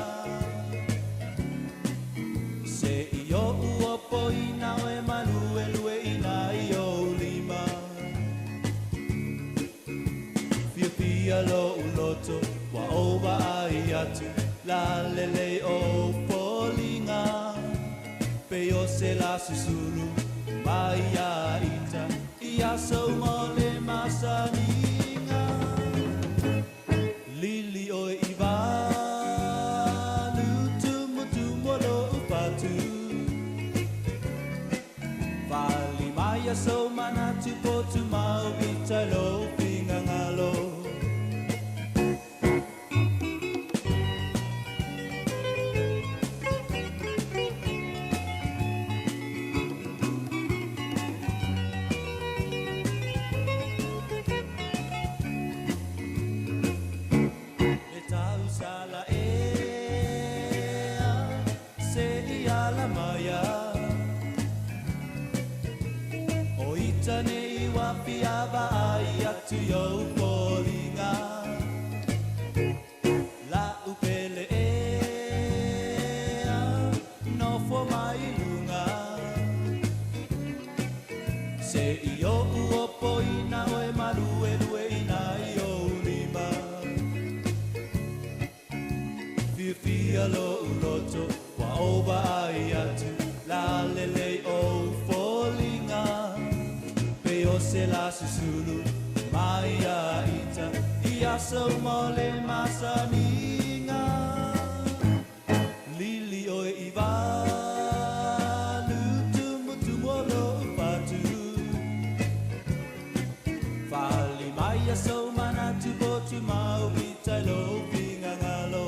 Se i oʻu opo ina oe maluelueina i ou lima Fiafia loʻu loto ua ou vaai atu Lalelei ou foliga Pei o se la susulu mai ia ita I aso uma o le masaniga Lili oe i valu Tumutumu o loʻu fatu Fali mai ia sou manatu potu mau i tai lou finagalo. Le tausala ea se i ala mai a O ita nei ua fia vaai atu i ou foliga La upele ea nofo mai i luga Se i oʻu opoina oe maluelueina i ou lima Fiafia loʻu loto ua ou vaai atu Lalelei ou foliga Pei o se la susulu mai ia ita I aso uma o le masaniga Lili oe i valu Tumutumu o loʻu fatu Fali mai ia sou manatu potu mau i tai lou finagalo.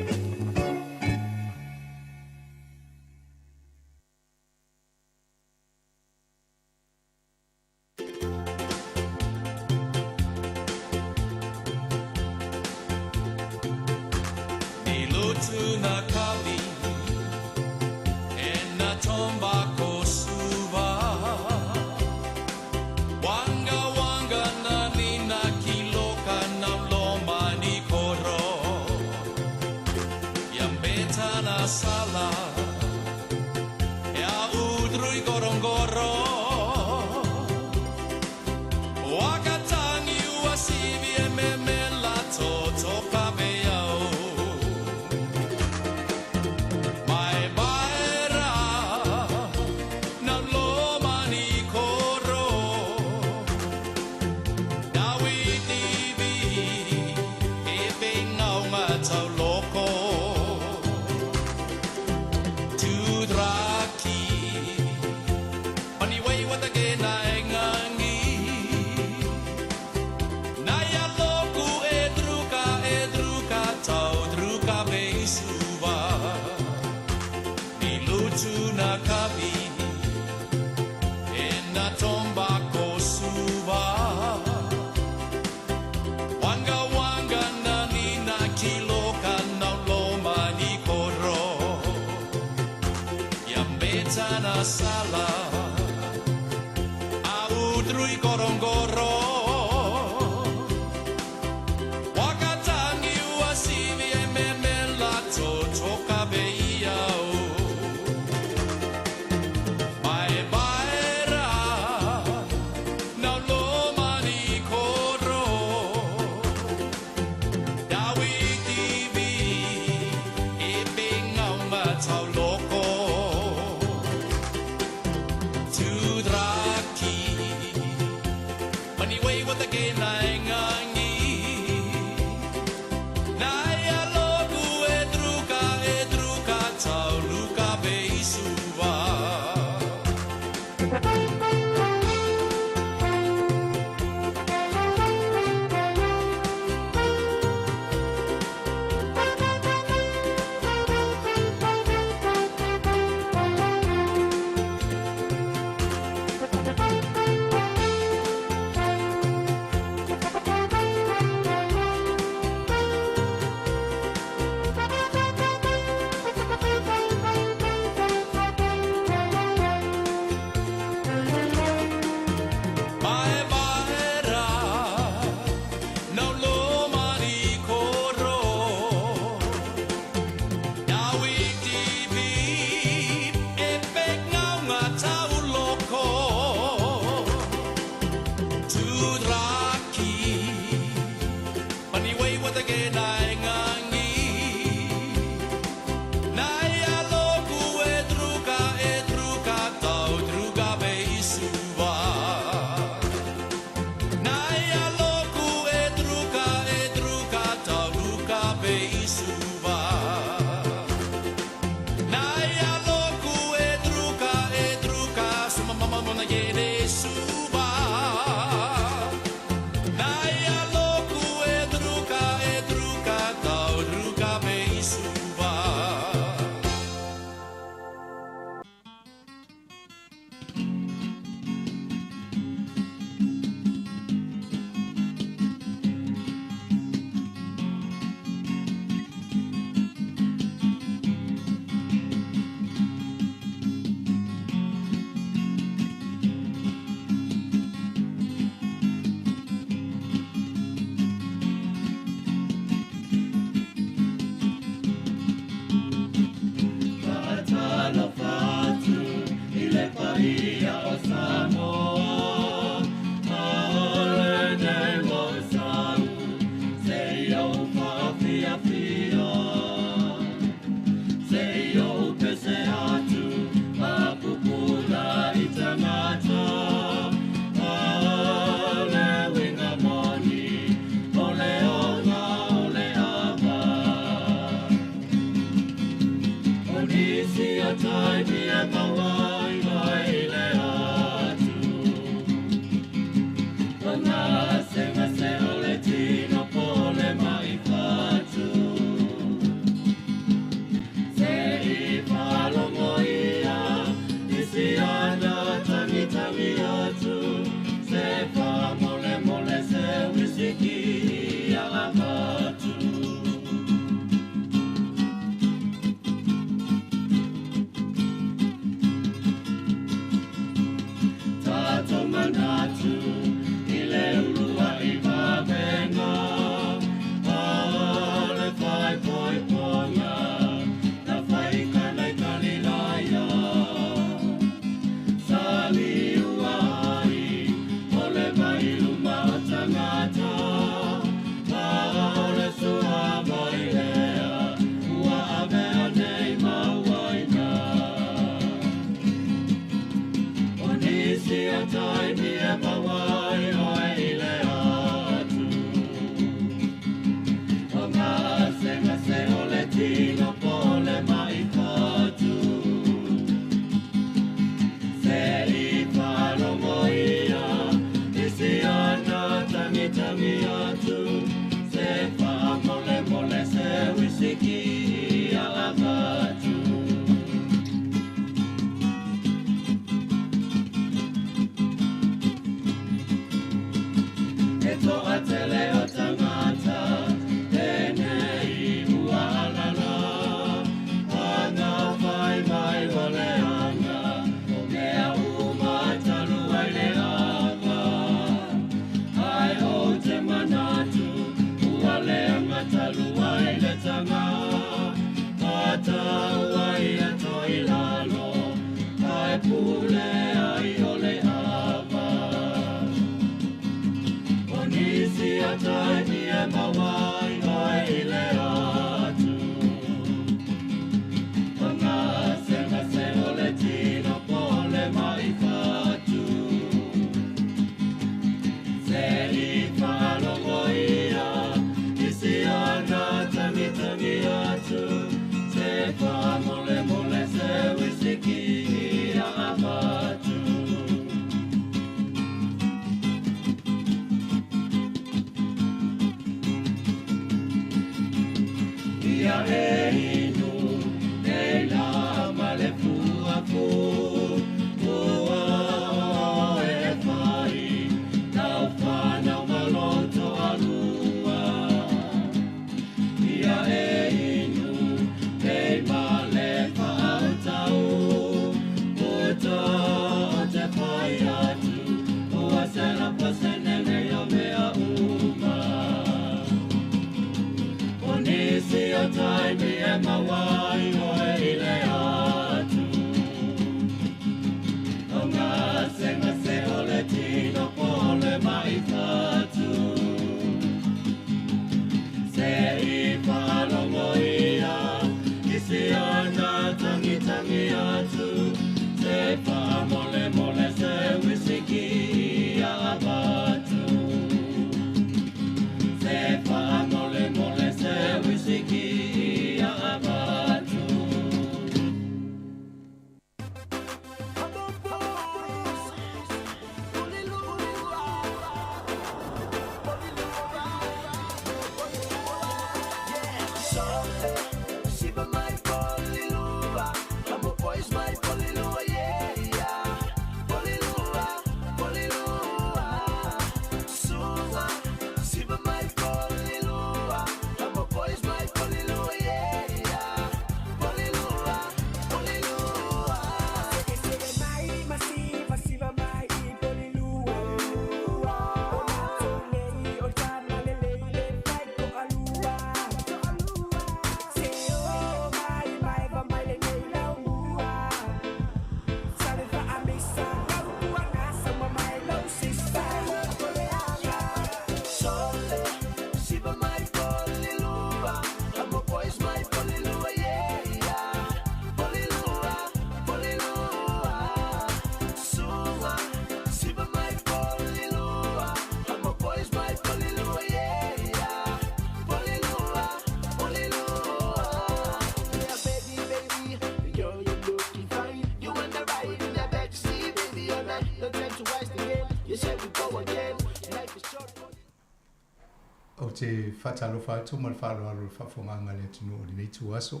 te faatalofa atu ma le faaaloalo i le faafofogaaga a le atunuu o lenei ituaso,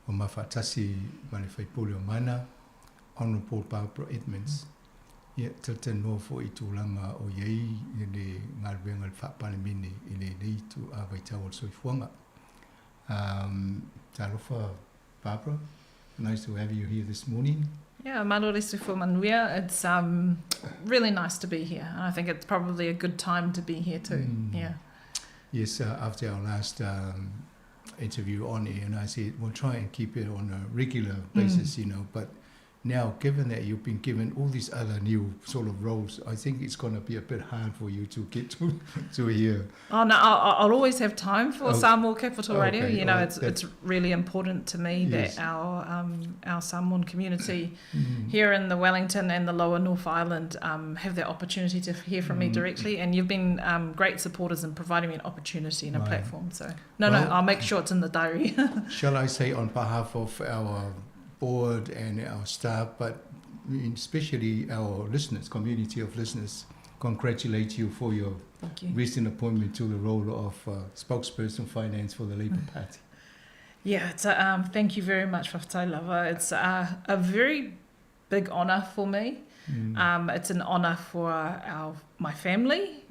ua mafaatasi ma le faipule o Mana, Honourable Barbara Edmonds. Ia, talatalanoa foi i tulaga o i ai le galuega a le Faa-Palemene i lenei vaitau o le soifuaga. Um, talofa Barbara, nice to have you here this morning. Yeah, malo le soifua manuia. It's um, really nice to be here. And I think it's probably a good time to be here too. Yeah. Yes, after our last interview on air, and I said we'll try and keep it on a regular basis, you know, but now, given that you've been given all these other new sort of roles, I think it's going to be a bit hard for you to get to here. Oh no, I'll always have time for Samoa Capital Radio. You know, it's really important to me that our Samoan community here in the Wellington and the Lower North Island have that opportunity to hear from me directly. And you've been great supporters in providing me an opportunity and a platform. So no, no, I'll make sure it's in the diary. Shall I say on behalf of our board and our staff, but especially our listeners, community of listeners, congratulate you for your Thank you. recent appointment to the role of spokesperson finance for the Labour Party. Yeah, thank you very much, Faafetai lava. It's a very big honour for me. It's an honour for my family,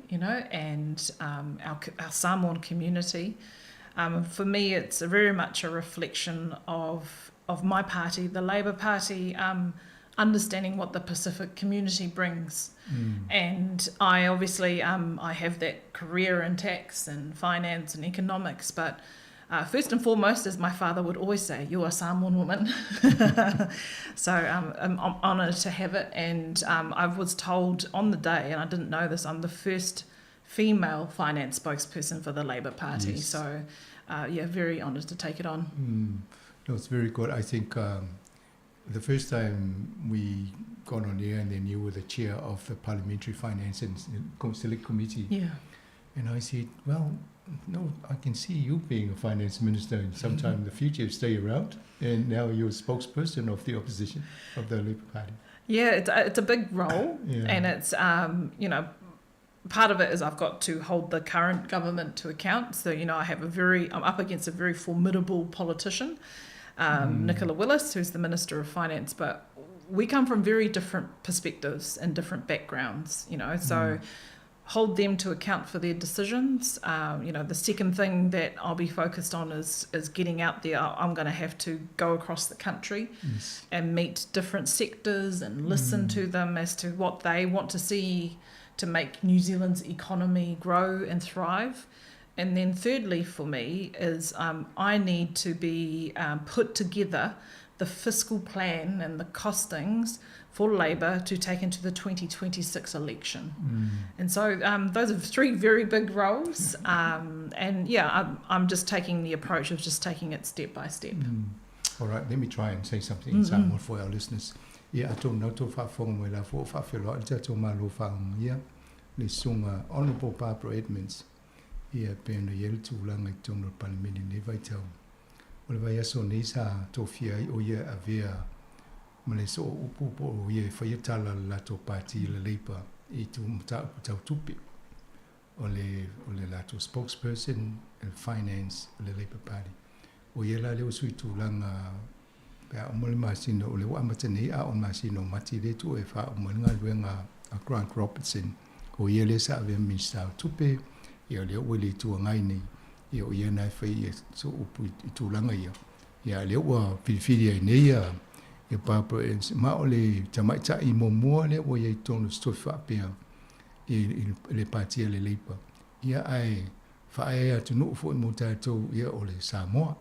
and our Samoan community. For me, it's very much a reflection of my party, the Labour Party, understanding what the Pacific community brings. And I obviously, I have that career in tax and finance and economics, but first and foremost, as my father would always say, you're a Samoan woman. So I'm honoured to have it. And I was told on the day, and I didn't know this, I'm the first female finance spokesperson for the Labour Party. So very honoured to take it on. No, it's very good. I think the first time we got on air, and then you were the chair of the Parliamentary Finance and Select Committee. And I said, well, no, I can see you being a finance minister in some time in the future, stay around. And now you're a spokesperson of the opposition, of the Labour Party. Yeah, it's a big role. And it's, part of it is I've got to hold the current government to account. So, I have a very, I'm up against a very formidable politician, Nicola Willis, who's the Minister of Finance, but we come from very different perspectives and different backgrounds, so hold them to account for their decisions. The second thing that I'll be focused on is getting out there. I'm going to have to go across the country and meet different sectors and listen to them as to what they want to see to make New Zealand's economy grow and thrive. And then thirdly for me is I need to be put together the fiscal plan and the costings for Labour to take into the 2026 election. And so those are three very big roles. I'm just taking the approach of just taking it step by step. All right, let me try and say something in Samoan for our listeners. Ia, atonu na outou faafofoga mai la fua o faafeiloai le tatou Malo faauga. Ia, le susuga Honourable Barbara Edmonds. Ia, pe ona i ai le tulaga i totonu o le Palemene i lenei vaitau. O le vaiaso nei sa tofia ai o ia avea ma le soo upu po o ia e faia tala le latou pati le Labour i tu mataupu tau tupe. O le latou spokesperson, le finance, le Labour Party. O ia la lea ua sui tulaga pe a uma le masina o le ua amata nei a o le masina o Mati le tuu e faauma le galuega a Grant Robertson. O ia lea sa avea Minista o Tupe, ia o lea ua i le itu agai nei. Ia o ia na e fai ia so upu i tulaga ia. Ia lea ua filifili ai nei ia ia Barbara Edmonds. Ma o le tamaitai muamua lea ua iai totonu o se tofi faapea i le patia le Labour. Ia ae faaea atunuu foi mo tatou ia o le Samoa.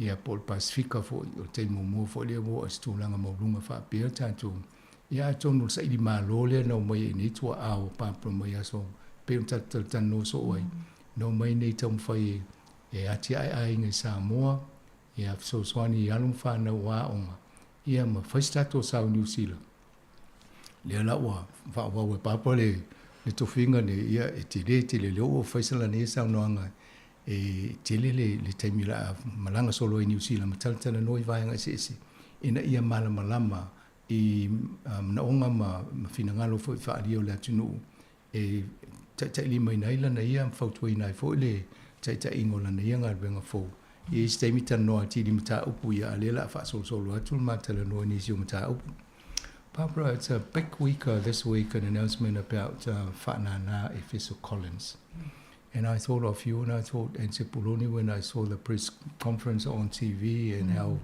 Ia po o le Pasifika foi o le taimi muamua foi lea ua oo i se tulaga maualuga faapea tatou. Ia atonu o le saili malo lea na omai ai nei tuaau o Barbara mai aso pei ona tatou talatalanoa soo ai. Na omai nei taumafai e atiae aiga i Samoa, ia fesoasoani i alo ma fanau o aoga, ia ma fai se tatou sao i Niu Sila. Lea la ua faaauau e Barbara le tofiga nei, ia e tele tele lea ua fai sala nei saunoaga e tele le taimi o le a malaga solo ai Niu Sila ma talatalanoa i vaega eseese ina ia malamalama i manaoga ma finagalo foi faaalia o le atunuu e taitailimaina ai lana ia ma fautuaina ai foi le taitaiga o lana ia galuega fou. E i ai se taimi talanoa atili i mataupu ia, a o lea o le a faasolosolo atu le ma talanoa i nisi o mataupu. Barbara, it's a big week uh, this week, an announcement about uh, Fa'anānā Efeso Collins. And I thought of you and I thought, and Sepuloni, when I saw the press conference on TV and mm. how,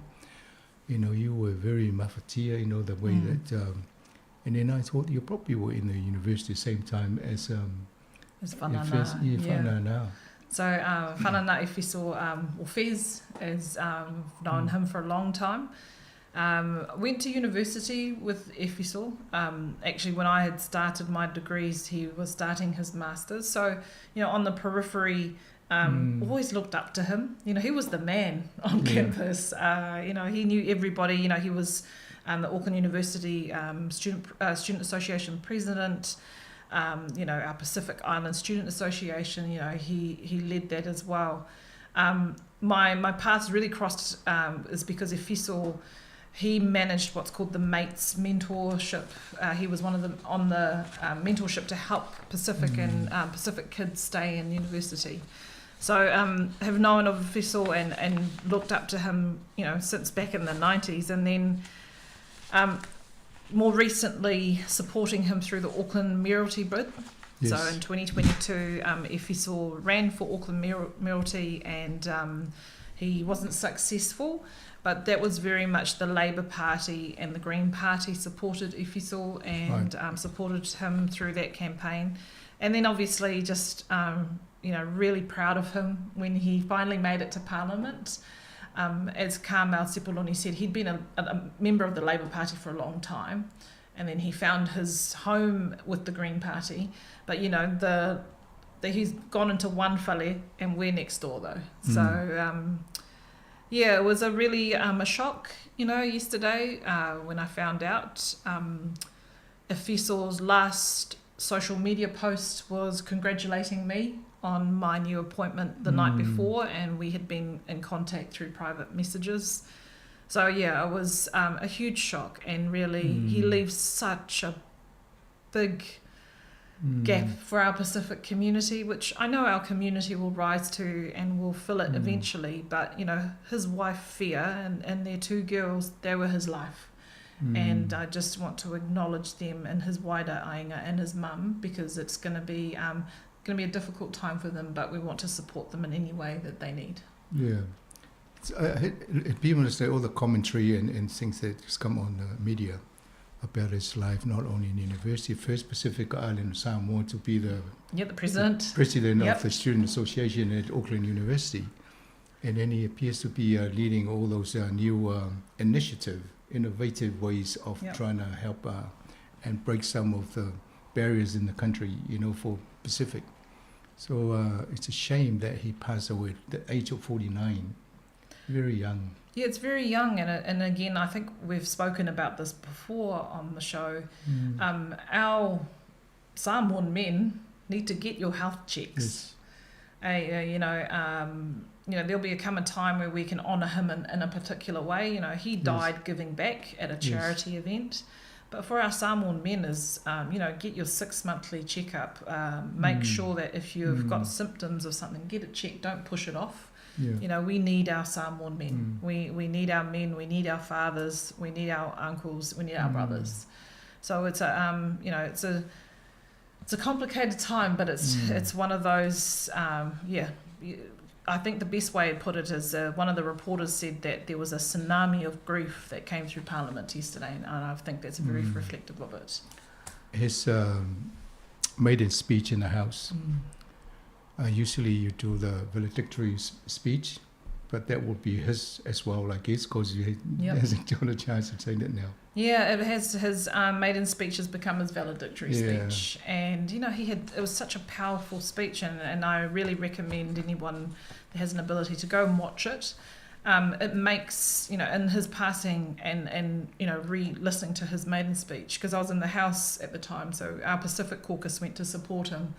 you know, you were very mafatia, you know, the way mm. that, um, and then I thought you probably were in the university the same time as, um, as Whanana. Yeah, Whanana. Yeah. So uh, Whanana Efeso, um, or Fez, as um, known mm. him for a long time. Um, went to university with Efeso. Um, actually, when I had started my degrees, he was starting his master's. So, you know, on the periphery, um, mm. always looked up to him. You know, he was the man on yeah. campus. Uh, you know, he knew everybody. You know, he was um, the Auckland University um, Student, uh, Student Association president. Um, you know, our Pacific Island Student Association, you know, he, he led that as well. Um, my, my paths really crossed um, is because Efeso he managed what's called the Mates mentorship. Uh, he was one of them on the um, mentorship to help Pacific mm. and um, Pacific kids stay in university. So um, have known of Fessel and, and looked up to him, you know, since back in the 90s. And then um, more recently supporting him through the Auckland mayoralty bid. Yes. So in 2022, um, Efeso ran for Auckland mayoralty and um, he wasn't successful. But that was very much the Labour Party and the Green Party supported Efeso and right. um, supported him through that campaign. And then obviously just, um, you know, really proud of him when he finally made it to Parliament. Um, as Carmel Sepuloni said, he'd been a, a member of the Labour Party for a long time. And then he found his home with the Green Party. But, you know, the, the he's gone into one fale and we're next door though. Mm. So, um, yeah, it was a really um, a shock, you know, yesterday uh, when I found out. Um, Efeso's last social media post was congratulating me on my new appointment the mm. night before, and we had been in contact through private messages. So yeah, it was um, a huge shock, and really, mm. he leaves such a big mm. gap for our Pacific community, which I know our community will rise to and will fill it mm. eventually. But, you know, his wife, Fia, and, and their two girls, they were his life. Mm. And I just want to acknowledge them and his wider ainga and his mum because it's going to be um, going to be a difficult time for them, but we want to support them in any way that they need. Yeah. Uh, it, people say all the commentary and, and things that just come on the media about his life, not only in university, first Pacific Island Samoa to be the yeah the president the president yep. of the Student Association at Auckland University, and then he appears to be uh, leading all those uh, new um, initiative, innovative ways of yep. trying to help uh, and break some of the barriers in the country, you know, for Pacific. So uh, it's a shame that he passed away at the age of 49, very young. Yeah, it's very young, and and again, I think we've spoken about this before on the show. Mm. Um, our Samoan men need to get your health checks. Yes. Uh, you know, um, you know, there'll be a come a time where we can honour him in, in a particular way. You know, he died yes. giving back at a charity yes. event. But for our Samoan men is, um, you know, get your six monthly checkup. Um, make mm. sure that if you've mm. got symptoms of something, get it checked. Don't push it off. Yeah. You know, we need our Samoan men. Mm. We we need our men. We need our fathers. We need our uncles. We need our mm. brothers. So it's a um, you know, it's a it's a complicated time, but it's mm. it's one of those um, yeah. I think the best way to put it is uh, one of the reporters said that there was a tsunami of grief that came through Parliament yesterday, and I think that's very mm. reflective of it. His um, maiden speech in the House. Mm. Uh, usually you do the valedictory speech, but that would be his as well, I guess, because he yep. hasn't got a chance to say that now. Yeah, it has his um, maiden speech has become his valedictory yeah. speech, and you know he had it was such a powerful speech, and, and I really recommend anyone that has an ability to go and watch it. Um, it makes you know in his passing and and you know re-listening to his maiden speech because I was in the house at the time, so our Pacific Caucus went to support him.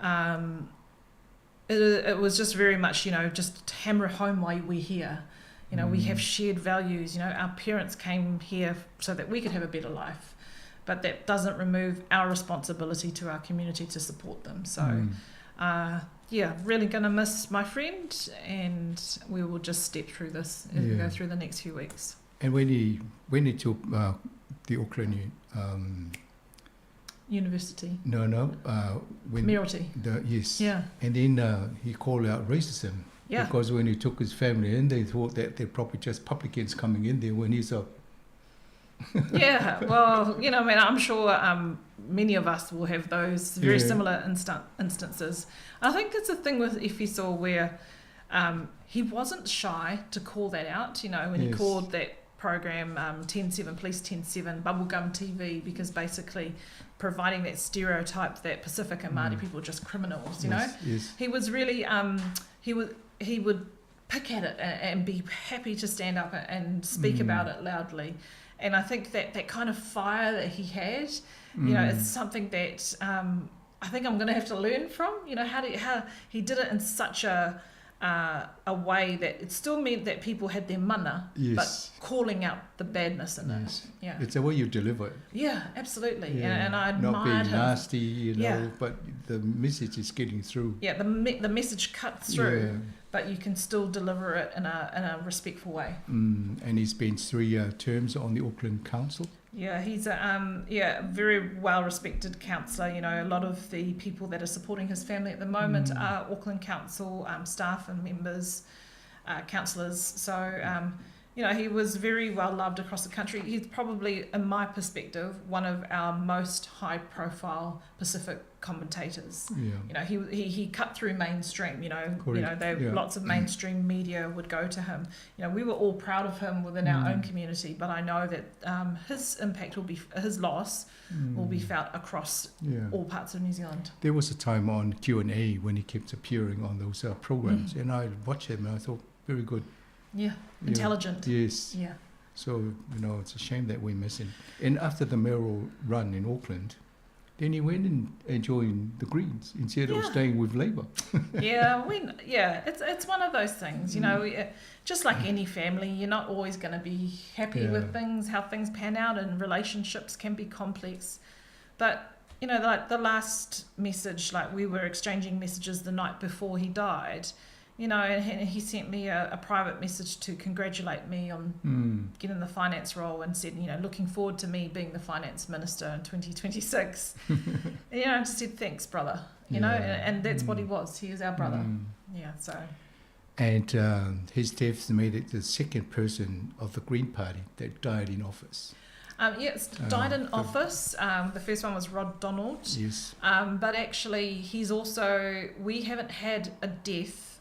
Um, it, it was just very much, you know, just hammer home why we're here. You know, mm. we have mm. shared values. You know, our parents came here so that we could have a better life. But that doesn't remove our responsibility to our community to support them. So, yeah, really going to miss my friend, and we will just step through this as we go through the next few weeks. And when he went into the Auckland University. No, no. When Mayoralty. Yes. Yeah. And then he called out racism. Yeah. Because when he took his family in, they thought that they're probably just publicans coming in there when he's a... Yeah, well, you know, I mean, I'm sure many of us will have those very similar instances. I think it's a thing with Efeso where he wasn't shy to call that out, you know, when he called that program 10-7, Police 10-7, Bubblegum TV, because basically providing that stereotype that Pacific and Māori people are just criminals, you know. He was really, he would pick at it and be happy to stand up and speak about it loudly. And I think that that kind of fire that he had, you know, it's something that I think I'm going to have to learn from. You know, how he did it in such a way that it still meant that people had their mana, but calling out the badness in it. Yeah. It's the way you deliver it. Yeah, absolutely. Yeah. And I admired Not being him. nasty, you know, but the message is getting through. Yeah, the message cuts through, but you can still deliver it in a respectful way. And he's been 3 terms on the Auckland Council. Yeah, he's a very well-respected councillor. You know, a lot of the people that are supporting his family at the moment are Auckland Council staff and members, councillors. So, you know, he was very well loved across the country. He's probably, in my perspective, one of our most high-profile Pacific commentators. Yeah. You know, he cut through mainstream. You know, you know, they, lots of mainstream media would go to him. You know, we were all proud of him within our own community, but I know that his impact will be, his loss will be felt across all parts of New Zealand. There was a time on Q&A when he kept appearing on those programs, and I watched him and I thought, very good. Yeah, intelligent. Yes. Yeah. So, you know, it's a shame that we miss him. And after the mayoral run in Auckland, then he went and joined the Greens instead of staying with Labour. It's one of those things, you know, just like any family, you're not always going to be happy with things, how things pan out, and relationships can be complex. But, you know, like the last message, like we were exchanging messages the night before he died, you know, and he sent me a private message to congratulate me on getting the finance role, and said, you know, looking forward to me being the finance minister in 2026. You know, I just said, thanks, brother, you know, and that's what he was. He is our brother. Yeah, so. And his death made it the second person of the Green Party that died in office. Yes, died in office. The first one was Rod Donald. Yes. But actually, he's also, we haven't had a death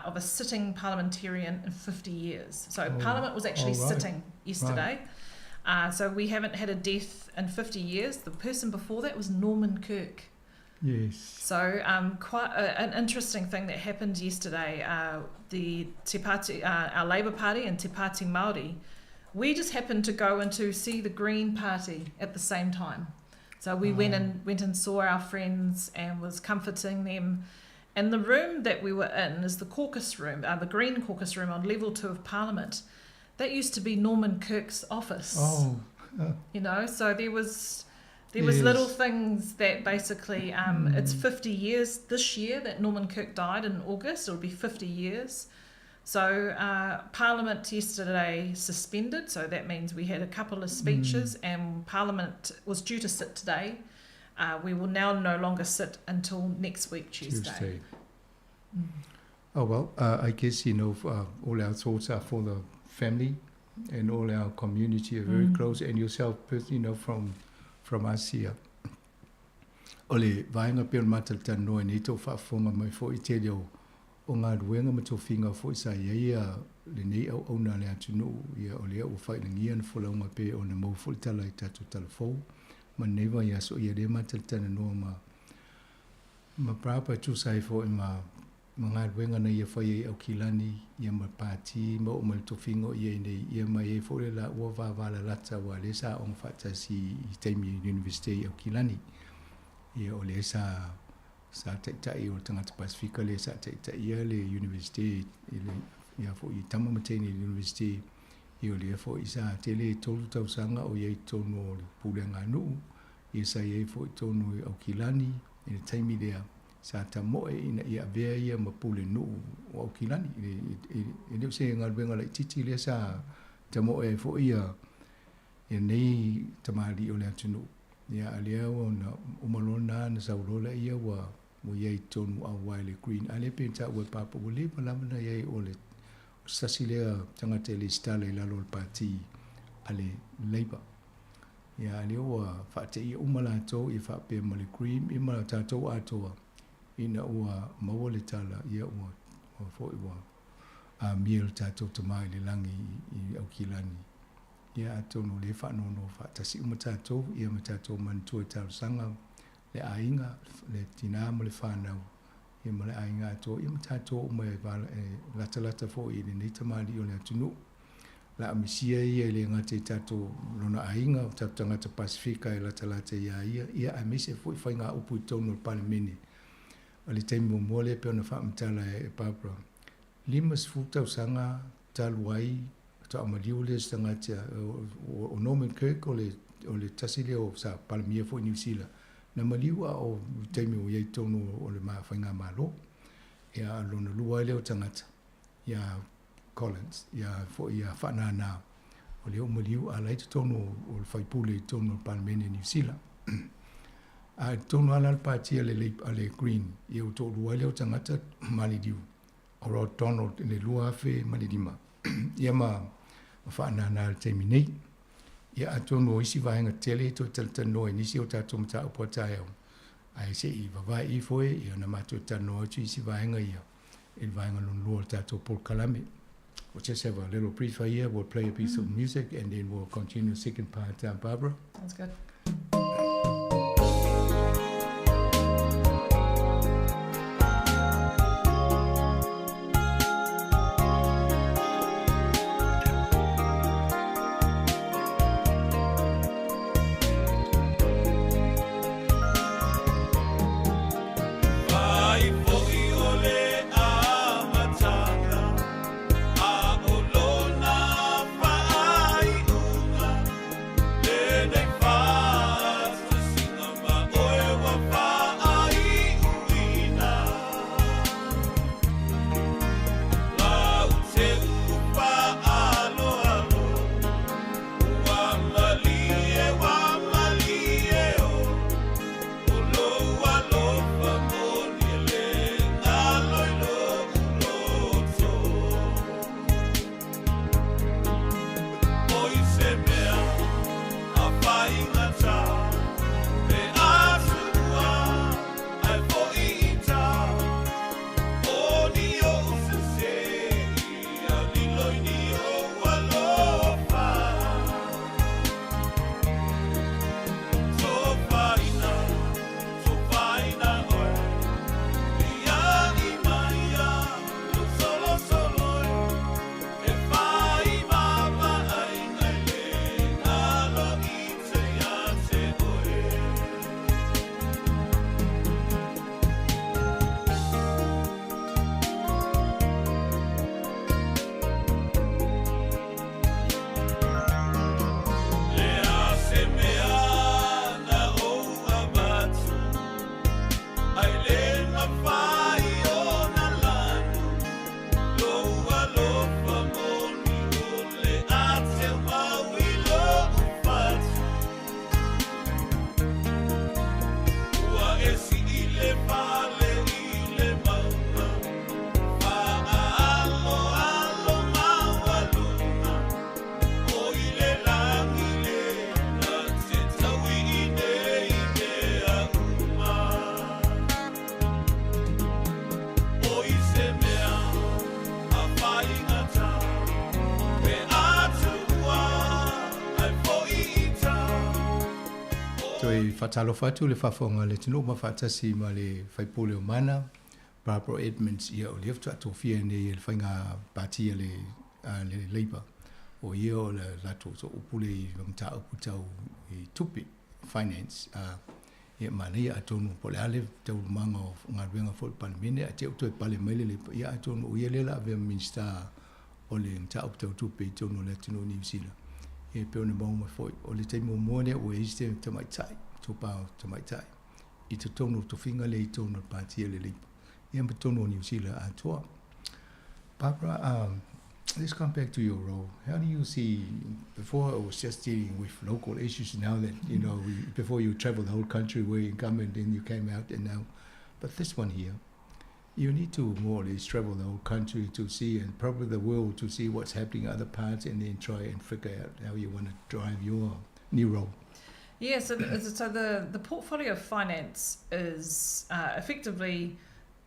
of a sitting parliamentarian in 50 years. So Parliament was actually sitting yesterday. Right. So we haven't had a death in 50 years. The person before that was Norman Kirk. Yes. So quite an interesting thing that happened yesterday. The Te Pāti, our Labour Party and Te Pāti Māori, we just happened to go and to see the Green Party at the same time. So we went and saw our friends and was comforting them. And the room that we were in is the caucus room, the Green caucus room on level 2 of Parliament. That used to be Norman Kirk's office. Oh. You know, so there was little things that basically, it's 50 years this year that Norman Kirk died in August. It'll be 50 years. So Parliament yesterday suspended, so that means we had a couple of speeches and Parliament was due to sit today. We will now no longer sit until next week, Tuesday. Oh, well, I guess, you know, all our thoughts are for the family and all our community are very close, and yourself, you know, from us here. Ole, vaenga peo mataltanoa ni tō whaafonga mai fo i te reo o ngā ruenga ma tō whinga fo i sa ia le nei au auna le atu ia o lea o whailangia na folaunga pe o na mau fo i tala i tātou talafou. Ma nei vai aso ia le mataltana noa ma prapa tūsa i fo i ma ngā ruenga na ia whai au kilani ia ma pāti ma o ma le tō ia nei ia mai e fo le la ua vāvala lata wa le sa onga whaatasi i teimi university au kilani. Ia o le sa taitai o tangata Pasifika le sa taitai ia le university ia fo i tama matene le university Ia o lea foi sa tele e tolu tausaga o i ai i totonu o le pulega a nuu, ia sa i ai foi i totonu i Aukilani i le taimi lea sa tamoe ina ia avea ia ma pule nuu o Aukilani. E le o se galuega laitiiti lea sa tamoe ai foi ia nei tamalii o le atunuu. Ia a lea ua na uma loa lena na sau loa lea ua ua i ai i totonu auai i le Green. A lea pei ona taua e Papa, ua leva lava ona i ai o le se tasi lea tagata e lesitala i lalo o le pati a le Labour. Ia a lea ua faateia uma latou ia faapea ma le Green ia ma tatou atoa ina ua maua le tala ia ua ua foi ua amia le tatou Tama i le lagi i Aukilani. Ia atonu o lea e faanoanoa faatasi uma tatou ia ma tatou manatua i talosaga le aiga, le tina ma le fanau ia ma le aiga atoa, ia ma tatou uma e latalata foi i lenei tamalii o le atunuu. La a misia ia e le gata i tatou lona aiga, o tatou tagata Pasefika e latalata iā ia, ia aemaise foi faigaupu i totonu o le Palemene. O le taimi muamua lea e pei ona faamatala e Barbara, 50 tausaga talu ai faatoa maliu lea o se tagata, o Norman Kirk o le, o le tasi lea o sa Palemia foi i Niu Sila, na maliu a o taimi o i ai i totonu o le faigamalo. Ia, lona lua ai lea o tagata, ia Collins, ia foi ia Faanana, o lea ua maliu a la e i totonu o le faipule i totonu o le Palemene i Niu Sila. A i totonu lava la o le pati a le, a le Green, ia ua toalua ai lea o tagata maliliu, o Rod Donald i le 2005, ia ma Faanana i le taimi nei. Ia atonu o isi vaega tele e toe talatalanoa i nisi o tatou mataupu a taeao, ae se i vavae ifo e, ia ona matou talanoa atu i isi vaega ia i le vaega lona lua o le tatou polokalame. We'll just have a little brief here. We'll play a piece of music and then we'll continue the second part, Barbara. Sounds good. Toe faatalofa atu le faafofoga a le atunuu ma faatasi ma le faipule o Mana, Barbara Edmonds, ia o lea faatoa tofia nei e le faiga pati a le, a le Labour. O ia o le latou soaupule i mataupu tau i tupe, finance. A, ia manaia atonu po o le a le taualumaga o galuega foi a le Palemene ae te i ua toe pale mai le Labour, ia atonu o ia lea o le a avea ma Minisita o le mataupu tau tupe i totonu o le atunuu o Niu Sila. Ia e pei ona maua mai foi, o le taimi muamua lea ua i ai se tamaitai, tofa o tamaitai i totonu o tofiga lea i totonu o le Pati a le Labour, ia ma totonu o Niu Sila atoa. Barbara, um, let's come back to your role. How do you see, before it was just dealing with local issues, now that, you know, we, before you traveled the whole country where you come and then you came out and now, but this one here, you need to more or less travel the whole country to see and probably the world to see what's happening in other parts and then try and figure out how you want to drive your new role. Yeah, so the, so the, the portfolio of finance is uh, effectively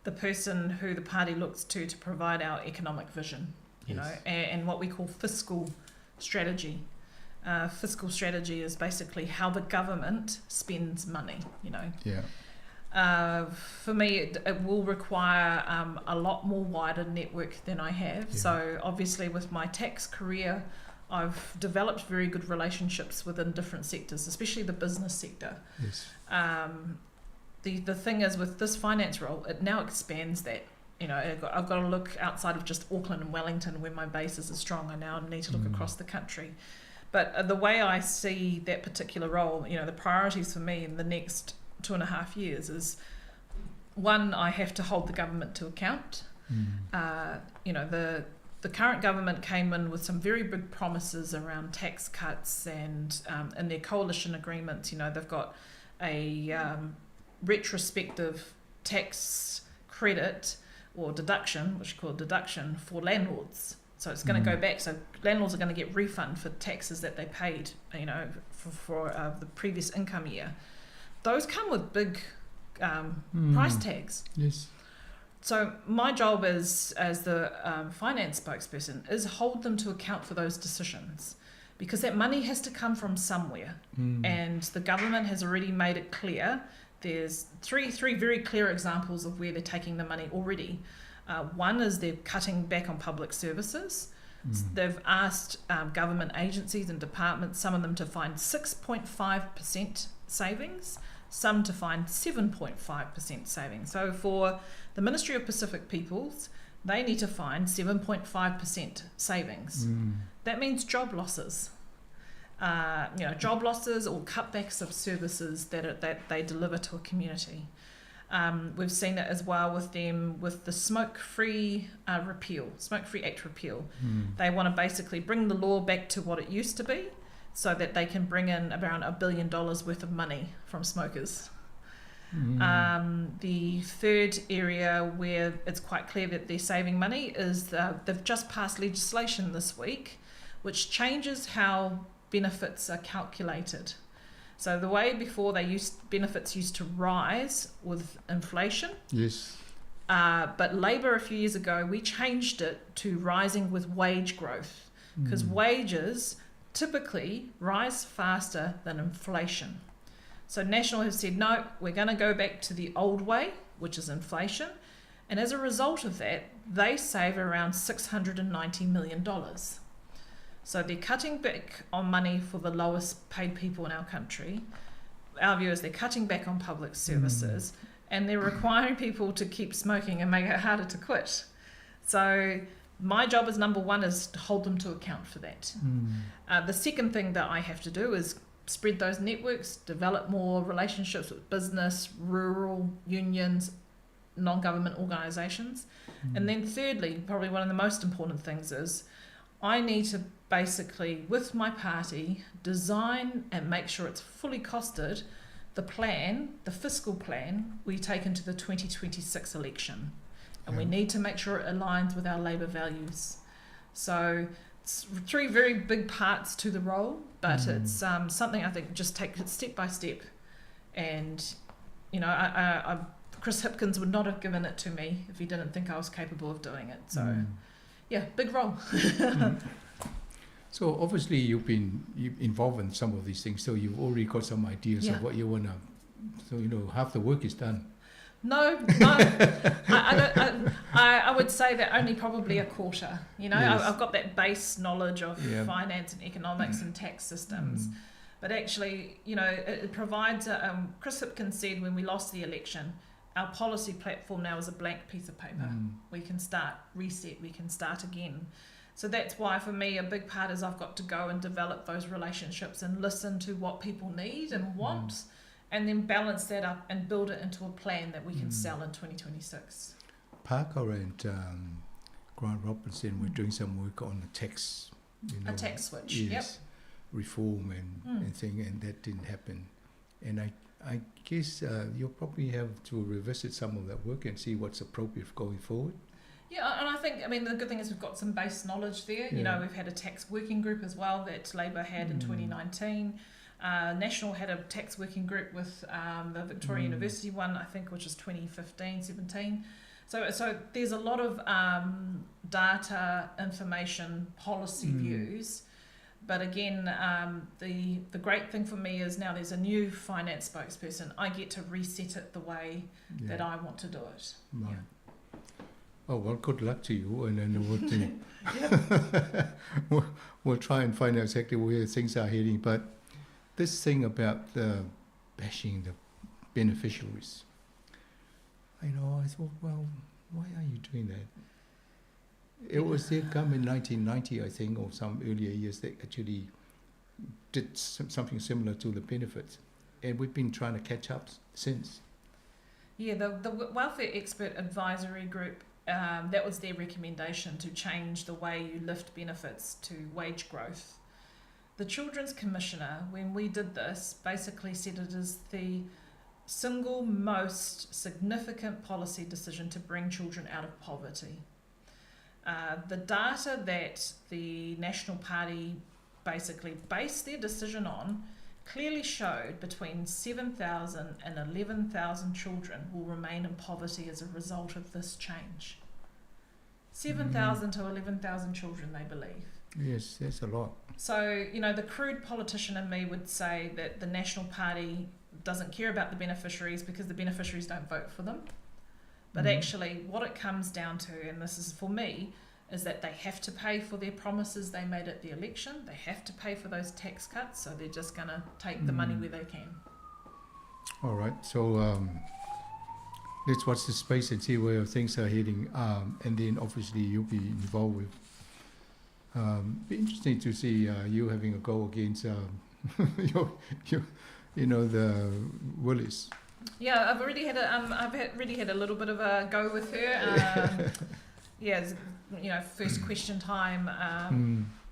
the person who the party looks to to provide our economic vision, you yes. know, and, and what we call fiscal strategy. Uh, fiscal strategy is basically how the government spends money, you know. Yeah. Uh, for me, it, it will require um, a lot more wider network than I have. Yeah. So, obviously, with my tax career, I've developed very good relationships within different sectors, especially the business sector. Yes. Um, the, the thing is, with this finance role, it now expands that. You know, I've got, I've got to look outside of just Auckland and Wellington where my bases are strong. I now need to look mm. across the country. But uh, the way I see that particular role, you know, the priorities for me in the next 2.5 years is one, I have to hold the government to account. Mm. Uh, you know, the the current government came in with some very big promises around tax cuts and um, in their coalition agreements, you know, they've got a um, retrospective tax credit or deduction, which is called deduction for landlords. So it's going to mm. go back. So landlords are going to get refund for taxes that they paid, you know, for, for uh, the previous income year. Those come with big um, mm. price tags. Yes. So my job as as the um, finance spokesperson is hold them to account for those decisions, because that money has to come from somewhere, mm. and the government has already made it clear. There's three three very clear examples of where they're taking the money already. Uh, one is they're cutting back on public services. Mm. They've asked um, government agencies and departments, some of them to find 6.5% savings, some to find 7.5% savings. So for the Ministry of Pacific Peoples, they need to find 7.5% savings. Mm. That means job losses. Uh, you know, job losses or cutbacks of services that, are, that they deliver to a community. Um, we've seen it as well with them with the smoke-free uh, repeal, smoke-free act repeal. Mm. They want to basically bring the law back to what it used to be, so that they can bring in around a billion dollars worth of money from smokers. Mm. Um, the third area where it's quite clear that they're saving money is uh, they've just passed legislation this week which changes how benefits are calculated. So the way before they used benefits used to rise with inflation. Yes. Uh, but Labour a few years ago we changed it to rising with wage growth because mm. wages typically rise faster than inflation. So National has said, no, we're going to go back to the old way, which is inflation. And as a result of that, they save around $690 million. So they're cutting back on money for the lowest paid people in our country. Our view is they're cutting back on public services mm. and they're requiring people to keep smoking and make it harder to quit. So my job as number one is to hold them to account for that. Mm. Uh, the second thing that I have to do is spread those networks, develop more relationships with business, rural unions, non government organisations. Mm. And then, thirdly, probably one of the most important things is I need to basically, with my party, design and make sure it's fully costed the plan, the fiscal plan we take into the 2026 election. And yeah. we need to make sure it aligns with our Labour values. So it's three very big parts to the role, but mm. it's um, something I think just take it step by step. And, you know, I, I, I, Chris Hipkins would not have given it to me if he didn't think I was capable of doing it. So, mm. yeah, big role. mm. So obviously you've been involved in some of these things, so you've already got some ideas yeah. of what you want to. So you know, half the work is done. No, no. I, I, don't, I, I would say that only probably a quarter. You know, yes. I, I've got that base knowledge of yeah. finance and economics mm. and tax systems. Mm. But actually, you know, it, it provides. A, um, Chris Hipkins said when we lost the election, our policy platform now is a blank piece of paper. Mm. We can start reset. We can start again. So that's why for me a big part is I've got to go and develop those relationships and listen to what people need and want, and then balance that up and build it into a plan that we can sell in 2026. Parker and Grant Robinson were doing some work on the tax, you A tax switch, yep. yes, reform and thing, and that didn't happen. And I guess you'll probably have to revisit some of that work and see what's appropriate going forward. Yeah, and I think, the good thing is we've got some base knowledge there. We've had a tax working group as well that Labor had in 2019. National had a tax working group with the Victoria University one, I think, which is 2015-17. So there's a lot of data, information, policy views. But again, the great thing for me is now there's a new finance spokesperson. I get to reset it the way that I want to do it. Oh, well, good luck to you, and then we'll try and find out exactly where things are heading. But this thing about the bashing the beneficiaries, I thought, well, why are you doing that? It was their government in 1990, I think, or some earlier years that actually did something similar to the benefits, and we've been trying to catch up since. Yeah, the Welfare Expert Advisory Group, that was their recommendation to change the way you lift benefits to wage growth. The Children's Commissioner, when we did this, basically said it is the single most significant policy decision to bring children out of poverty. The data that the National Party basically based their decision on clearly showed between 7,000 and 11,000 children will remain in poverty as a result of this change. 7,000 to 11,000 children, they believe. Yes, that's a lot. The crude politician in me would say that the National Party doesn't care about the beneficiaries because the beneficiaries don't vote for them. But actually, what it comes down to, and this is for me, is that they have to pay for their promises they made at the election. They have to pay for those tax cuts, so they're just going to take the money where they can. All right, so let's watch the space and see where things are heading. And then obviously you'll be involved with... Be interesting to see you having a go against the Willis. Yeah, I've already had a I've had, already had a little bit of a go with her. Yeah, it's, first question time,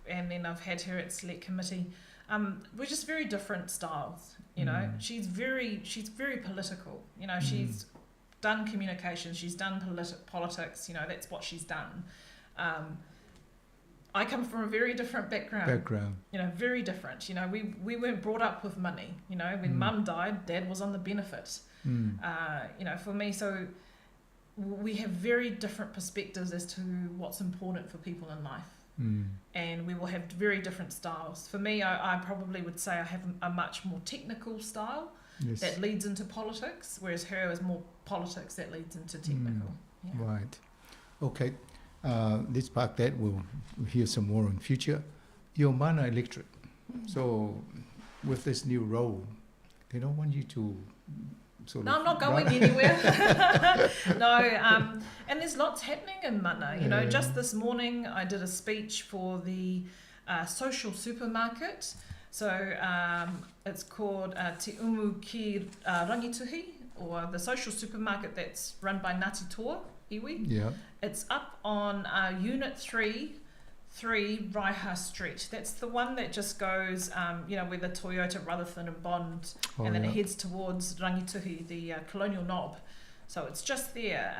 and then I've had her at select committee. We're just very different styles, you know. She's very political. She's done communications, she's done politics. That's what she's done. I come from a very different background. Background. Very different. We weren't brought up with money. When Mum died, Dad was on the benefit. For me, so we have very different perspectives as to what's important for people in life. And we will have very different styles. For me, I probably would say I have a much more technical style that leads into politics, whereas her is more politics that leads into technical. Right. Okay. Let's park that. We'll hear some more in future. Your Mana electorate. So with this new role, they don't want you to sort No, of I'm not going run. anywhere. No, and there's lots happening in Mana. Just this morning I did a speech for the social supermarket. So it's called Te Umu Ki Rangituhi, or the social supermarket that's run by Ngāti Toa iwi. It's up on Unit 3, 3 Raiha Street. That's the one that just goes, where the Toyota Rutherford and Bond, and then it heads towards Rangituhi, the Colonial Knob. So it's just there.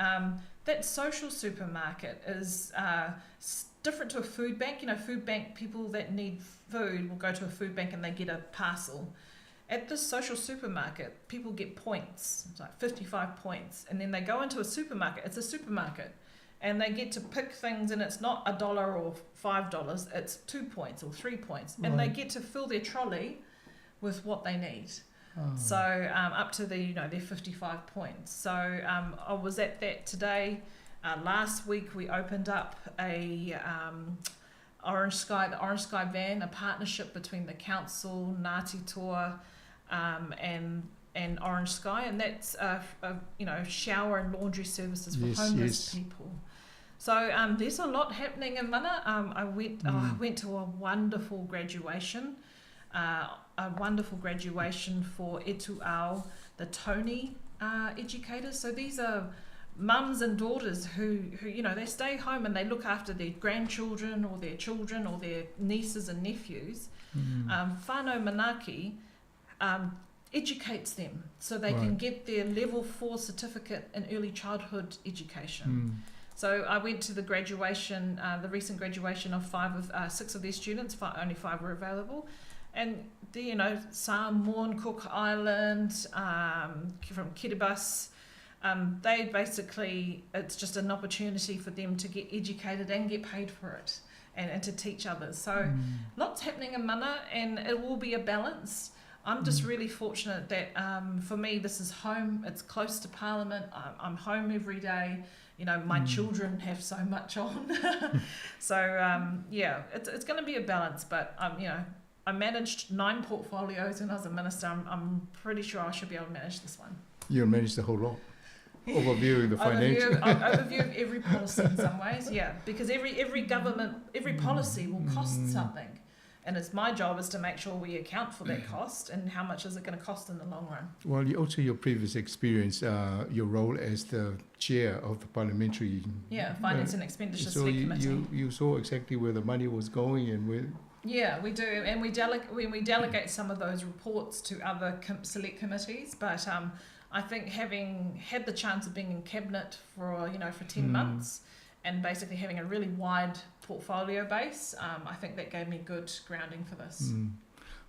That social supermarket is different to a food bank. Food bank people that need food will go to a food bank and they get a parcel. At this social supermarket, people get points, it's like 55 points, and then they go into a supermarket. It's a supermarket, and they get to pick things, and it's not $1 or $5, it's 2 points or 3 points, and they get to fill their trolley with what they need. So up to their 55 points. So I was at that today. Last week we opened up a Orange Sky, the Orange Sky van, a partnership between the council, Ngāti Toa, and Orange Sky, and that's shower and laundry services for homeless people. So there's a lot happening in Mana. I went oh, I went to a wonderful graduation, a wonderful graduation for Etuau, the Tony educators. So these are mums and daughters who you know they stay home and they look after their grandchildren or their children or their nieces and nephews. Whānau Manaaki educates them so they can get their level 4 certificate in early childhood education. So I went to the graduation, the recent graduation of 6 of their students. Only 5 were available, and the, you know, Samoan, Cook Island, from Kiribati, they basically, it's just an opportunity for them to get educated and get paid for it, and to teach others. So lots happening in Mana, and it will be a balance. I'm just really fortunate that for me this is home. It's close to Parliament. I'm home every day. You know, my children have so much on. So, yeah, it's going to be a balance. But, you know, I managed 9 portfolios when I was a minister. I'm pretty sure I should be able to manage this one. You'll manage the whole lot. Overviewing the financial. Overview of every policy in some ways, yeah. Because every government, every policy will cost something. And it's my job is to make sure we account for that cost and how much is it going to cost in the long run. Well, you also your previous experience, your role as the chair of the parliamentary... Yeah, Finance and Expenditure Select Committee. You saw exactly where the money was going and where... Yeah, we do. And we delegate some of those reports to other select committees. But I think having had the chance of being in cabinet for, you know, for 10 months... and basically having a really wide portfolio base, I think that gave me good grounding for this.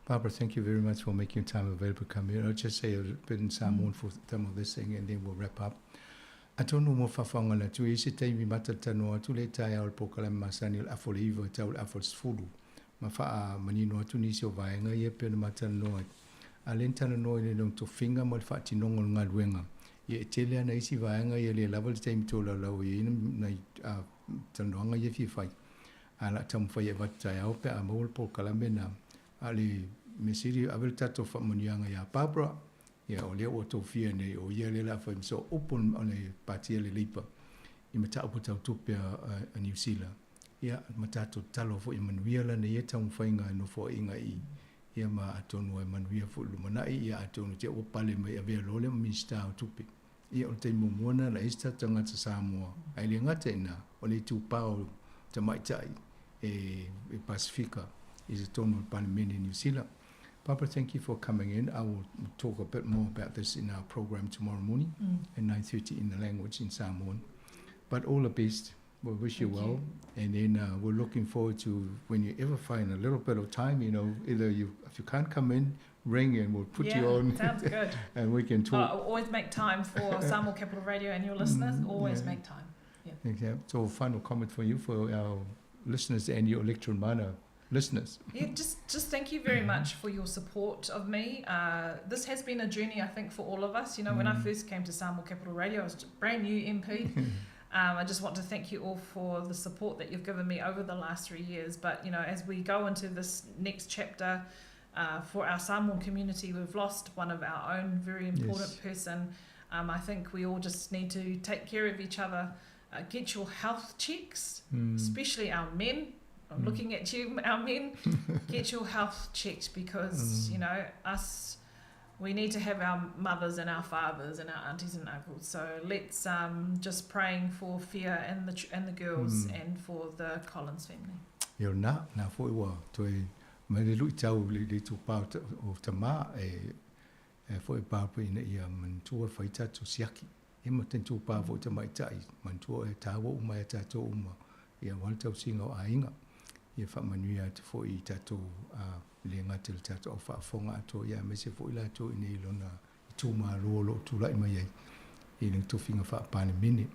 Barbara, thank you very much for making time available to come here. I'll just say a bit in Samoan for some of this thing and then we'll wrap up. Atonu mo whawhanga la tu isi taimi matatanoa atu le tae ao le pōkalame masani o le afo le iva tau le afo le sefulu. Ma whaa manino atu nisi o vaenga ia pe na matanoa. A le ntana noa i le long tofinga mo le whaatinongo le ngaluenga. Ia e tele ana isi vaenga ia le lava le taimi tō laulau ia ina nai talanoaga ia fia fai. A la taumafai e avatu taeao pe a maua le polokalame na a le mesili ave le tatou faamanuiaga iā Barbara ia o lea ua tofia nei o ia le la fai ma so upu o le patia le Leipa i mataupu tautupe a New Zealand. Ia ma tatou tatalo foi manuia lana ia taumafaiga e nofoaiga i ia ma atonu e manuia foi lumanai ia atonu te ua pale mai avea loa le Minista o Tupe. Ia o le taimi muamua lena la isi tatou tagata Samoa ae le gata i ina o le itupā o tamaitai e Pasifika i totonu o le Palemene New Zealand. Barbara, thank you for coming in. I will talk a bit more about this in our program tomorrow morning at 9:30 in the language in Samoan. But all the best. We wish you well. And then we're looking forward to when you ever find a little bit of time, you know, either you if you can't come in, ring and we'll put you on. Sounds good. And we can talk. I'll always make time for Samoa Capital Radio and your listeners. Always make time. Yeah. Okay. So final comment for you, for our listeners and your electoral mana listeners. Yeah, just thank you very much for your support of me. This has been a journey, I think, for all of us. You know, when I first came to Samoa Capital Radio, I was a brand new MP. I just want to thank you all for the support that you've given me over the last 3 years. But, you know, as we go into this next chapter for our Samoan community, we've lost one of our own very important person. I think we all just need to take care of each other, get your health checks, especially our men. I'm looking at you, our men. Get your health checked because, you know, us... We need to have our mothers and our fathers and our aunties and uncles. So let's just praying for Fia and the girls and for the Collins family. Ia na na foi ua toe mai le lui tau le tupā o tamā e foi pāpui ina ia mantua whai tātou siaki. E ma ten tupā foi tamaitai mantua e tāua uma e tātou uma. Ia wale tau singa o ainga. Ia whaamanuia atu foi i tātou le ngā te le tātou au whaafonga ato ia mese foi lātou i nei lona i tūmāloa lo tūlai mai ai i le tofinga whaapālemene.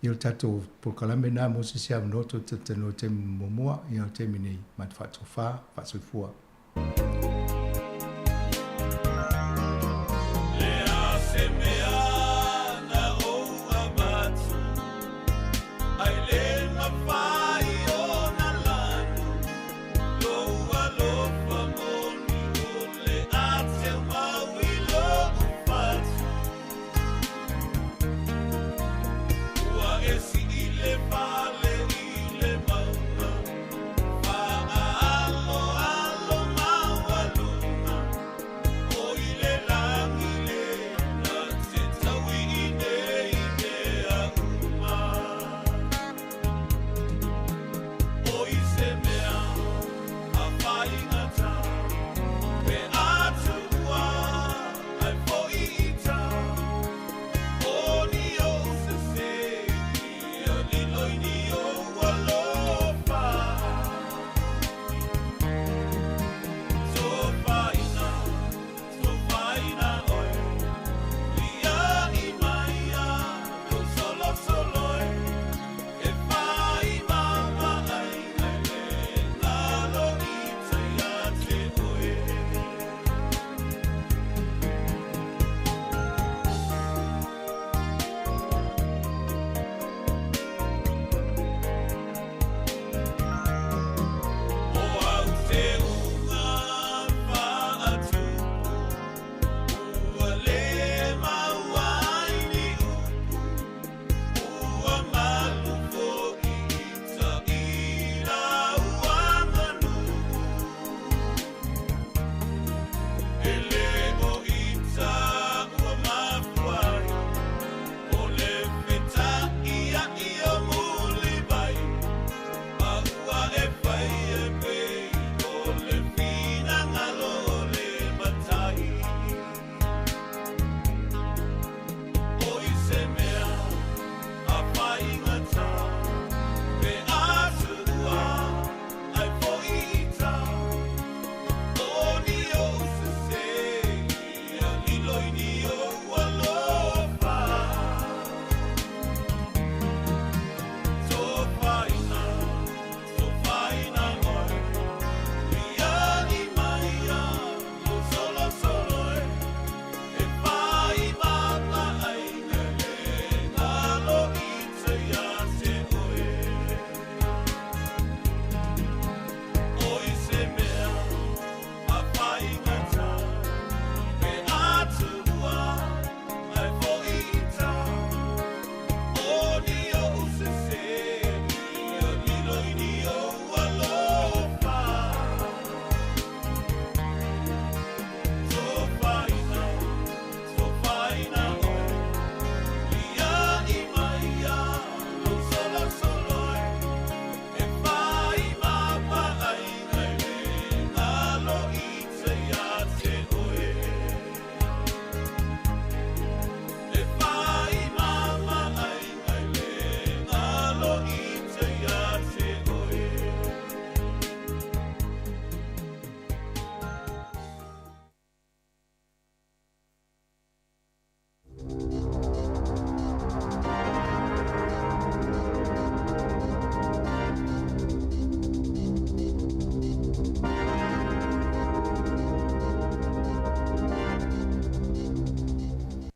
Ia o tātou polokalame nā mo se se awanoto te tanoa te momoa ia o te mene ma te whaatofā, whaasoifua. Ua e si i le wā.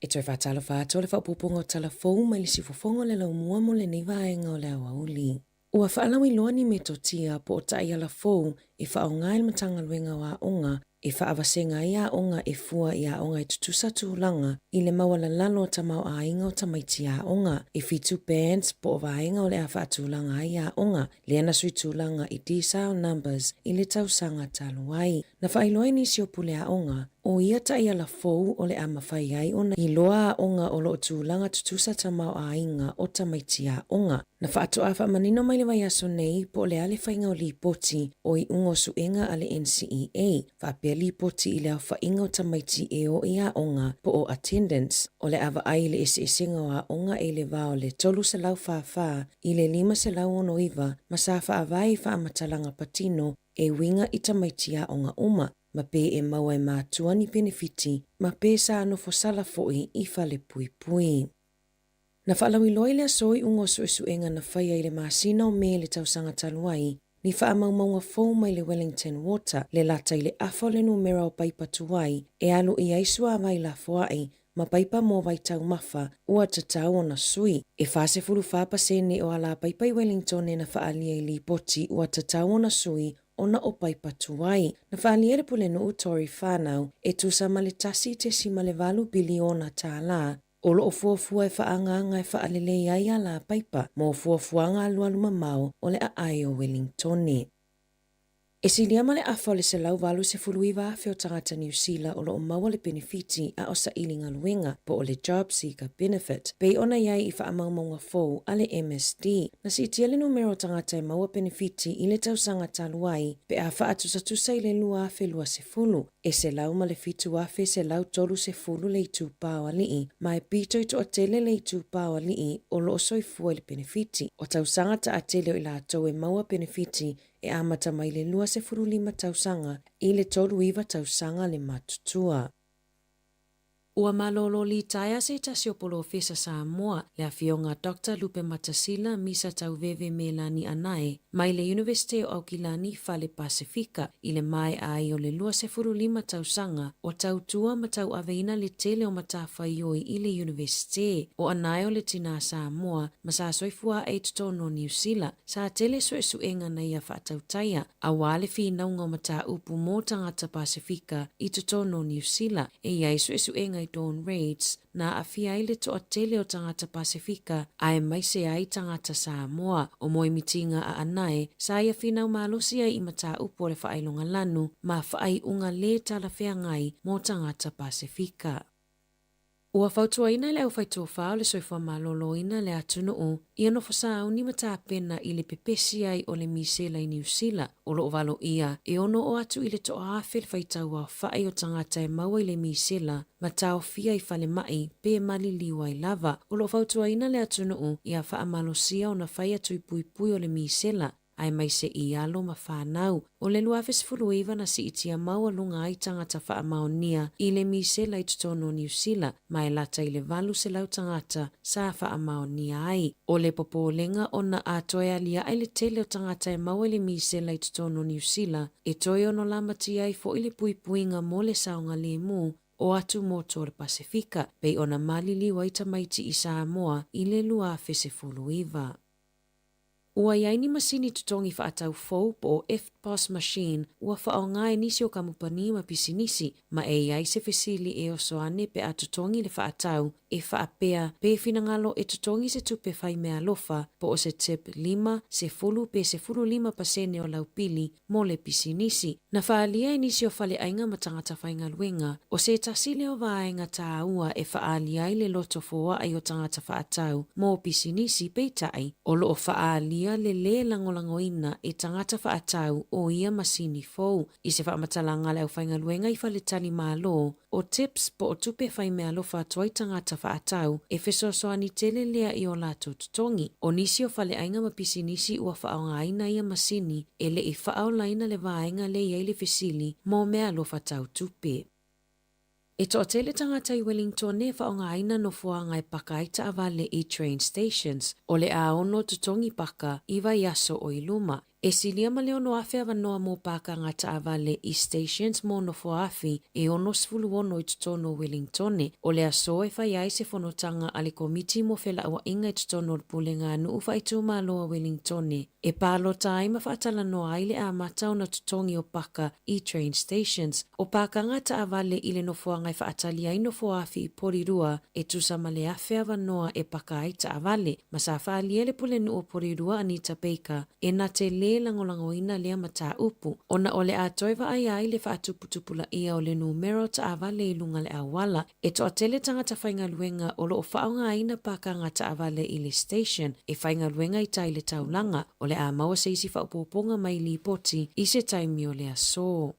E toe faatalofa atu o le faaopoopoga o tala fou mai le siufofoga o le laumua mo lenei vaega o le aoauli. Ua faalauiloa ni metotia po o taiala fou e faaaoga e le Matagaluega o Aoga e faavasega ai aoga e fua i aoga e tutusa tulaga i le maualalalo o tamaoaiga o tamaiti aoga. E fitu bands po o vaega o le a faatulaga ai aoga, lea na sui tulaga i decile numbers i le tausaga talu ai. Na faailoa e nisi o pule aoga, o ia taiala fou o le a mafai ai ona iloa aoga o lo o tulaga tutusa tamaoaiga o tamaiti aoga. Na faatoa faamanino mai le vaiaso nei po o le a le faiga o lipoti o iuga o suega a le NCEA, faapea lipoti i le aofaiga o tamaiti e o i aoga po o attendance. O le a vaai i le eseesega o aoga e i le va o le 344 i le 569 ma sa faavae i faamatalaga patino e uiga i tamaiti aoga uma, ma pe e maua e matua ni penefiti ma pe sa nofo sala foi i fale puipui. Na faalauiloa i le aso iuga o suesuega na faia i le masina o Me le tausaga talu ai, ni faamaumauga fou mai le Wellington Water, le lata i le afa o le numera o paipa tuai e alu i ai suavai lafoai ma paipa mo vaitaumafa ua tatau ona sui. E 44% o alapaipa i Wellingtone na faaalia i lipoti ua tatau ona sui ona o paipa tuai. Na faaalia e le Pulenuu Tory Whanau e tusa ma le $1.8 piliona tālā o lo o fuafua e faaagaaga e faalelei ai alapaipa mo fuafuaga alualu mamao o le aai o Wellingtone. E silia ma le afa o le 189,000 o tagata Niu Sila o lo o maua le penefiti a o saili galuega, po o le JobSeeker Benefit, pei ona i ai i faamaumauga fou a le MSD. Na siitia le numera o tagata e maua penefiti i le tausaga talu ai pe a faatusatusa i le 2020, e 107,130 le itupa o alii, ma e pito i toatele le itupa o alii o lo o soifua i le penefiti. O tausaga taatele o i latou e maua penefiti e amata mai le 25 tausaga i le 39 tausaga le matutua. Ua malolo litaea se tasi o polofesa Samoa, le Afioga Doctor Lupe Matasila Misa Tauveve Melani Anae, mai le Iunivesite o Aukilani Fale Pasefika i le maea ai o le 25 tausaga o tautua ma tauaveina le tele o matafaioi i le Iunivesite. O Anae o le tinā Samoa ma sa soifua ae i totonu o Niu Sila, Sa tele suesuega na ia faatautaia, aua le finauga o mataupu mo tagata Pasefika i totonu o Niu Sila. E i ai suesuega i Dawn Raids na aafia ai le toatele o tagata Pasefika aemaise ai tagata Samoa. O moemitiga a Anae, sa ia finau malosi ai i mataupu o le faailoga lanu ma faaiuga le talafeagai mo tagata Pasefika. Ua fautuaina e le aufaitofa o le soifua maloloina le atunuu ia nofo sauni ma tapena i le pepesi ai o le misela i Niu Sila, o lo o valoia e ono oo atu i le toaafe le faitau aofai o tagata e maua i le misela ma taofia i falemai pe maliliu ai lava. O lo o fautuaina le atunuu ia faamalosia ona fai atu i puipui o le misela aemaise i alo ma fanau. O le 2019 na siitia maualuga ai tagata faamaonia i le misela i totonu o Niu Sila, ma e lata i le 800 tagata sa faamaonia ai. O le popolega ona a toe aliae le tele o tagata e maua i le misela i totonu o Niu Sila, e toe ono lamatia ai foi le puipuiga mo le saogalemu o atumotu o le Pasefika, pei ona maliliu ai tamaiti i Samoa i le 2019. Ua i ai ni masini totogi faatau fou po o EFTPOS machine ua faaaoga e nisi o kamupani ma pisinisi, ma e i ai se fesili e oso ane pe a totogi le faatau e faapea pe finagalo e totogi se tupe fai meaalofa po o se tip 5, 10 pe 15% o lau pili mo le pisinisi. Na faaalia e nisi o faleaiga ma tagata faigaluega, o se tasi lea o vaega tāua e faaalia ai le loto foai o tagata faatau mo pisinisi, peitai, o lo o faaalia le lē lagolagoina e tagata faatau o ia masini fou. I se faamatalaga a le aufaigaluega i faletali Malo, O tips po o tupe fai meaalofa atu ai tagata faatau e fesoasoani tele lea i o latou totogi. O nisi o faleaiga ma pisinisi ua faaaogaina ia masini e le i faaolaina le vaega le i ai le fesili mo meaalofa tau tupe. E toatele tagata i Wellingtone e faaaogaina nofoaga e paka ai taavale i train stations, o le a ono totogi paka i vaiaso o i luma. E silia ma le 6,000 avanoa mo pākanga taavale i stations mo nofoaafi e 66 i totonu o Wellingtone. O le aso e fai ai se fonotaga a le Komiti mo Felauaiga i totonu o le Pulega a Nuu Faaitumalo a Wellingtone e palota ai ma faatalanoa ai le amata ona totogi o paka i train stations. O pākanga taavale i le nofoaga e faatali ai nofoaafi i Porirua e tusa ma le 1,000 avanoa e paka ai taavale. Ma sa faaalia le Pulenuu o Porirua Anita Baker e na te lē lagolagoina lea mataupu, ona o le a toe vaaia ai le faatuputupulaia o le numera o taavale i luga le auala. E toatele tagata faigaluega o lo o faaaogaina pākanga taavale i le station e faigaluega i tai le taulaga, o le a maua se isi faaopoopoga mai lipoti i se taimi o le aso.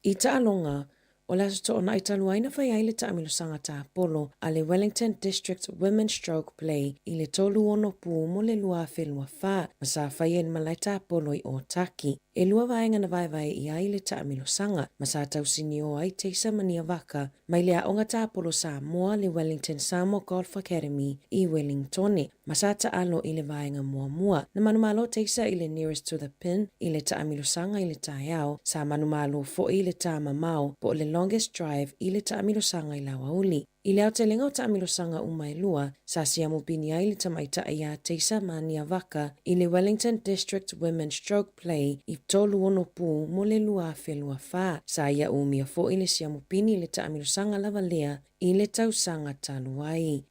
I taaloga, o le Aso Toonai talu ai na fai ai le taamilosaga tāpolo a le Wellington District Women's Stroke Play i le 36 pū mo le 2024, ma sa faia i le malae tāpolo i Ōtaki. E lua vaega na vaevae i ai le taamilosaga, ma sa tausinio ai Teisa Maniavaka mai le Aoga Tāpolo Samoa le Wellington Samoa Golf Academy i Wellingtone, ma sa taalo i le vaega muamua. Na manumalo Teisa i le nearest to the pin i le taamilosaga i le taeao, sa manumalo foi i le tā mamao po o le longest drive i le taamilosaga i le aoauli. I le aotelega o taamilosaga uma e lua, sa siamu pini ai le tamaitai iā Teisa Maniavaka i le Wellington District Women's Stroke Play i 36 pū mo le 2024. Sa ia umia foi le siamu pini i le taamilosaga lava lea i le tausaga talu ai.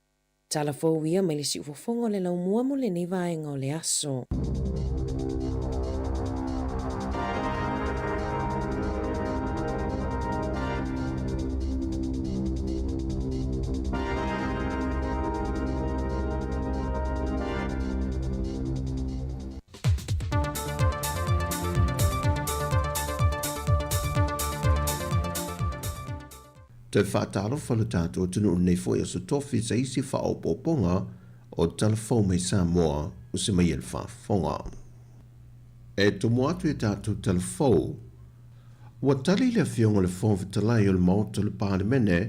Tala fou ia mai le siufofoga o le laumua mo lenei vaega o le aso. Toe faatalofa lo tatou atunuu lenei foi aso tofi sa isi faaopoopoga o tala fou mai Samoa o se mai e le faafofoga. E tomo atu i a tatou tala fou, ua tali le Afioga i le Fofoga Fetalai o le Maota o le Palemene,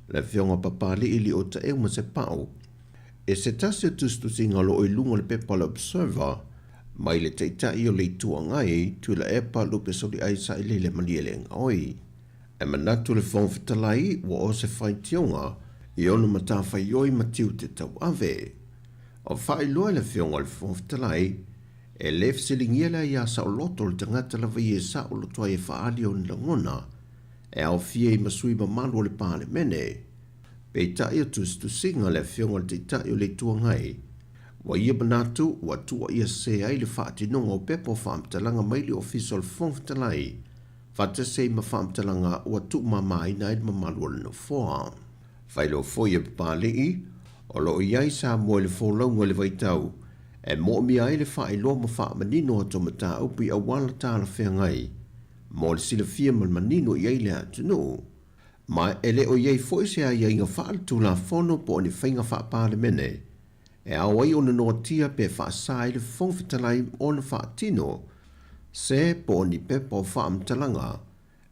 le Afioga Papali'i Liotaeu Masepau, e se tasi o tusitusiga o lo o i luga o le pepa o le Observer mai le Taitai o le Itu Agai, Tuilaepa Lupe Soliai Sailele Malielegaoi. E manatu le Fofoga Fetalai ua o se faitioga i ona matafaioi ma tiute tauave. O faailoa e le Afioga i le Fofoga Fetalai, e le fesiligia le aia saoloto o le tagata lava ia e saoloto ai e faaali ona lagona, e aofia ai ma sui mamalu o le Palemene. Peitai o tusitusiga le Afioga i le Taitai o le Itu Agai, ua ia manatu ua tuuaia sese ai le faatinoga o pepa o faamatalaga mai le Ofisa o le Fofoga Fetalai, faatasi ai ma faamatalaga ua tuumamaina ai le mamalu o le Nofoa. Faailoa foi e Papali'i, o lo o i ai Samoa i le folauga i le vaitau e moomia ai le faailoa ma faamanino atu o mataupu i auala talafeagai mo le silafia ma le manino i ai le atunuu. Ma e le o i ai foi se aiaiga faaletulafono po o ni faiga faapalemene e ao ai ona noatia pe faasa ai le Fofoga Fetalai ona faatino se po o ni pepa o faamatalaga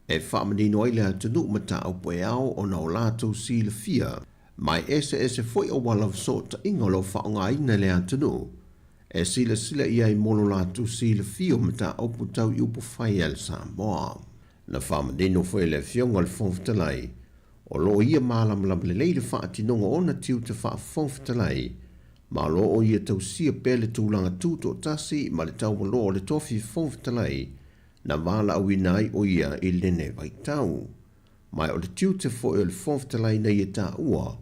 e faamanino ai le atunuu mataupu e ao ona o latou silafia ma e eseese foi auala fesootaiga o lo o faaaogaina e le atunuu e silasila i ai mo lo latou silafia o mataupu tau i upufai a le Samoa. Na faamanino foi e le Afioga i le Fofoga Fetalai, o lo o ia malamalama lelei le faatinoga o ona tiute faa-Fofoga Fetalai, ma o lo o ia tausia pea le tulaga tutoatasi ma le taualoa o le tofi Fofoga Fetalai na valaauina ai o ia i lenei vaitau. Ma o le tiute foi o le Fofoga Fetalai na ia taua,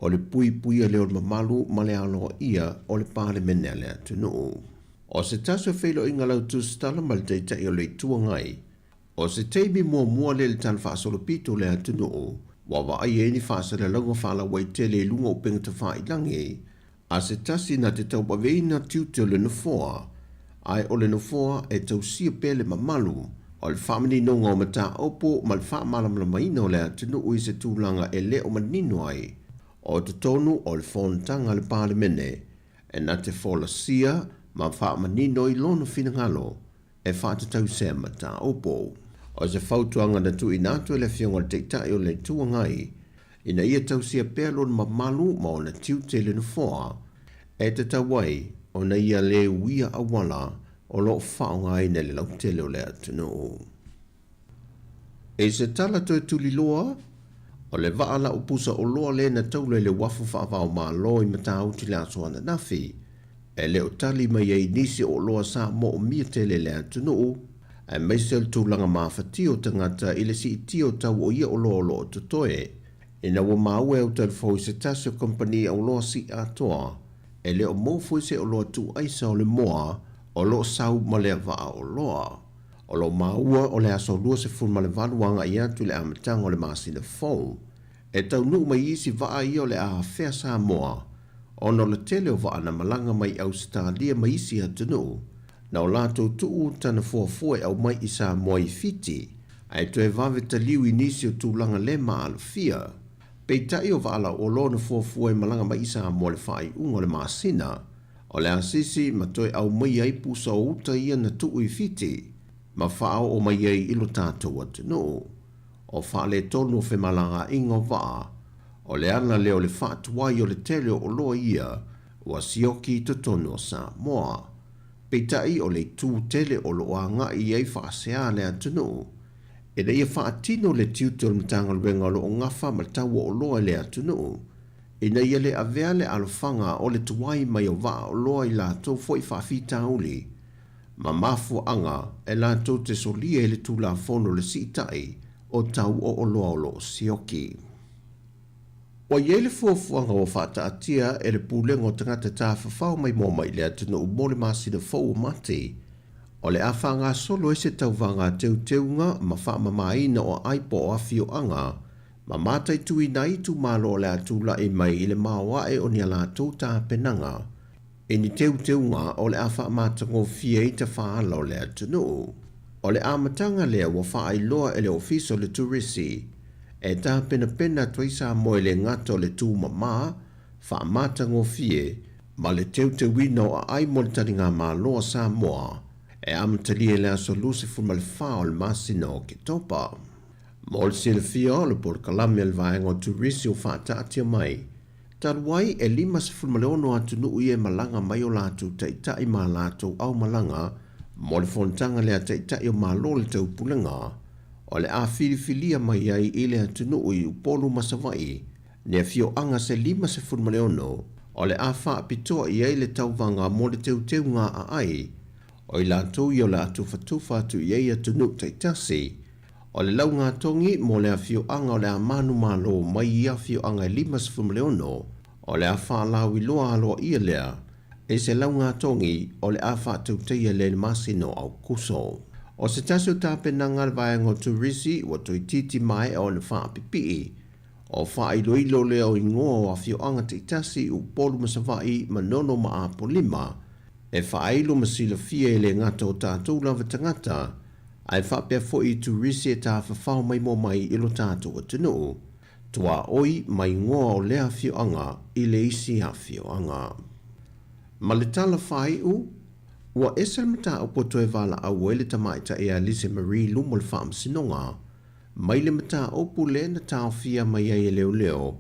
o le puipuia lea o le mamalu ma le aloaia o le Palemene a le atunuu. O se tasi o feiloaiga lautusitala ma le Taitai o le Itu Agai, o se taimi muamua lea i le tala faasolopito o le atunuu, ua vaaia ai ni faasalalauga faalauaitele i luga o upega tafailagi, a se tasi na te tauaveina tiute o le Nofoa, ae o le Nofoa e tausia pea le mamalu o le faamaninoga o mataupu ma le faamalamalamaina o le atunuu i se tulaga e le o manino ai o totonu o le fonotaga a le Palemene e na te folasia ma faamanino i lona finagalo e faatatau sea mataupu. O se fautuaga na tuuina atu e le Afioga i le Taitai o le Itu Agai ina ia tausia pea lona mamalu ma ona tiute i le Nofoa e tatau ai ona ia le uia auala. o lo o faaaogaina e le lautele o le atunuu. I se tala toe tuliloa, o le vaa lau pusa oloa lea na taula i le uafu faava-o-Malo i Matautu i le aso ananafi, e le o tali mai ai nisi o oloa sa moomia tele e le atunuu, aemaise o le tulaga mafatia o tagata i le siitia o tau o ia oloa o lo o totoe. Ina ua maua e Autalefou i se tasi o kamupani auloa sii atoa, e le o maua foi se oloa tuuaisa o le moa o lo o sau ma lea vaa oloa. O lo o maua o le aso 28 agai atu i le amataga o le masina fou, e taunuu mai isi vaa ia o le a afea Samoa ona o le tele o vaa na malaga mai Ausetalia ma isi atunuu na o latou tuu tana fuafua e aumai i Samoa i Fiti ae toe vave taliu i nisi o tulaga le maalofia. Peitai o vaa lauoloa na fuafua e malaga mai i Samoa i le faaiuga o le masina o le asisi ma toe aumaia ai pusa o uta ia na tuu i Fiti ma faaoo mai ai i lo tatou atunuu. O faaletonu o femalagaaiga o vaa, o le ala lea o le faatuai o le tele o oloa ia ua sioki i totonu o Samoa. Peitai o le itu tele o lo o agai i ai faasea le atunuu, ina ia faatino le tiute o le Matagaluega o lo o gafa ma le tau o oloa i le atunuu, ina ia le avea le alofaga o le tuai mai o vaa oloa i latou foi faafitauli ma mafuaaga e latou te solia i le Tulafono o le Siitai o Tau o Oloa o lo o Sioki. Ua i ai le fuafuaga ua faataatia e le Pulega o Tagata Tafafao Maimoa Mai i le Atunuu mo le masina fou o Mati, o le a faagasolo ai se tauvaga teuteuga ma faamamaina o aai po o afioaga ma mataituina ai itumalo o le a tulai mai i le maoae o ni a latou tapenaga i ni teuteuga o le a faamatagofie ai tafaala o le atunuu. O le amataga lea ua faailoa e le Ofisa o le Turisi e tapenapena atu ai Samoa i le gata o le tumama, faamatagofie, ma le teuteuina o aai mo le taligamalo a Samoa e amatalia i le aso 24 o le masina o Oketopa. Mo le silafia, o le polokalame a le Vaega o Turisi ua faataatia mai, talu ai e 56 atunuu ia e malaga mai o latou taitai ma a latou aumalaga mo le fonotaga lea a Taitai o Malo o le Taupulega, o le a filifilia mai ai i le atunuu i Upolu ma Savaii ni afioaga se 56 o le a faapitoa i ai le tauvaga mo le teuteuga aai o i latou ia o le a tufatufa atu i ai atunuu taitasi. O le laugatogi mo le afioaga o le a manumalo mai i afioaga e 56, o le a faalauiloa aloaia lea i se laugatogi o le a faatautaia lea i le masina o Aokuso. O se tasi o tapenaga a le vaega o Turisi ua toeitiiti maea ona faapipii, o faailoilo lea o igoa o afioaga taitasi i Upolu ma Savaii, Manono ma Apolima, e faailo ma silafia e le gata o tatou lava tagata, ae faapea foi i turisi e tafafao maimoa mai i lo tatou atunuu, tuaoi ma igoa o lea afioaga i le isi afioaga. Ma le tala faaiu, ua ese le mataupu e toe valaau ai le tamaitai ia Lise Marie i luma o le Faamasinoga, mai le mataupu lea na taofia mai ai e leoleo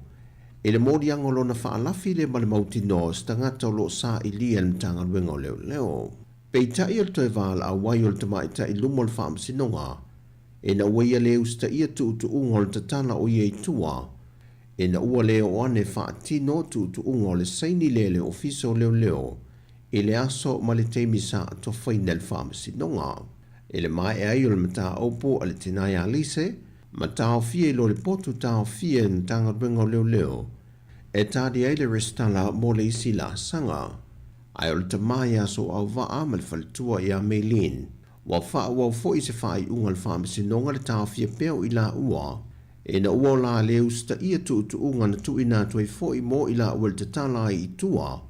i le moliaga o lona faalafi lea ma le mautinoa o se tagata o lo o sailia e le Matagaluega o Leoleo. Peitai o le toe valaau ai o le tamaitai i luma o le Faamasinoga, ina ua ia le usitaia tuutuuga o le tatala o ia i tua, ina ua le oo ane faatino tuutuuga o le saini lea e le Ofisa o Leoleo i le aso ma le taimi sa atofaina e le Faamasinoga. I le maea ai o le mataupu a le tina ia Lise, ma taofia i lo le potu taofia e le Matagaluega o Leoleo e tali ai le resitala mo le isi laasaga. Ae o le tama ia Soauvaa ma le faletua ia Maylene, ua faaauau foi se faaiuga a le Faamasinoga le taofia pea o i laua, ina ua o la le usitaia tuutuuga na tuuina atu ai foi mo i laua i le tatala ai i tua,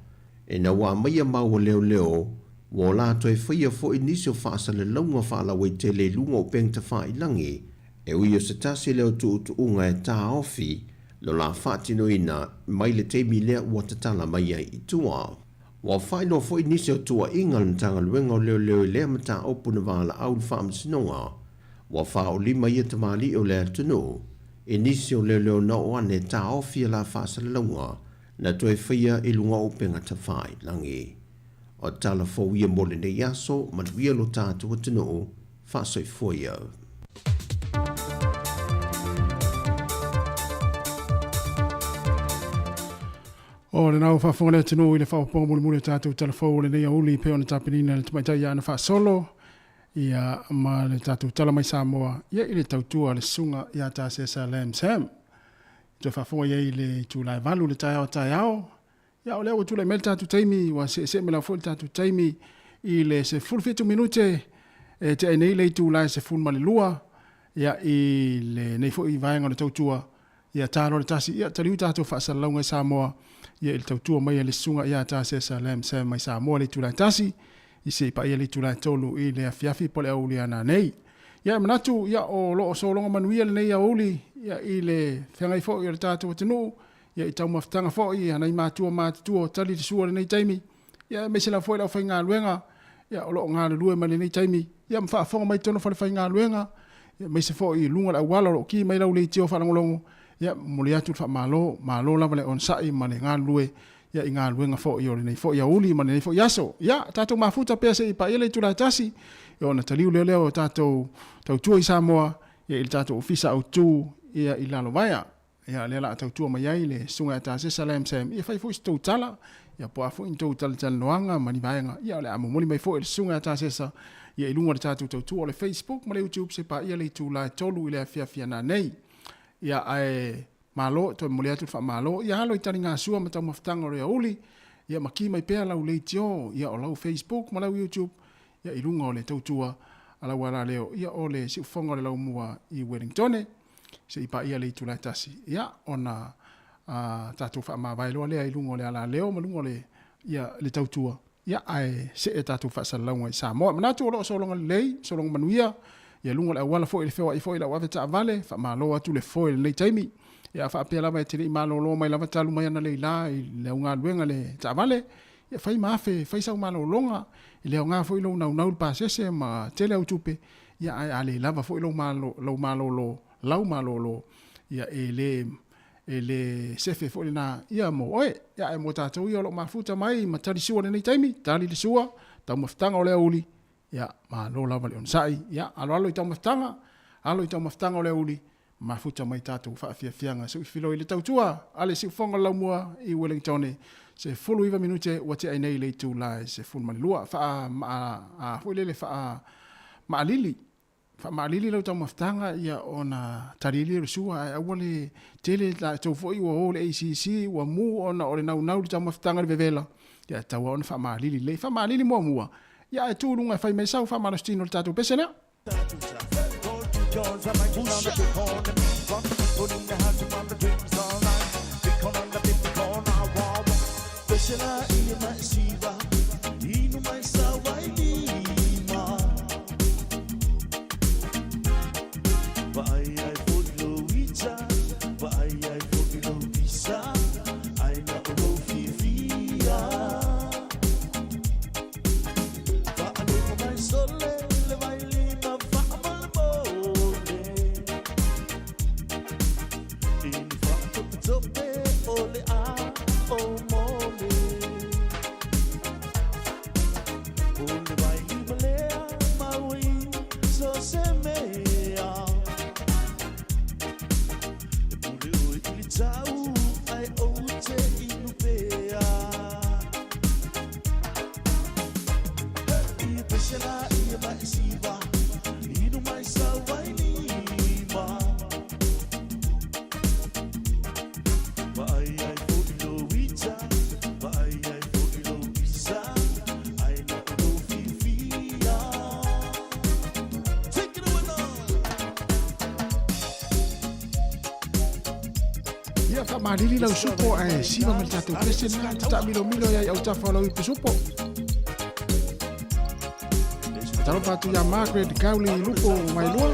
ina ua aumaia mau a leoleo, ua o la toe faia foi nisi o faasalalauga faalauaitele i luga o upega tafailagi, e ui o se tasi lea o tuutuuga e taofi lo la faatinoina mai le taimi lea ua tatala mai ai i tua. Ua faailoa foi nisi o tuuaiga a le Matagaluega o Leoleo i lea mataupu na valaau i le Faamasinoga ua faaolima ia tamalii o le atunuu i nisi o leoleo na oo ane taofi a la faasalalauga na toe faia i luga o upega tafailagi. O tala fou ia mo lenei aso, manuia lo tatou atunuu, faasoifua ia. O lena ua faafofoga le atunuu i le faaopoopoga mulimuli o tatou tala fou o lenei aoauli e pei ona tapenaina e le Tamaitai ia Ana Faasolo ia ma le tatou tala mai Samoa ia i le tautua a le Susuga ia Tasesa Lam Sam. Toe faafofoga i ai i le itula e 8 i le taeao a taeao. Ia o lea ua tulai mai le tatou taimi, ua seesee mai lava foi le tatou taimi i le 17 minute e tea ai nei le itula e 12 ia i lenei foi vaega o le tautua ia ta loa le tasi ia taliu tatou faasalalauga i Samoa ia i le tautua mai a le Susuga ia Tasesa Lam Sam mai Samoa i le itula e 1 i se i paia le itula e 3 i le afiafi po o le aoauli a nanei. Ia e manatu ia o lo o sologa manuia lenei aoauli ia i le feagai foi o le tatou atunuu Ia i taumafataga foi a nai matua matutua o tali le sua i lenei taimi, ia aemaise lava foi le aufaigaluega ia o lo o galulue mai lenei taimi, ia ma faafofoga mai totonu o falefaigaluega, ia aemaise foi i luga o le auala o lo o ki mai lau leitio faalogologo, ia momoli atu le faamalo, malo lava le onosai ma le galulue ia i galuega foi o lenei foi aoauli ma lenei foi aso. Ia tatou mafuta pea se i paia le itula e tasi, ia ona taliu lea o tatou tautua i Samoa ia i le tatou ofisa autu ia i Lalovaea. Ia, lea la a tautua mai ai le Susuga ia Tasesa Lam Sam, ia fai foi se tou tala, ia po o a foi ni tou talatalanoaga ma ni vaega, ia o le a momoli mai foi e le Susuga ia Tasesa, ia i luga o le tatou tautua o le Facebook ma le YouTube se paia le itula e 3 i le afiafi a nanei. Ia, ae malo, toe momoli atu le faamalo, ia alo i taligasua ma taumafataga o le aoauli, ia ma ki mai pea lau leitio, ia o lau Facebook ma lau YouTube, ia i luga o le tautua a lau alaleo, ia o le siufofoga o le laumua i Wellingtone. Se i paia le itula e tasi, ia, ona a, tatou faamavae loa lea i luga o le alaleo ma luga o le, ia, le tautua, ia, ae see tatou faasalalauga i Samoa. E manatu o lo o sologa lelei, sologa manuia, ia luga o le auala foi i le feoai foi i lau avetaavale, faamalo atu le foe i lenei taimi. Ia, a faapea lava e te le i malolo mai lava talu mai analeila i le augaluega i le taavale, ia fai ma afe, fai sau malologa, e le aoga foi lou naunau i le pasese ma tele au tupe, Ia, ae a le lava foi lou malo, lou malolo, lau malolo, ia, e le, e le sefe foi lena, ia, mo oe. Ia, ae mo tatou ia o lo o mafuta mai ma tali sua i lenei taimi, tali le sua, taumafataga o le aoauli, ia, malo lava le onosai. Ia, aloalo i taumafataga, alo i taumafataga o le aoauli, mafuta mai tatou faafiafiaga. Suifiloi le tautua a le siufofoga o le laumua i Wellingtone, 19 minute ua tea ai nei le itula e 12. Faa, maa, a, foi lele faa, maalili, faamaalili lau taumafataga ia ona talilia o le sua ae aua le tele latou foi ua o le ACC ua mu ona o le naunau i le taumafataga i le vevela ia e tatau lava ona faamaalili lelei. Faamaalili muamua ia ae tu i luga e fai mai sau faamalositino i le tatou pese lea. Ia faamalili lau supo ae siva ma le tatou pese lena te taamilomilo ai autafa o lau ipu supo. Talofa atu ia Margaret Gauli Lupo Wailua.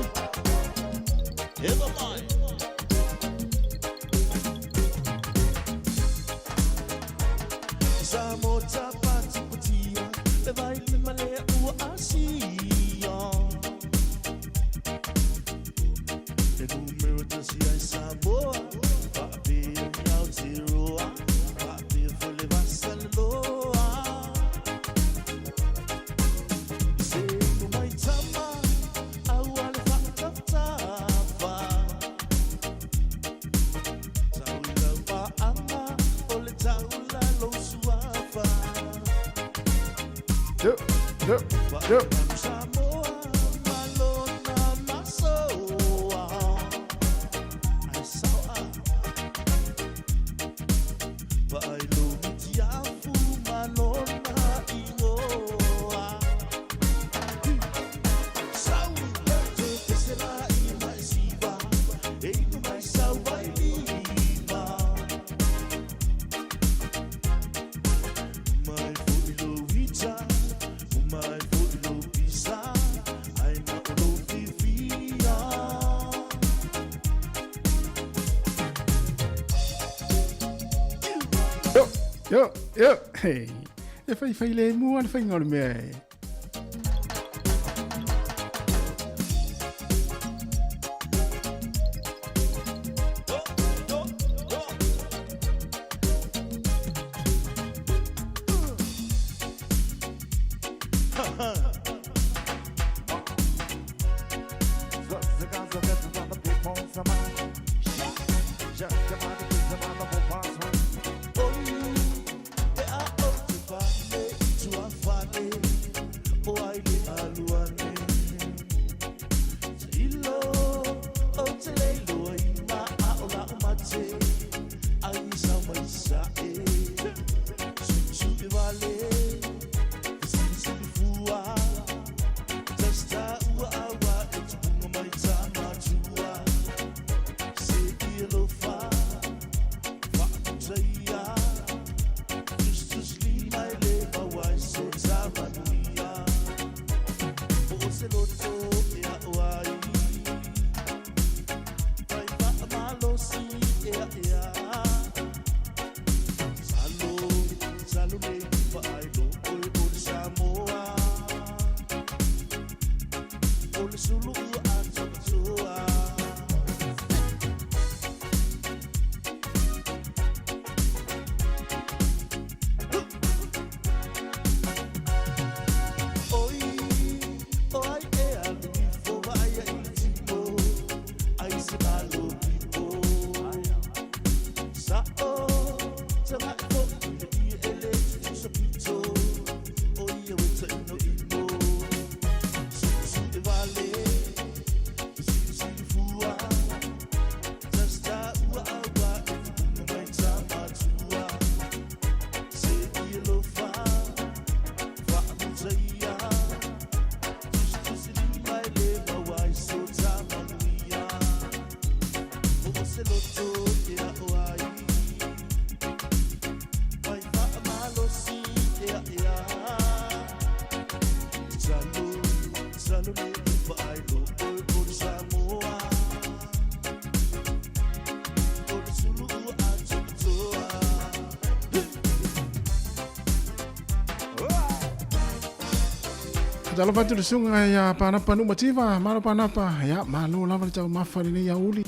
Yo, yo. Yo, yo, hey. E fai fai le mua le faiga o le mea e. Talofa atu le susuga ia Panapa Numativa, malo Panapa, ia malo lava le taumafa lenei aoauli.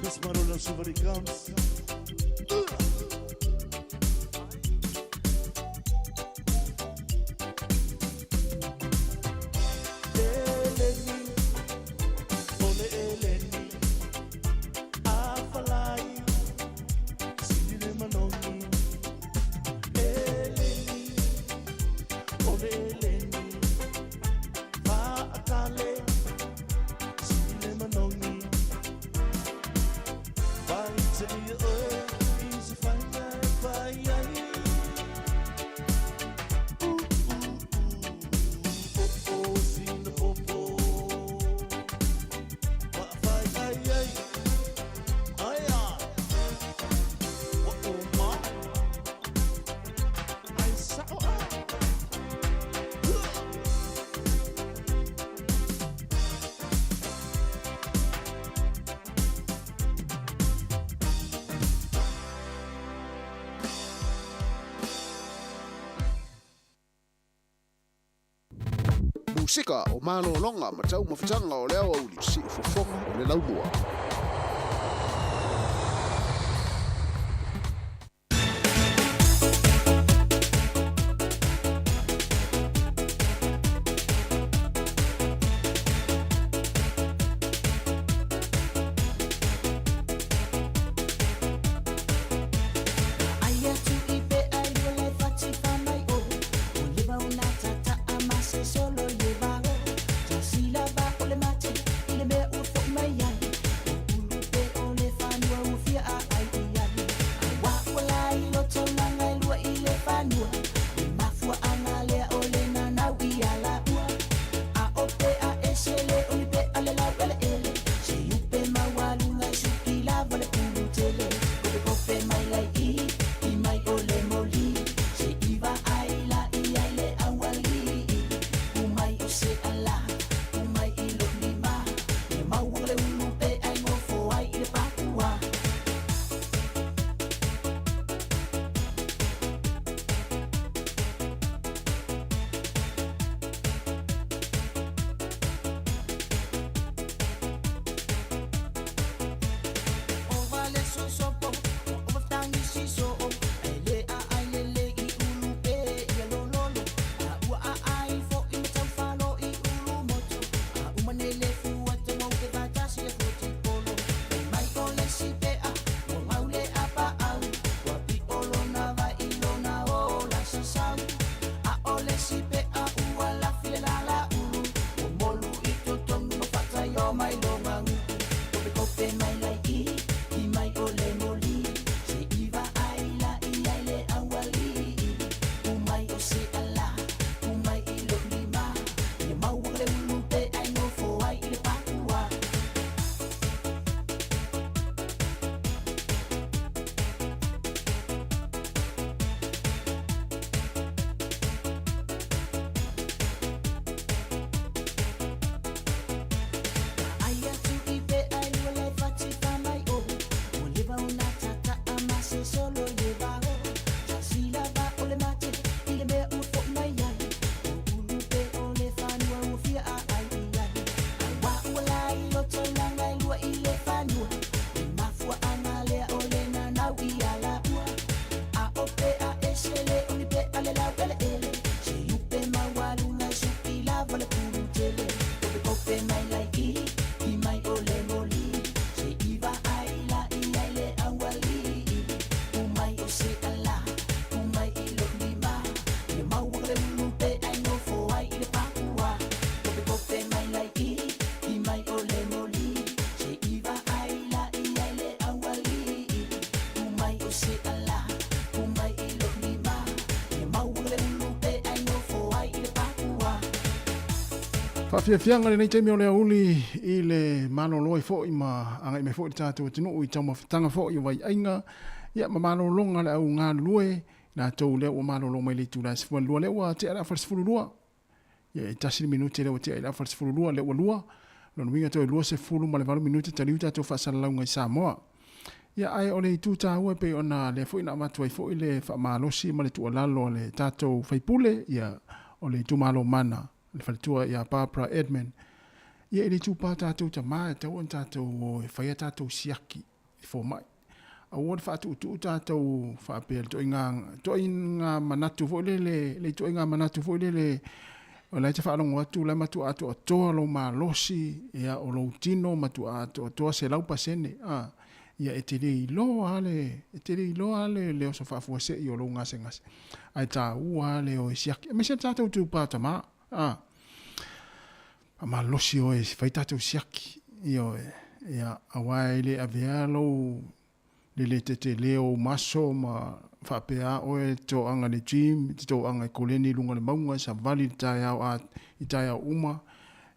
Chris Marola somebody comes. Musika o malologa ma taumafataga o le aoauli siufofoga o le laumua. Faafiafiaga lenei taimi o le aoauli i le malolo ai foi ma agai mai foi le tatou atunuu i taumafataga foi o vaiaiga ia ma malologa a le au galulue latou lea ua malolo mai le itula e 12 lea ua tea le afa le 12 ia e tasi le minute lea ua tea i le afa le 12 lea ua lua lona uiga toe 28 minute taliu tatou faasalalauga i Samoa. Ia ae o le itu taua e pei ona lea foi na avatu ai foi le faamalosi ma le tuualalo a le tatou faipule ia o le itumalo Mana le faletua ia Barbara Edmund ia i le itupa tatou tama e tatau ona tatou o e fai a tatou siaki. i fomai. Aua le faatuutuu tatou faapea le toaiga toaiga manatu foi lele le ituaiga manatu foi lele o la e te faalogo atu la e matua atoatoa lou malosi ia o lou tino matua atoatoa 100% a ia e te le iloa le e te le iloa le le oso faafuasei o lou gasegase ae taua le o e siaki aemaise le tatou itupa tama a Faamalosi oe e fai tatou siaki, ioe, ia, aua e le avea lou le le tetele o ou maso ma faapea oe e te toaga i le gym, e te toaga e koleni i luga o le mauga, e savali i le taeao a i taeao uma,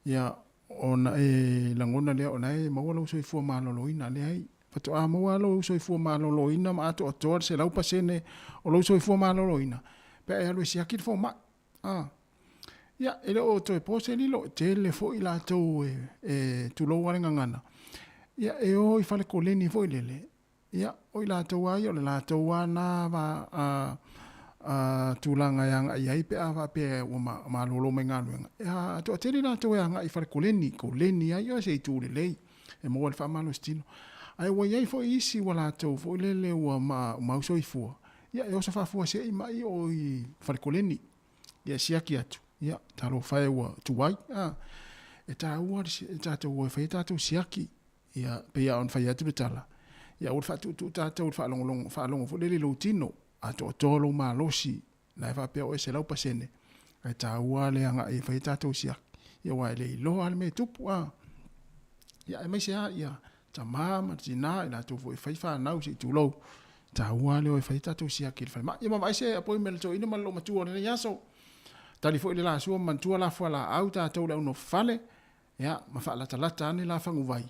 ia, ona e lagona lea o la e maua lou soifua maloloina. Leai, faatoa maua lou soifua maloloina ma atoatoa le 100% o lou soifua maloloina pe a e alu e siaki le fomai. A. Ia, e le o toe po se lilo, e tele foi latou e, e tulou lava le gagana, ia, e o i fale koleni foi lele, ia, o i latou lava ia, o le latou lava na va, a, a, tulaga e agai ai pe a faapea ua ma, malolo mai galuega. Ia, toatele latou e agai i fale koleni, koleni ai oe se itu lelei e maua ai le faamalositino. Ae ua i ai foi isi ua latou foi lele ua ma, mau soifua, Ia, e oso faafuasei mai o i falekoleni, ia siaki atu, ia, talofa e ua tuai, a. E taua le tatou o e fai a tatou siaki, ia, pei lava ona fai atu le tala, ia aua le faatuutuu tatou i le faalogologo, faalogo foi lele i lou tino, atoatoa lou malosi, la e faapea oe 100%, ae taua le agai e fai a tatou siaki, ia aua e le iloa lava le mea e tupu, a. Ia, aemaise lava, ia, tama ma tina, i latou foi e fai fanau se i tulou, taua le o e fai tatou siaki i le falemai. Ia ma vaai se appointment a le toeaina ma le loomatua o lenei aso. Tali foi le lasua ma manatua la fualaau tatou le au nofo fale, ia, ma faalatalata ane la faguvai.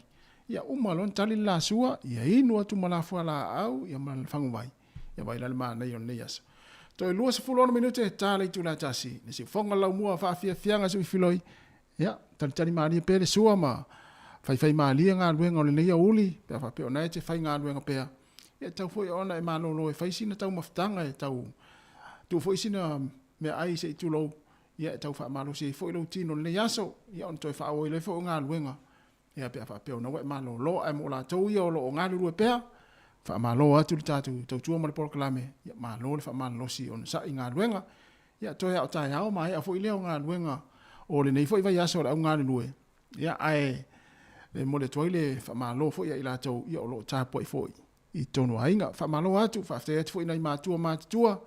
Ia uma loa ona tali le lasua, ia inu atu ma la fualaau, ia ma le faguvai. Ia vaai la le manaia o lenei aso. Toe 26 minute ta le itula e tasi. Le siufofoga le laumua faafiafiaga suifiloi. Ia, talitali malie pea le sua ma faifai malie galuega o lenei aoauli, pe a faapea o na e te faigaluega pea. Ia, e tatau foi ona e malolo e fai sina taumafataga e tau tuu foi sina meaai se i tulou, ia e tau faamalosi ai foi lou tino i lenei aso, ia ona toe faaauau ai foi o galuega, ia pe a faapea o na ua e malolo. Ae mo latou ia o lo o galulue pea, faamalo atu le tatou tautua ma le polokalame, ia malo le faamalolosi onosai i galuega. Ia, toe a o taeao maea foi lea o galuega o lenei foi vaiaso o le au galulue, ia, ae e momoli atu ai le faamalo foi ia i latou ia o lo o tapuai foi i totonu o aiga. Faamalo atu, faafetai atu foi i nai matua matutua,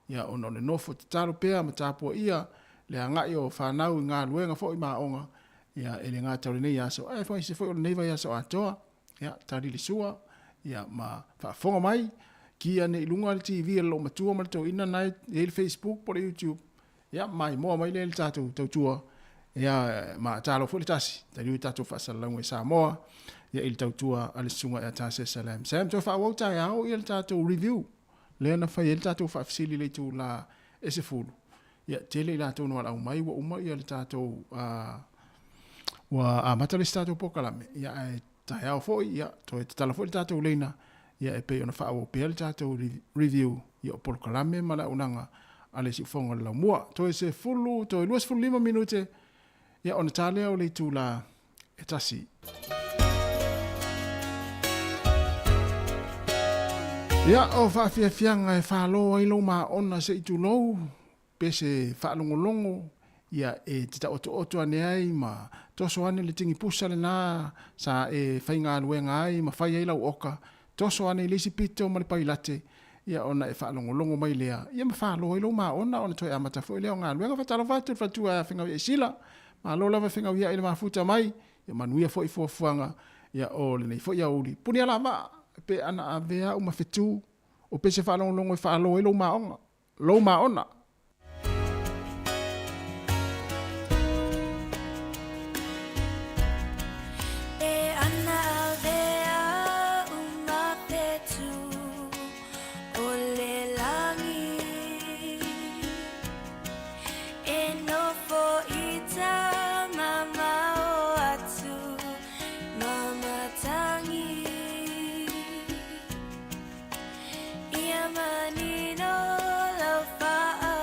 ia, ona o le nofo tatalo pea ma tapuaia le agai o fanau i galuega foi ma aoga, ia, e le gata o lenei aso, ae aemaise foi o lenei vaiaso atoa. Ia, tali le sua, ia, ma faafofoga mai, ki ane i luga le TV a le loomatua ma le toeaina na e i ai le Facebook po o le YouTube, ia, maimoa mai lea i le tatou tautua, ia, ma talo foi le tasi, taliu i tatou faasalalauga i Samoa, ia, i le tautua a le susuga ia Tasesa Lam Sam. Toe faaauau taeao ia le tatou review, lea na fai ai le tatou faafesili i le itula e 10, ia, tele i latou na valaau mai ua uma ia le tatou, ua amata le isi tatou polokalame, ia, ae taeao foi, ia, toe tatala foi le tatou leina, ia, e pei ona faaauau pea le tatou review, ia, o polokalame ma le auaunaga a le Siufofoga o le Laumua. Toe 10, toe 25 minute, ia, ona ta lea o le itula e tasi. Ia, o faafiafiaga e falo ai lou maona se i tulou, pe se faalogologo, ia e te taotooto ane ai ma toso ane le tigipusa lena sa e faigaluega ai ma fai ai lau oka, toso ane i le isi pito ma le pailate, ia ona e faalogologo mai lea, ia ma falo ai lou maona ona toe amata foi lea o galuega. Faatalofa atu i le faletua ia Fegauiai Sila, malo lava Fegauiai i le mafuta mai, ia manuia foi fuafuaga ia o lenei foi aoauli. Puni ala vaa pe ana avea au ma fetu o pese faalogologo e faalo ai lou maoga, lou maona. E ana avea au ma fetu o le lagi E nofo i ta mamao atu ma matangi Ia manino lau whaauau.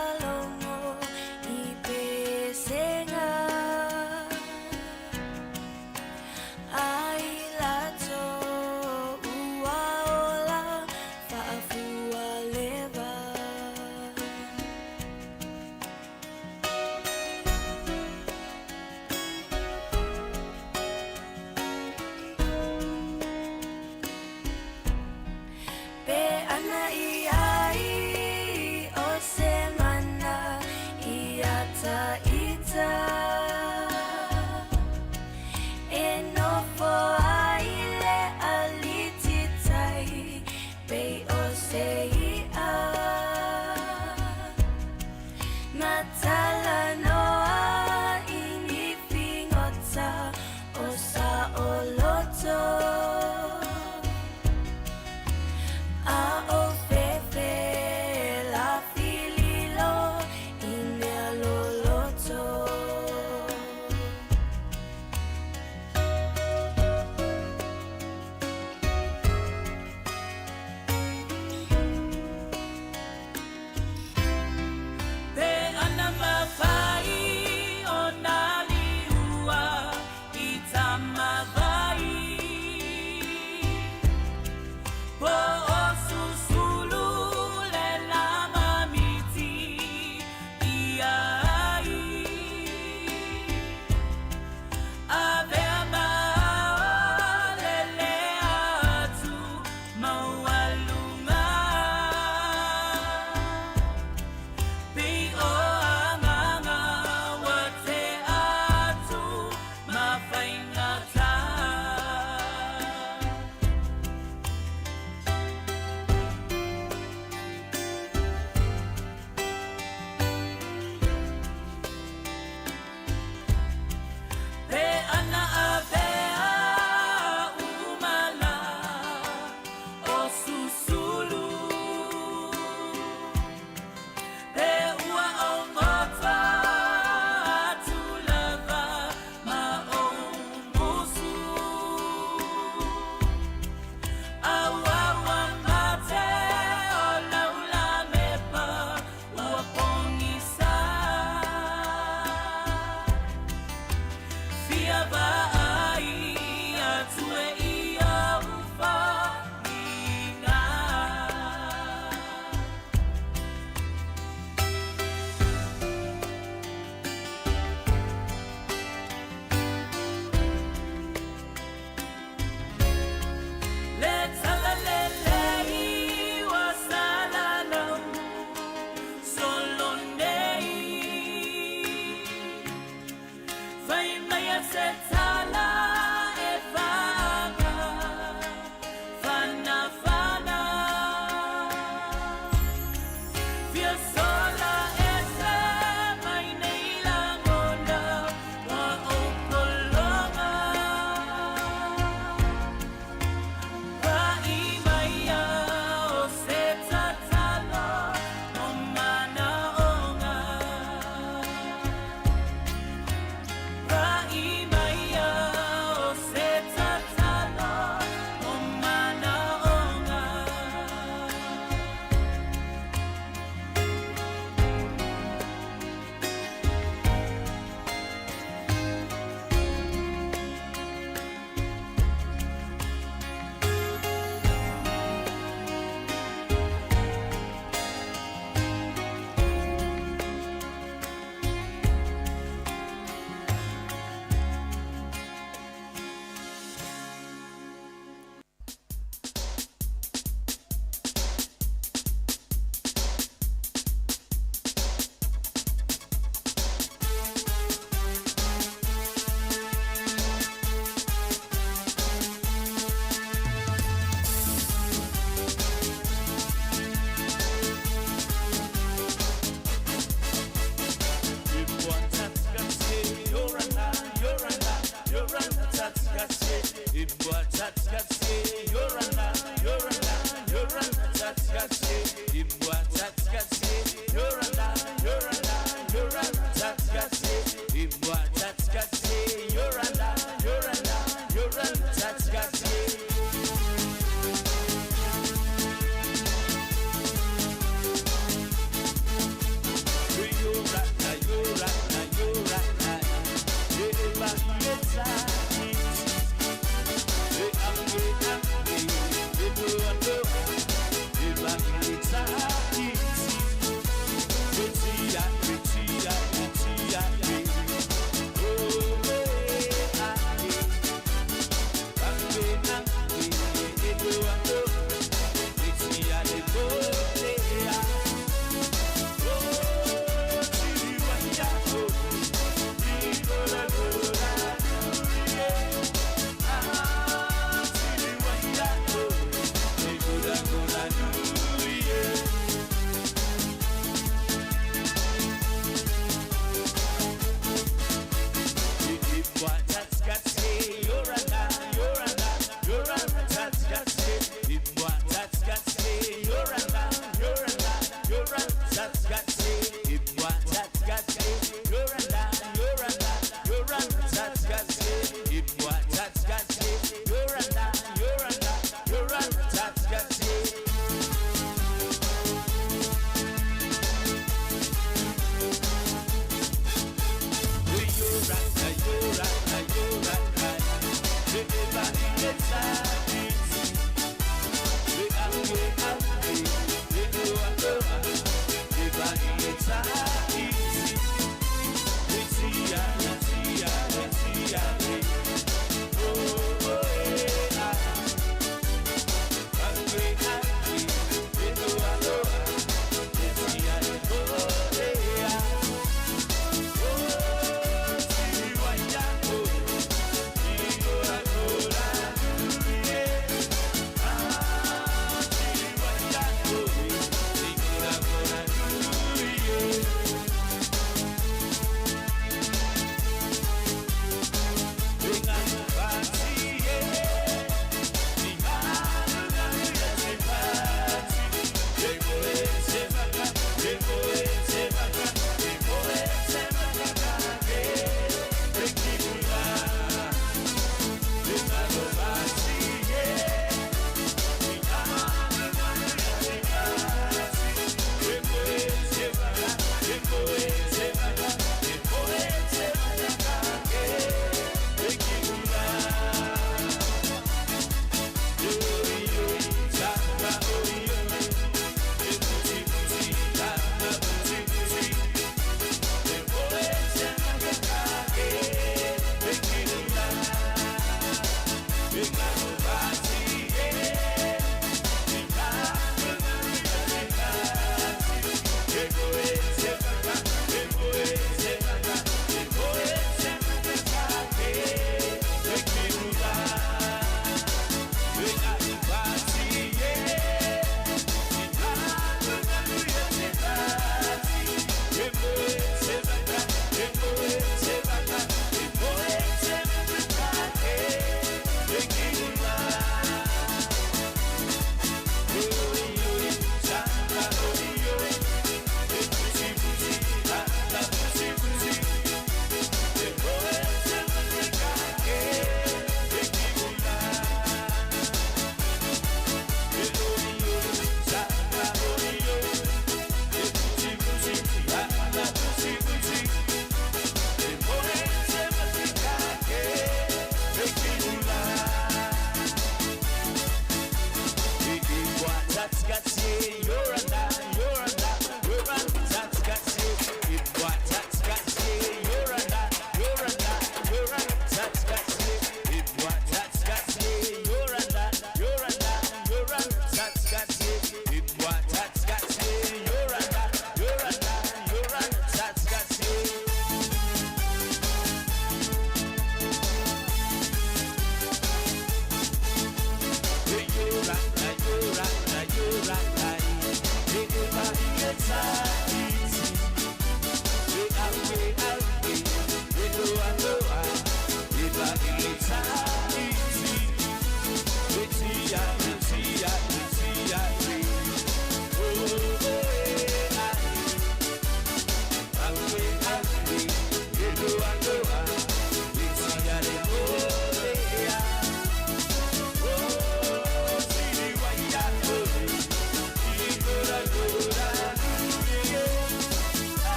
mata o Saʻoloto. A o fefe lafi lilo i mea loloto. Pe ana mawhai o nā liua i Tamawai. Po o susulu le lama miti i ai. Avea ma o lele atu maualuga. Pei o agaga ua te atu ma faigata. Pe ana avea umala o susulu. Pe ua augata atu lava ma o musu. Auaua mate o laulamepa ua pogisa. Fia vaai atu e ia ufaliga. Le talalelei ua salalau solo nei. Fai mai a se tala e faaga fanafana. Fia sola ese mai nei lagona ua ou pologa. Pa'i mai a o se tatalo o manaoga. Pa'i mai a o se tatalo o manaoga.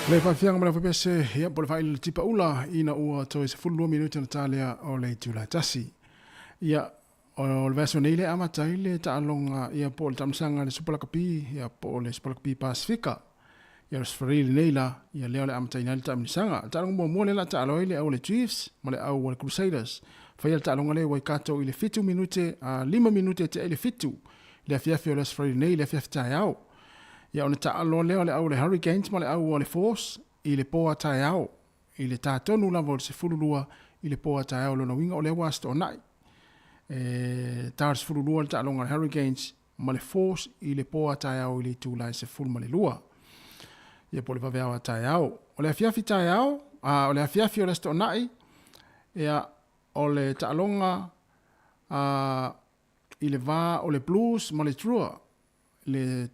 Le faafiaga ma le afapese, ia po le faaili le tipa ula ina ua toe 12 minute na talea o le itula e tasi. Ia, o le vaiaso nei le amata ai le taaloga ia po o le taamilosaga le Super Lakapi ia po o le Super Lakapi Pasifika. Ia o le Sefari lenei la, ia lea o le amataina ai le taamilosaga. O le taaloga muamua lea o le a taalo ai le au a le Chiefs ma le au a le Crusaders. Faia le taaloga lea i Waikato i le 7 minute a 5 minute e tea i le 7 i le afiafi o le Aso Faraile nei i le afiafi taeao. Ia ona taalo lea o le au a le Hurricanes ma le au a le Force i le po a taeao i le tā tonu lava o le 12 i le po a taeao. O lona uiga o lea ua Aso Toonai e tā le 12 le taaloga a le Hurricanes ma le Force i le po a taeao i le itula e 12. Ia po o le vaveao a taeao. O le afiafi taeao, a o le afiafi o le Aso Toonai, ia o le taaloga a i le va o le Blues ma le Drua le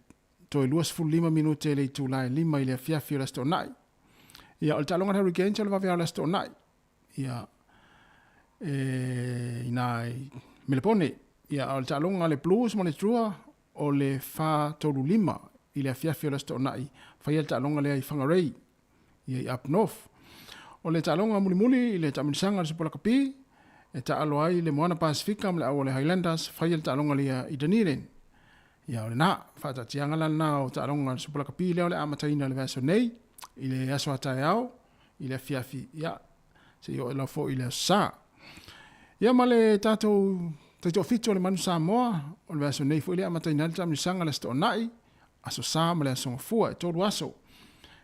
toe 25 minute i le itula e 5 i le afiafi o le Aso Toonai. Ia, o le taaloga a le Hurricanes o le vaveao o le Aso Toonai. Ia, e, ina i Melepone. Ia, o le taaloga a le Blues ma le Drua o le 4:35 i le afiafi o le Aso Toonai. Faia le taaloga lea i Whangarei, ia i Up North. O le taaloga mulimuli i le taamilosaga a le Super Lakapi, e taalo ai le Moana Pasifika ma le au a le Highlanders, faia le taaloga lea i Dunedin. Ia, o lena, faataatiaga la lena o taaloga a le Super Lakapi lea o le amataina i le vaiaso nei, i le aso a taeao, i le afiafi, ia, seia oo lava foi i le aso Sa. Ia ma le tatou taitoafitu o le Manu Samoa, o le vaiaso nei foi lea e amataina ai le taamilosaga i le Aso Toonai, Aso Sa ma le Aso Gafua, e tolu aso.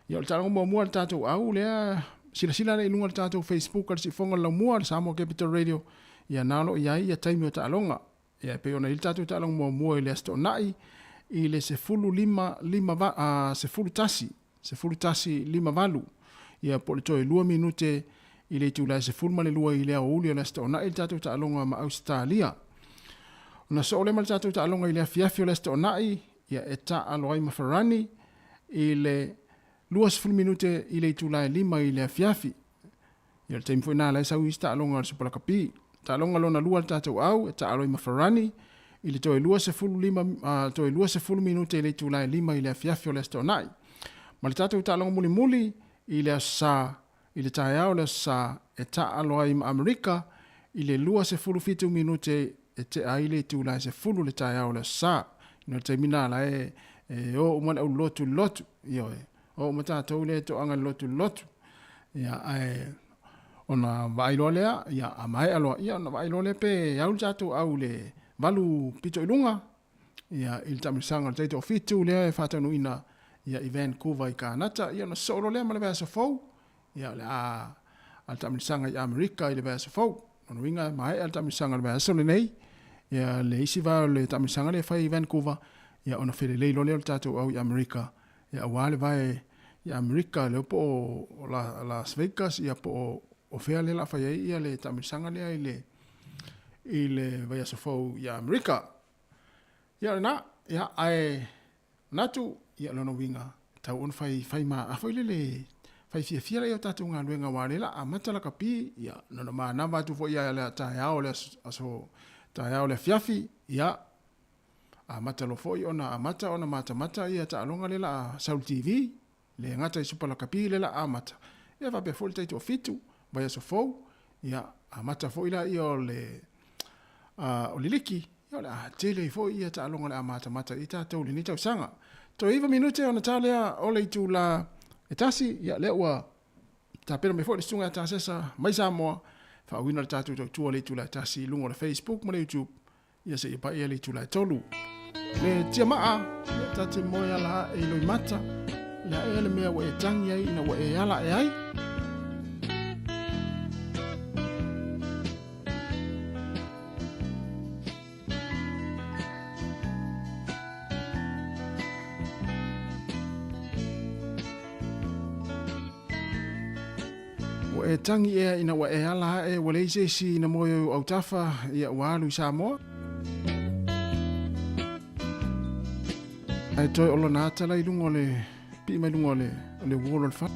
Ia o le taaloga muamua a le tatou au lea, silasila lea i luga o le tatou Facebook a le Siufofoga o le Laumua, le Samoa Capital Radio, ia na o lo o i ai ia taimi o taaloga. Ia e pei ona i ai le tatou taaloga muamua i le Aso Toonai i le 15 lima va, a, 11, 11 lima valu, ia po o le toe lua minute i le itula e 12 i le aoauli o le Aso Toonai le tatou taaloga ma Ausetalia. Ona soo lea ma le tatou taaloga i le afiafi o le Aso Toonai, ia e taalo ai ma Farani i le 20 minute i le itula e 5 i le afiafi. Ia o le taimi foi lena la e sau isi taaloga a le Super Lakapi. Taaloga lona lua a le tatou au e taalo ai ma Farani i le toe 25, toe 20 minute i le itula e 5 i le afiafi o le Aso Toonai. Ma le tatou taaloga mulimuli i le Aso Sa, i le taeao o le Aso Sa e taalo ai ma Amerika i le 27 minute e tea ai le itula e 10 le taeao o le Aso Sa. Ina o le taimi lena la e, e o uma le au lotu i le lotu. Ioe. O uma tatou lea e toaga i le lotu i le lotu. Ia, ae ona vaai loa lea, ia, a maea loa, ia, ona vaai loa lea pe au le tatou au i le valu pito i luga, ia, i le taamilosaga o le taitoafitu lea e faataunuuina, ia, i Vancouver i Kanata, ia, ona sosoo loa lea ma le vaiaso fou, ia, o le a, a le taamilosaga i Amerika i le vaiaso fou. Lona uiga, e maea le taamilosaga i le vaiaso lenei, ia, le isi vae o le taamilosaga lea e fai i Vancouver, ia, ona felelei loa lea o le tatou au i Amerika, Ia aua le vae i Amerika lea po o Las Vegas ia po o fea lea la fai ai ia le taamilosaga lea i le i le vaiaso fou i Amerika. Ia o lena, ia ae manatu ia lona uiga tau ona fai fai ma a foi lele fai fiafia laia o tatou galuega aua o lea la amata lakapi ia na ona manava atu foi ia le taeao le aso taeao le afiafi ia Amata loa foi ona amata ona matamata ia taaloga lea la a sau i le TV. Le gata i Supa Lakapi lea la amata, ia faapea foi le taitoafitu, vaiaso fou, ia amata foi laia o le o le liki, ia o le a tele ai foi ia taaloga o le a matamata i ai tatou i lenei tausaga. Toe iva minute ona ta lea o le itula e tasi, ia lea ua tapena mai foi le Susuga ia Tasesa mai Samoa, faauiina le tatou tautua i le itula e tasi i luga o le Facebook ma le YouTube, ia seia paia le itula e tolu. Le tiamaa, ia ta te moe ala ae i loimata, le a ea le mea ua e tangi ai ina ua e ala ae ai? Ua e tangi ea ina ua e ala ae, ua leai se isi ina moe o autafa, ia ua alu i Samoa. Ae toe o lona ata la i luga o le pii mai luga o le, o le wall o le fale.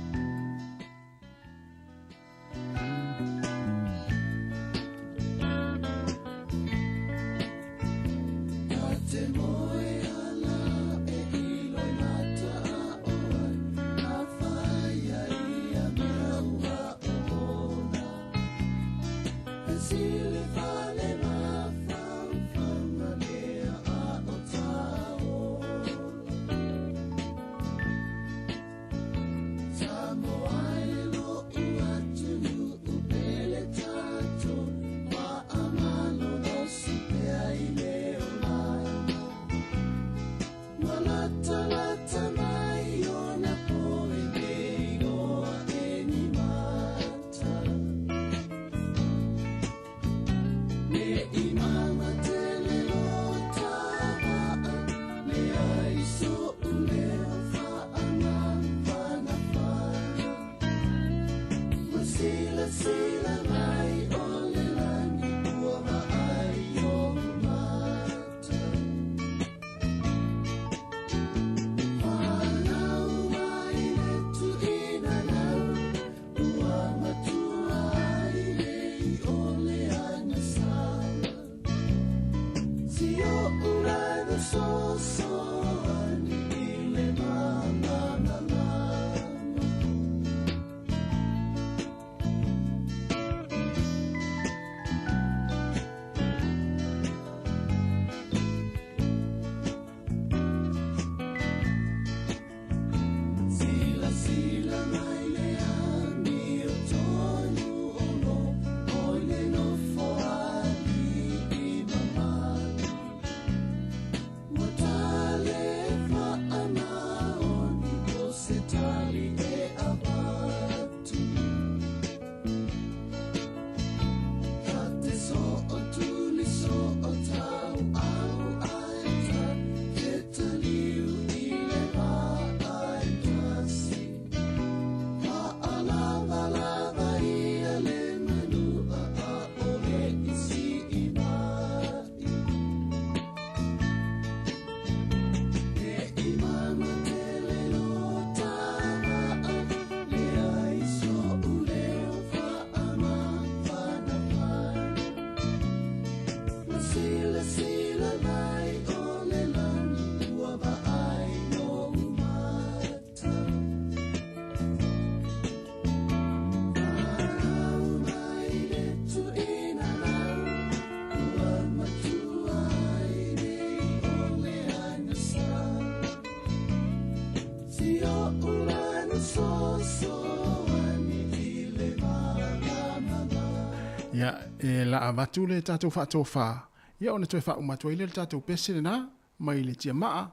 Ia, e la avatu le tatou faatofa, ia ona toe faauma atu ai lea le tatou pese lena mai le tiamaa,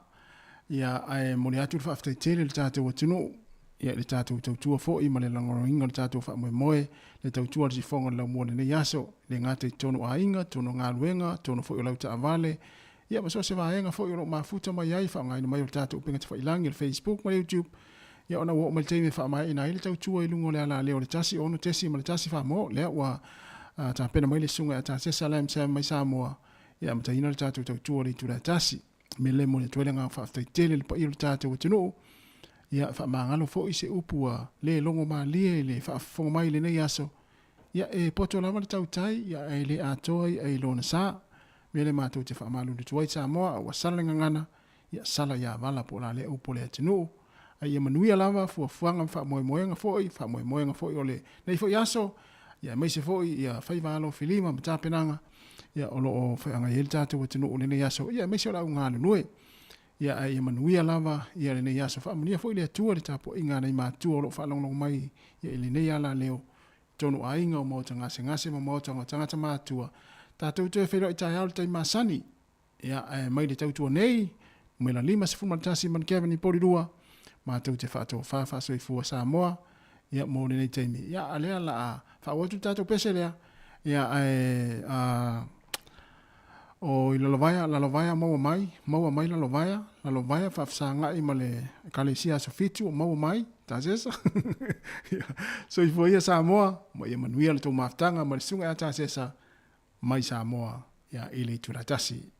ia ae momoli atu le faafetai tele i le tatou atunuu, ia i le tatou tautua foi ma le lagolagoina o le tatou faamoemoe, le tautua a le sifoga o le laumua i lenei aso, e le gata i totonu o aiga, totonu o galuega, totonu foi o lau taavale, ia ma so o se vaega foi o lo o mafuta mai ai, faaaogaina mai o le tatou upega tafailagi o le Facebook ma le YouTube, ia ona ua oo mai le taimi e faamaeaina ai le tautua i luga o le alaleo o le 1 6.1 Samoa, lea ua tapena mai le Susuga ia Tasesa Lam Sam mai Samoa e amataina le tatou tautua i le itula e tasi. Me le momoli atu ai le agaga faafetai tele i le paia o le tatou atunuu, ia faamagalo foi se upu ua le logo malie i le faafofoga mai i lenei aso, ia e poto lava le tautai, ia ae le atoa ia i lona sa. Mea lea matou te faamalulu atu ai Samoa, a ua sala le gagana, ia sala ia vala po o la lea upu a le atunuu. A ia manuia lava fuafuaga ma faamoemoega foi, faamoemoega foi o lenei foi aso, ia aemaise foi ia faiva alofilima ma tapenaga ia o lo o feagai ai le tatou atunuu i lenei aso, ia aemaise o le au galulue. Ia ae ia manuia lava ia lenei aso. Faamanuia foi le Atua i le tapuaiga a nai matua o lo o faalogologo mai ia i lenei alaleo i totonu o aiga o maota gasegase ma maota o tagata matutua. Tatou toe feiloai taeao i le taimi masani. Ia, ae mai le tautua nei, numera 51 ma le Kevin i Porirua, matou te faatofa faasoifua Samoa, ia, mo lenei taimi. Ia, a lea la a faaauau atu le tatou pese lea, ia, ae, a, o i Lalovaea, Lalovaea maua mai, maua mai Lalovaea, Lalovaea faafesagai ma le Ekalesia Aso Fitu o maua mai, Tasesa. Ia, soifua ia Samoa, ma ia manuia le tou mafutaga ma le Susuga ia Tasesa, mai Samoa, ia, i le itula e tasi.